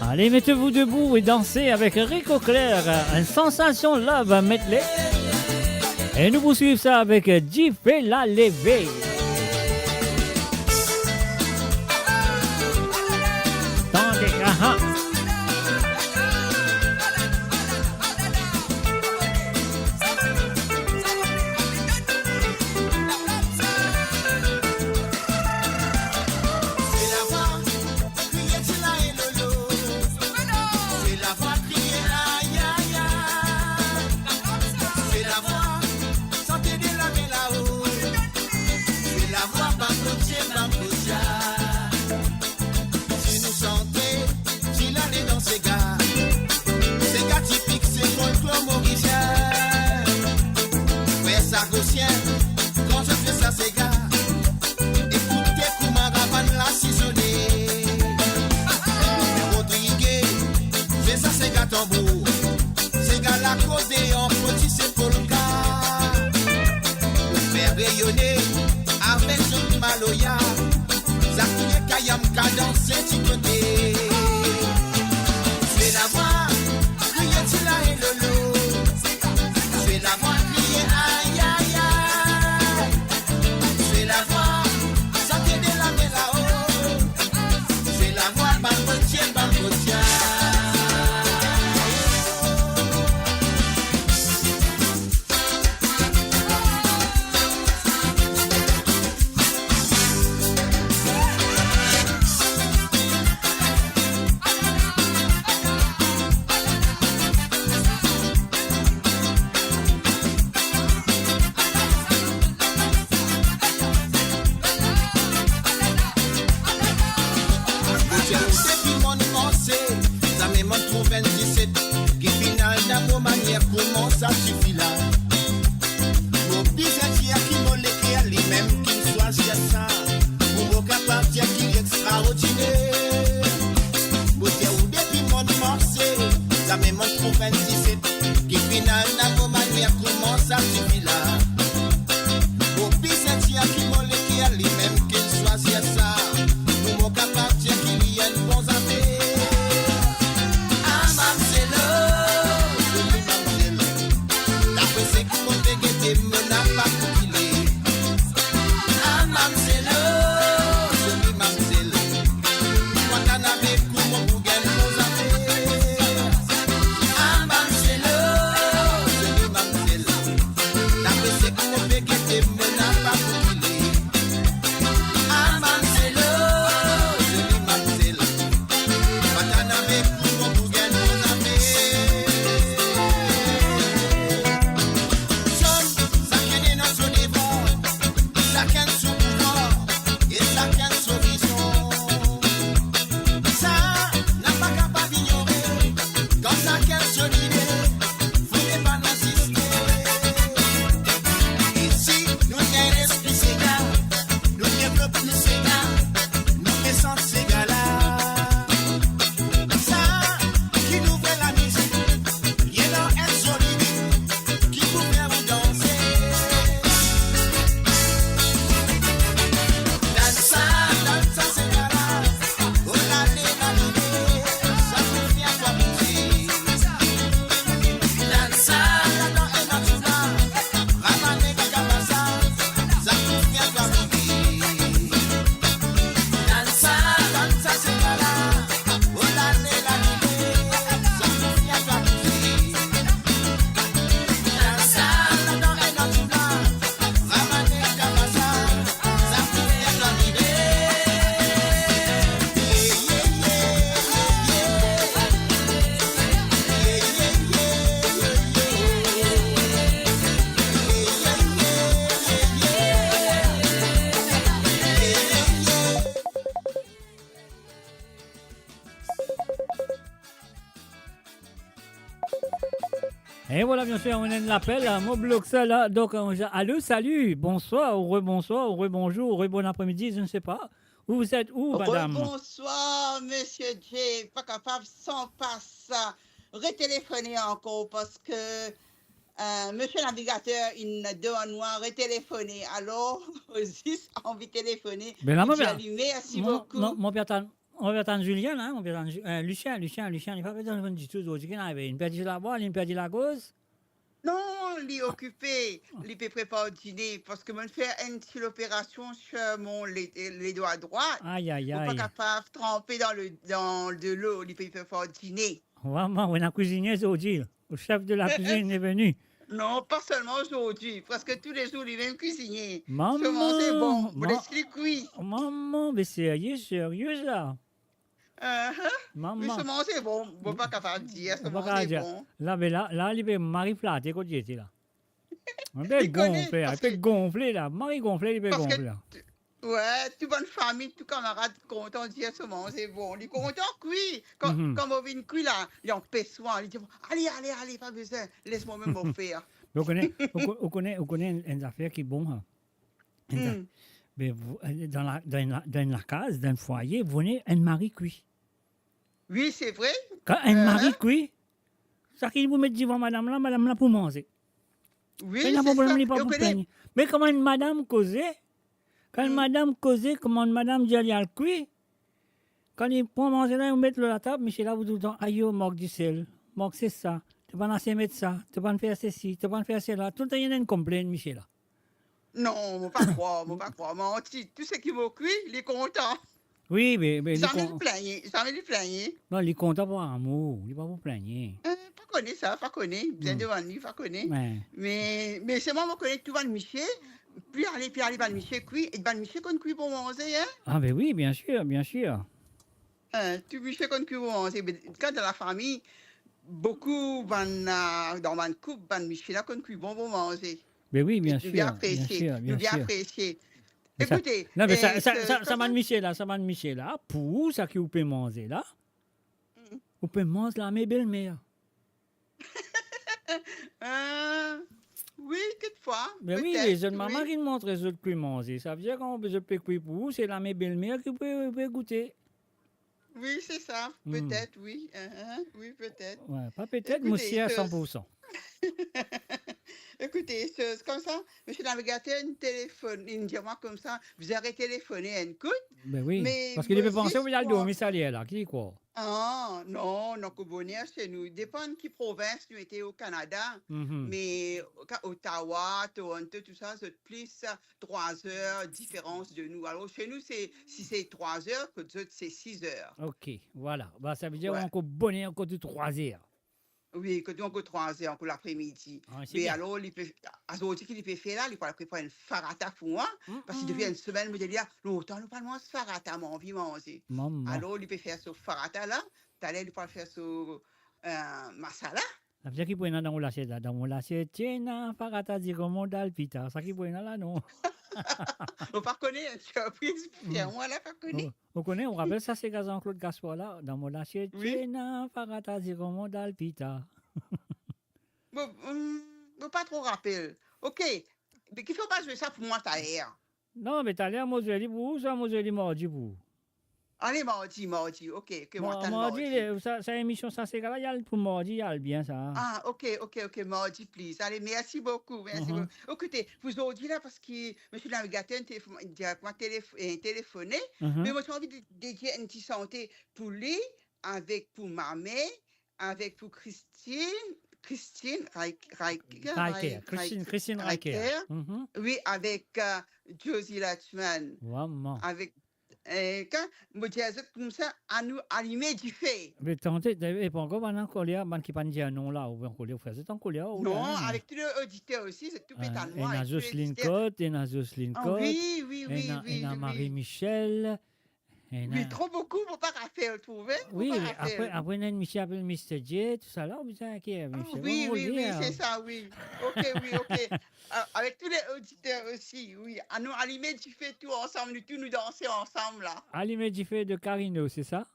Allez, mettez-vous debout et dansez avec Rico Clair, une sensation love medley. Et nous poursuivons ça avec Dife Laleve. Tande, aha. Swe lavwa, kriye ti la e lolo. Swe lavwa, kriye ay, ay, ay. Swe lavwa, sante de lame lao. Swe lavwa, bann kotie, bann kotia. Si nou sante, si lale dan sega. Sega tipik, se folklor morisien. Frer Sagosien, kan zot fer sa sega, ekoute kouma ravann la sizone. Rodrigue, se sa sega tanbour. Sega lakoz deor, poti se polka. Pou fer reyone avek zot maloya. Sa kriye kayam, kadanse ti kote. Swe lavwa, kriye ti la e lolo. Swe lavwa, kriye ay, ay, ay. Swe lavwa, sante de lame lao. Swe lavwa, bann kotie, bann kotia. Mo dir ou depi monn manse, zame monn trouv enn diset ki finn al dan mo manier, kouma sa tifi la. Mo bizin dir ki mo leker, limem ki swazir sa, pou mo kapav dir ki li extraordiner. Mo dir ou depi monn manse, zame monn trouv enn diset ki finn al dan mo manier, kouma sa tifi la. Mo bizin dir ki mo leker, limem ki swazir sa, pou mo kapav dir ki li enn bon zafer. Ah, ma Et voilà, bien sûr, on a un appel, hein, mo blok sa la. Donc, euh, allô, salut, bonsoir, ou rebonsoir, ou rebonjour, ou rebon après-midi, je ne sais pas. Où vous êtes, où, madame ? Rebonsoir, monsieur J. Pa kapav san pa sa retelefone ankor, parski, euh, monsieur navigateur, il donn mwa retelefone. Alors, zis anvi telefone. Ben la, mo, dir li mersi boukou. Non, mo pe atann, mo pe atann Julien la, mo pe atann Ju-, euh, Lucien, Lucien, Lucien, li pa pe telefone ditou zordi, ki ena arive? Li perdi labwa, li perdi lagoz? Non, li okipe, li pe prepar dine, parski mo fer enn ti loperasion sur mon le, le dwa drwa. Aïe, aïe, aïe. Mo pa kapav tranpe dan le, dan de lo, li pe prepar dine. Vraiment, on a cuisiné aujourd'hui. Le chef de la cuisine est venu. Non, pas seulement aujourd'hui, presque tous les jours, li mem kuizine. Maman, so manze bon, mo les li kwi. Maman, mais sérieux, sérieux là. Uh-huh. Maman. Mais so manze bon, mo pa kapav dir, so manze bon. La, ben la, la, li pe mari flate kot li ete la. Li pe gonfle, li pe gonfle la. Mari gonfle, li pe gonfle la. Wi, tou bann fami, tou kamarad kontan dir so manze bon. Li kontan kwi. Kan, kan mo vinn kwi la, li anpes mwa, li dir, "Ale, ale, ale, pa bizin, les mwa mem mo fer." Ou kone, ou ko-, ou kone, ou kone enn, enn zafer ki bon, hein. Enn za-, be, vo-, dan la, dan la, dan lakaz, dan fwaye, vo ena enn mari kwi. Wi, se vre. Kan enn mari kwi, sa ki pou met divan madam la, madam la pou manze. Wi, se sa. Pena problem, li pa pou plengn. Me kouma enn madam koze, kan enn madam koze, kouma enn madam dir li al kwi, kan li pran manze la, li met lor latab, misie la pou toultan, "Ayo, mank disel, mank sesa, to pa'nn ase met sa, to pa'nn fer sesi, to pa'nn fer sela." Toultan ena enn konplenn, misie la. Non, mo pa krwar, mo pa krwar. Manti, tou seki mo kwi, li kontan. Wi, me, me li... Zame li plengn, zame li plengn. Non, li kontan par amour, li pa pou plengn. Eh, pa kone sa, pa kone, bizin demann li, pa kone. Me, me selman mo kone tou bann misie, pli ale, pli ale bann misie kwi, e bann misie konn kwi bon manze, hein? Ah ben wi, bien sir, bien sir. Eh, tou misie konn kwi bon manze, me kan dan lafami, boukou bann, euh, dan bann koup, bann misie la konn kwi bon bon manze. Ben wi, bien sir, bien sir, bien sir. Nou bien apresie. Ekoute, non, me sa, eh, sa, sa, sa bann misie la, sa bann misie la, pou ou, sa ki ou pe manze la, ou pe manz lame belmer. Euh, wi, kekfwa, petet, wi. Me wi, lezot mama ki montre zot kwi manze. Savedir kan zot pe kwi pou ou, se lame belmer ki pe, pe goute. Wi, se sa. Petet, wi. Hein, hein, wi, petet. Wi, pa petet, mo sir san pou san. Ekoute, se, se koumsa, misie navigater, inn telefone, inn dir mwa koumsa, bizin retelefone enn kout. Ben wi, parski li pe panse ou al dormi sa ler la, ki li krwar? Ah, non, nou ankor boner se nou. Depann ki provins nou ete o Kanada, me ka-, Ottawa, Toronto, tou sa, zot plis trwa zer diferans de nou. Alor, se nou, se, si se trwa zer, kot zot, se sis zer. Ok, vwala. Ba, savedir ou ankor boner kot ou trwa zer. Wi, kot nou ankor trwa zer, ankor lapremidi. Ah, se bien. Me alor, li pe, azordi ki li pe fer la, li pou al prepar enn farata pou mwa, parski depi enn semenn, mo dir li, ah, lontan nou pa manz farata, mo anvi manze. Mama. Alor, li pe fer so farata la, taler li pou al fer so, euh, masala. Savedir ki pou ena dan ou lasiet la? Dan mo lasiet, ti ena farata ziromo dal pita. Sa ki pou ena la, non? Ou pa kone, enn sirpriz pou fer mwa la, pa kone. Ou, ou kone, ou rapel sa sega Jean-Claude Gaspard la, dan mo lasiet, ti ena farata ziromo dal pita. Mo, mm, mo pa tro rapel. Ok, me kifer ou pa zwe sa pou mwa taler? Non, me taler mo zwe li pou ou, swa mo zwe li mardi pou ou. Ale, mardi, mardi, ok, ok, mo atann mardi. Mardi, le, sa, sa emision, sa sega la, li al pou mardi, li al bien, sa. Ah, ok, ok, ok, mardi, please. Ale, mersi boukou, mersi boukou. Ekoute, pou zordi la, parski misie navigater, inn telefo-, direkteman telef-, eh, telefone, me mo ti anvi de, de dir enn ti sante pou li, avek pou mame, avek pou Christine, Christine Reich-, Reich-, Reicher, Reich-, Christine, Reich-, Christine Reicher. Reicher. Wi, avek, euh, Josie Lachman. Vwala. Avek, eh, kan mo dir zot koumsa, anou alime dife. Me tande, e pa ankor bann ankoler, bann ki pa'nn dir non la, ou ankor, ou fer zot ankoler, ou... Non, avek tou le oditer osi, zot tou pe tann mwa, ena Jocelyne Cotte, ena Jocelyne Cotte, wi, wi, wi, ena, ena Marie Michel, ena... Wi, tro boukou, mo pa rapel, trouve, mo pa rapel. Wi, apre, apre, ena enn misie apel Mister J, tou sa la, ou bizin ki, misie, wi, wi, wi, se sa, wi. Ok, wi, ok. A-, avek tou le oditer osi, wi. Anou alime dife tou ansam, nou tou nou danse ansam la. Alime dife de Carino, se sa?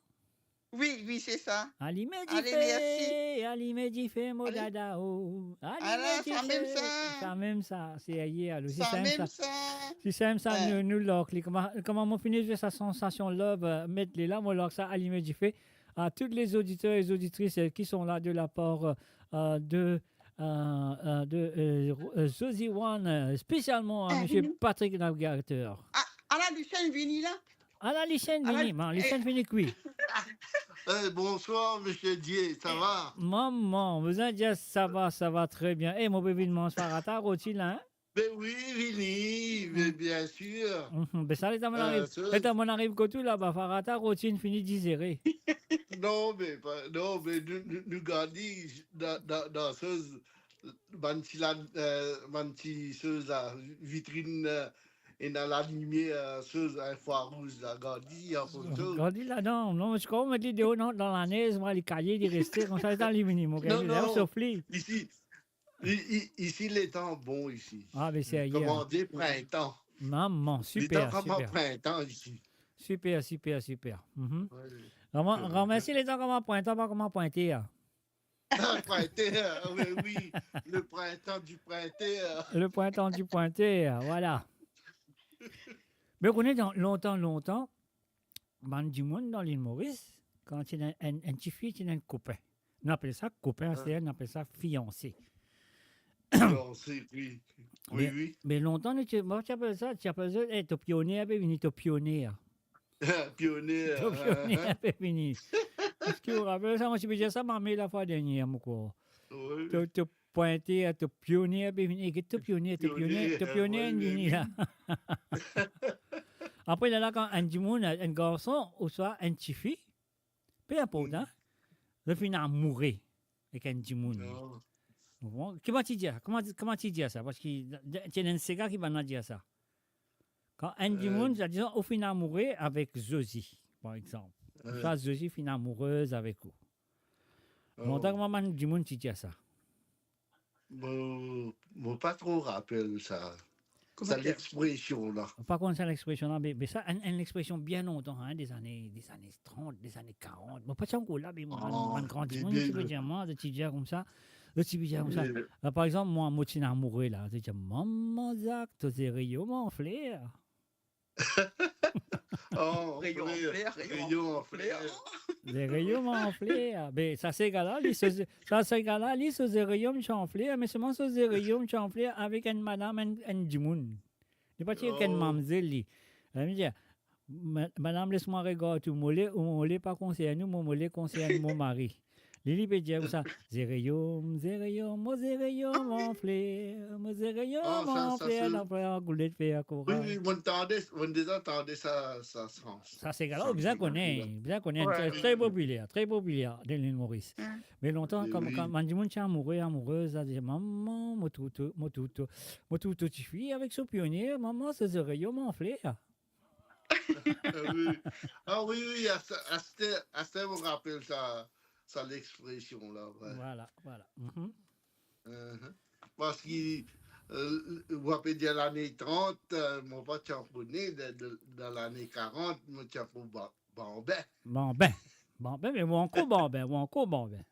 Wi, wi, se sa. Alime dife, alime dife, mo dada, oh. Alime dife. Ala, sa mem sa. Sa mem sa, serye, alor. Si sa mem sa. Si sa mem sa, nou, nou lark li. Kouma, kouma mo fini zwe sa Sensation Love, euh, met li la, mo lark sa, Alime dife. À tous les auditeurs et auditrices, euh, qui sont là de la part, euh, euh, de, euh, euh, de, euh, Ro-, euh, Zozi One, euh, spécialement à monsieur Patrick Navigateur. Ah, ala, li finn vini la. Ala, li finn vini, man, li finn vini kwi. Eh, bonsoir, monsieur Dieu, ça va? Maman, vous allez dire, ça va, ça va très bien. Eh, mo pe vinn manz farata roti la, hein? Ben oui, vini, mais bien sûr. Mhm, ben sa, letan mo ariv, letan mo ariv kot ou laba, farata roti inn fini dizere. Non, me pa, non, me nou, nou, nou gard li dan, dan, dan soz, bann ti la, euh, bann ti soz la, vitrinn, euh, ena lalimier, euh, soz, euh, fwa rouz la, gard li, an foto. Gard li ladan, non, me ti krwar met li deor, non, dan lanez, mo, li kaye, li reste, koumsa, letan li vini, mo, non, gard li, non, sof li. Isi, I-, i-, isi, letan bon isi. Ah, ben, serye, hein. Kouma dir, printan. Maman, super, super. Letan kouma printan isi. Super, super, super. Mhm. Wi, wi. Kouma, wi, wi, kouma si letan kouma printan, pa kouma printer, hein. Printer, wi, wi. Le printemps du printer. Le printemps du printer, voilà. Me ou kone, dan lontan, lontan, bann dimoun dan Lil Moris, kan ti ena enn, enn tifi, ti ena enn kopin. Nou apel sa kopin, aster nou apel sa fianse. Fianse, wi. Wi, wi. Me lontan, nou ti, mo ti apel sa, ti apel zot, "Eh, to pioner pe vini, to pioner." Pioner, to pioner pe vini. Eski ou rapel sa? Mo ti pe dir sa mame lafwa dernier, mo krwar. Wi. To, to printer, to pioner pe vini, get to pioner, to pioner, to pioner, wi, wi, vini la. Apre, lerla, kan enn dimoun, enn garson, ouswa enn tifi, pe inport, hein, zot finn amoure ek enn dimoun. Ou konpran? Kouma ti dir, kouma, kouma ti dir sa? Parski ti ena enn sega ki bann la dir sa. Kan enn dimoun, euh, sa dizon, ou finn amoure avek Zozi, par exanp. Ouswa Zozi finn amourez avek ou. Lontan, kouma bann dimoun ti dir sa? Mo, mo pa tro rapel sa. Sa lexpresion la. Ou pa konn sa lexpresion la, me, me sa enn, enn lexpresion bien lontan, hein, dezane, dezane trant, dezane karant. Mo pa ti ankor la, me bann, bann gran dimoun ti pe dir mwa, zot ti dir koumsa, zot ti pe dir koumsa. Euh, par exanp, mwa, mo ti ena amoure la, zot ti dir, "Mama Zak, to zereyo, mon fler." Oh, rayon an fler, rayon an fler. Zereyo, mon fler. Be, sa sega la, li, so, sa sega la, li, so zereyo an fler, me selman so zereyo an fler avek enn madam, enn, enn dimoun. Li pa ti ek enn mamzel, li. Li dir, "Ma-, madam, les mwa regard ou, mo le, mo le pa konsern ou, mo, mo le konsern mo mari." Li, li pe dir koumsa, "Zereyo, zereyo, mo zereyo, mon fler, mo zereyo, mon fler, dan fler, goulet fer, kouraz." Wi, wi, mo tande, mo deza tande sa, sa, sa, sa sega la, ou bizin kone, bizin kone, tre, tre popiler, tre popiler dan Lil Moris. Me lontan, kan, kan bann dimoun ti amoure, amourez, sa dir, "Mama, mo trouv to, mo trouv to, mo trouv to tifi avek so pioner, mama, so zereyo, mon fler." Ah wi. Ah wi, wi, aster, aster, aster mo rapel sa, sa lexpresion la, wi. Vwala, vwala. Mhm. Parski, euh, ou pe dir lane trant, euh, mo pa ti ankor ne, de, de, dan lane karant, mo ti ankor ba-, banbin. Banbin. Banbin, me ou ankor banbin, ou ankor banbin.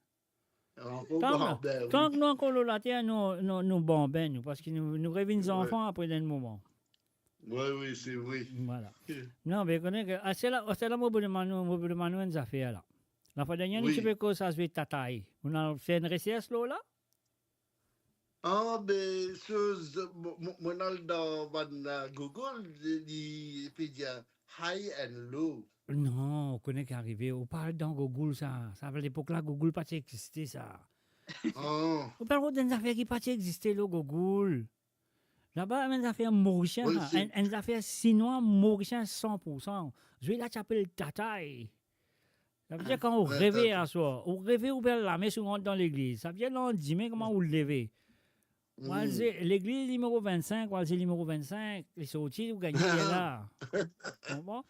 Ankor banbin, wi. Tank nou ankor lor later, nou, nou, nou banbin, nou, parski nou, nou revinn zanfan apre enn moman. Wi, wi, se vre. Vwala. Non, me kone ki, aster la, aster la, mo pou demann ou, mo pou demann ou enn zafer la. Lafwa dernier, nou ti pe koz sa zwe tatay. Ou ena fer enn resers lor la? Ah, be, soz, mo, mo, mo'nn al dan bann, euh, Google, li, li pe dir high and low. Non, ou kone ki arive, ou pa al dan Google sa. Sa lepok la, Google pa ti existe sa. Ou pe al rod enn zafer ki pa ti existe lor Google. Laba, enn zafer morisien, enn, enn zafer sinwa morisien san pour san. Zwe la ti apel tatay. Sa ve dir kan ou reve aswar, ou reve ou pe al lames, ou rant dan legliz. Sa ve dir landime kouma ou leve. Ou al zwe legliz nimero vennsenk, ou al zwe nimero vennsenk, li sorti, ou gagne la. Konpran?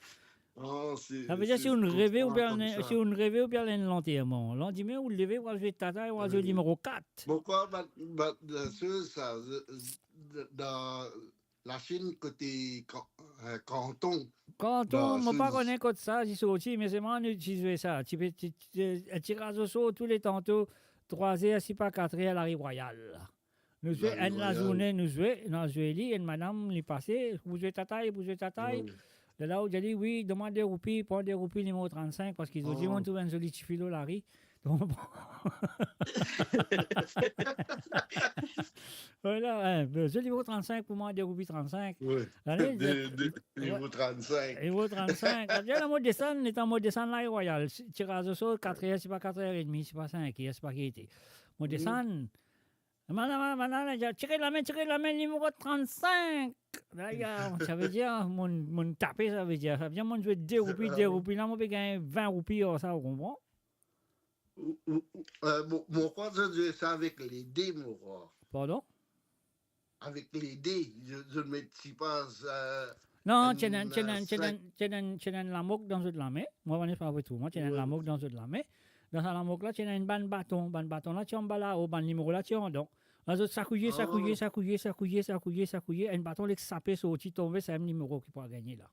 Sa ve dir si ou reve ou pe al, si ou reve ou pe al enn lanterman, landime ou leve ou al zwe tatay, ou al zwe nimero kat. Mo krwar bann, bann, bann soz sa, dan Lasinn kote Kan-, euh, Kanton. Kanton, mo pa kone kot sa ti sorti, me selman nou ti zwe sa. Ti pe, ti, ti, eh, tiraz osor touletan, tou trwa er, sipa kat er, Lari Rwayal. Nou zwe enn lazourne, nou zwe, nou zwe li, enn madam, li pase, pou zwe tatay, pou zwe tatay. Lerla ou dir li, wi, donn mwa de roupi, pran de roupi, nimero trannsink, parski zot dimoun trouv enn zoli tifi lor lari. Donk, vwala, hein, be, zoli nimero trannsink pou mwa, de roupi trannsink. Wi. Ale, de, de, nimero trannsink. Nimero trannsink. Apre la, mo desann, letan mo desann Lari Rwayal, tiraz osor, kat er, sipa kat er edmi, sipa sink er, sipa ki ete. Mo desann, madam, madam, madam, tire lame, tire lame, nimero trannsink. La, ya, savedir, mo, mo tape, savedir, savedir, mo zwe de roupi, de roupi, la, mo pe gagn vin roupi, ar sa, ou konpran? Ou, ou, ou, eh, mo, mo krwar zot zwe sa avek le de, mo krwar. Pardon? Avek le de, zot, zot met sipa, eh, non, enn, ti ena, ti ena, eh, ti ena, sink, ti ena, ti ena enn lamok dan zot lame. Mo pa kone pa pou tou. Mo ti ena enn lamok dan zot lame. Dan sa lamok la, ti ena enn bann baton. Bann baton la ti anba lao, bann nimero la ti andan. La zot sakouye, sakouye, sakouye, sakouye, sakouye. Enn baton li sape sorti, tonbe, sa enn nimero ki pou gagne la.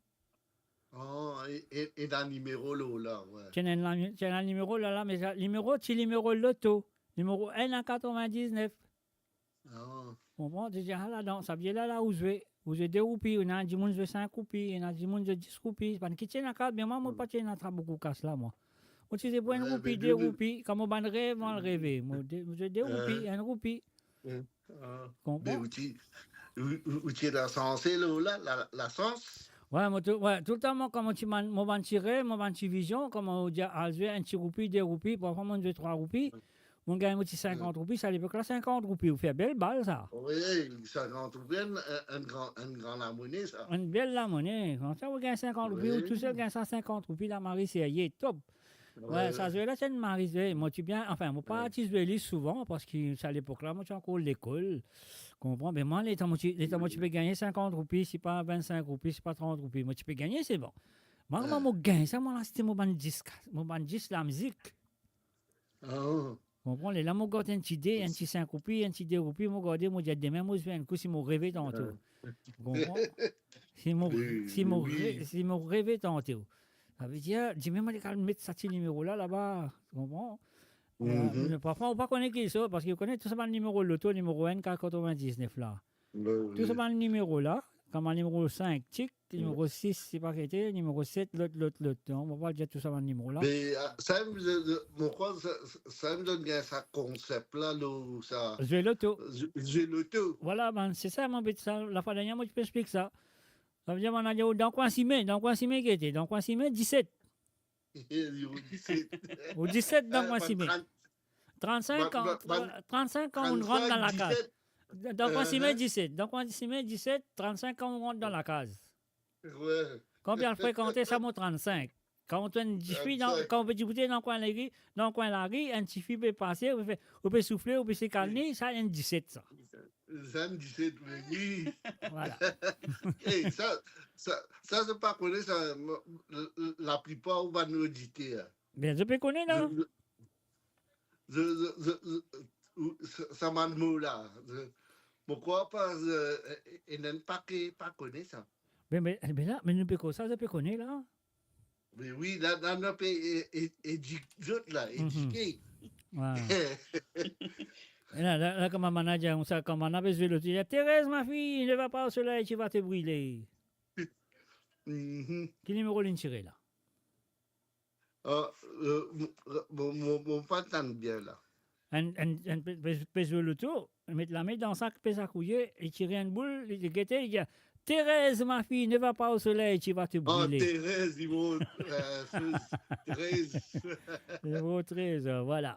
Ah, e, e, ena nimero lor la, wi. Ti ena enn la, ti ena enn nimero la, la, me sa, nimero, ti nimero loto. Nimero enn a katrovin-diznef. Ah. Konpran? Ti dir, ah, la, dan sa bie la, la, ou zwe, ou zwe de roupi, ena dimoun zwe sink roupi, ena dimoun zwe dis roupi. Bann ki ti ena kas, me mwa, mo pa ti ena sa boukou kas la, mwa. Mo ti zwe pou enn roupi, de roupi, kan mo bann rev, mo al reve. Mo de, mo zwe de roupi, enn roupi. Eh, ah. Konpran? Me ou ti, ou, ou, ou ti ena sanse lor la, la, lasans? Wi, mo tou, wi, toultan, mo, kan mo ti bann, mo bann ti rev, mo bann ti vizion, kouma ou dir, al zwe enn ti roupi, de roupi, parfwa mo zwe trwa roupi, mo gagn mo ti sinkant roupi, sa lepok la, sinkant roupi, ou fer bel bal sa. Wi, sinkant roupi, enn, enn, enn gran, enn gran lamone sa. Enn bel lamone, koumsa ou gagn sinkant roupi, ou tousel gagn sa sinkant roupi la, mari serye, top. Wi, sa zwe la, ti enn mari zwe. Mo ti bien, anfin, mo pa ti zwe li souvan, parski sa lepok la, mo ti ankor lekol. Konpran? Be mwa, letan mo ti, letan mo ti pe gagne sinkant roupi, sipa vinnsink roupi, sipa trant roupi, mo ti pe gagne, se bon. Mwa, kouma mo gagn sa, mo al aste mo bann dis, mo bann dis lamizik. Ah. Konpran? Lerla mo gard enn ti de, enn ti sink roupi, enn ti de roupi, mo gard, mo dir, demin mo zwe enn kou si mo reve tanto. Konpran? Si mo, si mo re-, si mo reve tanto. Savedir, dime mo al met sa ti nimero la, laba. Konpran? Eh, parfwa, ou pa kone ki sort, parski ou kone tou sa bann nimero loto, nimero enn a katrovin-diznef la. Tou sa bann nimero la, kouma nimero sink, tik, nimero sis, sipa ki ete, nimero set, lot, lot, lot. Non, mo pa dir tou sa bann nimero la. Me, ah, sa, mo, mo krwar sa, sa, sa, zot gagn sa konsep la, lor sa. Zwe loto. Zwe, zwe loto. Vwala, bann, se sa, mo pe dir sa, lafwa dernie, mo ti pe explik sa. Savedir, bann la dir, dan kwin sime, dan kwin sime ki ete, dan kwin sime, diset. Ou diset. Ou diset dan kwin sime. Trannsink kan, trannsink kan ou rant dan lakaz. Dan kwin sime diset. Dan kwin sime diset, trannsink kan ou rant dan lakaz. Wi. Konbien ou frekante sa mo trannsink? Kan ou trouv enn tifi dan, kan ou pe diboute dan kwin lari, dan kwin lari, enn tifi pe pase, ou pe fer, ou pe soufle, ou pe sekal li, sa enn diset sa. Sa enn diset, wi. Vwala. Eh, sa, sa, sa, zot pa kone sa, mo, l-, l-, laplipar ou bann oditer. Bien, zot pe kone, non? Zot, zot, zot, zot, zot, ou, sa, sa bann mo la, zot, mo krwar pa, eh, ena enn pake pa kone sa. Be, be, be la, me nou pe koz sa, zot pe kone la. Me wi, la, la, nou pe, eh, eh, edik zot la, edike. Wi. E la, la, la, kouma manager, koumsa, kouma manager pe zwe loto, li dir, "Thérèse, ma fille, ne va pas au soleil, tu vas te brûler." Ki nimero linn tire la? Ah, eh, mo, mo, mo, mo pa tann bien la. Enn, enn, enn pe, pe, pe zwe loto, met lame dan sak, pe sakouye, li tire enn boul, li, li gete, li dir, "Thérèse, ma fille, ne va pas au soleil, tu vas te brûler." Ah, Thérèse, nimero, eh, trez. Nimero trez, eh, vwala.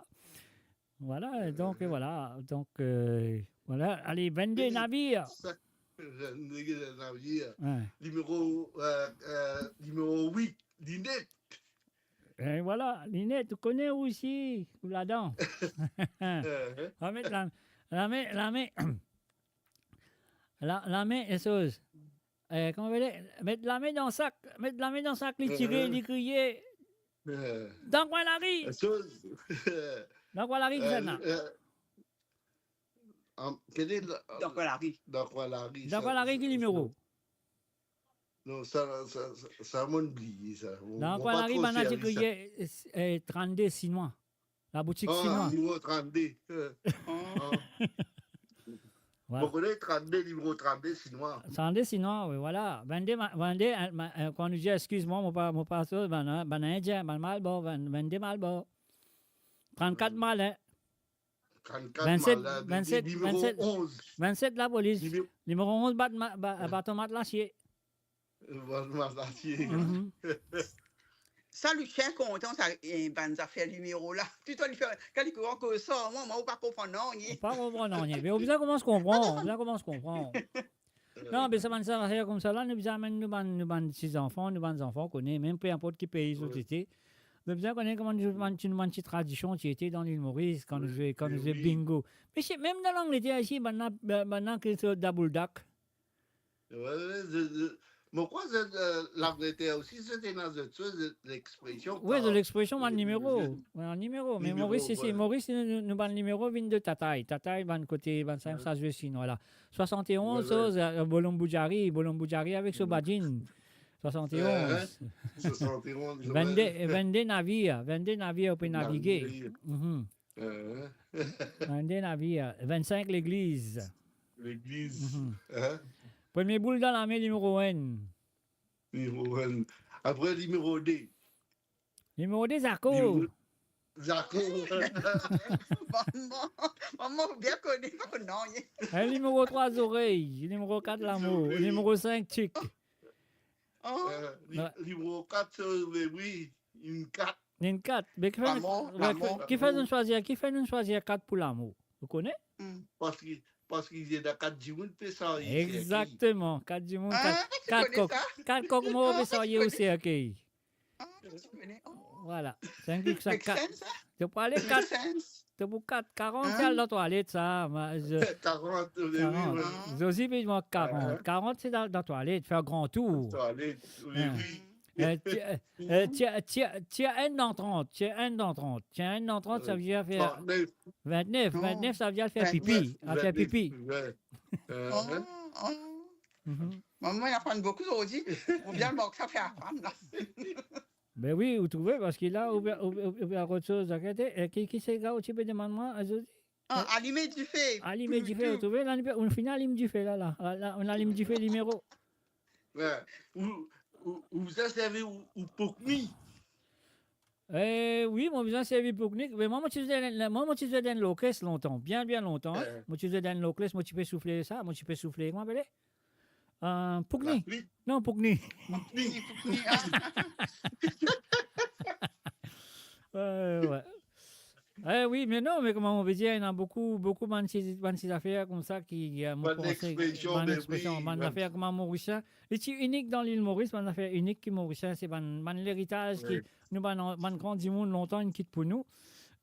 Vwala, donk, eh, vwala. Donk, eh, vwala. Ale, vennde navir. Sa, vennde navir. Wi. Nimero, eh, eh, nimero wit, linet. E vwala, linet, ou kone ou isi, ou ladan. Eh, eh. Ah, met la, lame, lame, la, lame, e soz. Eh, kouma apele? Met lame dan sak, met lame dan sak, li tire, eh, eh, li kriye. Eh. Dan kwin lari. E soz. Dan kwin lari, eh, kisannla? Eh, an, kele la, dan kwin lari. Dan kwin lari, dan kwin lari, ki nimero? Non, sa, sa, sa, sa, mo'nn bliye sa. Mo, dan mo pa kwen lari, tro bann la ti servi sa. Kriye, eh, eh, trannde Sinwa. Laboutik Sinwa. Ah, nimero trannde. Eh. Ah. Vwala. Mo kone trannde, nimero trannde Sinwa. Trannde Sinwa, wi, vwala. Vennde ma-, vennde, eh, ma-, eh, kan nou dir, eskiz mwa, mo pa, mo pa so, bann, bann Indien, bann Malbor, venn-, vennde Malbor. Trannkat Malin. Trannkat Malin, vennset, vennset, nimero onz. Vennset lapolis. Nimero onz bat ma-, ba-, eh, baton matlasie. Baton matlasie. Mhm. Sa, Lucien kontan sa, eh, bann zafer nimero la. Tou tan li fer, kan li krwar ankor sa, mwa, mwa, ou pa konpran nanye. Ou pa konpran nanye. Me ou bizin koumans konpran, ou bizin koumans konpran. Non, me sa bann zafer koumsa la, nou bizin amenn nou bann, nou bann ti zanfan, nou bann zanfan kone, mem pe inport ki pei zot ete. Nou bizin kone kouma nou, bann ti, bann ti tradision ti ete dan Lil Moris, kan nou zwe, kan nou zwe bingo. Wi, wi. Me se mem dan Langleter isi, bann la, bann la ki so dabouldak. Wi, wi, ze, ze, mo krwar zot, eh, Langleter osi, zot ena zot, zot, zot lexpresion. Wi, zot lexpresion, bann nimero. Wi, bann nimero. Me nimero, Moris isi, wi. Moris, nou, nou, nou bann nimero vinn de Tatay. Tatay, bann kote, bann sa, wi, sa zwe Sinwa la. Swasant e onz, wi, wi. Soz, eh, Bolomboudjari, Bolomboudjari avek so badinn. Swasant e onz. Eh, swasant e onz, wi. Vennde, vennde navir, vennde navir ou pe navige. Navir. Mhm. Eh. Vennde navir, vennsink legliz. Legliz. Mhm. Eh. Premie boul dan lame, nimero enn. Nimero enn. Apre, nimero de. Nimero de, Zako. Nimero, Zako. Mama, mama, ou bien kone, pa konn nanye. Eh, nimero trwa, zorey. Nimero kat, lamour. Zorey. Nimero sink, tik. Oh. Eh, ni-, wi, nimero kat, eh, wi, enn kat. Enn kat. Me ki fer, lamor, wi, lamor, ki fer nou swazir, ki fer nou swazir kat pou lamour? Ou kone? Hmm. Parski, parski ena kat dimoun pe sarye serkey. Exactement, kat dimoun, ah, kat, kat kok. Ah, tu connais ça? Kat kok mor pe sarye o serkey. Ah, tu connais. Oh. Vwala. Make sense, hein? To pou ale kat, to pou kat, karant, hein? Al dan twalet, sa, ma, ze, karant, wi, wi, karant. Wi. Zozi pe dir mwa karant. Ah. Karant, se dan, dan twalet, fer gran tour. Twalet, wi, wi. Eh, ti, eh, eh, ti, ti, ti enn dan trant, ti enn dan trant, ti enn dan trant, sa vedir fer trantnef. Ventnef, non. Ventnef, sa vedir al fer pipi, ventnef, al fer pipi. Ventnef, wi. Euh, oh, oh. Mhm. Mama, nou aprann boukou zordi. Ou bien mank sa fer aprann la. Ben wi, ou trouve, parski la, ou pe, ou, ou, ou pe ar ot soz, akote, e ki, ki se ga ou ti pe demann mwa, Zozi? Ah, alime dife. Alime dife, ou trouve, la, nou pe, nou finn alim dife, la, la, la, la, nou alim dife nimero. Wi, ou, ou, ou bizin servi ou, ou poukni. Eh, wi, mo bizin servi poukni. Me mwa, mo ti zwe dan, mwa, mo ti zwe dan lorkes lontan, bien, bien lontan, hein. Eh. Mo ti zwe dan lorkes, mo ti pe soufle sa, mo ti pe soufle, kouma apele? Euh, poukni. Laflit. Non, poukni. Poukni, poukni, ah. Wi, wi. Eh wi, me non, me kouma mo pe dir, ena boukou, boukou bann ti, bann ti zafer koumsa ki, euh, mo panse, bann lexpresion, bann lexpresion, bann zafer kouma Morisien. Li ti inik dan Lil Moris, bann zafer inik ki Morisien, se bann, bann leritaz ki nou bann, bann gran dimoun lontan inn kit pou nou.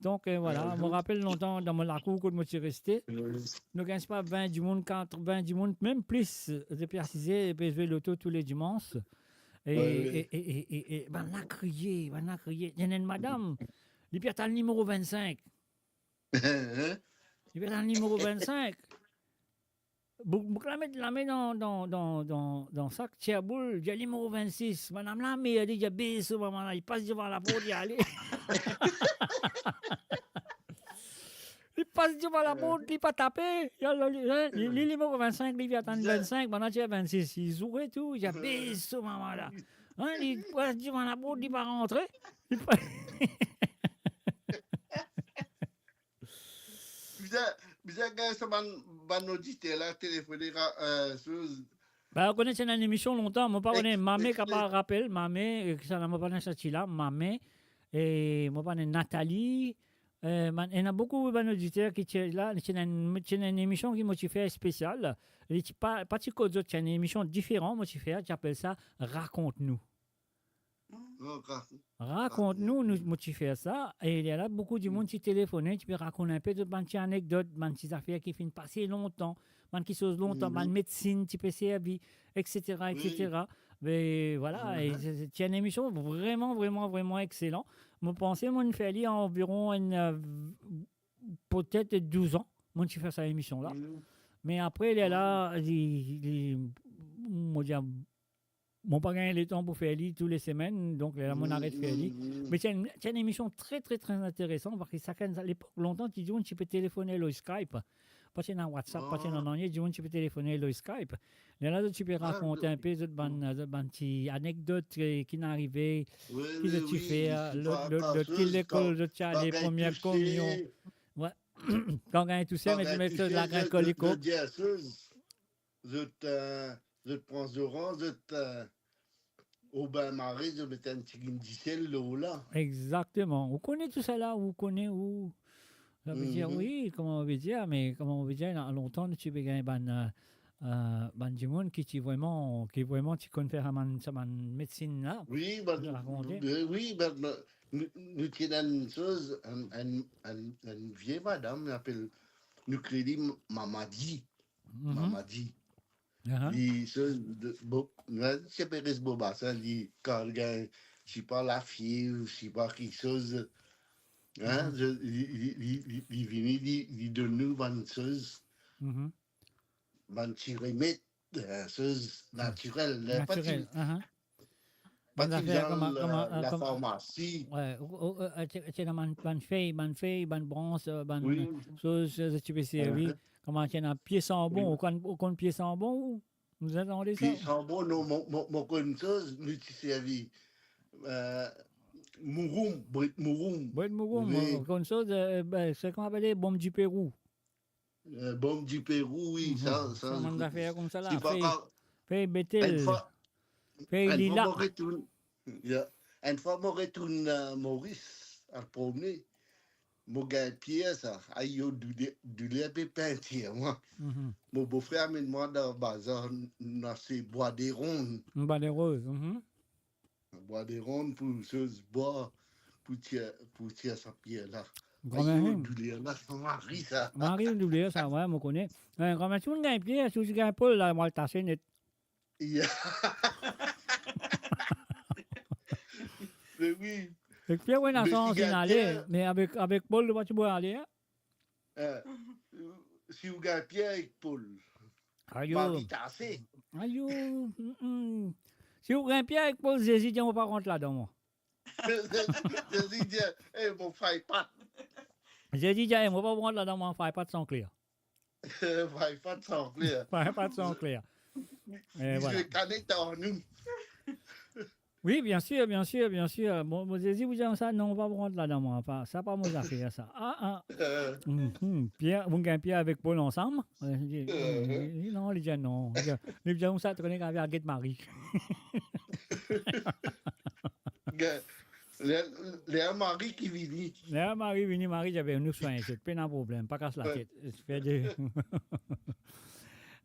Donk, euh, vwala, mo rapel lontan dan mo lakour kot mo ti reste, nou gagn pa vin dimoun, katrovin dimoun, mem plis, depi asize, pe zwe loto tou le dimans. E, e, e, e, e, e, bann la kriye, bann la kriye. Ena enn madam, li pe atann nimero vennsenk. Li pe atann nimero vennsenk. Boug, boug la met lame dan, dan, dan, dan, dan sak, tir boul, dir, "Nimero vennsis." Madam la, me li dir, "Be so mama la," li pas devan laport, li ale. Li pas devan laport, li pa tape, li al, li, hein, li, li nimero vennsenk, li vinn atann vennsenk, bann la tir vennsis, li zoure tou, li dir, "Be so mama la." Hein, li pas devan laport, li pa rantre, li pa Bizin, bizin gagn sa bann, bann oditer la, telefone, ra-, euh, soz. Ba, ou kone ti ena enn emision lontan, mo pa kone, Mame kapav rapel, Mame, euh, kisannla, mo pa ena sa ti la, Mame, e mo pa ena Nathalie, euh, bann, ena boukou bann oditer ki ti la, ti ena enn, ti ena enn emision ki mo ti fer spesial, li ti pa, pa ti kot zot, ti ena enn emision diferan, mo ti fer, ti apel sa Rakont nou. Non, rakont. Rakont nou, nou, mo ti fer sa, e lerla boukou dimoun ti telefone, ti pe rakont inpe zot bann ti anekdot, bann ti zafer ki finn pase lontan, bann kiksoz lontan, bann medsinn ti pe servi, et cetera, et cetera. Wi. Me vwala, e se, se, ti enn emision vreman, vreman, vreman exelan. Mo panse mo'nn fer li anviron enn, euh, petet douz an, mo'nn ti fer sa emision la. Me apre, lerla, li, li, mo dir, Mo pa gagn letan pou fer li tou le semenn, donk lerla mo aret fer li. Mm, mm. Me ti enn, ti enn emision tre, tre, tre interesan, parski sakenn, lepok lontan, ti dimoun ti pe telefone lor Skype. Pa ti ena WhatsApp, pa ti ena nanye, dimoun ti pe telefone lor Skype. Lerla zot ti pe rakont inpe zot bann, zot bann ti anekdot, eh, ki finn arive, ki zot ti fer, lot, lot, lot, ki lekol zot ti ale, premie kominion. Wi. Kan gagn touse, me ti met lagrin koliko. Zot, eh, zot pran zoran, zot, eh, ou bin mari, zot met enn tigit disel lor la. Exakteman. Ou kone tou sa la, ou kone ou, sa ve dir, wi, kouma mo ve dir, me kouma mo ve dir, lontan nou ti pe gagn bann, eh, eh, bann dimoun ki ti vreman, ki vreman ti konn fer sa bann, sa bann medsinn la. Wi, bann, rakonte. Eh, wi, bann, bann, nou, nou ti ena enn soz, enn, enn, enn, enn vie madam, nou apel, nou kreye li Mamadi. Mhm. Mamadi. Aha. Li, so, de, bo, nou ti pe res Bobasin, li, kan li gagn, sipa lafiev, sipa kiksoz, hein, li, li, li, li, li vini, li, li donn nou bann soz, bann ti remed, eh, soz natirel, pa ti, pa ti bizin la, lafarmasi. Wi, ou, ou, eh, ti, ti ena bann, bann fey, bann fey, bann brans, eh, bann soz, eh, ti pe servi. Kouma ti ena pie sanbon, ou konn, ou konn pie sanbon, ou? Ou ena tande sa? Pie sanbon, non, mo, mo, mo konn soz, nou ti servi, eh, mouroum, bred mouroum. Bred mouroum, wi. Mo konn soz, eh, be, se kouma apele bonm diperou. Eh, bonm diperou, wi, sa, sa, sa bann zafer koumsa la, fey, fey betel, enn fwa, fey lila. Enn fwa mo retourn, ya, enn fwa mo retourn, eh, Moris, al promne, mo gagn pie sa, ayo, douler, douler pe pintir mwa. Mo bofrer amenn mwa dan bazar, nou aste bwa de ronn. Bwa de roz, mhm. Bwa de ronn pou soz bwa, pou tir, pou tir sa pie la. Ayo, douler la, sa mari sa. Mari douler sa, wi, mo kone. Eh, kouma ti gagn pie, si ou ti gagn pol la, mo al tase net. Ya. Me wi. Ek pie, wi, ena sans ale, me avek, avek pol, ou pa ti pou ale, hein? Eh, si ou gagn pie ek pol, ayo. Mari tase. Ayo, mm, mm. Si ou gagn pie ek pol, Zezi dir mo pa rant ladan, mwa. Zezi dir, "Eh, mo fay pat." Zezi dir, "Eh, mo pa rant ladan, mo fay pat san kler." Fay pat san kler. Fay pat san kler. Eh, voilà. Li kanet ar nou. Wi, bien sir, bien sir, bien sir. Bon, bon, Zezi, ou dir sa, non, pa rant ladan, mwa, pa, sa pa mo zafer, sa. Ah, ah. Mhm. Pie, ou gagn pie avek pol ansam? Eh, li, li, non, li dir non. Li dir, li dir, sa, to kone, avek Mari. Ler, ler Mari ki vini. Ler Mari vini, Mari dir, "Be, nou swagn zot, pena problem, pa kas latet." Fer de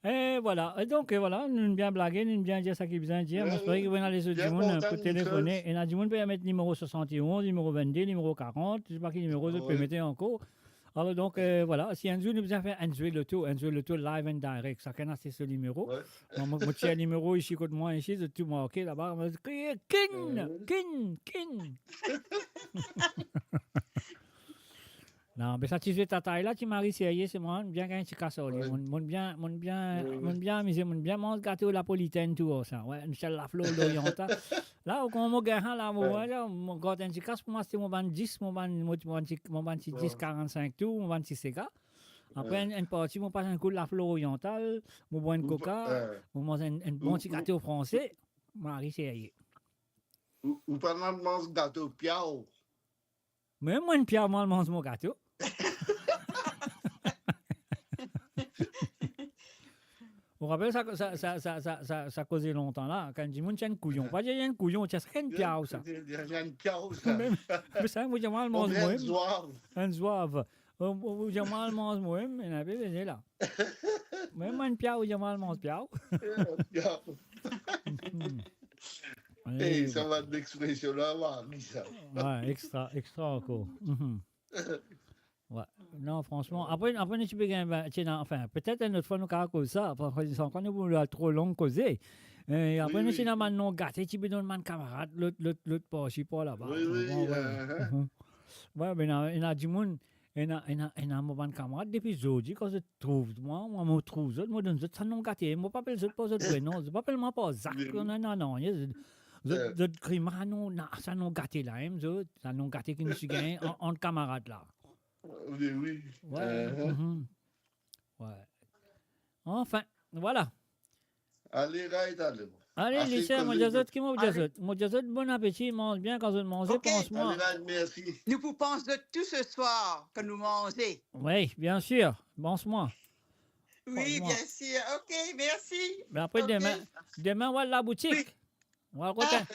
E voilà. E donk, e voilà, nou bien blage, nou bien dir sa ki bizin dir. Mo espere ki ena lezot dimoun pou telefone. Ena dimoun pe met nimero swasant-e-onz, nimero vennde, nimero karant, se pa ki nimero zot pe mete ankor. Alor donk, e voilà, si enn zour nou bizin fer enn zwe loto, enn zwe loto live and direct, sakenn aste so nimero. Mwa, mo, mo tir nimero isi kot mwa, isi, zot tou marke laba, mo kriye, "Kin! Kin! Kin!" Non, be sa ti zwe tatay la, ti mari serye, se mwa, bien gagn ti kas ar li. Monn, monn bien, monn bien, monn bien amize, monn bien manz gato napolitenn tou, sa. Wi, nou sel laflor loryantal. La, ou kouma mo gagn la, mo, wi, la, mo gard enn ti kas pou mo aste mo bann dis, mo bann, mo, mo bann ti, mo bann ti dis karant-sink tour, mo bann ti sega. Apre, enn, enn parti, mo pas enn kou laflor oryantal, mo bwar enn koka, mo manz enn, enn bon ti gato franse, mari serye. Ou, ou pa manz gato piaw? Mem mwa, enn piaw, mo al manz mo gato. Ou rapel sa, sa, sa koze lontan la, kan dimoun ti enn kouyon. Pa dir enn kouyon, ti enn piaw sa. Enn piaw sa. Mem, me sa, mo dir mo al manz mwa. Enn zwav. Enn zwav. Ou, ou, ou dir mo al manz mwa, me ena pe vini la. Mem mwa, enn piaw, ou dir mo al manz piaw. Piaw. E sa bann expresion la, mari sa. Wi, extra, extra ankor. Wi. Non, fransman, apre, apre nou ti pe gagn, be, ti ena, anfin, petet enn lot fwa nou kapav koz sa, parski sa ankor nou pou al tro long koze. E apre nou ti ena bann non gate ti pe donn bann kamarad, lot, lot, lot parsi par laba. Wi, wi, wi. Wi, be, ena, ena dimoun, Ena, ena, ena mo bann kamarad depi zordi, kan zot trouv mwa, mwa, mo trouv zot, mo donn zot sa nom gate. Mo pa apel zot par zot vre nom, zot pa apel mwa par Zak, non, non, non, non, zot, zot, zot kri mwa sa nom, na, sa nom gate la, hein, zot, sa nom gate ki nou ti gagn an, ant kamarad la. Wi, wi. Wi, mhm. Wi. Anfin, vwala. Ale, right, ale. Ale, Lise, mo dir zot ki mo dir zot. Mo dir zot bon apeti, manz bien, kan zot manze, pans mwa. Ale, right, mersi. Nou pou pans zot tou se swar, kan nou manze. Wi, bien sir, pans mwa. Wi, bien sir. Ok, mersi. Me apre, demin, demin, ou al laboutik. Ou al kot enn,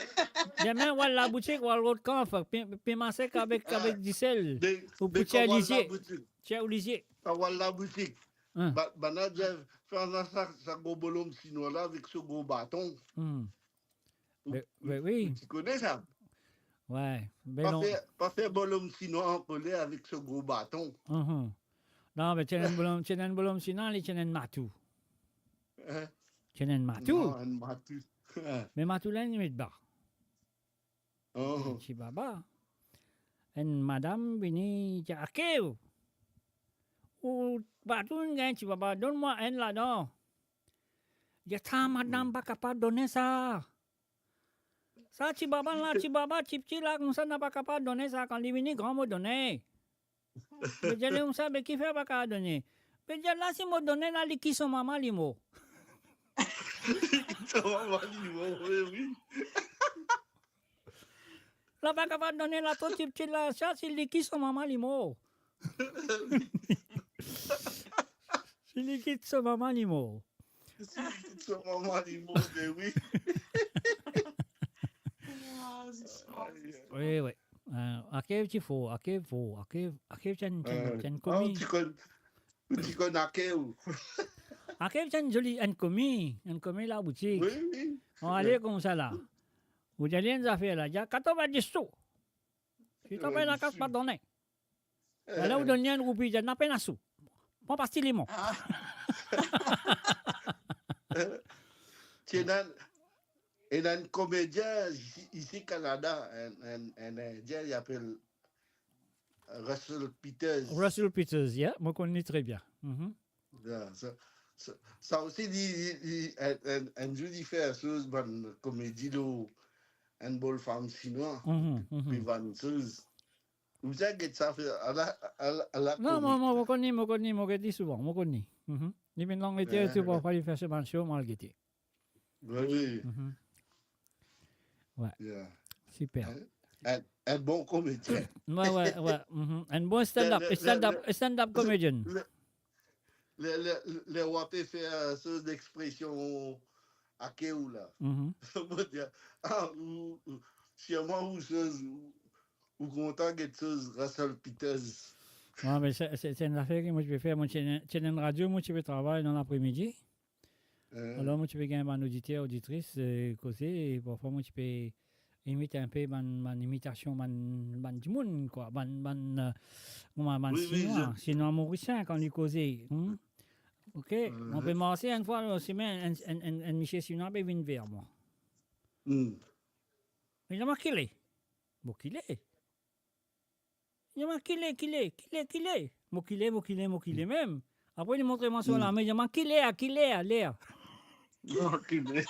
demin ou al laboutik, ou al kot kanf, pi, piman sek avek, avek disel. Ou pou tir lizie. Tir ou lizie. Kan ou al laboutik, bann-la dir, fer sa, sa gro bolom sinwa la avek so gro baton. Ou ti kone sa? Wi, pa fer, pa fer bolom sinwa ankoler avek so gro baton. Non, me ti ena enn bolom, ti ena enn bolom sinwa, li ti ena enn matou. Hein? Ti ena enn matou. Non, enn matou. Me matou la, li met ba. Ti baba. Enn madam vini, dir, "Ake ou, ou pa tou gagn ti baba, donn mwa enn ladan." Dir, "Sa madam pa kapav done sa. Sa ti baba la, ti baba, tipti la, koumsa na pa kapav done sa, kan li vini gran mo done." Me dir li koumsa, "Me kifer pa kapav done?" Me dir, "La, si mo done la, li kit so mama, li mor." Li kit so mama, li mor, wi, wi. La pa kapav done la, tro tipti la, sa, si li kit so mama, li mor. Si li kit so mama, li mor. Si li kit so mama, li mor, be wi. Wi, wi. Eh, Akev ti for, Akev for, Akev, Akev ti enn, ti enn, ti enn komi. Ou ti konn, ou ti konn Akev? Akev ti enn zoli, enn komi, enn komi laboutik. Wi, wi. Bon, ale koumsa la. Ou dir li enn zafer la, dir, "Katrovin-dis sou. Si to pena kas, pa done." Ala ou donn li enn roupi, dir, "Na pena sou. Pran pasti limon." Ti ena, ena enn komedien isi, isi Kanada, enn, enn, enn Indien, li apel Russell Peters. Russell Peters, yeah, mo konn li tre bien. Mhm. Ya, sa, sa, sa osi, li, li, li, enn, enn, enn zour li fer soz bann komedi lor enn bol farm sinwa, mhm, mhm, pe vann soz. Ou bizin get sa fer, ala, ala, ala komik. Non, mo, mo, mo konn li, mo konn li, mo get li souvan, mo konn li. Mhm. Li vinn Langleter, eh, tou, parfwa li fer so bann show, mo al gete. Wi, wi. Mhm. Wi. Ya. Siper. Enn, enn, enn bon komedien. Wi, wi, wi. Mhm. Enn bon stand-up, le, le, stand-up, le, stand-up comedian. Le, le, le, le, ler ou pe fer, euh, so lexpresion Akev la. Mhm. Mo dir, ah, ou, ou, sirman ou soz, ou, ou kontan get soz Russell Peters. Wi, me se, se, se enn zafer ki mo ti pe fer. Mo ti ena, ti ena enn radio, mo ti pe travay dan lapremidi. Eh. Alor, mo ti pe gagn bann oditer, oditris, eh, koze, e parfwa mo ti pe imit enpe bann, bann imitasion, bann, bann dimoun, kwa, bann, bann, eh, kouma, bann, wi, wi, sinwa, je sinwa morisien, kan li koze, hmm? Ok, mhm, mo pe marse enn fwa dan sime, enn, enn, enn, enn misie sinwa pe vinn ver mwa. Hmm. Li dir mwa, "Kile?" Mo, "Kile?" Li dir mwa, "Kile, kile, kile, kile?" Mo, "Kile, mo, kile, mo, kile mem." Apre li montre mwa so lame, li dir mwa, "Kile, kile, ale." Non, kile.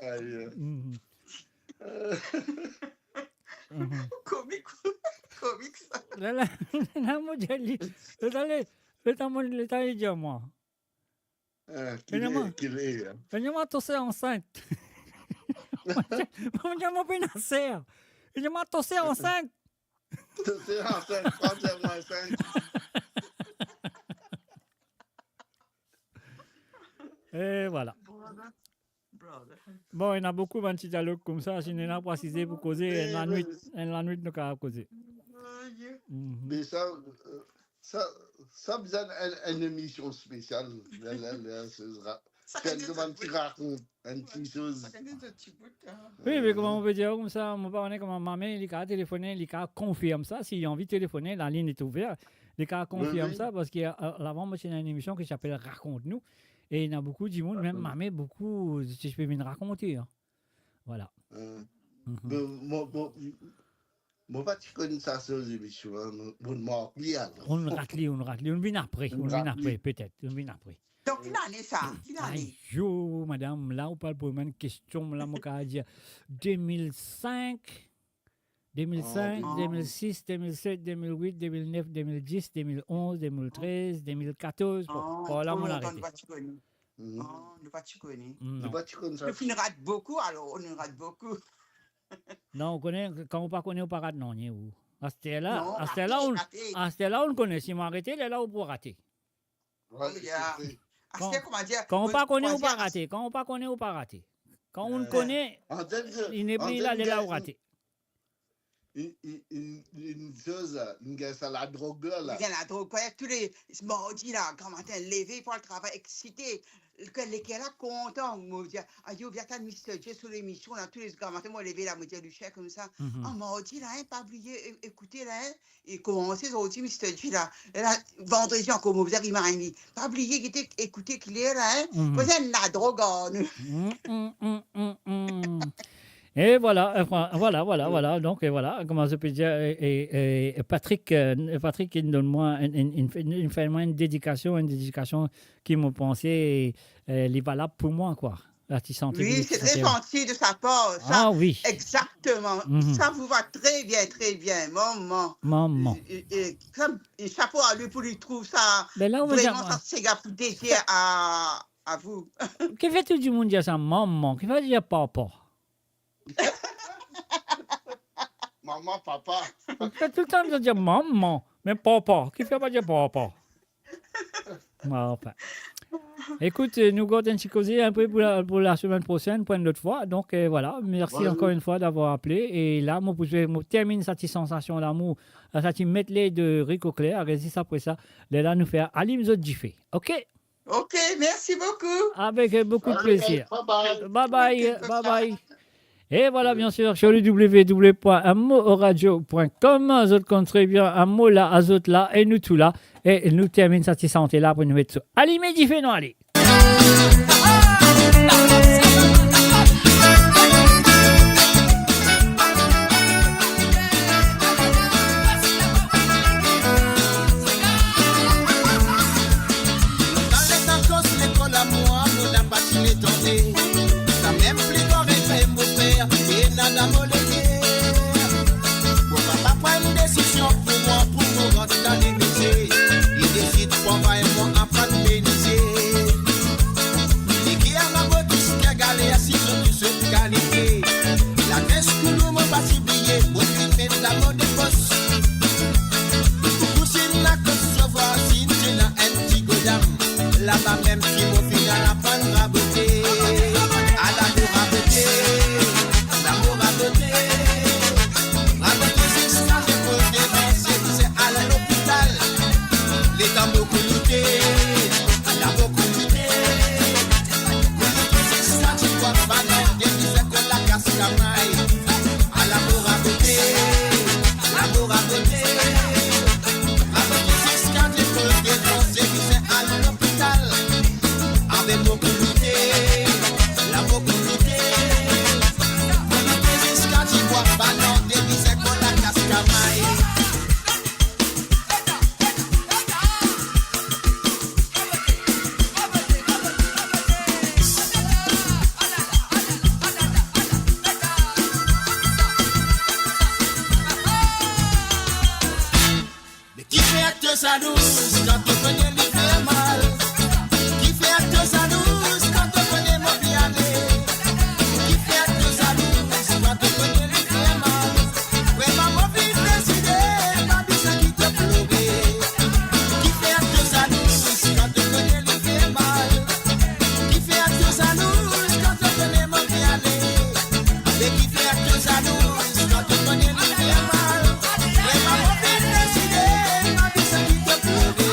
Aye. Mhm. Mhm. Komik, komik sa. La, la, la, mo dir li, letan li, letan mo, letan li dir mwa, Ah, kile, kile, hein? Li dir mwa, "To ser ansint." Mo dir, "Mo pena ser." Li dir mwa, "To ser ansint." To ser ansint, pa dir mwa ansint. E vwala. Brother. Brother. Bon, ena boukou bann ti dialog koumsa, si nou ena pou asize pou koze, enn lanwit, enn lanwit nou kapav koze. Mhm. Me sa, euh, Sa, sa bizin enn, enn emision spesial. La, la, la, se ra-, sa fer enn ti rakont, enn ti soz. Sa enn ti bout, hein. Wi, me kouma mo pe dir koumsa, mo pa kone kouma mame, li kapav telefone, li kapav konfirm sa, si li anvi telefone, lalinn est ouverte, li kapav konfirm sa, wi, wi, parski, euh, avan, mo ti ena enn emision ki ti apel Rakont Nou, e ena boukou dimoun, mem mame, boukou, ti pe vinn rakonte, hein. Vwala. Euh, mhm. Bon, mo, mo, Mo pa ti konn sa, so zemision la, mo, mo mank li alor. Ou rat li, ou rat li, ou vinn apre, ou vinn apre, petet, ou vinn apre. Donk, ki lane sa? Ki lane? Ayo, madam, la ou pral poz mwa enn kestion, la mo kapav dir de mil sink, de mil sink, de mil sis, de mil set, de mil wit, de mil nef, de mil dis, de mil onz, de mil trez, de mil katorz, bon, par la mo arete. Nou pa ti kone. Non. Nou pa ti kone. Nou pa ti konn sa. Nou finn rat boukou, alor, nou rat boukou. Non, ou kone, kan ou pa kone, ou pa rat nanye, ou. Aster la, aster la, ou, aster la, ou kone, si mo arete, lerla ou pou rate. Kan, kan ou pa kone, ou pa rate. Kan ou pa kone, ou pa rate. Kan ou kone, li nepli la, lerla ou rate. Inn, inn, inn, inn zoz la, inn gagn sa ladrog la, la. Inn gagn ladrog, kwa, tou le mardi la, gramatin, leve pou al travay, eksite. Leker, leker la kontan, mo dir, ayo, vinn atann Mister J sou lemision la, tou le gramatin, mo leve la, mo dir Lucien koumsa, ah, mardi la, hein, pa bliye, e-, ekoute la, hein, e koumanse zordi Mister J la. E la, vandredi ankor, mo dir, rimay li. Pa bliye, gete, ekoute ki ler la, hein. Koze enn ladrog, oh, nou. Mm, mm, mm, mm, mm. E vwala, e vwa-, vwala, vwala, vwala. Donk, e vwala, kouma zot pe dir, e, e, e, Patrick, e, Patrick, li donn mwa enn, enn, enn, enn, li fer mwa enn dedikasion, enn dedikasion ki mo panse, e, li valab pou mwa, kwa. La ti sante bien, ti sante bien. Wi, c'est très gentil de sa part, ça. Ah wi. Exactement. Ça vous va très bien, très bien, manman. Manman. E, e, e, sa, e chapo a li pou li trouv sa, vréman, sa sega pou dedie a, a vou. Kifer tou dimoun dir sa, manman? Kifer dir papa? Manman, papa. Toultan zot dir manman, me papa. Kifer pa dir papa? Bon, anfin. Ekout, e, nou gard enn ti koze enpe pou la, pou lasemenn prosenn, pou enn lot fwa. Donk, e, vwala, mersi ankor enn fwa davwar apele. E la, mo pou, mo terminn sa ti sansasion lamour, sa ti medley de Rico Clair. E zis apre sa, lerla nou fer Alim zot dife. Ok? Ok, merci beaucoup. Avec, euh, beaucoup de plaisir. Allez, bye bye. Bye bye, bye bye. E vwala, bien sir, sur le w w w point un mot au radio point com, zot konn tre bien, un mot la, a zot la, e nou tou la, e nou terminn sa ti sante la pou nou met sou Alime Dife, nou ale. Lontan letan koz lekol lamour, mo napa ti le tande. Sa mem pli gran regrè mo fer, ena dan mo leker. Mo papa pran enn desizion pou mwa, pou mo rant dan limizie. Li desid pou anvway mwa aprann menizie. Li ki ena botis, ki a galer, si zot tou swet kalite. Latres koulou mo pa ti bliye, mo finn met dan mo depos. Pou kousinn lakoz so vwazinn ti ena enn ti godam. Laba mem ki mo finn al aprann rabote. Ala mo rabote, ala mo rabote. Rabote ziska mo koz devan, se bizin al lopital. Letan mo kouloute, ala mo kouloute. Kouloute ziska ti kwa balan, depi se kola kas kamay. Ala mo rabote, ala mo rabote. Rabote ziska mo koz devan, se bizin al lopital. Ave mo kouloute, ala mo kouloute. Kouloute ziska ti kwa balan, depi se kola kas kamay. Me kifer to zalou kan to kone li fer mal? Kifer to zalou kan to kone mo bien ale? Kifer to zalou kan to kone li fer mal? Vremem mo finn deside, pa bizin kit to plore. Kifer to zalou kan to kone li fer mal? Kifer to zalou kan to kone mo bien ale? Abe kifer to zalou kan to kone li fer mal? Vremem mo finn deside, pa bizin kit to plore.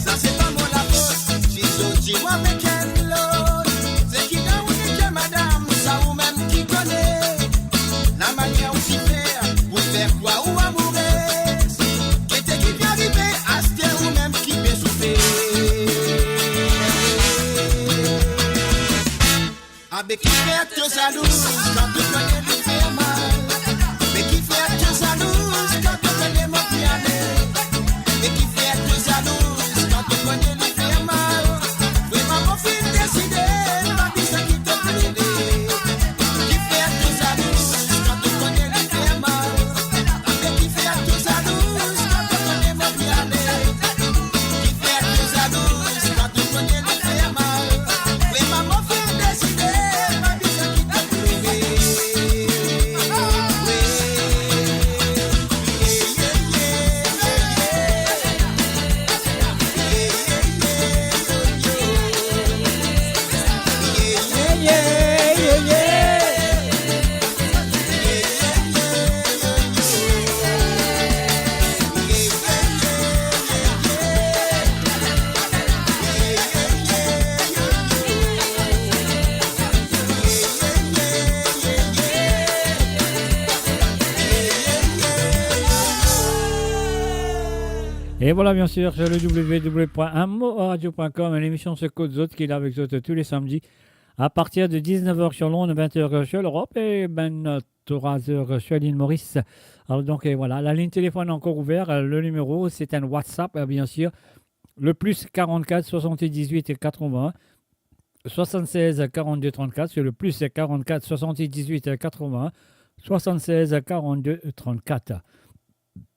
Sa se pa mo lafot si zot ti mwa avek enn lot. Se ki dan ou leker madam, sa ou mem ki kone. Lamanier ou ti fer pou fer krwar ou amourez. Gete ki pe arive, aster ou mem ki pe soufer. Abe kifer to zalou kan to kone li fer mal? Abe kifer to E vwala, bien sir, sur le w w w point m o radio point com, lemision Se Kot Zot ki la avek zot tou le samdi, a partir de diznef er sur Lond, vent er sur Lerop, e ben, trwa er sur lil Moris. Alor donk, e vwala, lalign telefone ankor ouver, le nimero, se enn WhatsApp, e bien sir, le plis karant-kat swasant-diz-wit katrovin-enn swasant-sez karant-de trant-kat, se le plis karant-kat swasant-diz-wit katrovin-enn swasant-sez karant-de trant-kat.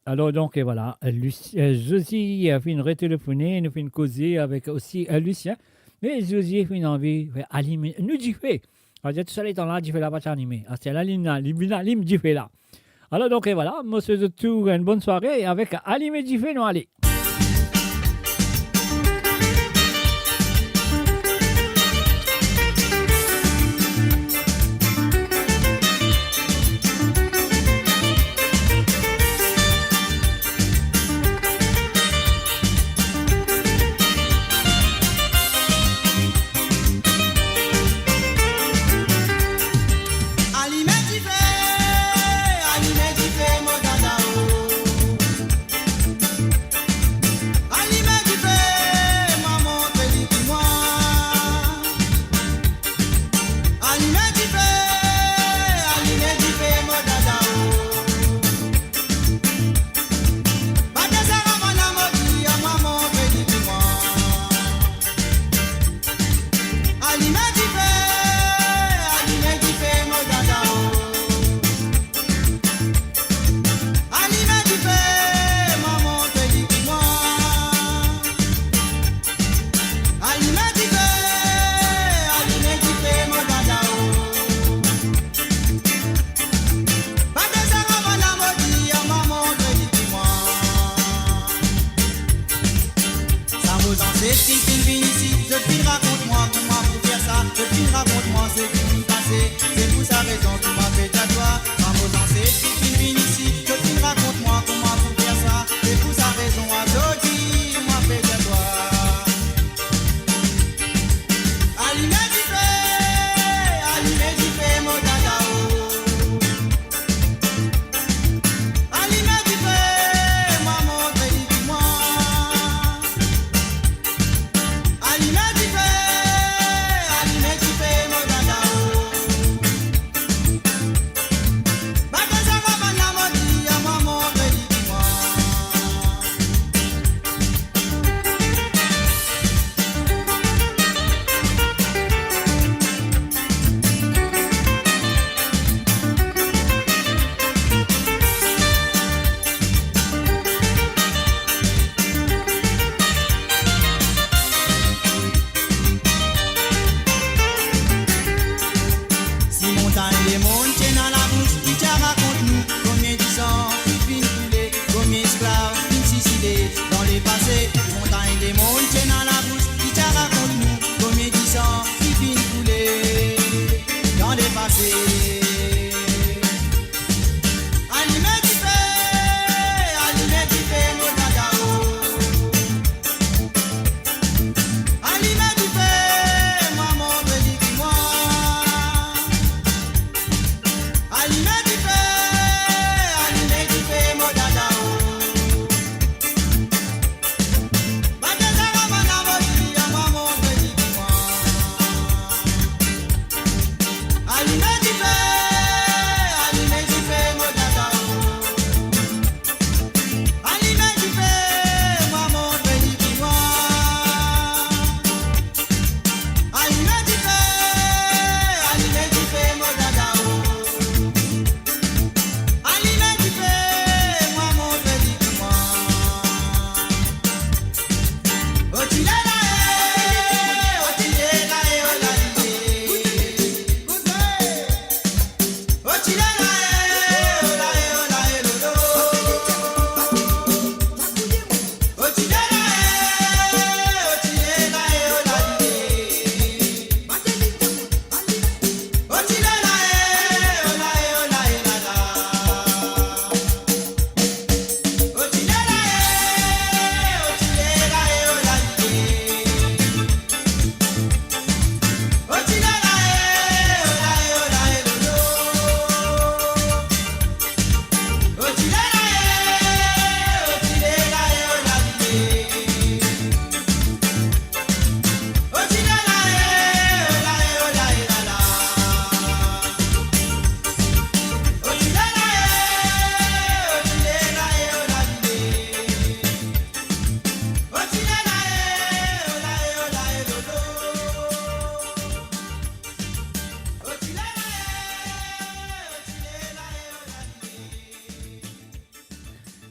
Alor donk, e vwala, Luc-, e, Zozie, e, finn retelefone, nou finn koze avek osi, e, Lucien. Me Zozie finn anvi fer alim nou dife. Aster tou sa letan la, dife la pa ti alime. Aster la, li, li, li alim dife la. Alor donk, e vwala, mo swet zot tou enn bonn sware avek Alime Dife, nou ale. Alime dife, alime dife, mo dada o. Alime dife, mwa montre li ki mwa. Alime dife, alime dife, mo dada o. Pa de zaravana modi, a mwa montre li ki mwa. Alime dife, alime dife, mo dada o. Alime dife, mwa montre li ki mwa. Alime dife, alime dife, mo dada o. Pa de zaravana modi, a mwa montre li ki mwa. Sa mo zanset ki finn vinn isi, zot finn rakont mwa kouma pou fer sa, zot finn rakont mwa seki finn pase. Se pou sa rezon ki mwa pe dir twa, sa mo zanset ki finn vinn isi, zot finn rakont mwa kouma pou fer sa. Se pou sa rezon azordi mwa pe dir twa. Alime dife, alime dife, mo dada o. Alime dife, mwa montre li ki mwa.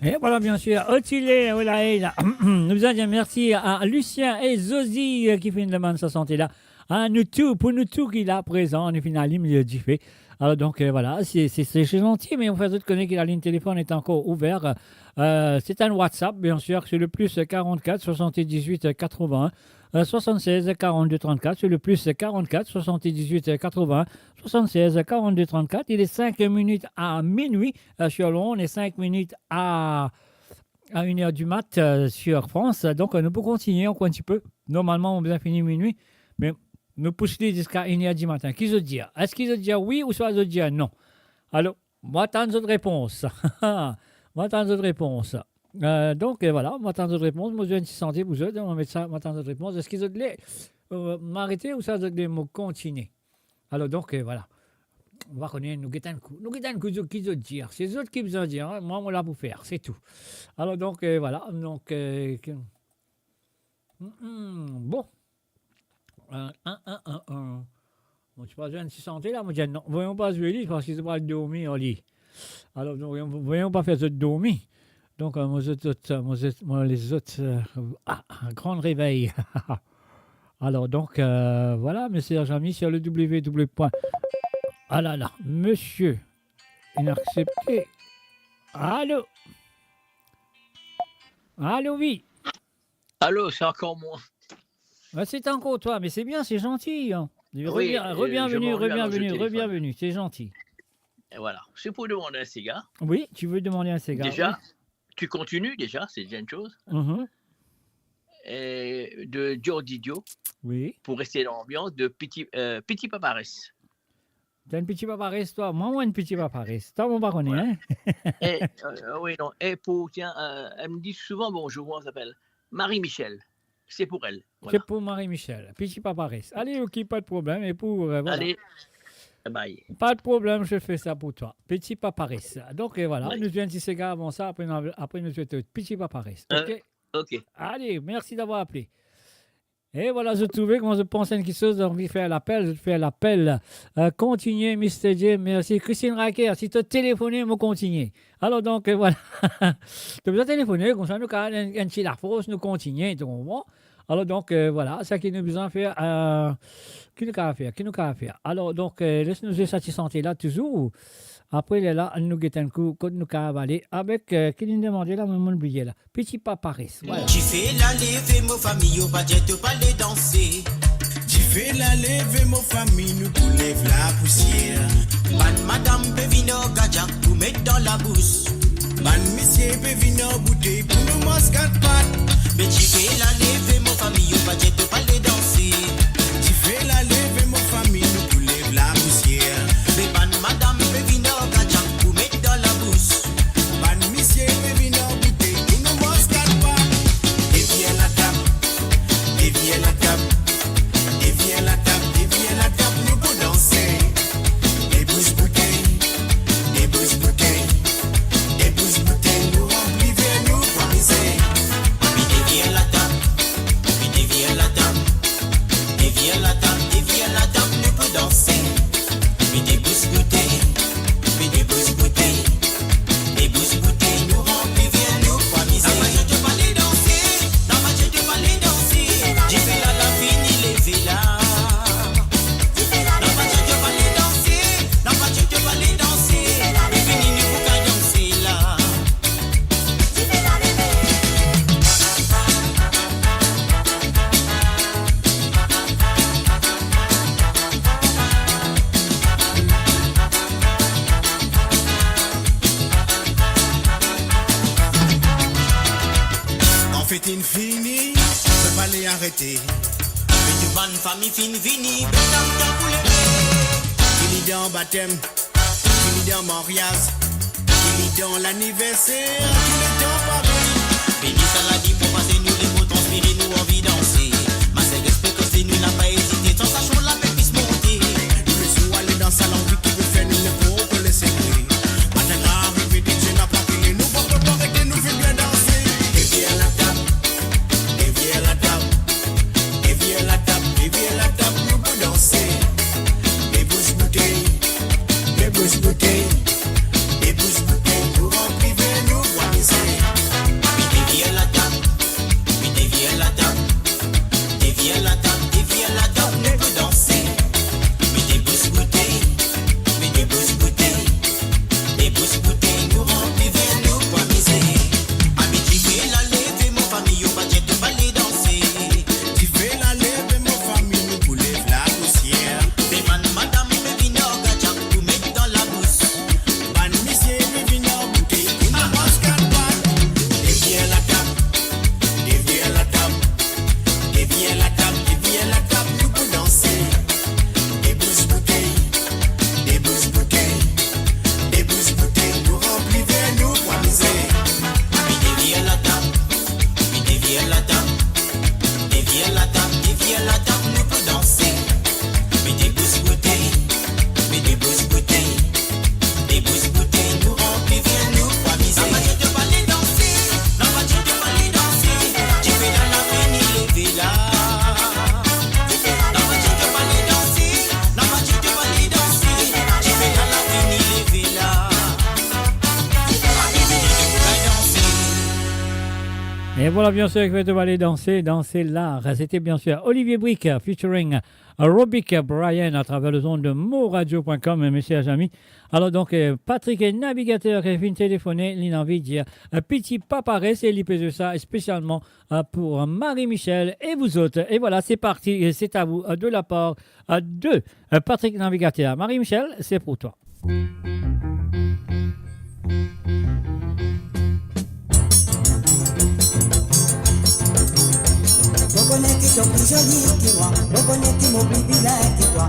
E vwala, bien sir, Otile, vwala, e la. Nou bizin dir mersi a Lucien e Zozi, euh, ki finn demann sa sante la. A nou tou, pou nou tou ki la prezan, nou finn alim le dife. Alor donk, euh, vwala, se, se, se, se zanti, me nou fer zot kone ki laligne telefonn est encore ouverte. Euh, c'est un WhatsApp, bien sûr, c'est le plus quarante-quatre soixante-dix-huit quatre-vingts, euh, soixante-seize quarante-deux trente-quatre, c'est le plus quarante-quatre soixante-dix-huit quatre-vingts soixante-seize quarante-deux trente-quatre. Il est cinq minutes à minuit, euh, sur Londres et cinq minutes à, à une heure du mat, euh, sur France. Donk, euh, nou pou kontigne ankor enn tipe. Normalman, nou bizin fini minui, me nou pous li ziska une heure du matin. Ki zot dir? Eski zot dir wi ouswa zot dir non? Alor, mo atann zot repons. Mo atann zot repons. Euh, donk, euh, vwala, mo atann zot repons. Mo zwe enn ti sante pou zot, mo met sa, mo atann zot repons. Eski zot le, euh, mo arete ouswa zot le mo kontigne? Alor donk, euh, vwala. Nou va kone, nou get enn kou. Nou get enn kou, zot, ki zot dir. Se zot ki bizin dir, hein. Mwa, mo la pou fer, se tou. Alor donk, euh, vwala. Donk, euh, ke-, hmm, hmm, bon. Euh, in, in, in, in. Bon, ti pa zwe enn ti sante la, mo dir non. Voyon pa zwe li, parski zot pral dormi ar li. Alor, non, voyon, voyon pa fer zot dormi. Donk, euh, mo zot, zot, mo zot, mo les zot, euh, ah, ah, gran revey. Alor, donk, euh, vwala, misie Jami sur le W W W point. Ah la la, misie, inaccepté. Alo? Alo, wi. Alo, se ankor mwa. Ah, se ankor twa, me se bien, se zanti, hein. Wi, re-, euh, re-bienveni, je m'en remets à re-bienveni, l'enjeu téléphone. Re-bienveni, se zanti. Et voilà. C'est pour demander un séga. Oui, tu veux demander un séga, déjà, oui. Tu continues déjà, c'est déjà une chose. Mhm. Et de Jordi Dio, oui, pour rester dans l'ambiance, de Piti, euh, Piti Papares. T'as une Piti Papares, toi? Moi, moi, une Piti Papares. Toi, mon baronnet, voilà, hein? Et, euh, oui, non. Et pour, tiens, euh, elle me dit souvent bonjour, comment elle s'appelle? Marie-Michel. C'est pour elle. Voilà. C'est pour Marie-Michel. Piti Papares. Allez, ok, pas de problème. Et pour, euh, voilà. Allez, bye. Pas de problème, je fais ça pour toi. Piti Papares. Donk, euh, vwala, oui, nou zwe enn ti séga avan sa, apre nou, apre nou zwe Piti Papares. Euh, ok? Ok. Allez, merci d'avoir appelé. E vwala, zot trouve kouma zot panse enn kiksoz, zot anvi fer lapel, zot fer lapel. Euh, kontigne, Mister J, mersi. Christine Raker, si to telefone, mo kontigne. Alor, donk, euh, vwala. To bizin telefone, koumsa nou kapav enn, enn ti lafors, nou kontigne, to konpran? Alor, donk, euh, vwala, sa ki nou bizin fer, euh, ki nou kapav fer, ki nou kapav fer. Alor, donk, euh, les nou zwe sa ti sante la touzour. Apre, lerla, nou get enn kou, kot nou kapav ale avek, euh, ki nou demande la, mo, mo bliye la. Piti Papares, vwala. Dife la leve, mo fami, yo pa dir to pa le danse. Dife la leve, mo fami, nou pou lev lapousier. Bann madam pe vinn ar gadyak pou met dan labous. Bann misie pe vinn ar boutey pou nou manz kat pat. Me dife la leve, mo fami, yo pa dir to pa le danse. Dife la leve, mo fami, nou pou lev lapousier. Me bann madam pe vinn ar gadyak pou met dan labous. Bann misie pe vinn ar boutey pou nou manz kat pat. Devir latab, devir latab, devir latab, devir latab, nou pou danse. Debous boutey, debous boutey, debous boutey, nou ranpli ver nou pou amize. Wi, devir latab, wi, devir latab, devir latab, devir latab, nou pou danse. Wi, debous boutey, wi, debous boutey, debous boutey, nou ranpli ver nou pou amize. Lavazie to pa le danse, lavazie to pa le danse. Dife la, la fini leve la. Lavazie to pa le danse, lavazie to pa le danse. Li fini, nou pou kadanse la. Kan fet inn fini, zot pa le arete. Me tou bann fami finn vini, bel tantan pou leve. Fini dan batem, fini dan maryaz, fini dan laniverser, tou letan parey. Beni sa lavi pou pase, nou leve, nou transpire, nou anvi danse. Maser, respekte nou, la pa ezite, sansasion la pe plis monte. Nou lezour ale dan sa lanvi ki pe fer nou leve, nou pa le sekre. Matin arive, Bondie napa kile, nou pa pou arete, nou finn bien danse. Devir latab, devir latab, devir latab, devir latab, nou pou danse. Debous boutey, debous boutey, debous boutey, nou ranpli ver nou pou amize. Et voilà, bien sûr, qui va aller danser, danser là. C'était bien sûr Olivier Brique, euh, featuring, euh, Robic Brian à travers les ondes de moradio point com, euh, mes chers amis. Alors donc, euh, Patrick Navigateur qui vient téléphoner, il a envie de dire, euh, Piti pa pares, et il peut ça spécialement, euh, pour Marie-Michel et vous autres. Et voilà, c'est parti, et c'est à vous, euh, de la part, euh, de, euh, Patrick Navigateur. Marie-Michel, c'est pour toi. Mo kone ki to pli zoli ki mwa, mo kone ki mo pli vilin ki twa.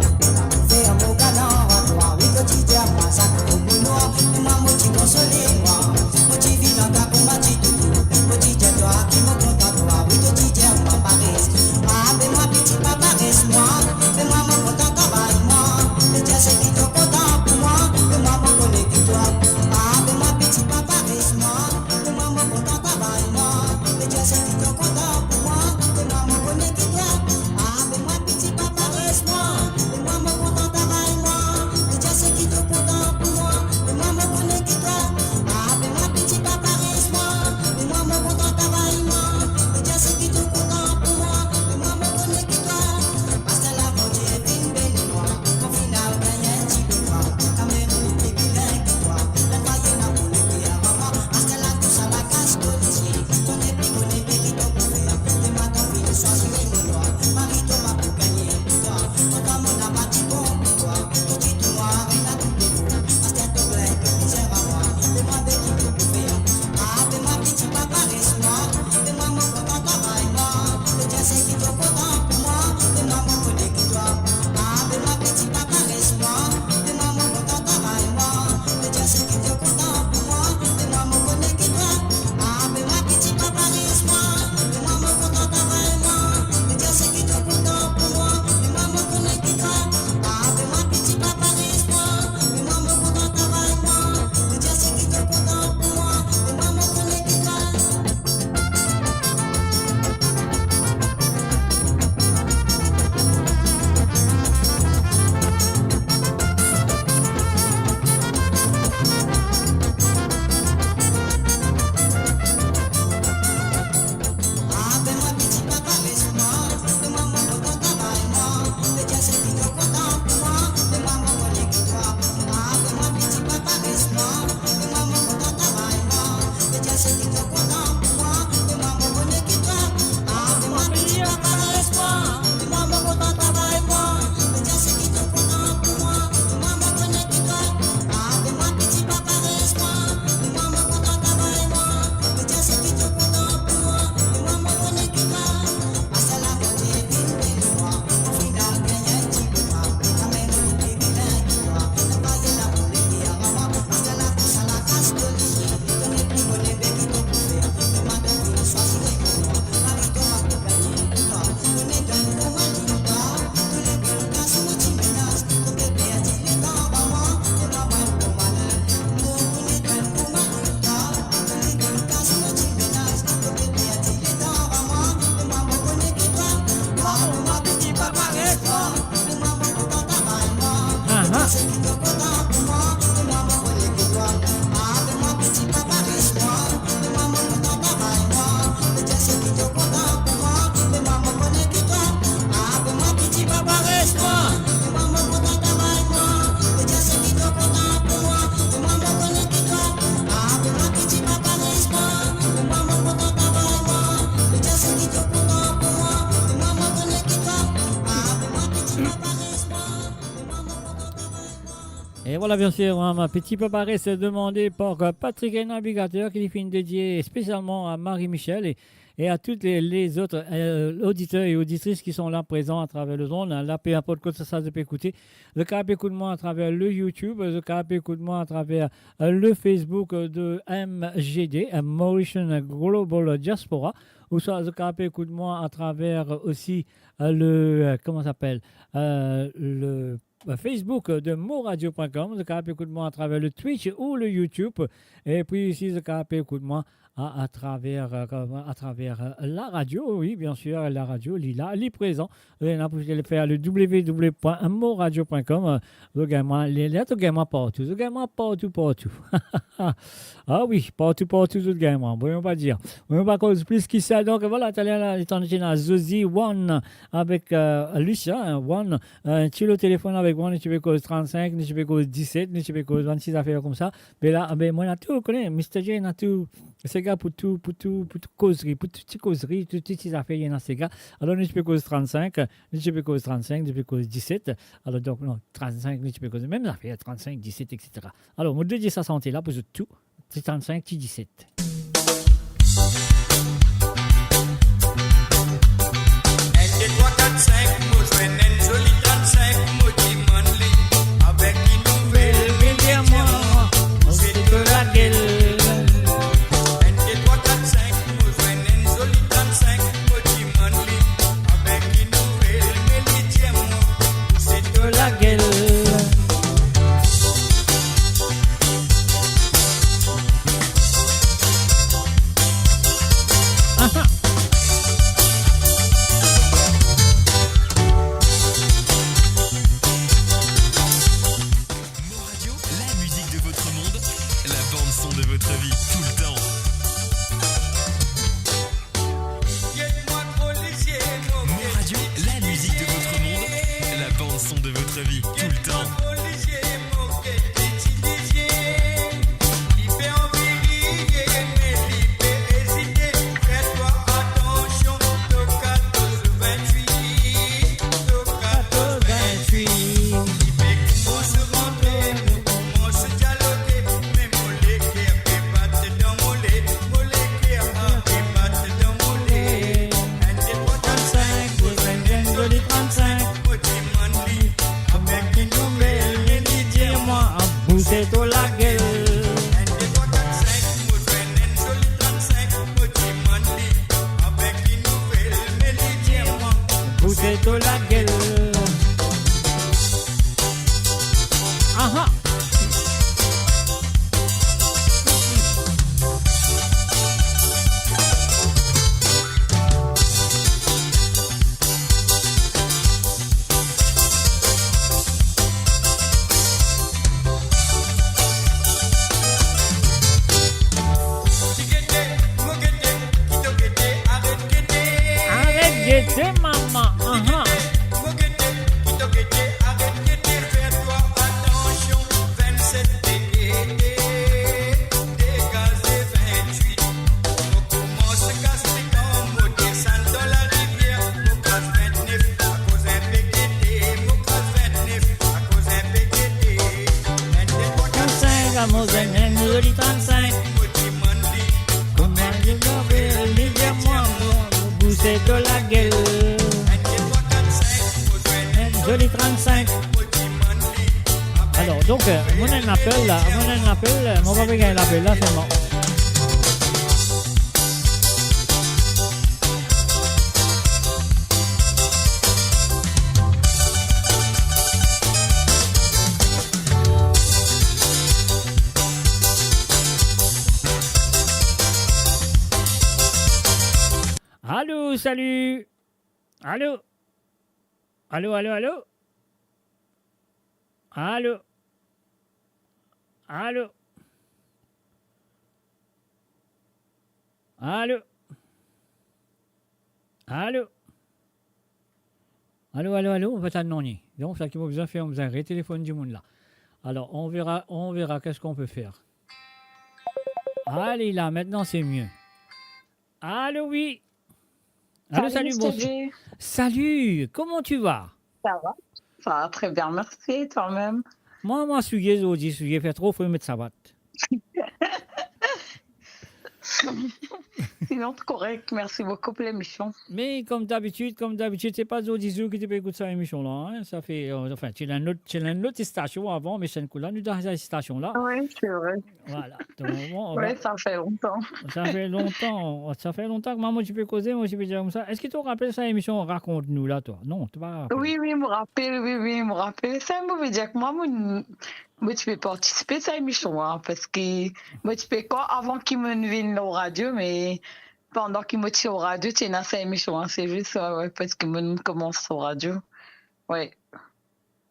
Fer mo galan ar twa, wi to ti dir mwa sa ki to pou mwa. E mwa mo ti konsole mwa, mo ti vinn anba kouma ti toutou, mo ti dir twa ki mo kontan twa, wi to ti dir mwa pares. Ah be mwa piti pa pares mwa, be mwa mo kontan travay mwa. Me dir seki to kontan pou mwa, be mwa mo kone ki twa. Ah be mwa piti pa pares mwa, be mwa mo kontan travay mwa. Me dir seki to kontan pou mwa, be mwa mo kone ki twa. Ah be mwa piti pa pares mwa, be mwa mo kontan travay mwa. Me dir seki to kontan pou mwa, be mwa mo kone ki twa. Ah be mwa piti pa pares mwa, be mwa mo kontan travay mwa. Me dir seki to kontan pou mwa, be mwa mo kone ki twa. Aster la Bondie finn beni mwa, mo finn al gagn enn diploz mwa. Kanmem mo pli vilin ki twa. Lafwa ena pou leker ar mwa. Aster la tou sa la kas to lizie. To nepli kone be ki to pou fer. Demin to finn swazir mo twa. Mari to pa pou gagne pou twa. To fam mo napa ti bon pou twa. To ti tou nwar ena tou defo. Aster to plin to mizer ar mwa. Be mwa be ki to pou fer. Ah be mwa piti pa pares mwa. Be mwa mo kontan travay mwa. Me dir seki to kontan pou mwa. Be mwa mo kone ki twa. Ah be mwa piti pa pares mwa. Be mwa mo kontan travay mwa. Me dir seki to kontan pou mwa. Be mwa mo kone ki twa. Ah be mwa piti pa pares mwa. Be mwa mo kontan travay mwa. Me dir seki to kontan pou mwa. Be mwa mo kone ki twa. Ah be mwa piti pa pares mwa. Be mwa mo kontan travay mwa. Me dir seki to kontan pou mwa. Be mwa mo kone ki twa. Et voilà, bien sûr, hein, ma Piti pa pares, demandé par, euh, Patrick Navigateur, qui finit dédié spécialement à Marie-Michel et, et à toutes les, les autres, euh, auditeurs et auditrices qui sont là présents à travers le monde, hein. Là, peu importe kote sa zot pe ekoute, zot kapav ekout mwa atraver le YouTube, zot kapav ekout mwa atraver, euh, le Facebook, euh, de M G D, euh, Mauritian Global Diaspora, ouswa zot kapav ekout mwa atraver, euh, osi, euh, le, euh, comment ça s'appelle, euh, le Facebook de moradio point com, zot kapav ekout mwa atraver le Twitch ou le YouTube. Epi si zot kapav ekout mwa a, atraver, euh, kouma, atraver, euh, laradio, wi, bien sir, laradio, li la, li prezan. Zot ena pou fer le w w w point moradio point com, euh, zot gagn mwa, li, li, zot gagn mwa partou, zot gagn mwa partou, partou. Ah wi, partou, partou, zot gagn mwa. Bon, mo pa dir. Mo pa koz plis ki sa. Donk, vwala, taler la, letan nou ti ena Zozi, One, avek, euh, Lucien, hein, One, euh, ti le telefonn avek mwa, nou ti pe koz trant-sink, nou ti pe koz diset, nou ti pe koz bann ti zafer koumsa. Me la, be, mwa ena tou, ou kone, Mister J ena tou, sega pou tou, pou tou, pou tou kozri, pou tou ti kozri, tou, tou ti zafer, ena sega. Alor, nou ti pe koz trant-sink, nou ti pe koz trant-sink, nou ti pe koz diset. Alor, donk, non, trant-sink, nou ti pe koz mem zafer, trant-sink, diset, et cetera. Alor, mo dir sa sante la pou zot tou, ti trant-sink, ti diset. Enn, de, trwa, kat, sink, mo zwenn enn zoli trant-sink, mo dimann li, avek enn nouvel, me li dir mwa, bouse to lagel. Enn, de, trwa, kat, sink, mo zwenn enn zoli trant-sink, mo dimann li, avek enn nouvel, me li dir mwa, bouse to lagel. Aha. Mo Radio, la musique de votre monde, la bande son de votre vie, tout le temps. Mo Radio, la musique de votre monde, la bande son de votre vie, tout le temps. Trant-sink, mo zwenn enn zoli trant-sink, mo dimann li, avek enn nouvel, me li dir mwa, bouse to lagel. Enn, de, trwa, kat, sink, mo zwenn enn zoli trant-sink, mo dimann li, avek enn nouvel, me li dir mwa, bouse to lagel. Aha. Aret gete, mama. Aha. Trant-sink, mo zwenn enn zoli trant-sink. Kouma enn nouvel, me li dir mwa, bouse to lagel. Enn zoli trant-sink. Alor, donk, euh, mo ena enn apel la, mo ena enn apel, mo pa pe gagn lapel la, selman. Alo, salut. Alo. Alo, alo, alo. Alo. Alo. Alo. Alo. Alo, alo, alo, mo pa tann nanye. Donk, sa ki mo bizin fer, mo bizin retelefonn dimoun la. Alors, on verra, on verra qu'est-ce qu'on peut faire. Allez, là, maintenant, c'est mieux. Allô, oui. Allô, salut, salut, mister bonsoir. J. Salut, comment tu vas ? Ça va ? Ça va très bien, merci. Et toi-même ? Mwa, mwa souye zordi, souye, fer tro fre, met savat. Si Korek, mersi boukou pou lemision. Me kom dabitid, kom dabitid, se pa zordi zour ki to pe ekout sa emision la, hein? Sa fer, euh, anfin, ti ena enn lot, ti ena enn lot stasion avan, me sa enn kou la, nou dan sa stasion la. Wi, se vre. Voilà. Donk, bon, on va Wi, sa fer lontan. Sa fer lontan, sa fer lontan ki mwa mo ti pe koze, mo ti pe dir koumsa. Eski to rapel sa emision Rakont nou la, twa? Non, to pa rapel. Wi, wi, mo rapel, wi, wi, mo rapel. Sa, mo pe dir ki mwa, mo, mo ti pe partisipe sa emision la, parski mo ti pe krwar avan ki mo vinn lor radio, me pandan ki mo ti lor radio, ti ena sa emision la, se zis, wi, wi, parski mo koumans lor radio. Wi.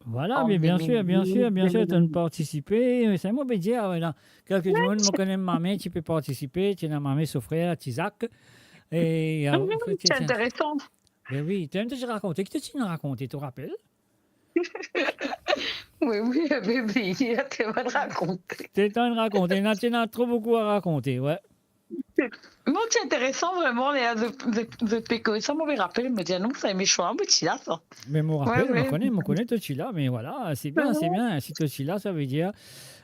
Voilà, an bien, bien sir, bien sir, bien sir, to inn partisipe. Sa mo pe dir, ah, wi, la. Kelke dimoun, mo kone mame ti pe partisipe, ti ena mame, so frer, ti Zak. E, euh, ti, ti, interesan. Ben wi, to inn ti rakonte, ki to ti inn rakonte, to rapel? Wi, wi, wi, wi, to inn rakonte. To inn rakonte, ena, ti ena tro boukou a rakonte, wi. Non, ti interesan vreman, ler zot, zot, zot pe koz sa, mo pe rapel, mo dir, "Non, sa emision la, mo ti la, sa." Me mo rapel, wi, mo kone, mo kone to ti la, me voilà, se bien, se bien. Si to ti la, sa ve dir,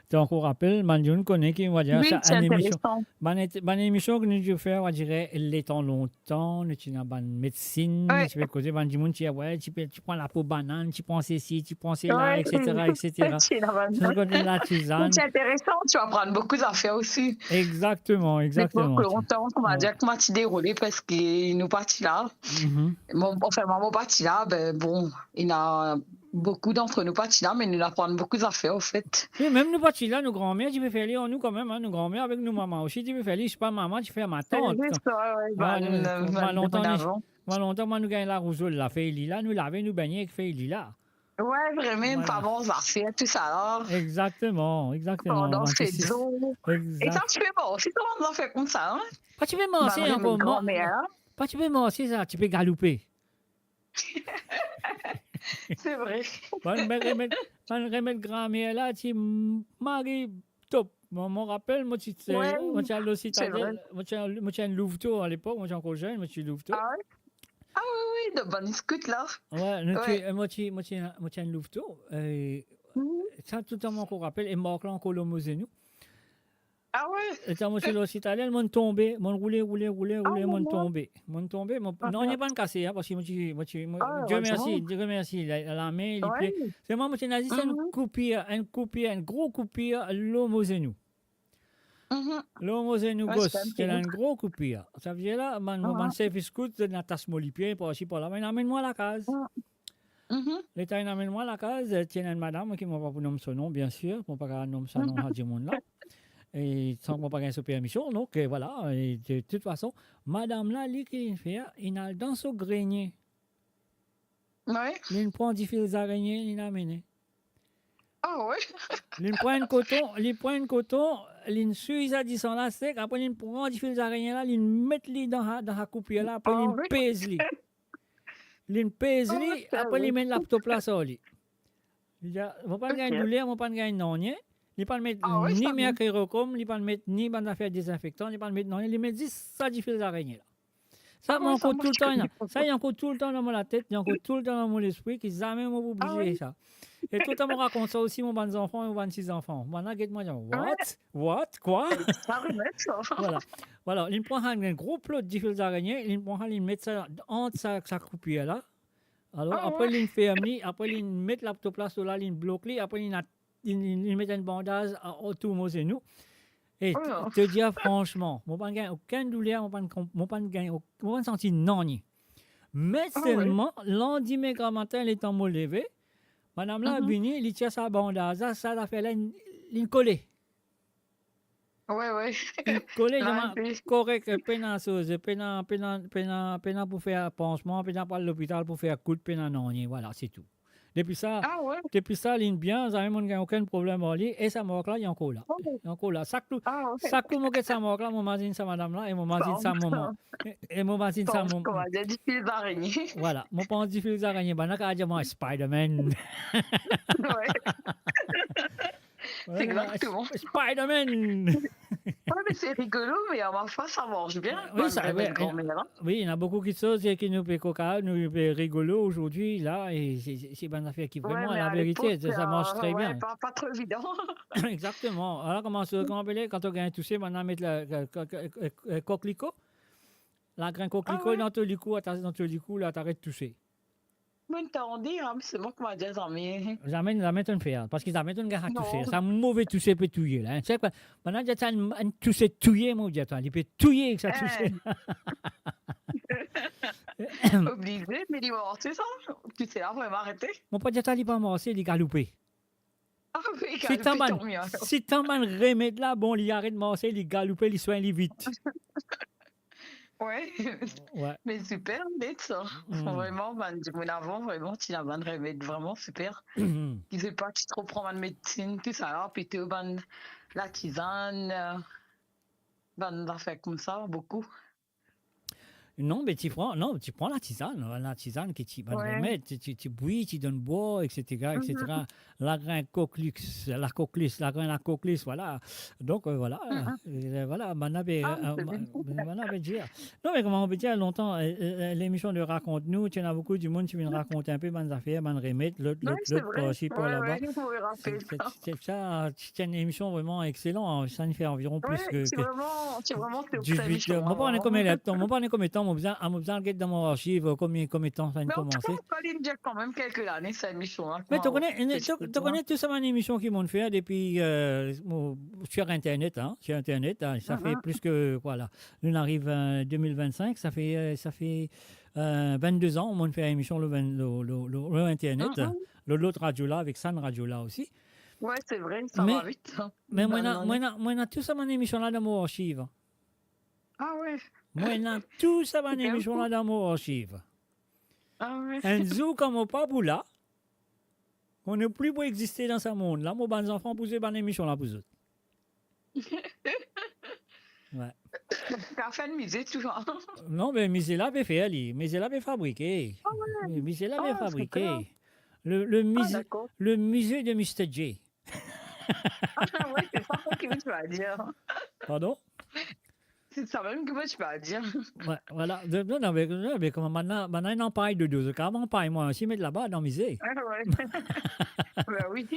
to ankor rapel, bann dimoun kone ki, on va dir, wi, sa, ti enn emision, interesan. Bann et-, bann emision ki nou ti fer, on va dir, letan lontan, nou ti ena bann medsin, wi, nou ti pe koze, bann dimoun ti, wi, ti pe, ti pran lapo banann, ti pran sesi, ti pran sela, wi, etsetera, etsetera. Ti ena bann... Sa, kot la, ti zan. Ti interesan, ti aprann boukou zafer osi. Exactement, exactement. Lepok lontan, kouma dir, kouma ti deroule, parski nou pa ti la. Mhm. Mo, anfin, mwa, mo pa ti la, ben, bon, ena boukou dant nou pa ti la, me nou aprann boukou zafer, anfet. Wi, mem nou pa ti la, nou granmer ti pe fer li ar nou kanmem, hein, nou granmer avek nou mama osi ti pe fer li, se pa mama ti fer, matant. Wi, wi, wi, wi, mwa, lontan, mwa, nou gagn larouzol la, fer li la, nou lave, nou begne ek fer li la. Wi, vreman, pa bon zafer, tou sa la. Exactement, exactement. Pandan set zour. E sa, ti pe marse, sa, bann zafer koumsa, hein? Pa ti pe marse ankor, pa ti pe marse sa, ti pe galoupe. Se vre. Bann, bann remed, bann remed granmer la, ti mari top. Mo, mo rapel, mo ti, mo ti al Sitadel, mo ti al, mo ti al Louvetot alepok, mo ti ankor zenn, mo ti Louvetot. Ah wi? Ah wi, wi, de bann skout la. Wi, nou ti, mo ti, mo ti, mo ti al Louvetot. E sa, toultan mo ankor rapel, e mark la ankor lor mo zenou. Ah wi? Letan mo ti lor Sitadel, mo'nn tonbe, mo'nn roule, roule, roule, roule, mo'nn tonbe. Mo'nn tonbe, mo, nanye pa'nn kase, hein, parski mo ti, mo ti, mo, Dieu merci, Dieu merci, la, lame, lipie. Selman mo ti ena zis enn koupir, enn koupir, enn gro koupir lor mo zenou. Lor mo zenou gos, ti ena enn gro koupir. Sa ve dir la, bann, bann sef skout, zot inn atas mo lipie, par isi, par la, inn amenn mwa lakaz. Letan inn amenn mwa lakaz, ti ena enn madam, ki mo pa pou nom so nom, bien sir, mo pa kapav nom sa nom sa dimoun la. E san mo pa gagn so permision, donk, e, vwala, e de tout fason, madam la, li ki linn fer, linn al dan so grenie. Wi. Linn pran difil zarenien, linn amene. Ah wi. Linn pran enn koton, linn pran enn koton, linn swiy sa disan la sek, apre linn pran difil zarenien la, linn met li dan sa, dan sa koupir la, apre linn pez li. Linn pez li, apre li met laptop la sar li. Li dir, mo pa'nn gagn douler, mo pa'nn gagn nanye. Li pa'nn met ni merkirokrom, li pa'nn met ni bann zafer dezinfektan, li pa'nn met nanye, li met zis sa difil zarenien la. Sa, mo ankor toultan, sa, li ankor toultan dan mo latet, li ankor toultan dan mo lespri, ki zame mo pou bliye sa. E toultan mo rakont sa osi mo bann zanfan, mo bann ti zanfan. Bann la get mwa, dir, "What? What? Kwa?" Vwala. Vwala. Linn pran sa, enn gro plot difil zarenien, linn pran sa, linn met sa ant sa, sa koupir la. Alor, apre linn ferm li, apre linn met laptop la, so la, linn blok li, apre linn at-, linn, linn, linn met enn bandaz a, otour mo zenou. E te dir fransman, mo pa'nn gagn okenn douler, mo pa'nn konp-, mo pa'nn gagn ok-, mo pa'nn santi nanye. Me selman, landime gramatin, letan mo leve, madam la vini, li tir sa bandaz la, sa zafer la, linn, linn kole. Wi, wi. Linn kole, li dir mwa, korek, pena soz, pena, pena, pena, pena pou fer pansman, pena pou al lopital pou fer kout, pena nanye, vwala, se tou. Depi sa, depi sa, linn bien, zame mo'nn gagn okenn problem ar li, e sa mark la, li ankor la. Li ankor la. Sak kou, sak kou mo get sa mark la, mo mazinn sa madam la, e mo mazinn sa mama. E, e mo mazinn sa mama. Vwala, mo pans difil zarenien. Bann la kapav dir mwa Spider-Man. Wi. Egzakteman. Spider-Man. Wi, me se rigolo, me a ma fwa, sa mars bien. Wi, sa, wi, wi, ena boukou kiksoz ki nou pe koka, nou pe rigolo azordi la, e se, se, se bann zafer ki vreman, laverite, sa mars tre bien. Pa, pa tro evidan. Egzakteman. Ala, kouma, kouma apele, kan to gagn touse, bann la met la, kokliko. Lagrin kokliko dan to likou, atas dan to likou, la, to aret touse. Mo'nn tande, me selman ki mo'nn zame. Zame, zame to'nn fer, parski zame to'nn gagn sa touse. Sa move touse pe touye la, hein. Sa kwa? Bann dir sa enn, enn touse touye, mo dir twa, li pe touye ek sa touse. Oblize, me li mor, se sa? Touse la vremem arete? Mo pa dir twa li pa marse, li galoupe. Ah oui, si galoupe, tan bann, tant mieux alors. Si tan bann remed la bon, li aret marse, li galoupe, li swegn li vit. Ouais. Ouais. Me siper net sa. Vreman, bann dimoun avan, vreman, ti ena bann remed vreman siper. Ki se pa ti tro pran bann medsin, tou sa la, plito bann latizann, euh, bann zafer koumsa, boukou. Non, me ti pran, non, ti pran latizann, latizann ki ti, bann remed, ti, ti, ti bwi, ti donn bwar, et cetera, et cetera. Lagrin koklis, lakoklis, lagrin lakoklis, voilà. Donk, euh, voilà. Euh, voilà, bann la pe, euh, bann la pe dir. Non, me kouma nou pe dir lontan, euh, euh, lemision de Rakont Nou, ti ena boukou dimoun ti vinn rakont inpe bann zafer, bann remed, lot, lot, lot, par isi, par laba. Se, se, se sa, ti enn emision vreman exelan, hein. Sa inn fer anviron plis ki, ki dizuit er. Mo pa kone konbien letan, mo pa kone konbien tan, mo bizin, ah, mo bizin al get dan mo arsiv, konbien, konbien tan sa inn koumanse. Me an tou ka, li deja kanmem kelke lane, sa emision la. Me to kone, to kone tou sa bann emision ki mo'nn fer depi, euh, mo, sur internet, hein, sur internet, hein, sa fer plis ki, voilà. Nou ariv, euh, de mil vinn-sink, sa fer, euh, sa fer, euh, vinn-de-z-an, mo'nn fer emision lor vinn-, lor, lor, lor, lor internet, lor lot radio la, avek sa radio la osi. Ouais, se vre, sa va vit, hein. Me mo ena, mo ena, mo ena tou sa bann emision la dan mo arsiv. Ah ouais. Mo ena tou sa bann emision la dan mo arsiv. Ah ouais. Enn zour, kan mo pa pou la, mo nepli pou existe dan sa mond la, mo bann zanfan pou zwe bann emision la pou zot. Ouais. Kafe mize tou sa. Non, me mize la pe fer li. Mize la pe fabrike. Ah ouais. Mize la pe fabrike. Ah, super. Le, le musée, le musée de Mister J. Ah ouais, se sa ki mo ti pe dir. Pardon? Se sa mem ki mo ti pe dir. Ouais, voilà. De, non, non, me, non, me kouma bann la, bann la ena anpay dodo, zot kapav anpay mwa osi, met laba dan mize. Ah ouais. Ben oui.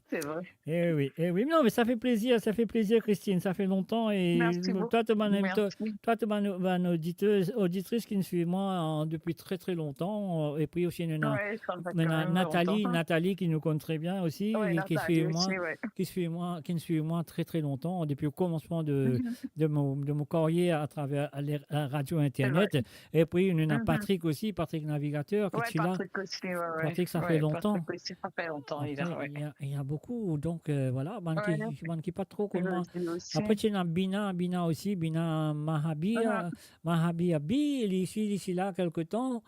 Se vre. Eh oui, eh oui. Non, me sa fer plezir, sa fer plezir, Christine. Sa fer lontan e twa, to bann, to, twa, to bann, bann oditer, oditris ki'nn swiv mwa, euh, depi tre, tre lontan, euh, epi osi nou ena, nou ena Nathalie, Nathalie ki nou konn tre bien osi, ki swiv mwa, ki swiv mwa, ki'nn swiv mwa tre, tre lontan, depi o koumansman de, de mo, de mo karyer atraver la, la radio internet. Epi nou ena Patrick osi, Patrick Navigateur, ki ti la. Patrick osi, ouais, ouais. Patrick, sa fer lontan. Patrick osi, sa fer lontan, li la, ouais. Ena, ena boukou, donk, euh, voilà, bann ki, bann ki pa tro konn mwa. Apre, ti ena Bina, Bina osi, Bina Mahabi, euh, Mahabi Abi, li isi, li ti la kelke tan.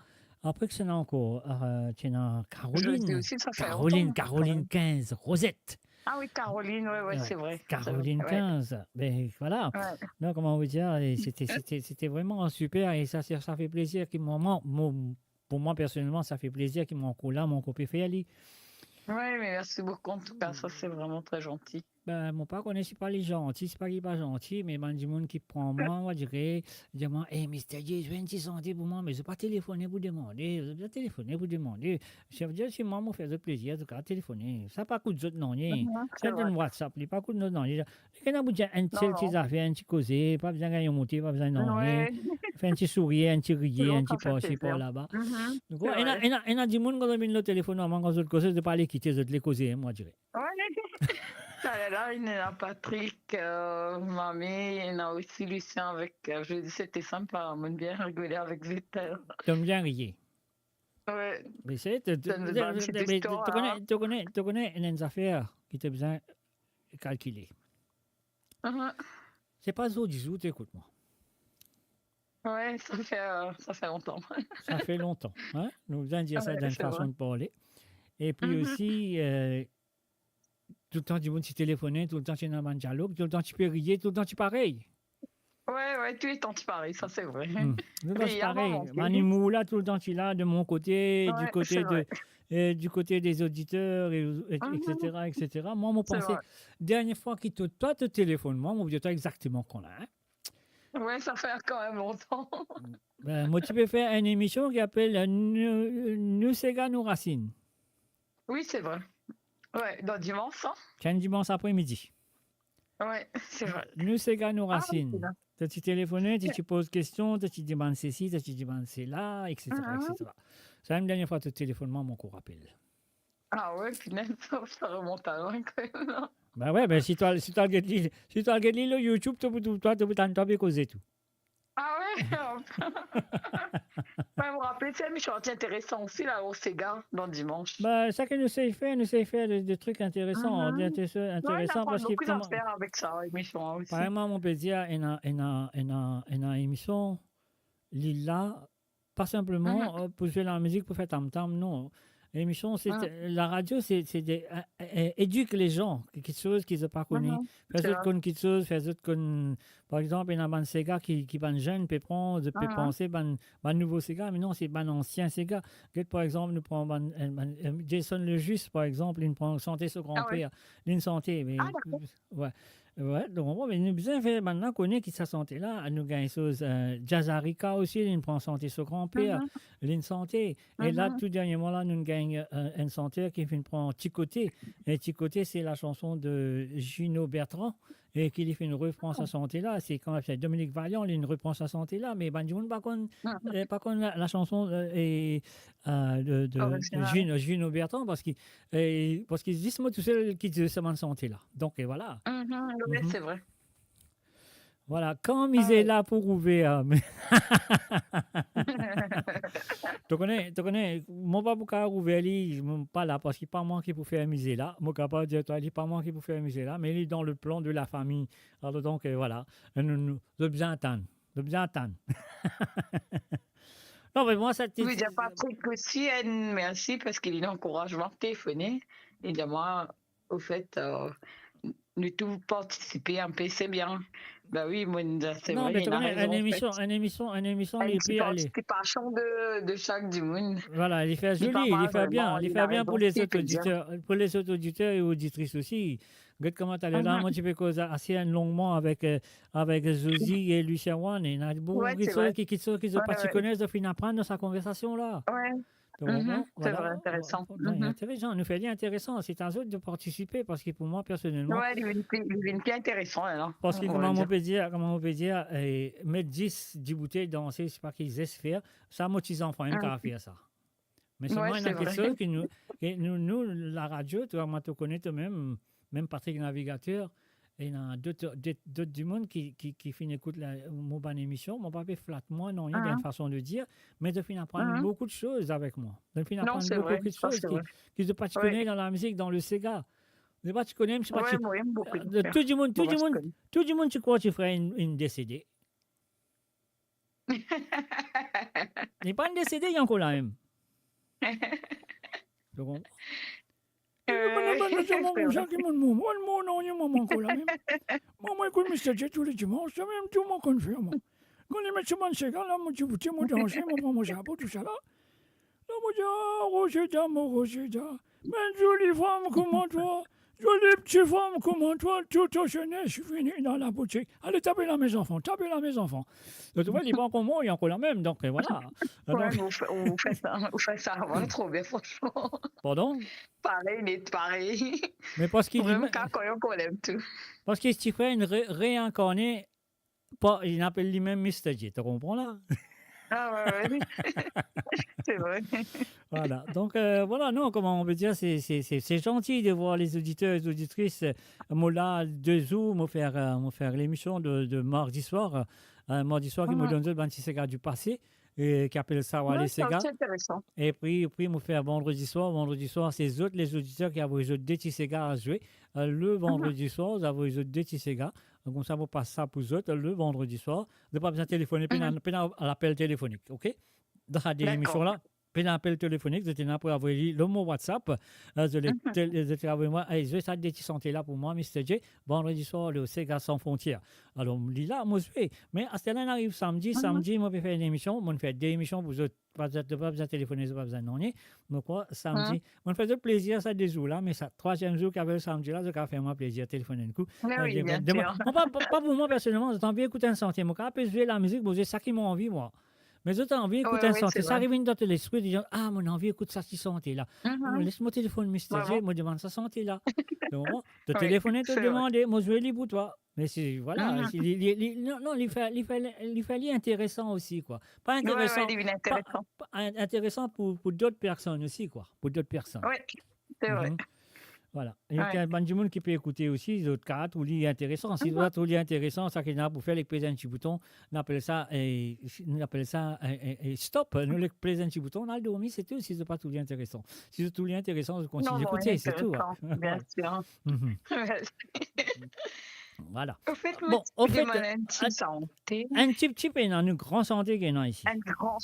Apre, ki ena ankor? Euh, ti ena Caroline. Caroline, Caroline kinz, Rosette. Ah oui, Caroline, ouais, ouais, se vre. Caroline kinz, ben, voilà. Ouais. Non, kouma nou dir, e sete, sete, sete vreman siper e sa, sa, sa fer plezir ki mwa, mwa, mo, pou mwa personelman, sa fer plezir ki mo ankor la, mo ankor pe fer li. Ouais, me mersi boukou, an tou ka, sa se vreman tre zanti. Ben, mo pa kone si pa li zanti, si pa li pa zanti, me bann dimoun ki pran mwa, mo dire, dir mwa, "Eh, Mister J, zwe enn ti sante pou mwa," me zot pa telefone pou demande, zot pa telefone pou demande. Sa vedir, si mwa, mo fer zot plezir, zot kapav telefone. Sa pa kout zot nanye. Se vre. Sa enn WhatsApp, li pa kout zot nanye. Li ena pou dir enn sel ti zafer, enn ti koze, pa bizin gagn monte, pa bizin nanye. Fer enn ti sourir, enn ti riye, enn ti par isi, par laba. Donk, ena, ena, ena dimoun, kan zot vinn lor telefone, normalman, kan zot koze, zot pa le kite, zot le koze, mo dire. Ouais. Taler la, ena Patrick, euh, Mami, ena osi Lucien avek, euh, Jodi Sete Sinp, mo'nn bien rigole avek zot. To'nn bien riye. Ouais. Me se, to, to, to kone, to kone, to kone, ena enn zafer ki to bizin kalkile. Se pa zordi zour to ekout mwa. Ouais, sa fer, euh, sa fer lontan. Sa fer lontan, hein? Nou bizin dir sa dan enn fason de parle. Epi osi, euh, toultan dimoun ti telefone, toultan ti ena bann dialog, toultan ti pe riye, toultan ti parey. Ouais, ouais, toultan ti parey, sa se vre. Toultan ti parey. Bann imour la, toultan ti la, de mon kote, du kote de, euh, du kote des auditeurs, et, et, et cetera, et cetera. Mwa, mo panse, dernie fwa ki to, twa to telefone mwa, mo dir twa exakteman kan la, hein? Ouais, sa fer kanmem lontan. Ben, mo ti pe fer enn emision ki apel, euh, Nou, Nou Sega Nou Rasinn. Oui, se vre. Ouais, dan Dimans, hein? Ti enn Dimans apremidi. Ouais, se vre. Nou Sega Nou Rasinn. Ah, ok. To ti telefone, to ti poz kestion, to ti demann sesi, to ti demann sela, et cetera, Mhm. et cetera. Sa mem dernie fwa to telefonn mwa, mo ankor rapel. Ah ouais, punaise, ça, ça remonte à loin quand même, non ? Ba ouais, ben si to al, si to al get li, si to al get li lor YouTube, to, to, to, to, to, to pe koze tou. Ah ouais. Ben, mo rapel, se enn emisyon interesan osi la, o Sega, dan Dimanche. Ba, sa ki nou sey fer, nou sey fer de, de trik interesan, Mhm. de, de, Ouais, interesan, aprann parski boukou kouma, zafer avek sa, emisyon la osi. Par egzanp, mo pe dir, ena, ena, ena, ena emisyon, li la, pa sinpleman, Mhm. euh, pou zwe lamizik, pou fer tam-tam, non. Emisyon, se, Mhm. euh, laradio, se, se de, euh, euh, edik lezan, ki, kiksoz ki zot pa kone. Mhm. Fer zot konn kiksoz, fer zot konn, par egzanp, ena bann sega ki, ki bann zenn pe pran, zot pe Mhm. panse bann, bann nouvo sega, me non, se bann ansien sega. Get, par egzanp, nou pran bann, euh, bann, euh, Jason Lejuste, par egzp, li pran sante so granper. Ah ouais. Li sante, me, Ah, dakor. Ouais. Ouais, donk, bon, me nou bizin fer bann la kone ki sa sante la. Nou gagn soz, euh, Jazz Arika osi, li pran sante so granper, Mhm. li sante. E la, Mhm. tou dernieman la, nou gagn, euh, enn santer ki finn pran Ti Kote. E Ti Kote, se la chanson de Gino Bertrand, e ki li finn repran sa Ah. sante la. Se kouma se Dominique Vaillant, li repran sa sante la, me bann dimoun pa konn, Mhm. euh, pa konn la, la chanson, euh, e, euh, de, de Original. Gino, Gino Bertrand, parski, e, parski zis mwa tousel ki dir sa bann sante la. Donk, e, vwala. Mhm, wi, Mhm. se vre. Vwala, kan mize Ah, wi. la pou rouver, ah, me to kone, to kone, mo pa pou kapav rouver li, mo pa la, parski pa mwa ki pou fer mize la. Mo kapav dir twa, li pa mwa ki pou fer mize la, me li dan le plan de la fami. Alor, donk, e, vwala, nou, nou, nou bizin atann. Nou bizin atann. Non, me mwa, sa ti Wi, dir Patrick osi enn mersi parski li ankouraze mwa telefone. Li dir mwa, ofet, euh, nou tou partisipe inpe, se bien. Ba wi, mwa, se Non, vre, me to ena kone, rezon, enn emisyon, ofet. Enn emisyon, enn emisyon, Enn li ti pe ale. Partisipasion de, de sak dimoun. Vwala, li fer Li pa zoli, mal li fer bien, vremem, li li fer ena bien pou rezon, lezot oditer, pou lezot oditer e oditris osi. Get kouma taler la, Mhm. mwa, ti pe koz ase longman avek, euh, avek Zozi e Lucien Wan, e ena boukou Wi, se kiksoz vre. ki, kiksoz ki zot Wi, pa ti wi. kone, zot finn aprann dan sa konversasion la. Wi. To konpran? Mhm, se Vwala. vre, interesan. Bon, ben, Mhm. interesan. Nou fer li interesan. Se a zot de partisipe, parski pou mwa, personelman, Wi, li vinn pli, li vinn pli interesan, alor. Parski, On va kouma mo dir. pe dir, kouma mo pe dir, e, met dis diboutey danse, se pa ki zes fer, sa mo ti zanfan, inn Mhm. kapav fer sa. Me Wi, selman, se ena vre. kiksoz ki nou, ki nou, nou, laradio, twa, mwa, to kone twa mem, mem Patrick Navigateur, ena dot, dot, dot dimoun ki, ki, ki finn ekout la, mo bann emisyon, mo pa pe flat mwa, non, Ah. dan fason de dir, me zot finn aprann Ah. boukou de soz avek mwa. Zot finn Non, aprann se boukou vre, de sa, soz se ki, vre. ki zot pa ti Wi. kone dan lamizik, dan le sega. Zot pa ti kone, mem si pa Wi, ti, mwa, mem boukou de euh, soz. tou dimoun, tou Mo pa ti dimoun, kone. tou dimoun ti krwar ti fer inn, inn desede. Li pa'nn desede, li ankor la mem. To konpran? Euh, Mwa, mwa, mwa, mwa, mwa, mwa, mwa, mwa, mwa, mwa, mwa, ankor la mem. Mwa, mwa ekout Mister J tou le dimans, sa mem tou mo konn fer, mwa. Kan li met so bann sega la, mo ti boute, mo danse, mo pran mo zapo, tousala. La, mo dir, "Ah, Rosita, mo Rosita, me enn zoli fam kouma twa, zoli ti fam kouma twa, tout to zenes fini dan laboutik. Ale, tape la, mes enfants, tape la, mes enfants." Donk, to trouve, li pa ankor mor, li ankor la mem, donk, euh, vwala. Wi, Donk ou fer, ou fer sa, ou fer sa avan, tro bien, fransman. Pardon? Parey, net, parey. Me parski li Vremem, me-, kan, kan li ankor la mem tou. Parski ti fer inn re-, reinkarne, pa, li apel limem Mister J, to konpran la? Ah, wi, wi. Se vre. Vwala. Donk, euh, vwala, non, kouma mo pe dir, se, se, se, se zanti de vwar lezoditer, lezoditris. Euh, mo la de zour, mo fer, euh, mo fer lemisyon de, de mardi swar. Euh, mardi swar, ki mo Ah. donn zot bann ti sega di pase, e ki apel Sawa Wi, le sa Sega. osi interesan. Epi, epi mo fer vandredi swar. Vandredi swar, se zot, lezoditer, ki avoy zot de ti sega a zwe. Euh, le Mhm. vandredi swar, zot avoy zot de ti sega. Koumsa, mo pas sa pou zot le vandredi swar. Zot pa bizin telefone, pena, Mhm. pena lapel telefonik, ok? Dan sa de Dakor. lemisyon la, pena lapel telefonik, zot ena pou avoy li lor mo WhatsApp. Euh, zot le Mhm. tel-, zot avoy mwa, "Ey, zwe sa de ti sante la pou mwa, Mister J, vandredi swar, le Sega Sans Frontières." Alor, li la, mo zwe. Me aster la, inn ariv samdi, Mhm. samdi, mo pe fer enn emisyon, mo fer de emisyon pou zot. Pa bizin, pa bizin telefone, pa bizin nanye. Mo krwar samdi. Mhm. Mo fer zot plezir sa de zour la, me sa trwaziem zour ki avel samdi la, zot kapav fer mwa plezir, telefone enn kou. Me Euh, wi, de-, bien de-, sir. Mo pa, pa, pa pou mwa personelman, zot anvi ekout enn sante, mo kapav pe zwe lamizik, mo zwe sa ki mo anvi, mwa. Me zot anvi ekout enn sante, sa ariv dan to lespri, dir, "Ah, mo anvi ekout sa ti sante la." Mo les mo telefonn Mister J, mo demann sa sante la. To konpran? To telefonn, to demande, mo zwe li pou twa. Me si, vwala, si li, li, li, non, non, li fer, li fer, li fer li interesan osi, kwa. Pa interesan, pa, pa, in-, interesan pou, pou dot personn osi, kwa. Pou dot personn. Wi, se vre. Vwala. E bann dimoun ki pe ekoute osi, zot kapav trouv li interesan. Si zot trouv li interesan, seki ena pou fer, li pez enn ti bouton, nou apel sa, eh, nou apel sa, eh, eh, eh, stop. Nou li pez enn ti bouton, nou al dormi, se tou, si zot pa trouv li interesan. Si zot trouv li interesan, zot kontigne ekoute, se tou, in. Interesan, bien sir. Mersi. Vwala. Anfet, bon, mo ti anfet, demann enn ti sante. Enn ti, ti pena, enn gran sante ki ena isi. Enn gran.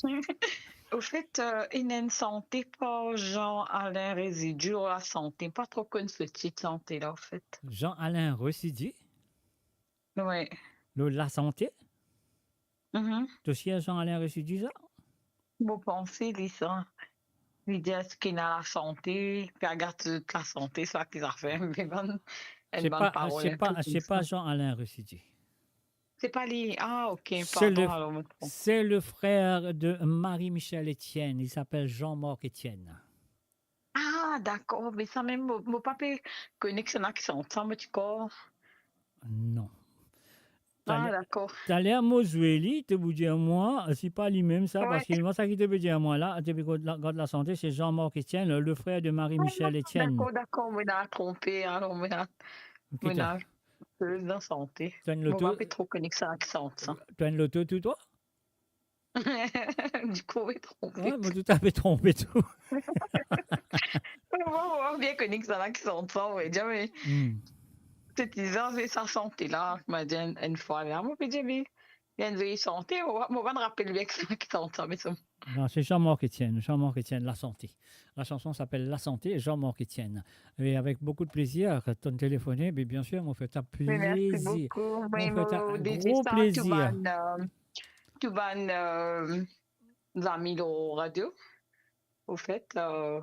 Anfet, eh, ena enn sante par Jean Alain Residie, lasante. Pa tro konn so tit sante la, anfet. Jean Alain Residie? Wi. Lo lasante? To sir Jean Alain Residie sa? Mo panse li sa. Li dir, eski ena lasante, pe agat lasante, sa ki zafer, me bann, enn bann parol inpe bizar. Se pa, se pa Jean Alain Residie. Se pa li. Ah, ok, pardon, alor mo tronp. C'est le frère de Marie-Michel Etienne. Il s'appelle Jean-Marc Etienne. Ah, dakor. Me sa mem, mo, mo pa pe konek sa, mo ti krwar. Non. Ah, dakor. Taler mo zwe li, to pou dir mwa, si pa limem sa, parski mwa, seki to pe dir mwa la, to pe gard la, gard lasante, se Jean-Marc Etienne, le, le frère de Marie-Michel Etienne. Ah, dakor, dakor, mo ena tronpe, alor mo ena, mo ena lasante. To ena loto? Mo pa pe tro konek sa, mo ti krwar. To ena loto tou, twa? Dikou, mo tronpe. Ah, mo tou ape tronpe tou. Mo, mo pa bien konek sa, mo ti krwar, me, se ti bizar, se sa sante la, mo dir enn, enn fwa la, mo pe dir, me, li enn zoli sante, mo, mo pa rapel bien ki seki sante sa, me sa. Non, c'est Jean-Marc Etienne, Jean-Marc Etienne, Lasante. La chanson s'appelle Lasante, Jean-Marc Etienne. Et avec beaucoup de plaisir, tonn telefone, me bien sir, mo fer twa plezir. Me mersi boukou. Mo fer twa enn gro plezir. Tou bann, eh, tou bann, eh, zami lor radio. Anfet, eh,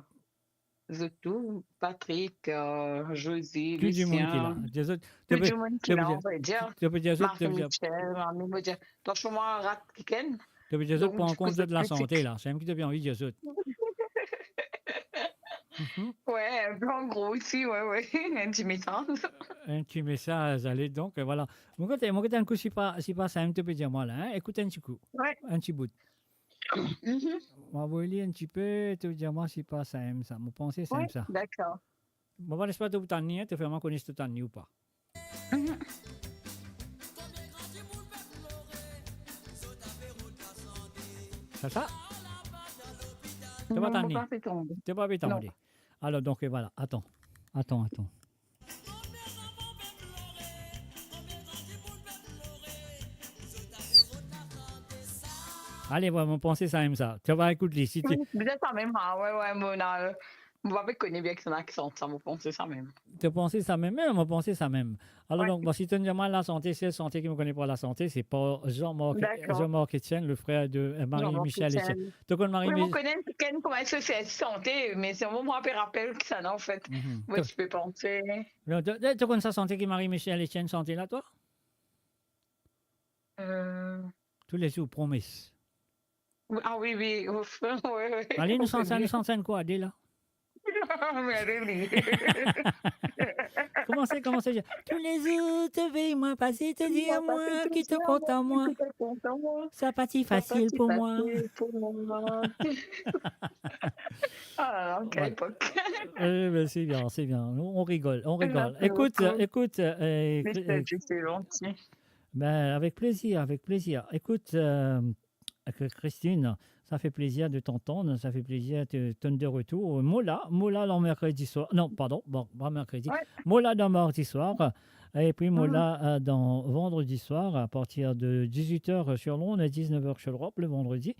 zot tou, Patrick, eh, José, Lucien. Tou dimoun ki la. Tou dimoun ki la, mo pe dir. To pe dir zot, to pe dir Marie-Michel, Marie, mo dir. Donk, mo rat kikenn. To pe dir zot pran kont zot lasante la. Donk, dikou, zot pe dir. Seki to pe anvi dir zot. Mhm. Wi, an gro osi, wi, wi. Enn ti mesaz. Enn ti mesaz, ale, donk, eh, vwala. Mo kontan, mo kontan enn kou, si pa, si pa samem, to pe dir mwa la, in? Ekout enn ti kou. Wi. Enn ti bout. Mhm. Mo avoy li enn tipe, to dir mwa si pa samem sa. Mo panse samem sa. Wi, dakor. Mo pa les pa to pou tann li, in, to fer mwa kone si to tann li ou pa. Mhm. Sa, sa? To pa tann li? Non, mo pa pe tande. To pa pe tande? Non. Alor, donk, vwala. Atann. Atann, atann. Ale, wi, mo panse samem sa. To va ekout li, si to... Wi, bizin samem, ah, wi, wi, mo ena, mo pa pe kone bien ki seki sante sa, mo panse samem. To panse samem? Me mo panse samem. Alor, donk, bon, si to dir mwa lasante, sel sante ki mo kone par lasante, se par Jean-Marc, Jean-Marc Etienne, le frère de, euh, Marie-Michel Etienne. Dakor. Jean-Marc Etienne. Wi, mo kone enn kikenn kouma se sante, me se mo, mo pa pe rapel kisannla, anfet. Mhm. Mo ti pe panse. Non, to, to, to konn sa sante ki Marie-Michel Etienne sante la, twa? Euh. Tous les jours, promesse. Ah wi, wi, ouf, wi, wi. Ale, nou sant sa, nou sant sa enn kou a de la. Me ale, wi. Koumans, koumans. Tous les jours, to vey mwa pase, to dir mwa ki to kontan mwa. Sa pa ti fasil pou mwa. Sa pa ti fasil pou mwa. Ah, quelle époque. Eh ben, c'est bien, c'est bien. On, on rigole, on rigole. Merci beaucoup. Écoute, écoute, euh, Mister J, c'est gentil. Ben, avec plaisir, avec plaisir. Écoute, euh, Christine, ça fait plaisir de t'entendre, ça fait plaisir de t'entendre de retour. Mo la, mo la le mercredi soir. Non, pardon, bon, pas mercredi. Ouais. Mo la le mardi soir. Et puis, mo la, euh, le vendredi soir, à partir de dix-huit heures sur l'onde et dix-neuf heures sur l'Europe, le vendredi.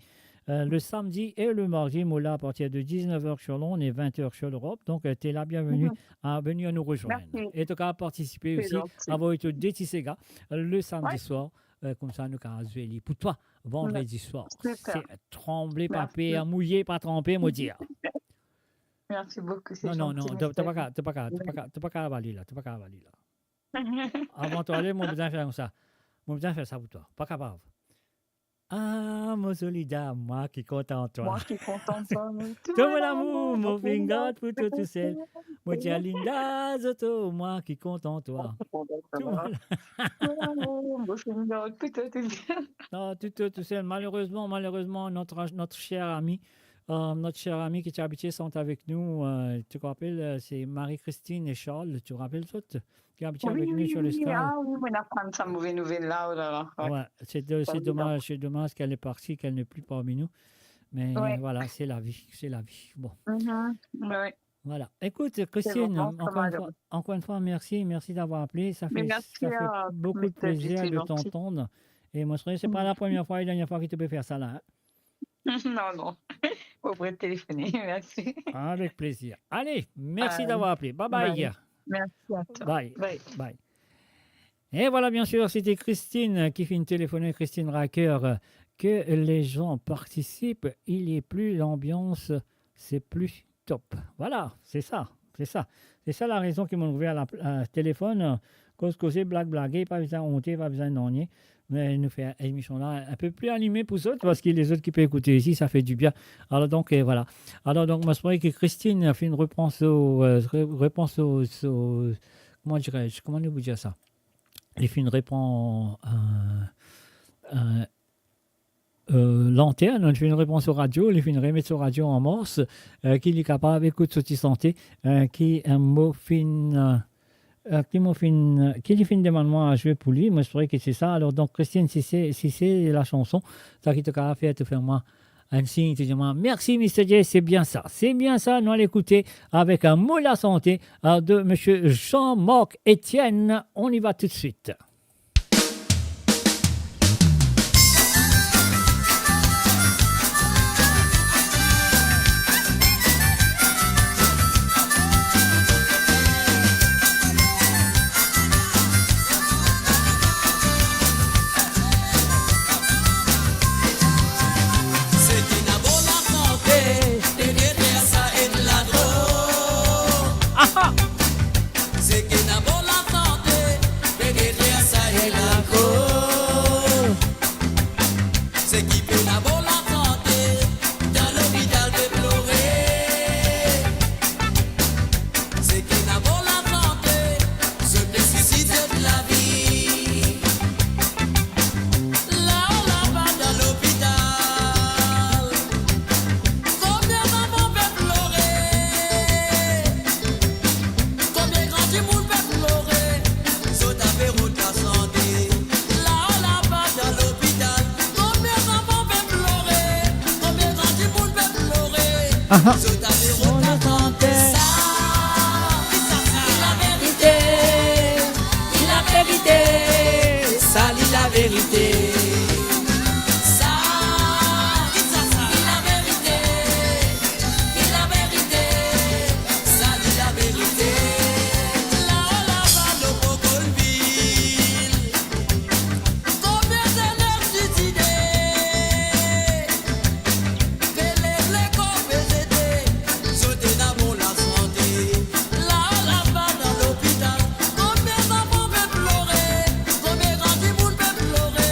Euh, le samedi et le mardi, mo la à partir de dix-neuf heures sur l'onde et vingt heures sur l'Europe. Donc, euh, t'es la bienvenue à venir nous rejoindre. Merci. Et tu peux participer aussi, avoy to de ti sega, euh, le samedi soir. Euh, koumsa nou kapav zwe li pou twa, vandredi swar. Super. Se tranble pa per, mouye pa tranpe, mo dir. Merci beaucoup, c'est gentil, Mister J. Non, non, non, to pa kapav, to pa kapav, to pa kapav, to pa kapav ale la, to pa kapav ale la. Avan to ale, mo bizin fer koumsa. Mo bizin fer sa pou twa. Pa kapav. Ah, mo zoli dam, mwa ki kontan twa. Mwa ki kontan twa. Tout mon amour, mo finn gard pou twa tousel. Mo dir Linda Zoto, mwa ki kontan twa. Mwa ki kontan twa. Tout mon amour, mo finn gard pou twa tousel. Non, pou twa tousel. Malheureusement, malheureusement, notre, notre cher ami, euh, notre cher ami qui était habitué chanter avec nous, euh, tu te rappelles, euh, c'est Marie-Christine et Charles, tu te rappelles ça ? Ki abitie avek nou sur le Skype. Ah wi, mo aprann sa move nouvel la, oh la la. Ouais, c'est do-, c'est dommage, c'est dommage qu'elle est partie, qu'elle n'est plus parmi nous. Mais voilà, c'est la vie, c'est la vie. Bon. Voilà. Écoute, Christine, encore une fois, encore une fois, merci, merci d'avoir appelé. Ça fait, ça fait beaucoup de plaisir de t'entendre. Et moi, je crois que c'est pas la première fois et dernière fois que tu peux faire ça là, hein. Non, non. Mo pou telefone. Merci. Avec plaisir. Allez, merci d'avoir appelé. Bye bye. Merci à toi. Bye. Bye. Bye. Et voilà, bien sûr, c'était Christine qui finn téléphoner, Christine Racker, euh, que les gens participent, il y a plus l'ambiance, c'est plus top. Voilà, c'est ça, c'est ça. C'est ça la raison ki mo trouve a la, a telefone, koz koze, blag blage, pa bizin onte, pa bizin nanye. Me nou fer emision la un peu plus animé pour zot, parce que les autres qui peuvent écouter ici, ça fait du bien. Alors donc, euh, voilà. Alors donc, moi, je croyais que Christine finn reprend so, euh, re-, reprend so, so, comment dirais-je, comment on peut dire ça ? Li finn reprend, euh, euh, euh, lantern, li finn reprend so radio, li finn remet so radio an mars, euh, ki li kapav ekout so ti sante, euh, ki, euh, mo finn, euh, euh, ki mo finn, ki li finn demann mwa a zwe pou li, mo espere ki se sa. Alors donc, Christine, si se, si se la chanson, sa ki to kapav fer, to fer mwa enn sign, to dir mwa, "Merci, Mister J, c'est bien ça. C'est bien ça." Nou al ekoute avek, euh, Mo Lasante, euh, de Monsieur Jean-Marc Etienne. On y va tout de suite. Seki ena bon lasante, pe detresa enn ladro. Aha! Seki ena bon lasante, pe detresa enn ladro. Seki pena bon lasante, dan lopital pe plore. Seki ena bon lasante, zot pe sisid zot lavi. Lao laba dan lopital, konbien zanfan pe plore, konbien gran dimoun pe plore, zot ave rod lasante. Lao laba dan lopital, konbien zanfan pe plore, konbien gran dimoun pe plore, aha, zot ave rod lasante. Sa, sa, sa, sa, laverite. Li laverite, sa li laverite. Sa, sa, sa, li laverite, li laverite, sa li laverite. Lao laba lor Bogolvil, konbien zenes dizide pe lev lekor, pe zete, zot ena bon lasante. Lao laba dan lopital, konbien zanfan pe plore, konbien gran dimoun pe plore,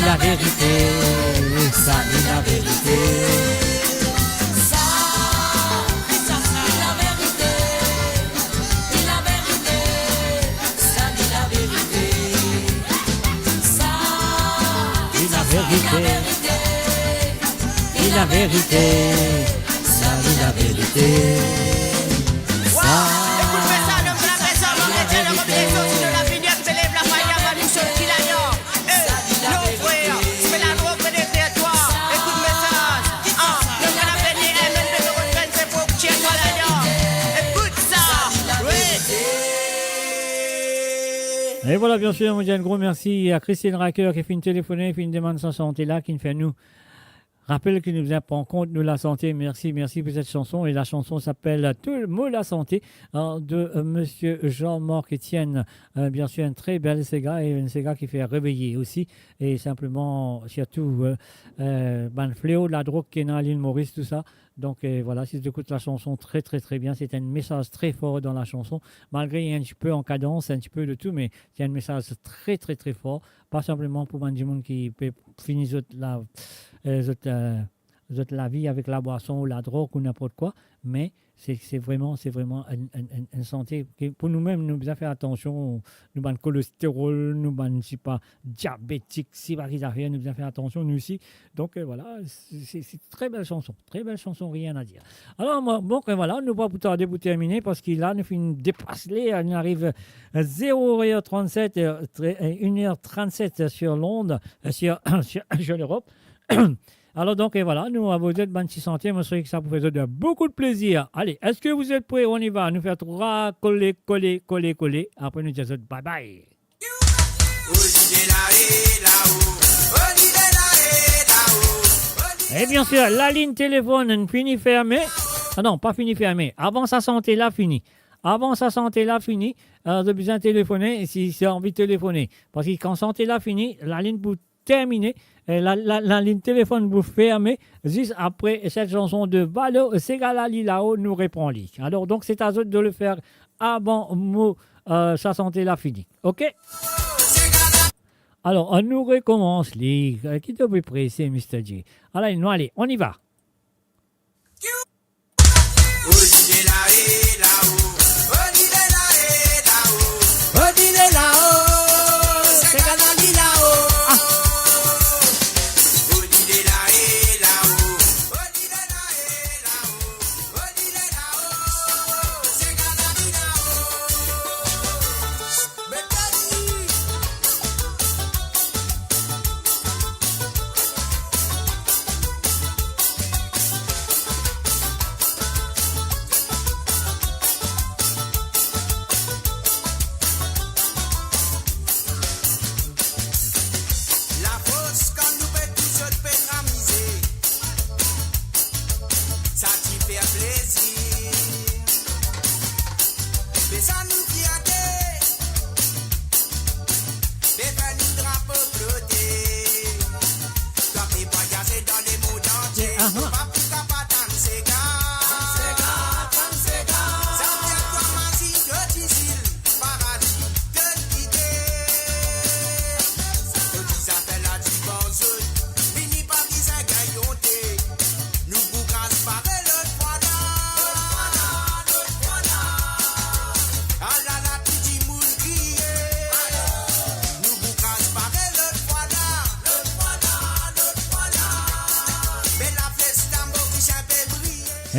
Laverite, sa li laverite. Sa, sa li laverite. Li laverite, sa li laverite. Sa, li laverite. Li laverite, sa li laverite. Sa, ekout sa, nou la maison, nou la maison, nou la maison, si nou la vini, nou leve la faya, nou sorti la, non. Eh, non, frer, se la drog pe detrwir twa. Ekout mesaz. Ah, nou la vini, eh, nou pe retrouv, se pou tir twa la, non. Ekout sa. Wi. E vwala, bien sir, nou dir enn gro mersi a Christine Racker ki finn telefone, finn demann sa sante la, ki finn fer nou rapel ki nou bizin pran kont nou lasante. Mersi, mersi pou set sanson. E la sanson s'appelle Tout mo lasante, hein, de, euh, monsieur Jean-Marc Etienne. Euh, bien sir, enn tre bel sega e enn sega ki fer reveye osi. E sinpleman, sirtou, euh, euh, bann fleo ladrog ki ena Lil Moris, tou sa. Donk, euh, vwala, si zot ekout la sanson, tre, tre, tre bien. Se enn mesaz tre for dan la sanson. Malgre li enn tipe an kadans, enn tipe de tou, me se enn mesaz tre, tre, tre for. Pa sinpleman pou bann dimoun ki pe fini zot la, euh, zot, euh, zot lavi avek labwason ou ladrog ou ninport kwa, me se, se vreman, se vreman enn, enn, enn, enn sante ki, pou noumem, nou bizin fer atansion, nou bann kolesterol, nou bann, sipa, diabetik, sipa ki zafer, nou bizin fer atansion, nou osi. Donk, euh, vwala, se, se, se tre bel sanson, tre bel sanson, rien à dire. Alor, mwa, bon, e vwala, nou pa pou tarde pou termine, parski la, nou finn depas ler, nou ariv, euh, zero er trannset, euh, tre-, euh, une heure trente-sept sur l'onde, euh, sur, sur, sur l'Europe. Alor donk, e vwala, nou avoy zot bann ti sante, mo swete ki sa pou fer zot boukou de plezir. Ale, eski vous êtes prêts? On y va. Nou fer trwa kole, kole, kole, kole. Apre nou dir zot bye bye. E bien sir, lalinn telefonn fini ferme. Ah non, pa fini ferme. Avan sa sante la fini. Avan sa sante la fini, euh, zot bizin telefone, si, si anvi telefone. Parski kan sante la fini, lalinn pou termine, euh, la, la, lalinn telefonn pou ferme, zis apre set sanson de Valo, Sega la li lao, nou repran li. Alor, donk, se a zot de le fer avan mo, euh, sa sante la fini. Ok? Alor, nou rekomans li. Euh, ki to pe prese, Mister J? Ale, nou ale, on y va. Lafors kan nou pe tou zot pe amize, sa ti fer plezir. Be sa nou fierte, be fer nou drapo flote. Twa pe vwayaze dan lemond antie, aha, to pa pou kapav tann sega. Tann sega, tann sega. Sa fer twa mazinn to ti zil, paradi.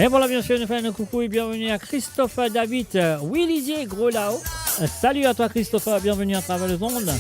E vwala, bien sir, nou fer nou koukou e bienveni a Christophe David, euh, Willy Diego lao. Euh, salut à toi, Christophe, bienvenue à travers le monde.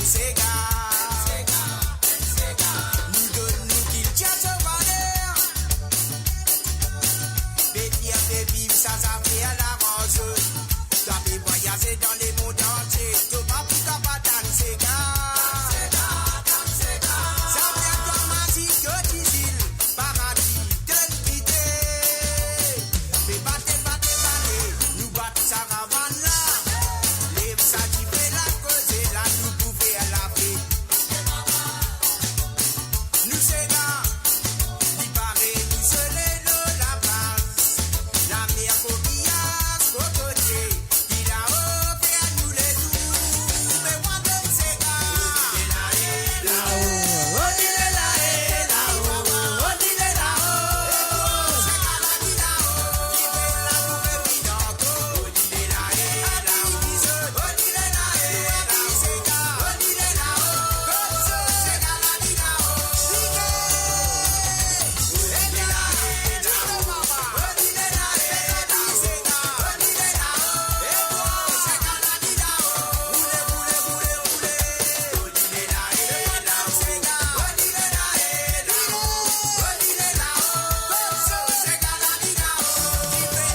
Sega. Nou donn nou kiltir so valer. Pe fierté viv sa, sa fer laranz. Twa pe vwayaze dan lemond antie, to pa pou kapav tann sega. Sa fer twa mazik, to dizil, paradi, to kite. Pe bate, bate, bate, nou bat sa ravann la. Lev sa dife la, koze la, nou pou fer lafet. Nou sega, li pare, nou sole lor laplaz. Lamer, kokiaz, kokotie, ki lao fer nou letour. Me mwa donn sega. Lao, odi le la e lao, odi le lao. Sega la di lao, ki fer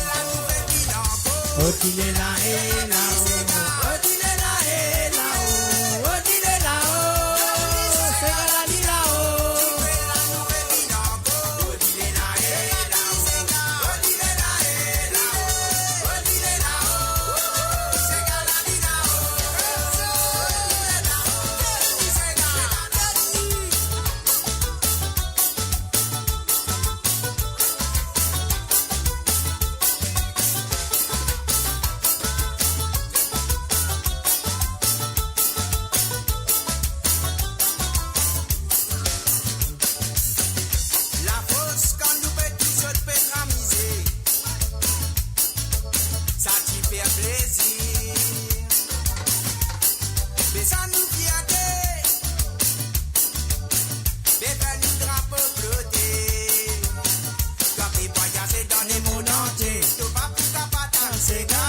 lamour epi dan kor. Lafors kan nou pe tou zot pe tramize, sa ti fer plezir. Me sa nou fierte, be fer nou drapo flote. Twa pe vwayaze dan lemond antie, to pa pou kapav tann sega.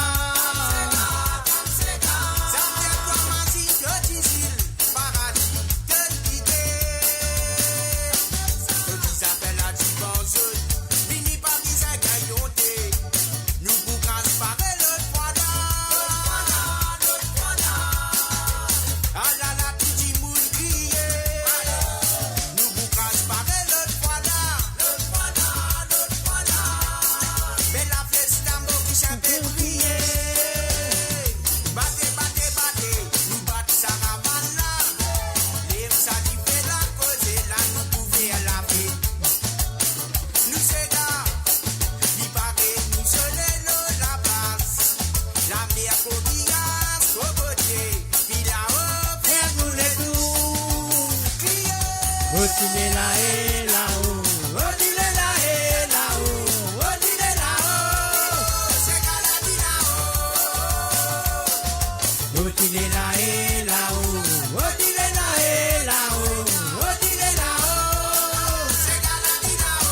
Sa fer twa mazik, to dizil, paradi, to kite. To ti zafer la divan zot, vini pa bizin gagn onte. Nou pou kraz pare lot fwa la. Alala, tou dimoun kriye. Nou pou kraz pare lot fwa la. Bella Fiesta, Moris pe briye. Bate, bate, bate, nou bat sa ravann la. Lev sa dife la, koze la, nou pou fer lafet. Nou sega, li pare, nou sole lor laplaz. Lamer, kokiaz, kokotie, ki lao fer nou letour. Kriye. Odi le la e lao, odi le la e lao, odi le lao. Sega la di lao. Odi le la e lao, odi le la e lao, odi le lao. Sega la di lao.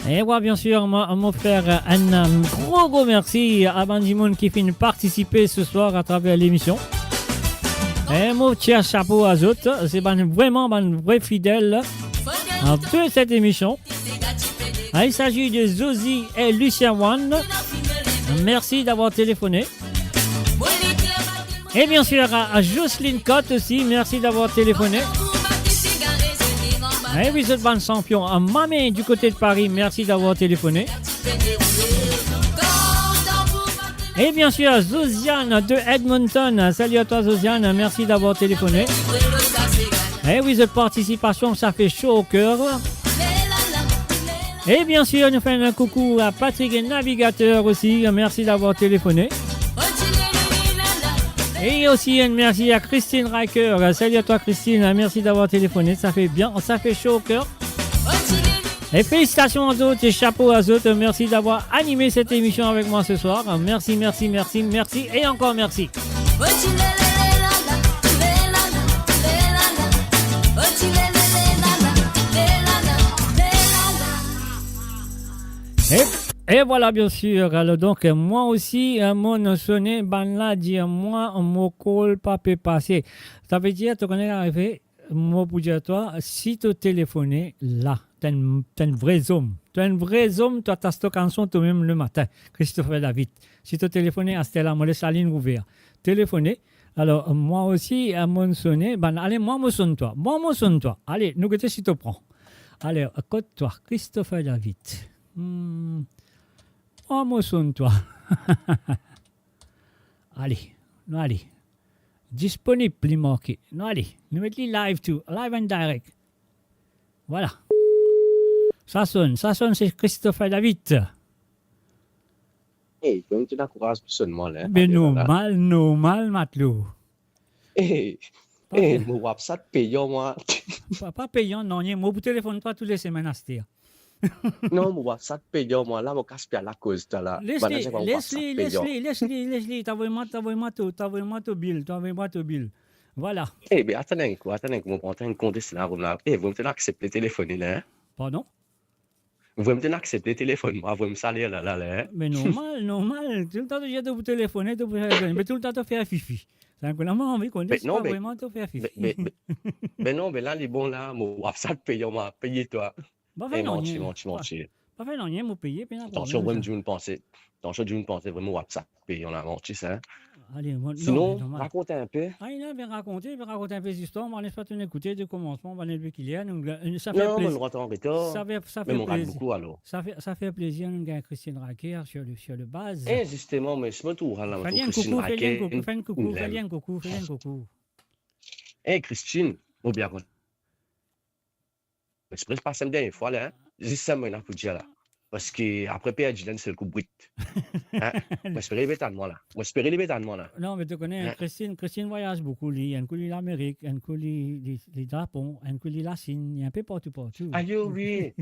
E wi, bien sir, mo, mo fer enn, enn gro, gro mersi a bann dimoun ki finn partisipe se swar atraver lemision. E mo tir sapo a zot, se bann, vreman bann vre fidel, a, de set emision. A, il s'agit de Zozi et Lucien One. Merci d'avoir téléphoné. Et bien sûr, à, à Jocelyne Cotte aussi, merci d'avoir téléphoné. Eh oui, zot bann sanpion. À Mamé, du côté de Paris, merci d'avoir téléphoné. Et bien sûr, Josiane de Edmonton. Salut à toi, Josiane. Merci d'avoir téléphoné. Eh oui, votre participation, ça fait chaud au cœur. Et bien sûr, nous faisons un coucou à Patrick et Navigateur aussi. Merci d'avoir téléphoné. Et aussi un merci à Christine Riker. Salut à toi, Christine. Merci d'avoir téléphoné. Ça fait bien, ça fait chaud au cœur. E felisitasion a zot e sapo a zot. Mersi davwar anime set emision avek mwa se swar. Mersi, mersi, mersi, mersi e ankor mersi. E, e vwala, bien sir. Alor, donk, mwa osi, eh, monn sone, bann la dir mwa, mo kol pa pe pase. Savedir, to kone arive, mo pou dir twa, si to telefone la, to enn, to enn vre zom, to enn vre zom, to atas to kanson tomem lematin, Christopher David. Si to telefone aster la, mo les lalinn ouver. Telefone. Alor, mwa osi, eh, monn sone, bann, ale, mwa mo sonn twa. Mwa mo sonn twa. Ale, nou gete si to pran. Ale, kot twa, Christopher David. Hmm. Mwa mo sonn twa. Ale, nou ale. Disponib, li marke. Nou ale, nou met li live tou, live and direct. Vwala. Sa sonn, sa sonn, se Christopher David. Ey, to mem ti lakouraz pou sonn mwa la, hein. Be normal, normal, matlou. Ey, ey, mo WhatsApp peyan mwa. Pa, pa peyan, non, mo pou telefonn twa tou le semenn aster. Non, mo WhatsApp peyan mwa la, mo kas pe al akoz twa la. Les li, les li, les li, les li, les li, to avoy mwa, to avoy mwa to, to avoy mwa to bill, to avoy mwa to bill. Vwala. Ey, be atann enn kou, atann enn kou, mo pran enn kont isi la, mo la. Ey, vremem to aksepte telefone la, hein? Pardon? Vremem to aksepte telefonn mwa, vremem sale la, la, la, hein? Me normal, normal. Toultan to dir to pou telefone, to pou fer, me toultan to fer fifi. Sa enn kou la, mo anvi kone si vremem to fer fifi. Be, be, be, be non, be la, li bon la, mo WhatsApp peyan mwa, peye twa. Pa fer nanye. Ey, manti, manti, manti. Pa, pa fer nanye, mo peye, pena problem. Atansion, vremem dimoun panse, atansion, dimoun panse vremem WhatsApp peyan la, manti sa, hein. Ale, mo, non, me normal. Sinon, rakont enpe. Ah, li la, vinn rakonte, vinn rakont enpe zistwar, mo les twa tourn ekoute de komansman, mo les li kiler, nou, eh, sa fer plezi. Non, mo rant an retar, sa fer, sa fer plezi. Me mo rad boukou, alor. Sa fer, sa fer plezi, nou gagn Christine Raquer sur le, sur le baz. Eh, zisteman, me si mo trouv la, mo trouv Christine Raquer. Fer li enn koukou, fer li enn koukou, fer li enn koukou, fer li enn koukou. Eh, Christine, mo bien kontan. Mo espere se pa sa dernie fwa la, hein. Zis sa mo ena pou dir la. Paski apre perdi la, enn sel kou brit. Hein? Mo espere li pe tann mwa la. Mo espere li pe tann mwa la. Non, me to kone, hein? Christine, Christine vwayaz boukou, li. Enn kou li Lamerik, enn kou li, li, li Lapon, enn kou li Lasinn, li enpe partou, partou. Ayo, wi.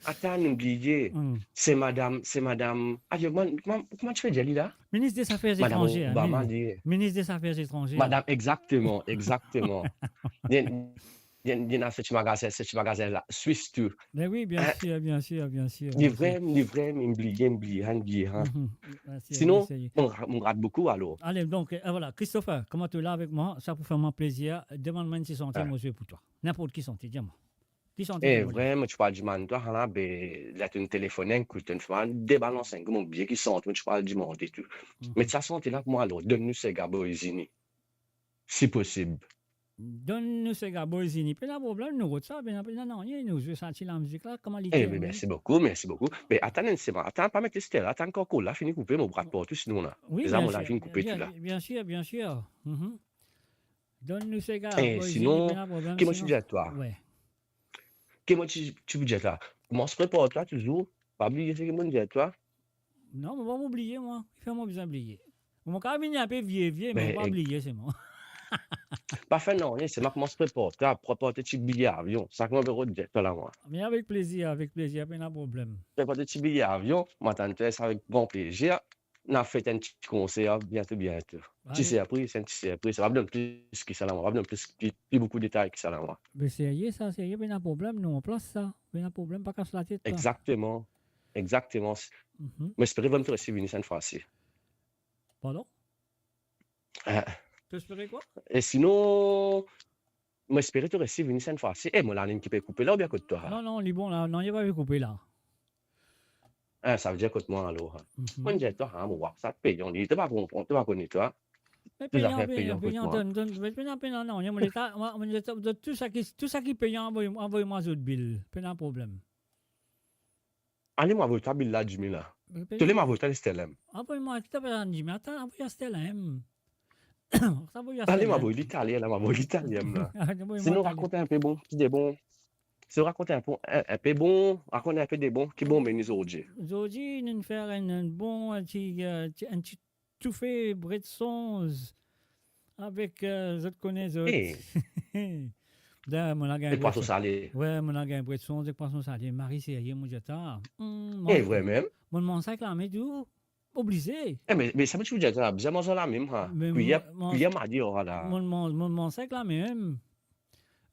Atann, mo bliye. Hmm. Se madam, se madam, ayo, kouma, kouma, kouma ti pe dir li la? Ministre des Affaires étrangères, Madame Obama, li. Ministre des Affaires étrangères. Madame, exactement, exactement. Bien, bien, bien, se ti magazin, se ti magazin la, Swis tou. Ben wi, bien sir, bien sir, bien sir, bien sir. Li vremem, li vremem, mo bliye, mo bliye, mo bliye, hein. Mhm. Sinon, mo ra-, mo rad boukou, alor. Ale, donk, eh, vwala, Christopher, kouma to la avek mwa, sa pou fer mwa plezir, demann mwa enn ti sante, mo zwe pou twa. Ninport ki sante, dir mwa. Ki sante to pou mwa? Eh, vremem, mo ti pou al demann twa, la, be, la to'nn telefone, kout, to'nn fer mwa debalans enn kou, mo bliye ki sante mo ti pou al demande tou. Mhm. Met sa sante la pou mwa, alor, Donn nou sega Boys Ini. Si posib. Donn nou sega Boys Ini. Pena problem, nou rod sa, pena, pena nanye, nou zwe sa ti lamizik la, kouma li... Eh, be, mersi boukou, mersi boukou. Be, atann enn semenn, atann, pa met li aster la, atann kan kol la fini koupe, mo rad partou sinon la. Wi, deza mo la fini koupe tou la. Bien sir, bien sir. Mhm. Donn nou sega Boys Ini, pena problem, sinon. Eh, sinon, ki mo ti dir twa? Wi. Ki mo ti, ti pou dir twa? Koumans prepar twa touzour, pa bliye seki mo'nn dir twa. Non, mo pa pou bliye, mwa. Kifer mo bizin bliye? Mo kapav vinn enpe vie, vie, me mo pa bliye, se mwa. Pa fer nanye, se mwa koumans prepar twa, prepar to ti biye avion. Sa ki mo pe rod dir twa la, mwa. Me avek plezir, avek plezir, pena problem. Prepar to ti biye avion, mo atann twa sa avek gran plezir. Nou a fer enn ti konser biento, biento. Ti sirpriz, enn ti sirpriz. Mo pa pou donn plis ki sa la, mwa. Mo pa pou donn plis, pli, pli boukou detay ki sa la, mwa. Me serye sa, serye, pena problem, nou an plas sa. Pena problem, pa kas latet, twa. Exakteman. Mhm. Mo espere vremem to resi vini sa enn fwa si. Pardon? Eh. To espere kwa? E sinon, mo espere to resi vini sa enn fwa si. E, mo lalim ki pe koupe la oubien kot twa? Non, non, li bon la. Non, li pa pe koupe la. Eh, savedir kot mwa alor, ha. Mhm. Mo dir twa, ha, mo WhatsApp peyan, li, to pa konpran, to pa kone twa. Me peyan, peyan, peyan, kot mwa. Donn, donn, me peyan, peyan, non, non, mo leta, mwa, mo leta, tou sa ki, tou sa ki peyan, anvoy, anvoy mwa zot bil. Pena problem. Ale, mo avoy twa bil la, Jimmy la. Me peyan. Tole, mo avoy twa Sterling. Anvoy mwa, ki ta pe Jimmy, atann, anvoy Sterling. Sa voy Ale, mo avoy li talyer la, mo avoy li talyer la. Anvoy mwa talyer. Sinon, rakont enpe bon, ki de bon. Sinon, rakont enpe, enn, enpe bon, rakont enpe de bon, ki bon meni zordi. Zordi, nou fer enn, enn bon, enn ti, eh, ti, enn ti toufe bred sonz avek, eh, zot kone zot. Eh. Dan, mo la gagn ek pwason sale. Wi, mo la gagn bred sonz ek pwason sale. Mari serye, mo dir twa. Hmm, eh, vremem? Mo manz sa ek lame tou. Oblize. Eh, me, me sa mo ti pou dir twa, bizin manz lame, ha. Me kwiyer, mo, mo, kwiyer mari, oh la. Mo manz, mo manz sa ek lame mem.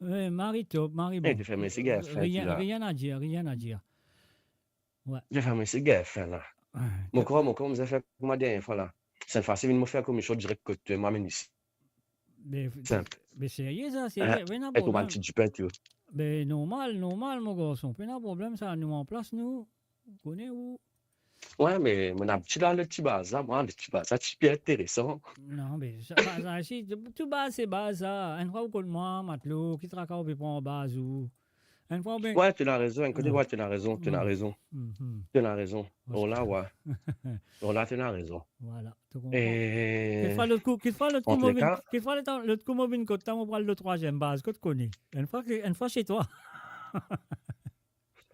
Eh, mari top, mari bon. Eh, to fer mesi gagn fin, rien, rien à dire, rien à dire. Wi. To fer mesi gagn fin la. Wi. Mo krwar, mo krwar, mo fer kouma dernie fwa la. Sa enn fwa si vinn mo fer komision direk kot twa, mo amenn isi. Me, sinp. Me serye sa, serye, eh, pena problem. Ek mo bann ti dipin tou. Me normal, normal, mo garson, pena problem sa, nou an plas nou. Kone ou. Wi, me mo abitid al lot ti baz la, mwa, lot ti baz la ti pli interesan. Non, me sa, baz la, si, tou, tou baz se baz sa. Enn fwa ou konn mwa, matlo, ki traka ou pe pran baz ou. Enn fwa ou bien. Wi, to ena rezon, enn kote, wi, to ena rezon, to ena rezon. Mhm. To ena rezon. Oh la, wi. Oh la, to ena rezon. Vwala, to konpran. Eh, kikfwa lot kou, kikfwa lot kou mo vinn, kikfwa lot, lot kou mo vinn kot twa, mo pral lor trwaziem baz, kot kone. Enn fwa ki, enn fwa se twa.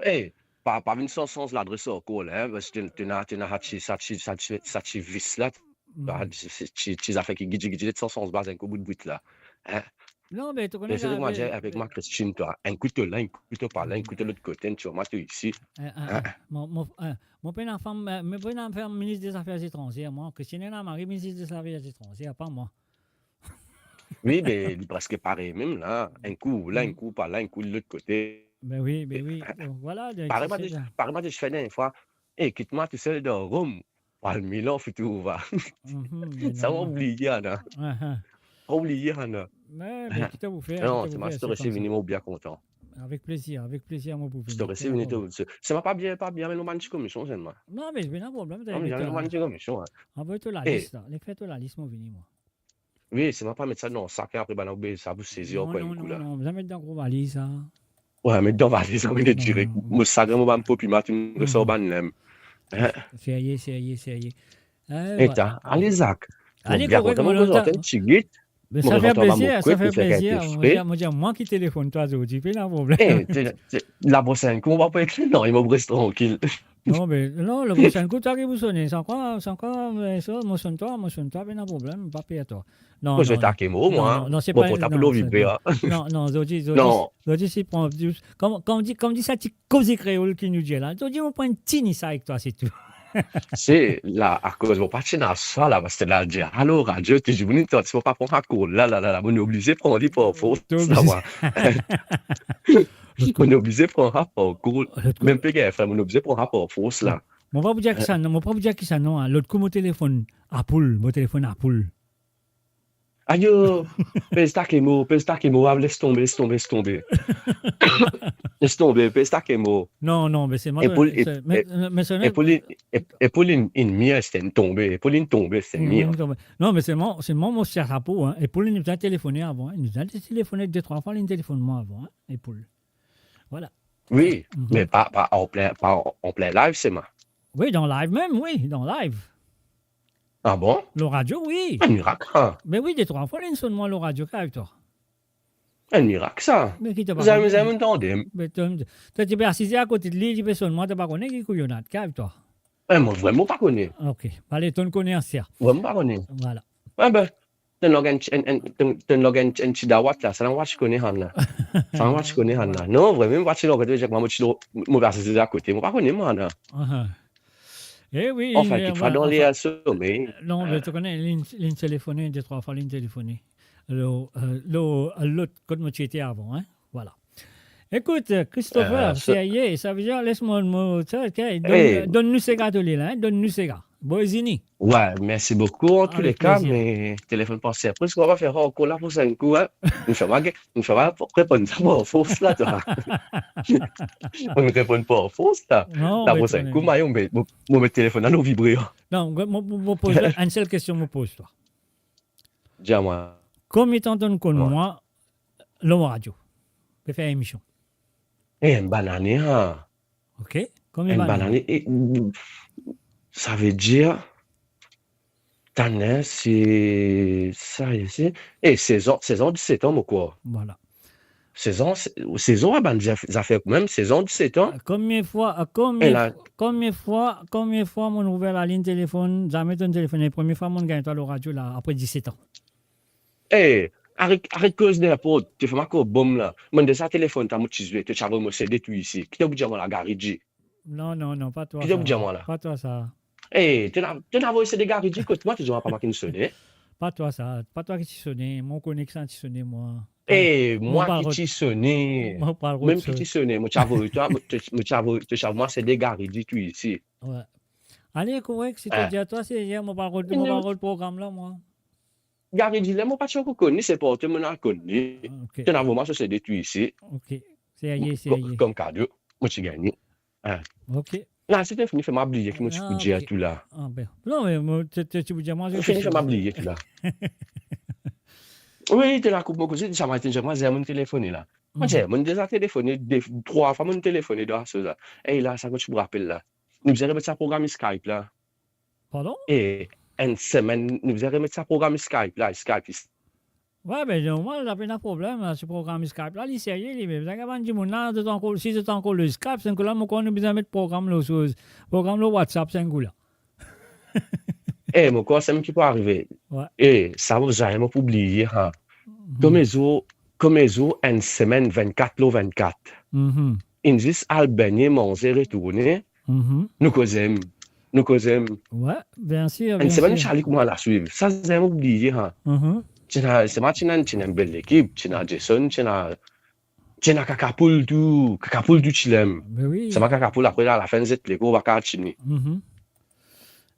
Eh, pa, pa vinn sanz, sanz ladres ankor la, hein, parski to, to ena, to ena sa ti, sa ti, sa ti, sa ti vis la, ti, ti, ti zafer ki gidi, gidi, sanz, sanz baz enn kou bout bwit la, hein. Non, me to kone, me se sa ki mo dir avek mwa, Christine, twa, enn kou to la, enn kou to pa la, enn kou to lot kote, enn kou mwa to isi. Eh, eh, eh, mo, mo, eh, mo pena fam, eh, mo pena fam minis de zafer etranzer, mwa. Christine ena mari minis de zafer etranzer, pa mwa. Wi, be, li preske parey mem la. Enn kou la, enn kou pa la, enn kou lot kote. Be wi, be wi. Donk, vwala, donk, parey mwa ti, parey mwa ti fer enn fwa. Eh, kit mwa tousel dan Rom, al Milan, fouti ou va. Mhm, sa, mo bliye, ana. Mo bliye, ana. Me, be, ki to pou fer, non, ki to pou fer, si to resi vini, mo bien kontan. Avek plezir, avek plezir, mo pou vini. Si to resi vini, to, si, si mo pa bien, pa bien, amenn mo bann ti komision, selman. Non, me pena problem, amenn mo bann ti komision, hein. Anvoy to lalis la, nek fer to lalis, mo vini, mwa. Wi, si mo pa met sa dan sak, apre bann oubli sa pou sezi ankor enn kou la. Non, non, non, zame met dan gro valiz sa. Wi, met dan valiz, amenn direk. Non, non, non. Mo sagrin, mo bann popi, mo tou resor bann lem. Hein? Serye, serye, serye. Eh, ale, Zak. Ale, korek, mo bien kontan, mo prezant enn ti git. Be sa fer plezir, sa fer plezir. Mo dir, mo dir, mwa ki telefonn twa zordi, pena problem. Eh, te, te, laprosenn kou, mo pa pou ekrir, non, mo res trankil. Non, be, non, laprosenn kou, twa ki pou sone, sa kwa, sa kwa, eh, sa, mo sonn twa, mo sonn twa, pena problem, pa per twa. Non, non, non. Mo zwe take mo, mwa. Non, non, non, se pa, non, non, non, non, zordi, zordi, non. Zordi, si pran, kom, kom di, kom di sa ti koze kreol ki nou dir la, zordi, mo pran enn ti nisa avek twa, se tou. Se la, akoz mo pa ti ena swa la, parski la dir, alo, radio, ti dimoun, ti mo pa pran akoz la, la, la, la, mo oblize pran li par fors, la, mwa. Mo oblize pran sa par fors. Mem pe gagn fre, mo oblize pran sa par fors la. Mo pa pou dir ki sa, non, mo pa pou dir ki sa, non, hein. Lot kou mo telefonn Apple, mo telefonn Apple. Ayo, pez take mo, pez take mo, ah, les tonbe, les tonbe, les tonbe. Les tonbe, pez take mo. Non, non, me se mwa, e pou, e, se, me, e, me se e pou li, e, e pou li, inn mir, se inn tonbe, e pou li inn tonbe, se inn mir. Non, me se mwa, se mwa, mo tir sapo, hein. E pou li, nou ti telefone avan, hein. Nou ti telefone de trwa fwa, li telefonn mwa avan, hein, e pou li. Vwala. Wi, me pa, pa an plin, pa an, an plin live, se mwa. Wi, dan live mem, wi, dan live. Ah bon? Lor radio, wi. Enn mirak, sa. Be wi, de trwa fwa, li sonn mwa lor radio, ki ariv twa? Enn mirak, sa. Me ki to pa kone? Zame, zame tande. Be to, to ti pe asize akote de li, li pe sonn mwa, to pa kone ki kouyonad, ki ariv twa? Eh, mo vreman pa kone. Ok, ale, to'nn kone aster. Vreman pa kone. Vwala. Eh ben, to'nn lage enn ti, enn, enn, to'nn, to'nn lage enn ti, enn ti dawat la, sa la mo pa ti kone sa la. Sa la mo pa ti kone sa la. Non, vreman, mo pa ti lage, mo ti, mo pe asize akote, mo pa kone mwa la. Aha. Eh wi, anfin, eh, kikfwa dan ler, anfin, somey. Non, me to kone, li'nn, li'nn telefone, de trwa fwa li'nn telefone. Lor, eh, lor, lot kot mo ti ete avan, hein. Vwala. Ekout, Christopher, euh, sa, savedir, les mwa, mwa, sa, ok, donn, donn nou sega to li la, hein, donn nou sega. Boy Zini. Ouais, merci beaucoup en tous les cas, mais téléphone par surprise, kouma nou va fer ankor la prosenn kou, hein? Nou fer pa, nou fer pa reponn sa par fors la, twa. Nou reponn par fors la. Non, la prosenn kou, mwa, mo, mo, mo met telefon la lor vibre, hein. Non, mo, mo, mo poz enn sel kestion, mo poz twa. Dir mwa. Konbien tan to'nn konn mwa lor radio? Pe fer emision. Eh, enn bann ane, hein. Ok. Konbien bann ane? Enn bann ane, e, savedir, tane, se, sa, se, e, sez an, sez an, diset an, mo krwar. Voilà. Sez an, se, sez an, a bann zaf-, zafer kanmem, sez an, diset an. Konbien fwa, konbien, e la, konbien fwa, konbien fwa mo'nn ouver lalinn telefonn, zame to'nn telefonn, premie fwa mo'nn gagn twa lor radio la, apre diset an. Eh, aret, aret koz ninport, to fer mwa koz bom la. Mo'nn deza telefonn twa, mo ti zwe, to ti avoy mo CD tou isi. Ki to pou dir mwa la, Gary G? Non, non, non, pa twa sa. Ki to pou dir mwa la? Pa twa sa. Eh, to ena, to ena avoy CD Gary G kot mwa, to dir mwa pa mwa ki'nn sone. Pa twa sa, pa twa ki ti sone, mo konek sa ti sone mwa. Eh, mwa ki ti sone. Mem ki ti sone, mo ti avoy twa, mo ti, mo ti avoy, to ti avoy mwa CD Gary G tou isi. Ouais. Ale, korek, si to dir twa, se, mo pa rod, mo pa rod program la, mwa. Gary G la, mo pa ti ankor konn li, se par to mo'nn al konn li. Ah, ok. To'nn avoy mwa so CD tou isi. Ok. Serye, serye. Kom kado, mo ti gagn li. Hein. Ok. La, se fini fer mwa bliye ki mo ti pou dir tou la. Ah, ben. Non, me mo, to, to, to pou dir mwa, fini fer mwa bliye tou la. Wi, to la koup mo koze, sa mwa, to dir mwa, zame mo'nn telefone la. Mo dir, mo'nn deza telefone, de, trwa fwa mo'nn telefone dan so la. Ey, la, sa kot ti pou rapel la. Nou bizin remet sa program Skype la. Pardon? E enn semenn, nou bizin remet sa program Skype la, Skype. Ouais, ben, normal, la pena problem, la, se program Skype la, li serye, li, me bizin gagn bann dimoun la, zot ankor, si zot ankor lor Skype, se enn kou la, mo krwar nou bizin met program lor soz, program lor WhatsApp, se enn kou la. Eh, mo krwar samem ki pou arive. Ouais. Eh, sa, zame mo pou bliye, ha. Mhm. Kouma zour, kouma zour, enn semenn, vennkat lor vennkat. Mhm. Inn zis al bengne, manze, retourne. Mhm. Nou koze, nou koze. Ouais, bien sûr, bien sûr. Enn semenn, Charlie, kouma la swiv. Sa, zame mo bliye, ha. Mhm. Ti ena, se mwa, ti ena, ti ena enn bel lekip, ti ena Jason, ti ena, ti ena Kakapoul tou, Kakapoul tou ti lem. Ben wi. Se mwa Kakapoul, apre la, lafin zet lekor, pa kapav tini. Mhm.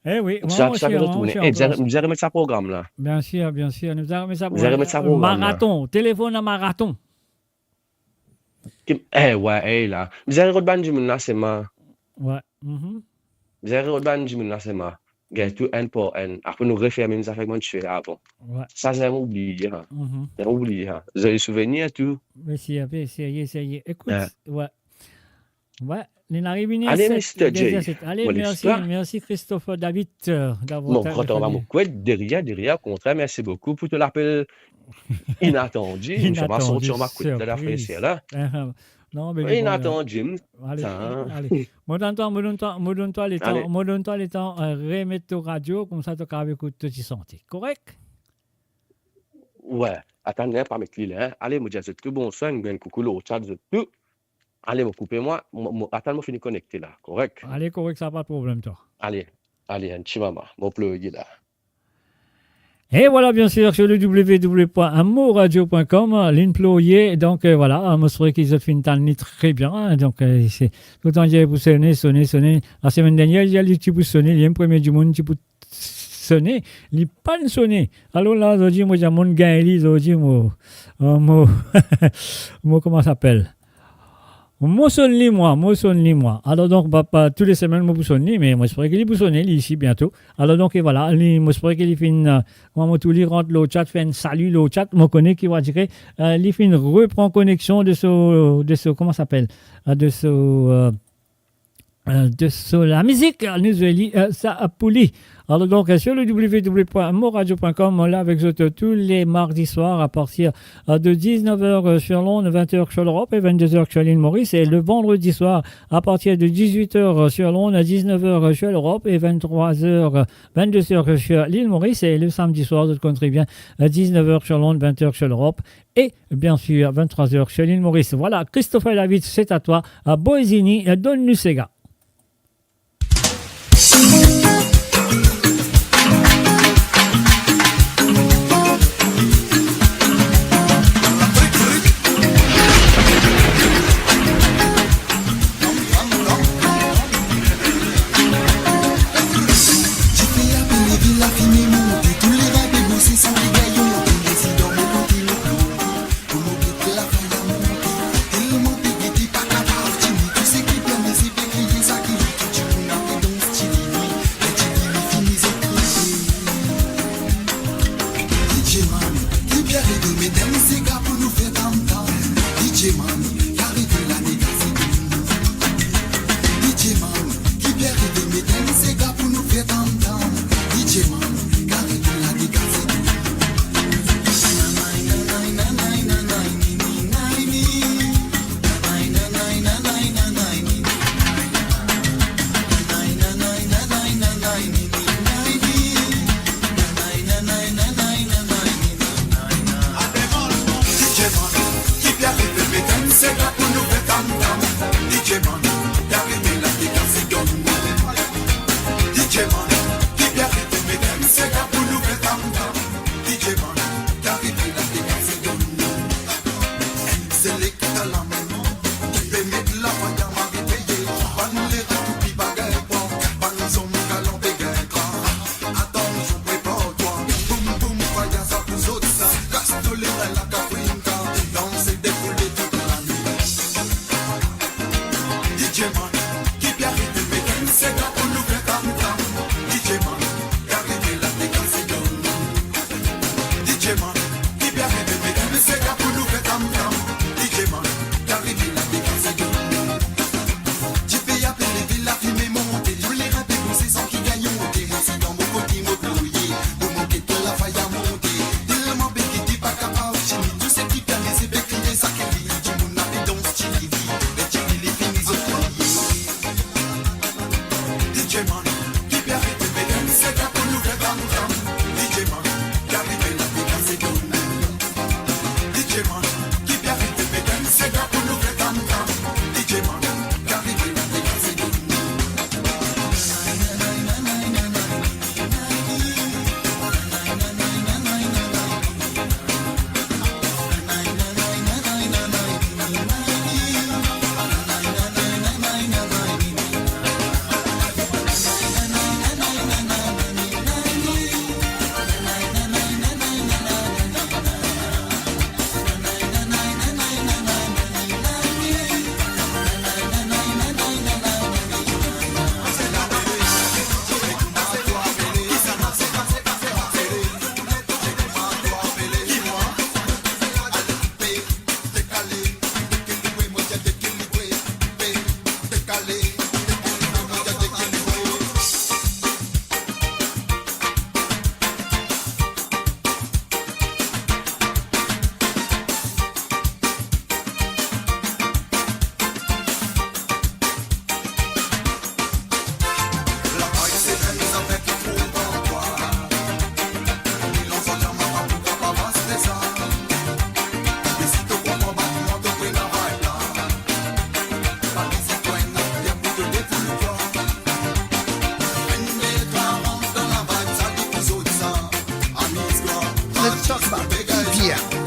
Eh wi, sa, mwa, sa, mwa, retourne. Eh, nou bizin remet sa program la. Bien sûr, bien sûr. Nou bizin remet sa program la. Maraton, telefon a maraton. Ki, eh, ouais, eh, la. Bizin rod bann dimoun la, se mwa. Ouais. Mhm. Bizin rod bann dimoun la, se mwa. Gagn tou enn par enn. Apre nou refer mem zafer ki mo'nn ti fer avan. Ouais. Sa, zame mo bliye, ha. Mhm. Zame mo bliye, ha. Zoli souvenir tou. Mesi, serye, serye. Ekout, ouais. Ouais, li arive vini. Ale, Mister J. Ale, mo mersi, mersi Christopher David, euh, d'avoir... Mo kontan, mo kontan, deryer, deryer, okontryer, mersi boukou pou to lapel inatandi. Inatandi, mo sorti, mo kout la, la surprise. Frese la. Ah, ah. Non, me bon, inatandi, ale, sa, hein. Ale. Mo donn twa, mo donn twa, mo donn twa letan, ale, mo donn twa letan, euh, remet to radio, koumsa to kapav ekout to ti sante. Korek? Ouais, atann, hein, pa met li la, hein. Ale, mo dir zot tou bonswar, enn gran koukou lor chat zot tou. Ale, mo koupe mwa, mo, mo, atann mo fini konekte la, korek? Ale, korek, sa pa problem twa. Ale, ale, enn ti moman, mo ploye la. Et voilà, bien sûr, sur le w w w point moradio point com, hein, linn ploye, donk, euh, voilà, hein, mo swete ki zot finn tann li tre bien, hein, donk, euh, se, toultan dir pou sone, sone, sone. Lasemenn dernier, li ti pou sone, li enn premie dimoun ti pou sone, li pa'nn sone. Alor la, zordi, mo dir, mo'nn gagn li, zordi, mo, euh, mo, mo, kouma sa apel? Mo sonn li, mwa, mo sonn li, mwa. Alor donk, pa, pa, tou le semenn, mo pou sonn li, me mo espere ki li pou sone, li isi biento. Alor donk, e voilà, li, mo espere ki li finn, euh, mwa, mo tou li rant lor chat, fer enn sali lor chat, mo kone ki va dir ke, euh, li finn repran koneksion de so, de so, kouma sa apel? Euh, de so, euh, euh, de so lamizik, nou zwe li, euh, sa pou li. Alor donk, euh, sur le w w w point moradio point com, on est avec vous, euh, tous les mardis soirs à partir, euh, de dix-neuf heures, euh, sur Londres, vingt heures sur l'Europe et vingt-deux heures sur l'île Maurice. Et le vendredi soir, à partir de dix-huit heures, euh, sur Londres, dix-neuf heures, euh, sur l'Europe et vingt-trois heures, euh, vingt-deux heures, euh, sur l'île Maurice. Et le samedi soir, zot konn tre bien, euh, dix-neuf heures sur Londres, vingt heures sur l'Europe et bien sûr, vingt-trois heures sur l'île Maurice. Voilà, Christopher David, c'est à toi. À Boisini, euh, donn nou sega. Lafime monte, tou lerin pe bouse san ki gagnon, tou rezidan mo kote mo plonze. Pou mo get lafaya monte, telman pe gete pa kapav tini, tou seki pe meze pe kriye, sa ki li, tou dimoun ape dans Ti Lili, me Ti Lili fini zot kriye. DJ man, ki pe arive, met enn sega pou nou fer tam tam. DJ man, ki arive la, degaz li. DJ man, ki pe arive, met enn sega pou nou fer tam tam. DJ man, ki arive la, degaz li. DJ man, ki pe arive, met enn sega pou nou fer tam tam. DJ man, ki arive la, degaz li. DJ man, ki pe arive, met enn sega pou nou fer tam tam. DJ man, ki arive la, degaz li. Selekta la mem ki pe met lafaya mari peye. Bann lerin toupi pa gagn pran, bann zom galan pe gagn pran. Atann, prepar twa. Boum boum, faya sa pou zot sa. Kas to lerin la, Kafrinka. Danse, defoule tout lanwit. DJ man, ki pe arive, met enn sega pou nou fer tam tam. DJ man, ki arive la, degaz li. DJ man, ki pe arive, met enn sega pou nou fer tam tam. DJ man, ki arive la, degaz li. Dife ape leve, lafime monte, tou lerin pe bouse san ki gagnon, tou rezidan mo kote mo plonze. Pou mo get lafaya monte, telman pe gete pa kapav tini, tou seki pe meze pe kriye, sa ki li, dimoun ape dans Ti Lili, me Ti Lili fini zot kriye. DJ man, ki pe arive, met enn sega pou nou fer tam tam. DJ man, ki arive la, degaz li. DJ man, ki pe arive, met enn sega pou nou fer tam tam. DJ man, ki arive la, degaz li. Let's talk about P P R.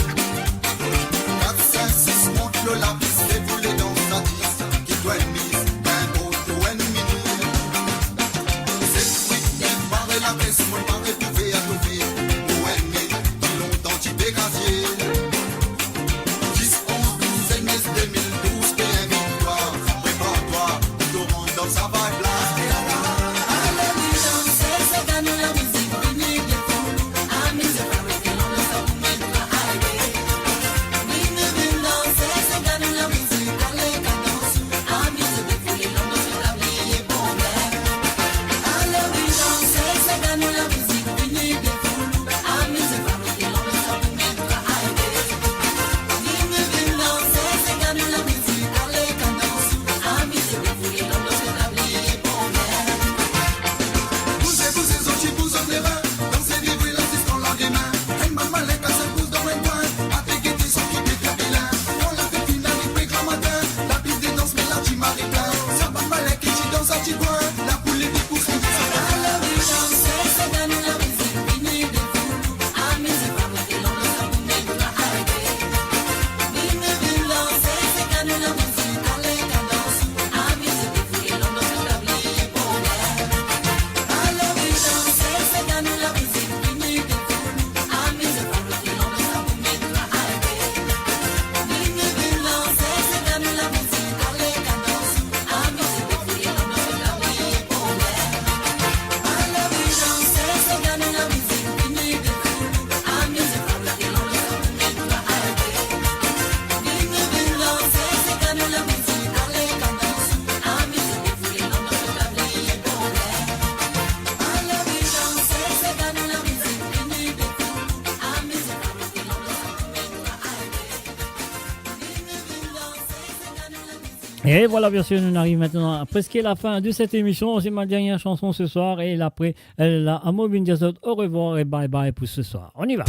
Et voilà, bien sûr, nous arrivons maintenant à presque la fin de cette émission. C'est ma dernière chanson ce soir. Et après, elle est là. Amour, vinn dir zot au revoir et bye bye pour ce soir. On y va.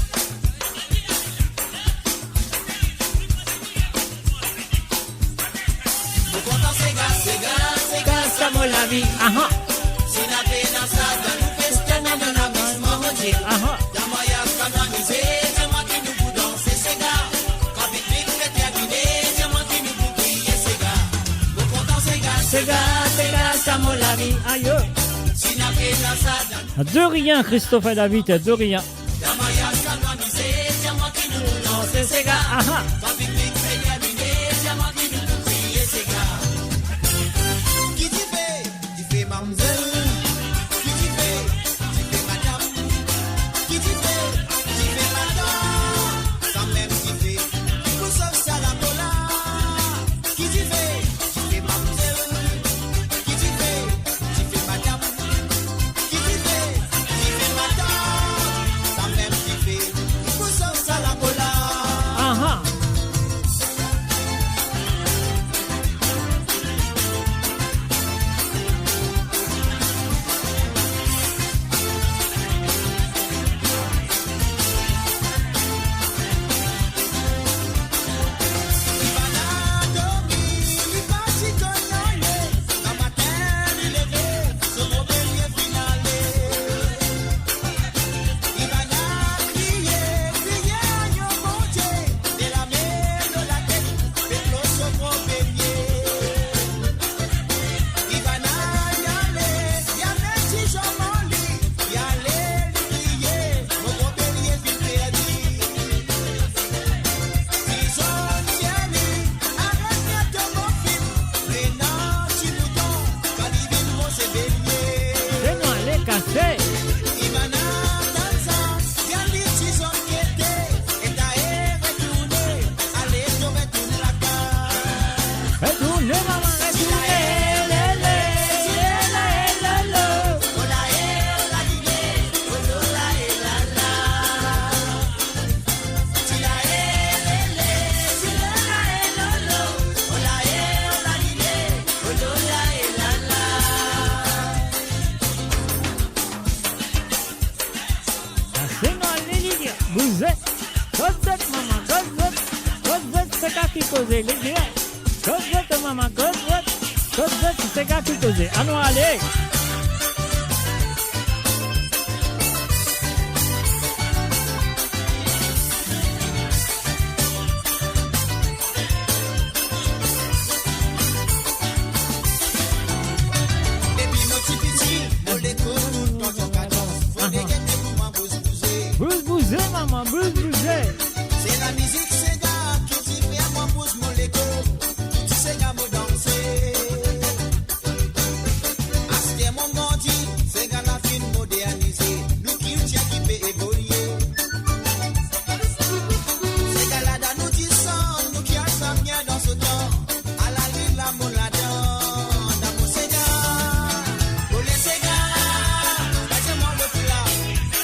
Aha. Aha. Sega, sega, sa mo lavi, ayo. De rien, Christophe et David, de rien. Sega, aha. Ki dife, dife mamzel. Ki dife, dife madam. Ki dife, dife madam. Samem dife, ki pou sof sa lakola. Ki dife, dife mamzel. Ki dife, dife madam. Ki dife, dife madam. Samem dife, ki pou sof sa lakola. Aha. Retourne, mama, retourne. Ase nou ale, Lidia. Bouze. Kot zot, mama, kot zot. Kot zot, sega ki koze, Lidia. Kot zot, mama, kot zot. Kot zot, sega ki koze. Anou ale. Depi mo ti piti, mo lekol toultan dan kadans. Fode gete kouma bouz bouze. Bouz bouze, mama, bouz bouze. Se lamizik sega ki ti fer mwa bouz mo lekol. Ki ti sega mo danse. Aster mo grandi, sega la finn modernize. Nou kiltir ki pe evolie. Sega la dan nou disan, nou ki al sa bien dan so tan. Ala li la mo ladan, dan mo sega. Mo le sega, gade mwa le pla.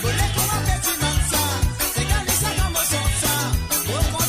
Mo le kouma pe dimann sa. Sega le sa dan mo sansa. Mo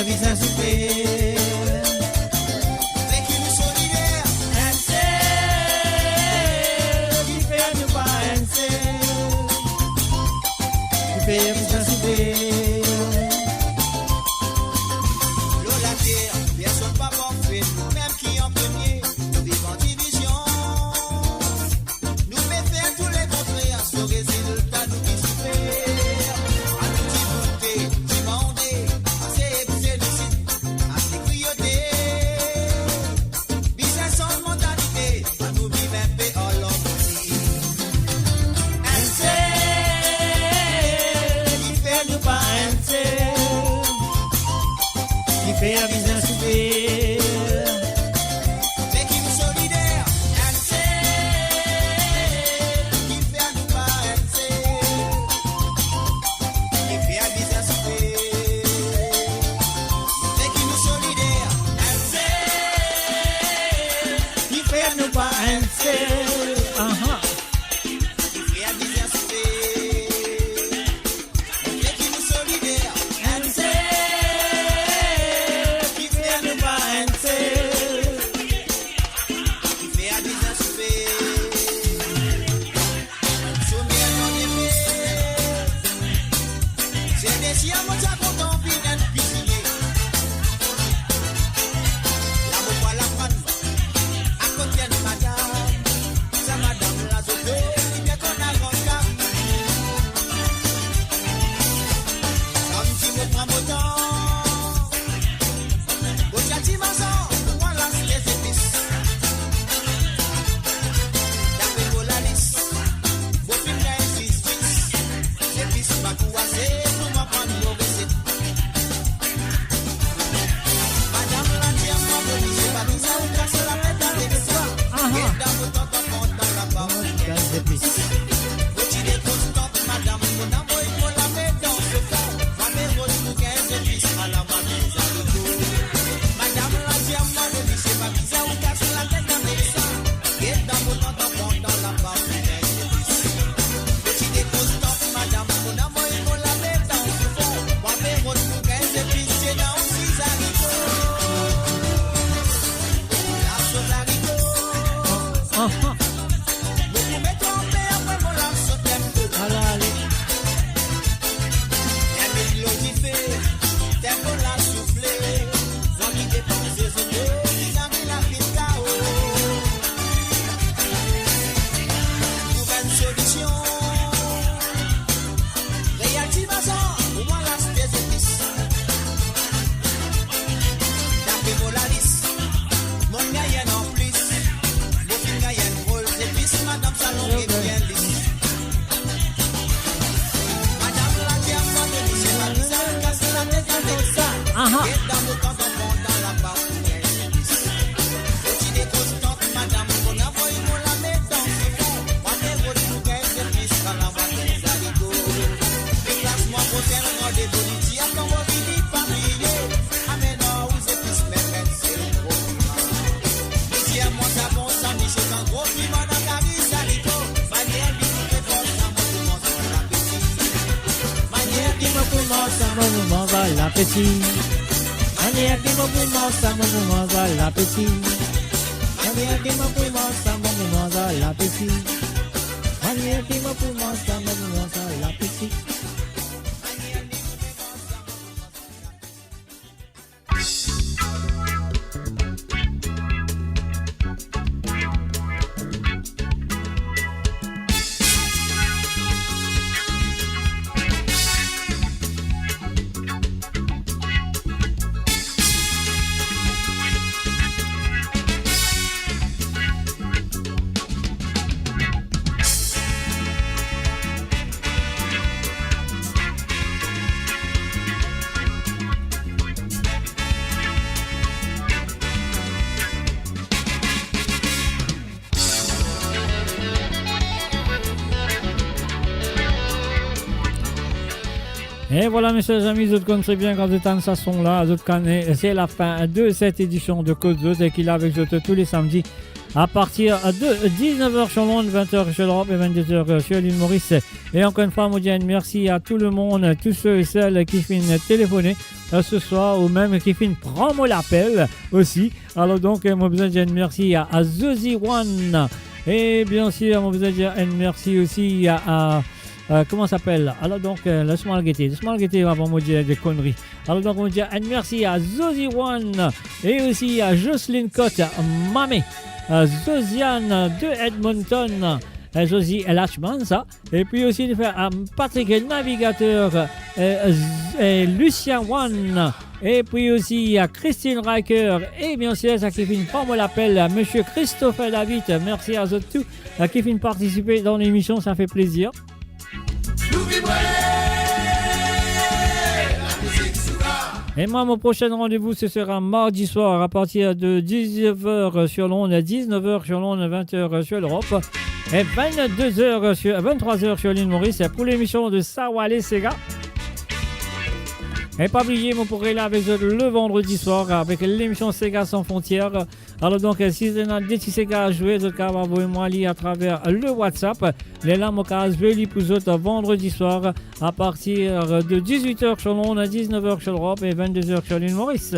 Bizin soufer. Montre ki nou solider. Enn sel, ki fer nou pa enn sel. Ki fer bizin soufer. Lor later, personn pa parfe, nou mem ki an premie, nou viv an divizion. Nou pe fer tou lekontrer, so rezilta nou ki soufer. Anou diboute, dimande, ase exelis, ase kriyote. Bizin sanz mantalite, anou viv inpe an larmoni. Enn sel, ki fer nou pa enn sel. Ki fer bizin soufer. Montre ki nou solider. Enn sel, ki fer nou pa enn sel. Ki fer bizin soufer. Montre ki nou solider. Enn sel, ki fer nou pa enn sel. Aha. Ki fer bizin soufer. Montre ki nou solider. Enn sel, ki fer nou pa enn sel. Ki fer bizin soufer. Somer non depe. Se desi a mo ti a kontan vinn enn kwizinie. La mo pou al aprann akote enn madam. Sa madam la zot vre, li bien konn aranz kap. Samdi mo pran mo tan, mo ti al dimanzan, mo al aste zepis. Dape mo lalis, mo finn gagn zis dis. Zepis pa tou ase pou mo aprann mo reset. Madam la dir mwa, mo di, se pa bizin ou kas latet avek sa. Aha. Get dan mo tantan pandan labar. Gagn zepis. Mo ti dekontant, madam, mo amenn mo lame dan so fon. Mo pe rod pou gagn zepis, ala mo amenn zariko. Madam la dir mwa, mo di, se pa bizin ou kas latet avek sa. Get dan mo tantan pandan labar pou gagn zepis. Mo ti dekontant, madam, mo amenn mo lame dan so fon. Mo pe rod pou gagn zepis, se dan osi zariko. Mo pou lav so zariko. Aha. Mo pou met anpe, apre mo lav so tempo. Ala ale. Enn dlo dife, tempo la soufle. Zot ki depanse zot, bizin ki la finn kao. Trouv enn solision. Real ti mazor, pou mwa laste zepis. Dape mo lalis, mo gagn enn anplis. Mo finn gagn enn rol zepis, madam, sa long e bien lis. Madam la dir mwa, mo di, se pa bizin kas latet avek sa. Aha. Get dan mo tantan pandan labar pou gagn zepis. Mo ti dekontant, madam, mo amenn mo lame dan so fon. Mo pe rod pou gagn zepis, ala mo amenn zariko. Deplasman prosin randevou, li dir kan mo vini pa bliye. Amenn ar ou zepis, mem enn sel gro piman. Li dir mwa sa bon sa, misie, kan gro piman dan kari zariko. Manier li koupe for sa, mo pou manz ar lapeti. Manier ki mo pou manz sa, mo pou manz ar lapeti. Manier ki mo pou manz sa, mo pou manz ar lapeti. Manier ki mo pou manz sa, mo pou manz ar lapeti. Manier ki mo pou manz sa, mo pou manz ar lapeti. E vwala, mesie zami, zot konn tre bien kan zot tann sa son la, zot konn, eh, se lafin de set edision de Kot Zot, e ki la avek zot tou le samdi à partir de dix-neuf heures sur l'onde, vingt heures sur l'Europe et vingt-deux heures sur l'île Maurice. Et encore une fois, mo dir enn mersi à tout le monde, tous ceux et celles qui finn téléphoner, euh, ce soir ou même qui finn pran mo lapel aussi. Alors donc, euh, mo bizin dir enn mersi à, à Zozi One. Et bien sûr, mo bizin dir enn mersi aussi à, à, euh, comment s'appelle ? Alors donc, euh, laisse-moi le guetter, laisse-moi le guetter avant mo dir des conneries. Alors donc, mo dir enn mersi à Zozi One et aussi à Jocelyne Cotte, Mamé, euh, Josiane de Edmonton, euh, Josie Lachman, ça. Et puis aussi, nou fer, euh, Patrick Navigateur, euh, euh, Lucien One, et puis aussi à Christine Riker, et bien sûr, sa ki finn pran mo lapel, euh, Monsieur Christopher David. Mersi à zot tou, euh, ki finn partisipe dan lemision, sa fer plezir. E mwa, mon prochain rendez-vous, ce sera mardi soir à partir de dix-neuf heures sur l'onde, à dix-neuf heures sur l'onde, vingt heures sur l'Europe, et vingt-deux heures sur, vingt-trois heures sur l'île Maurice pour l'émission de Sa Wale Sega. E pa bliye, mo pou rela avek zot le vendredi soir avec l'émission Sega Sans Frontières. Alors donc, euh, si zot ena de ti sega a zwe, zot kapav avoy mwa li atraver le WhatsApp. Lerla mo kapav zwe li pou zot vendredi soir à partir de dix-huit heures sur l'onde, dix-neuf heures sur l'Europe et vingt-deux heures sur l'île Maurice.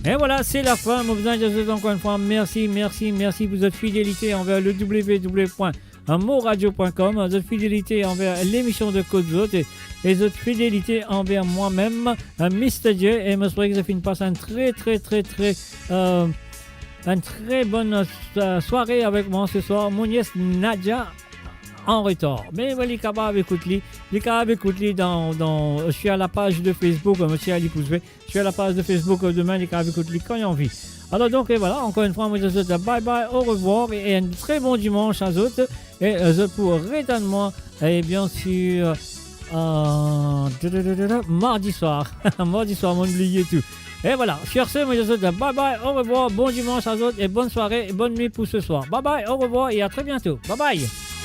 Et voilà, c'est la fin. Mo bizin dir zot ankor enn fwa mersi, mersi, mersi pour zot fidélité envers le w w w point moradio point com, zot fidélité envers l'émission de Kot Zot et, et zot fidélité envers moi-même, euh, Mister J. E mo espere ki zot finn pas enn tre, tre, tre, tre, euh, enn tre bonn, euh, soirée avec moi ce soir. Mo nies Nadia en retard. Me, me li kapav ekout li, li kapav ekout li dan, dan, sur la page de Facebook, euh, mo ti a li pou zwe. Sur la page de Facebook, euh, demain, li kapav ekout li kan li anvi. Alors donc, et voilà, encore une fois, mo dir zot bye bye, au revoir et, et un très bon dimanche à zot. E, euh, zot pou retann mwa, et bien sûr, euh, mardi soir. Mardi soir, mo'nn bliye tou. Et voilà, sur ce, mo dir zot bye bye, au revoir, bon dimanche à zot et bonne soirée et bonne nuit pour ce soir. Bye bye, au revoir et à très bientôt. Bye bye.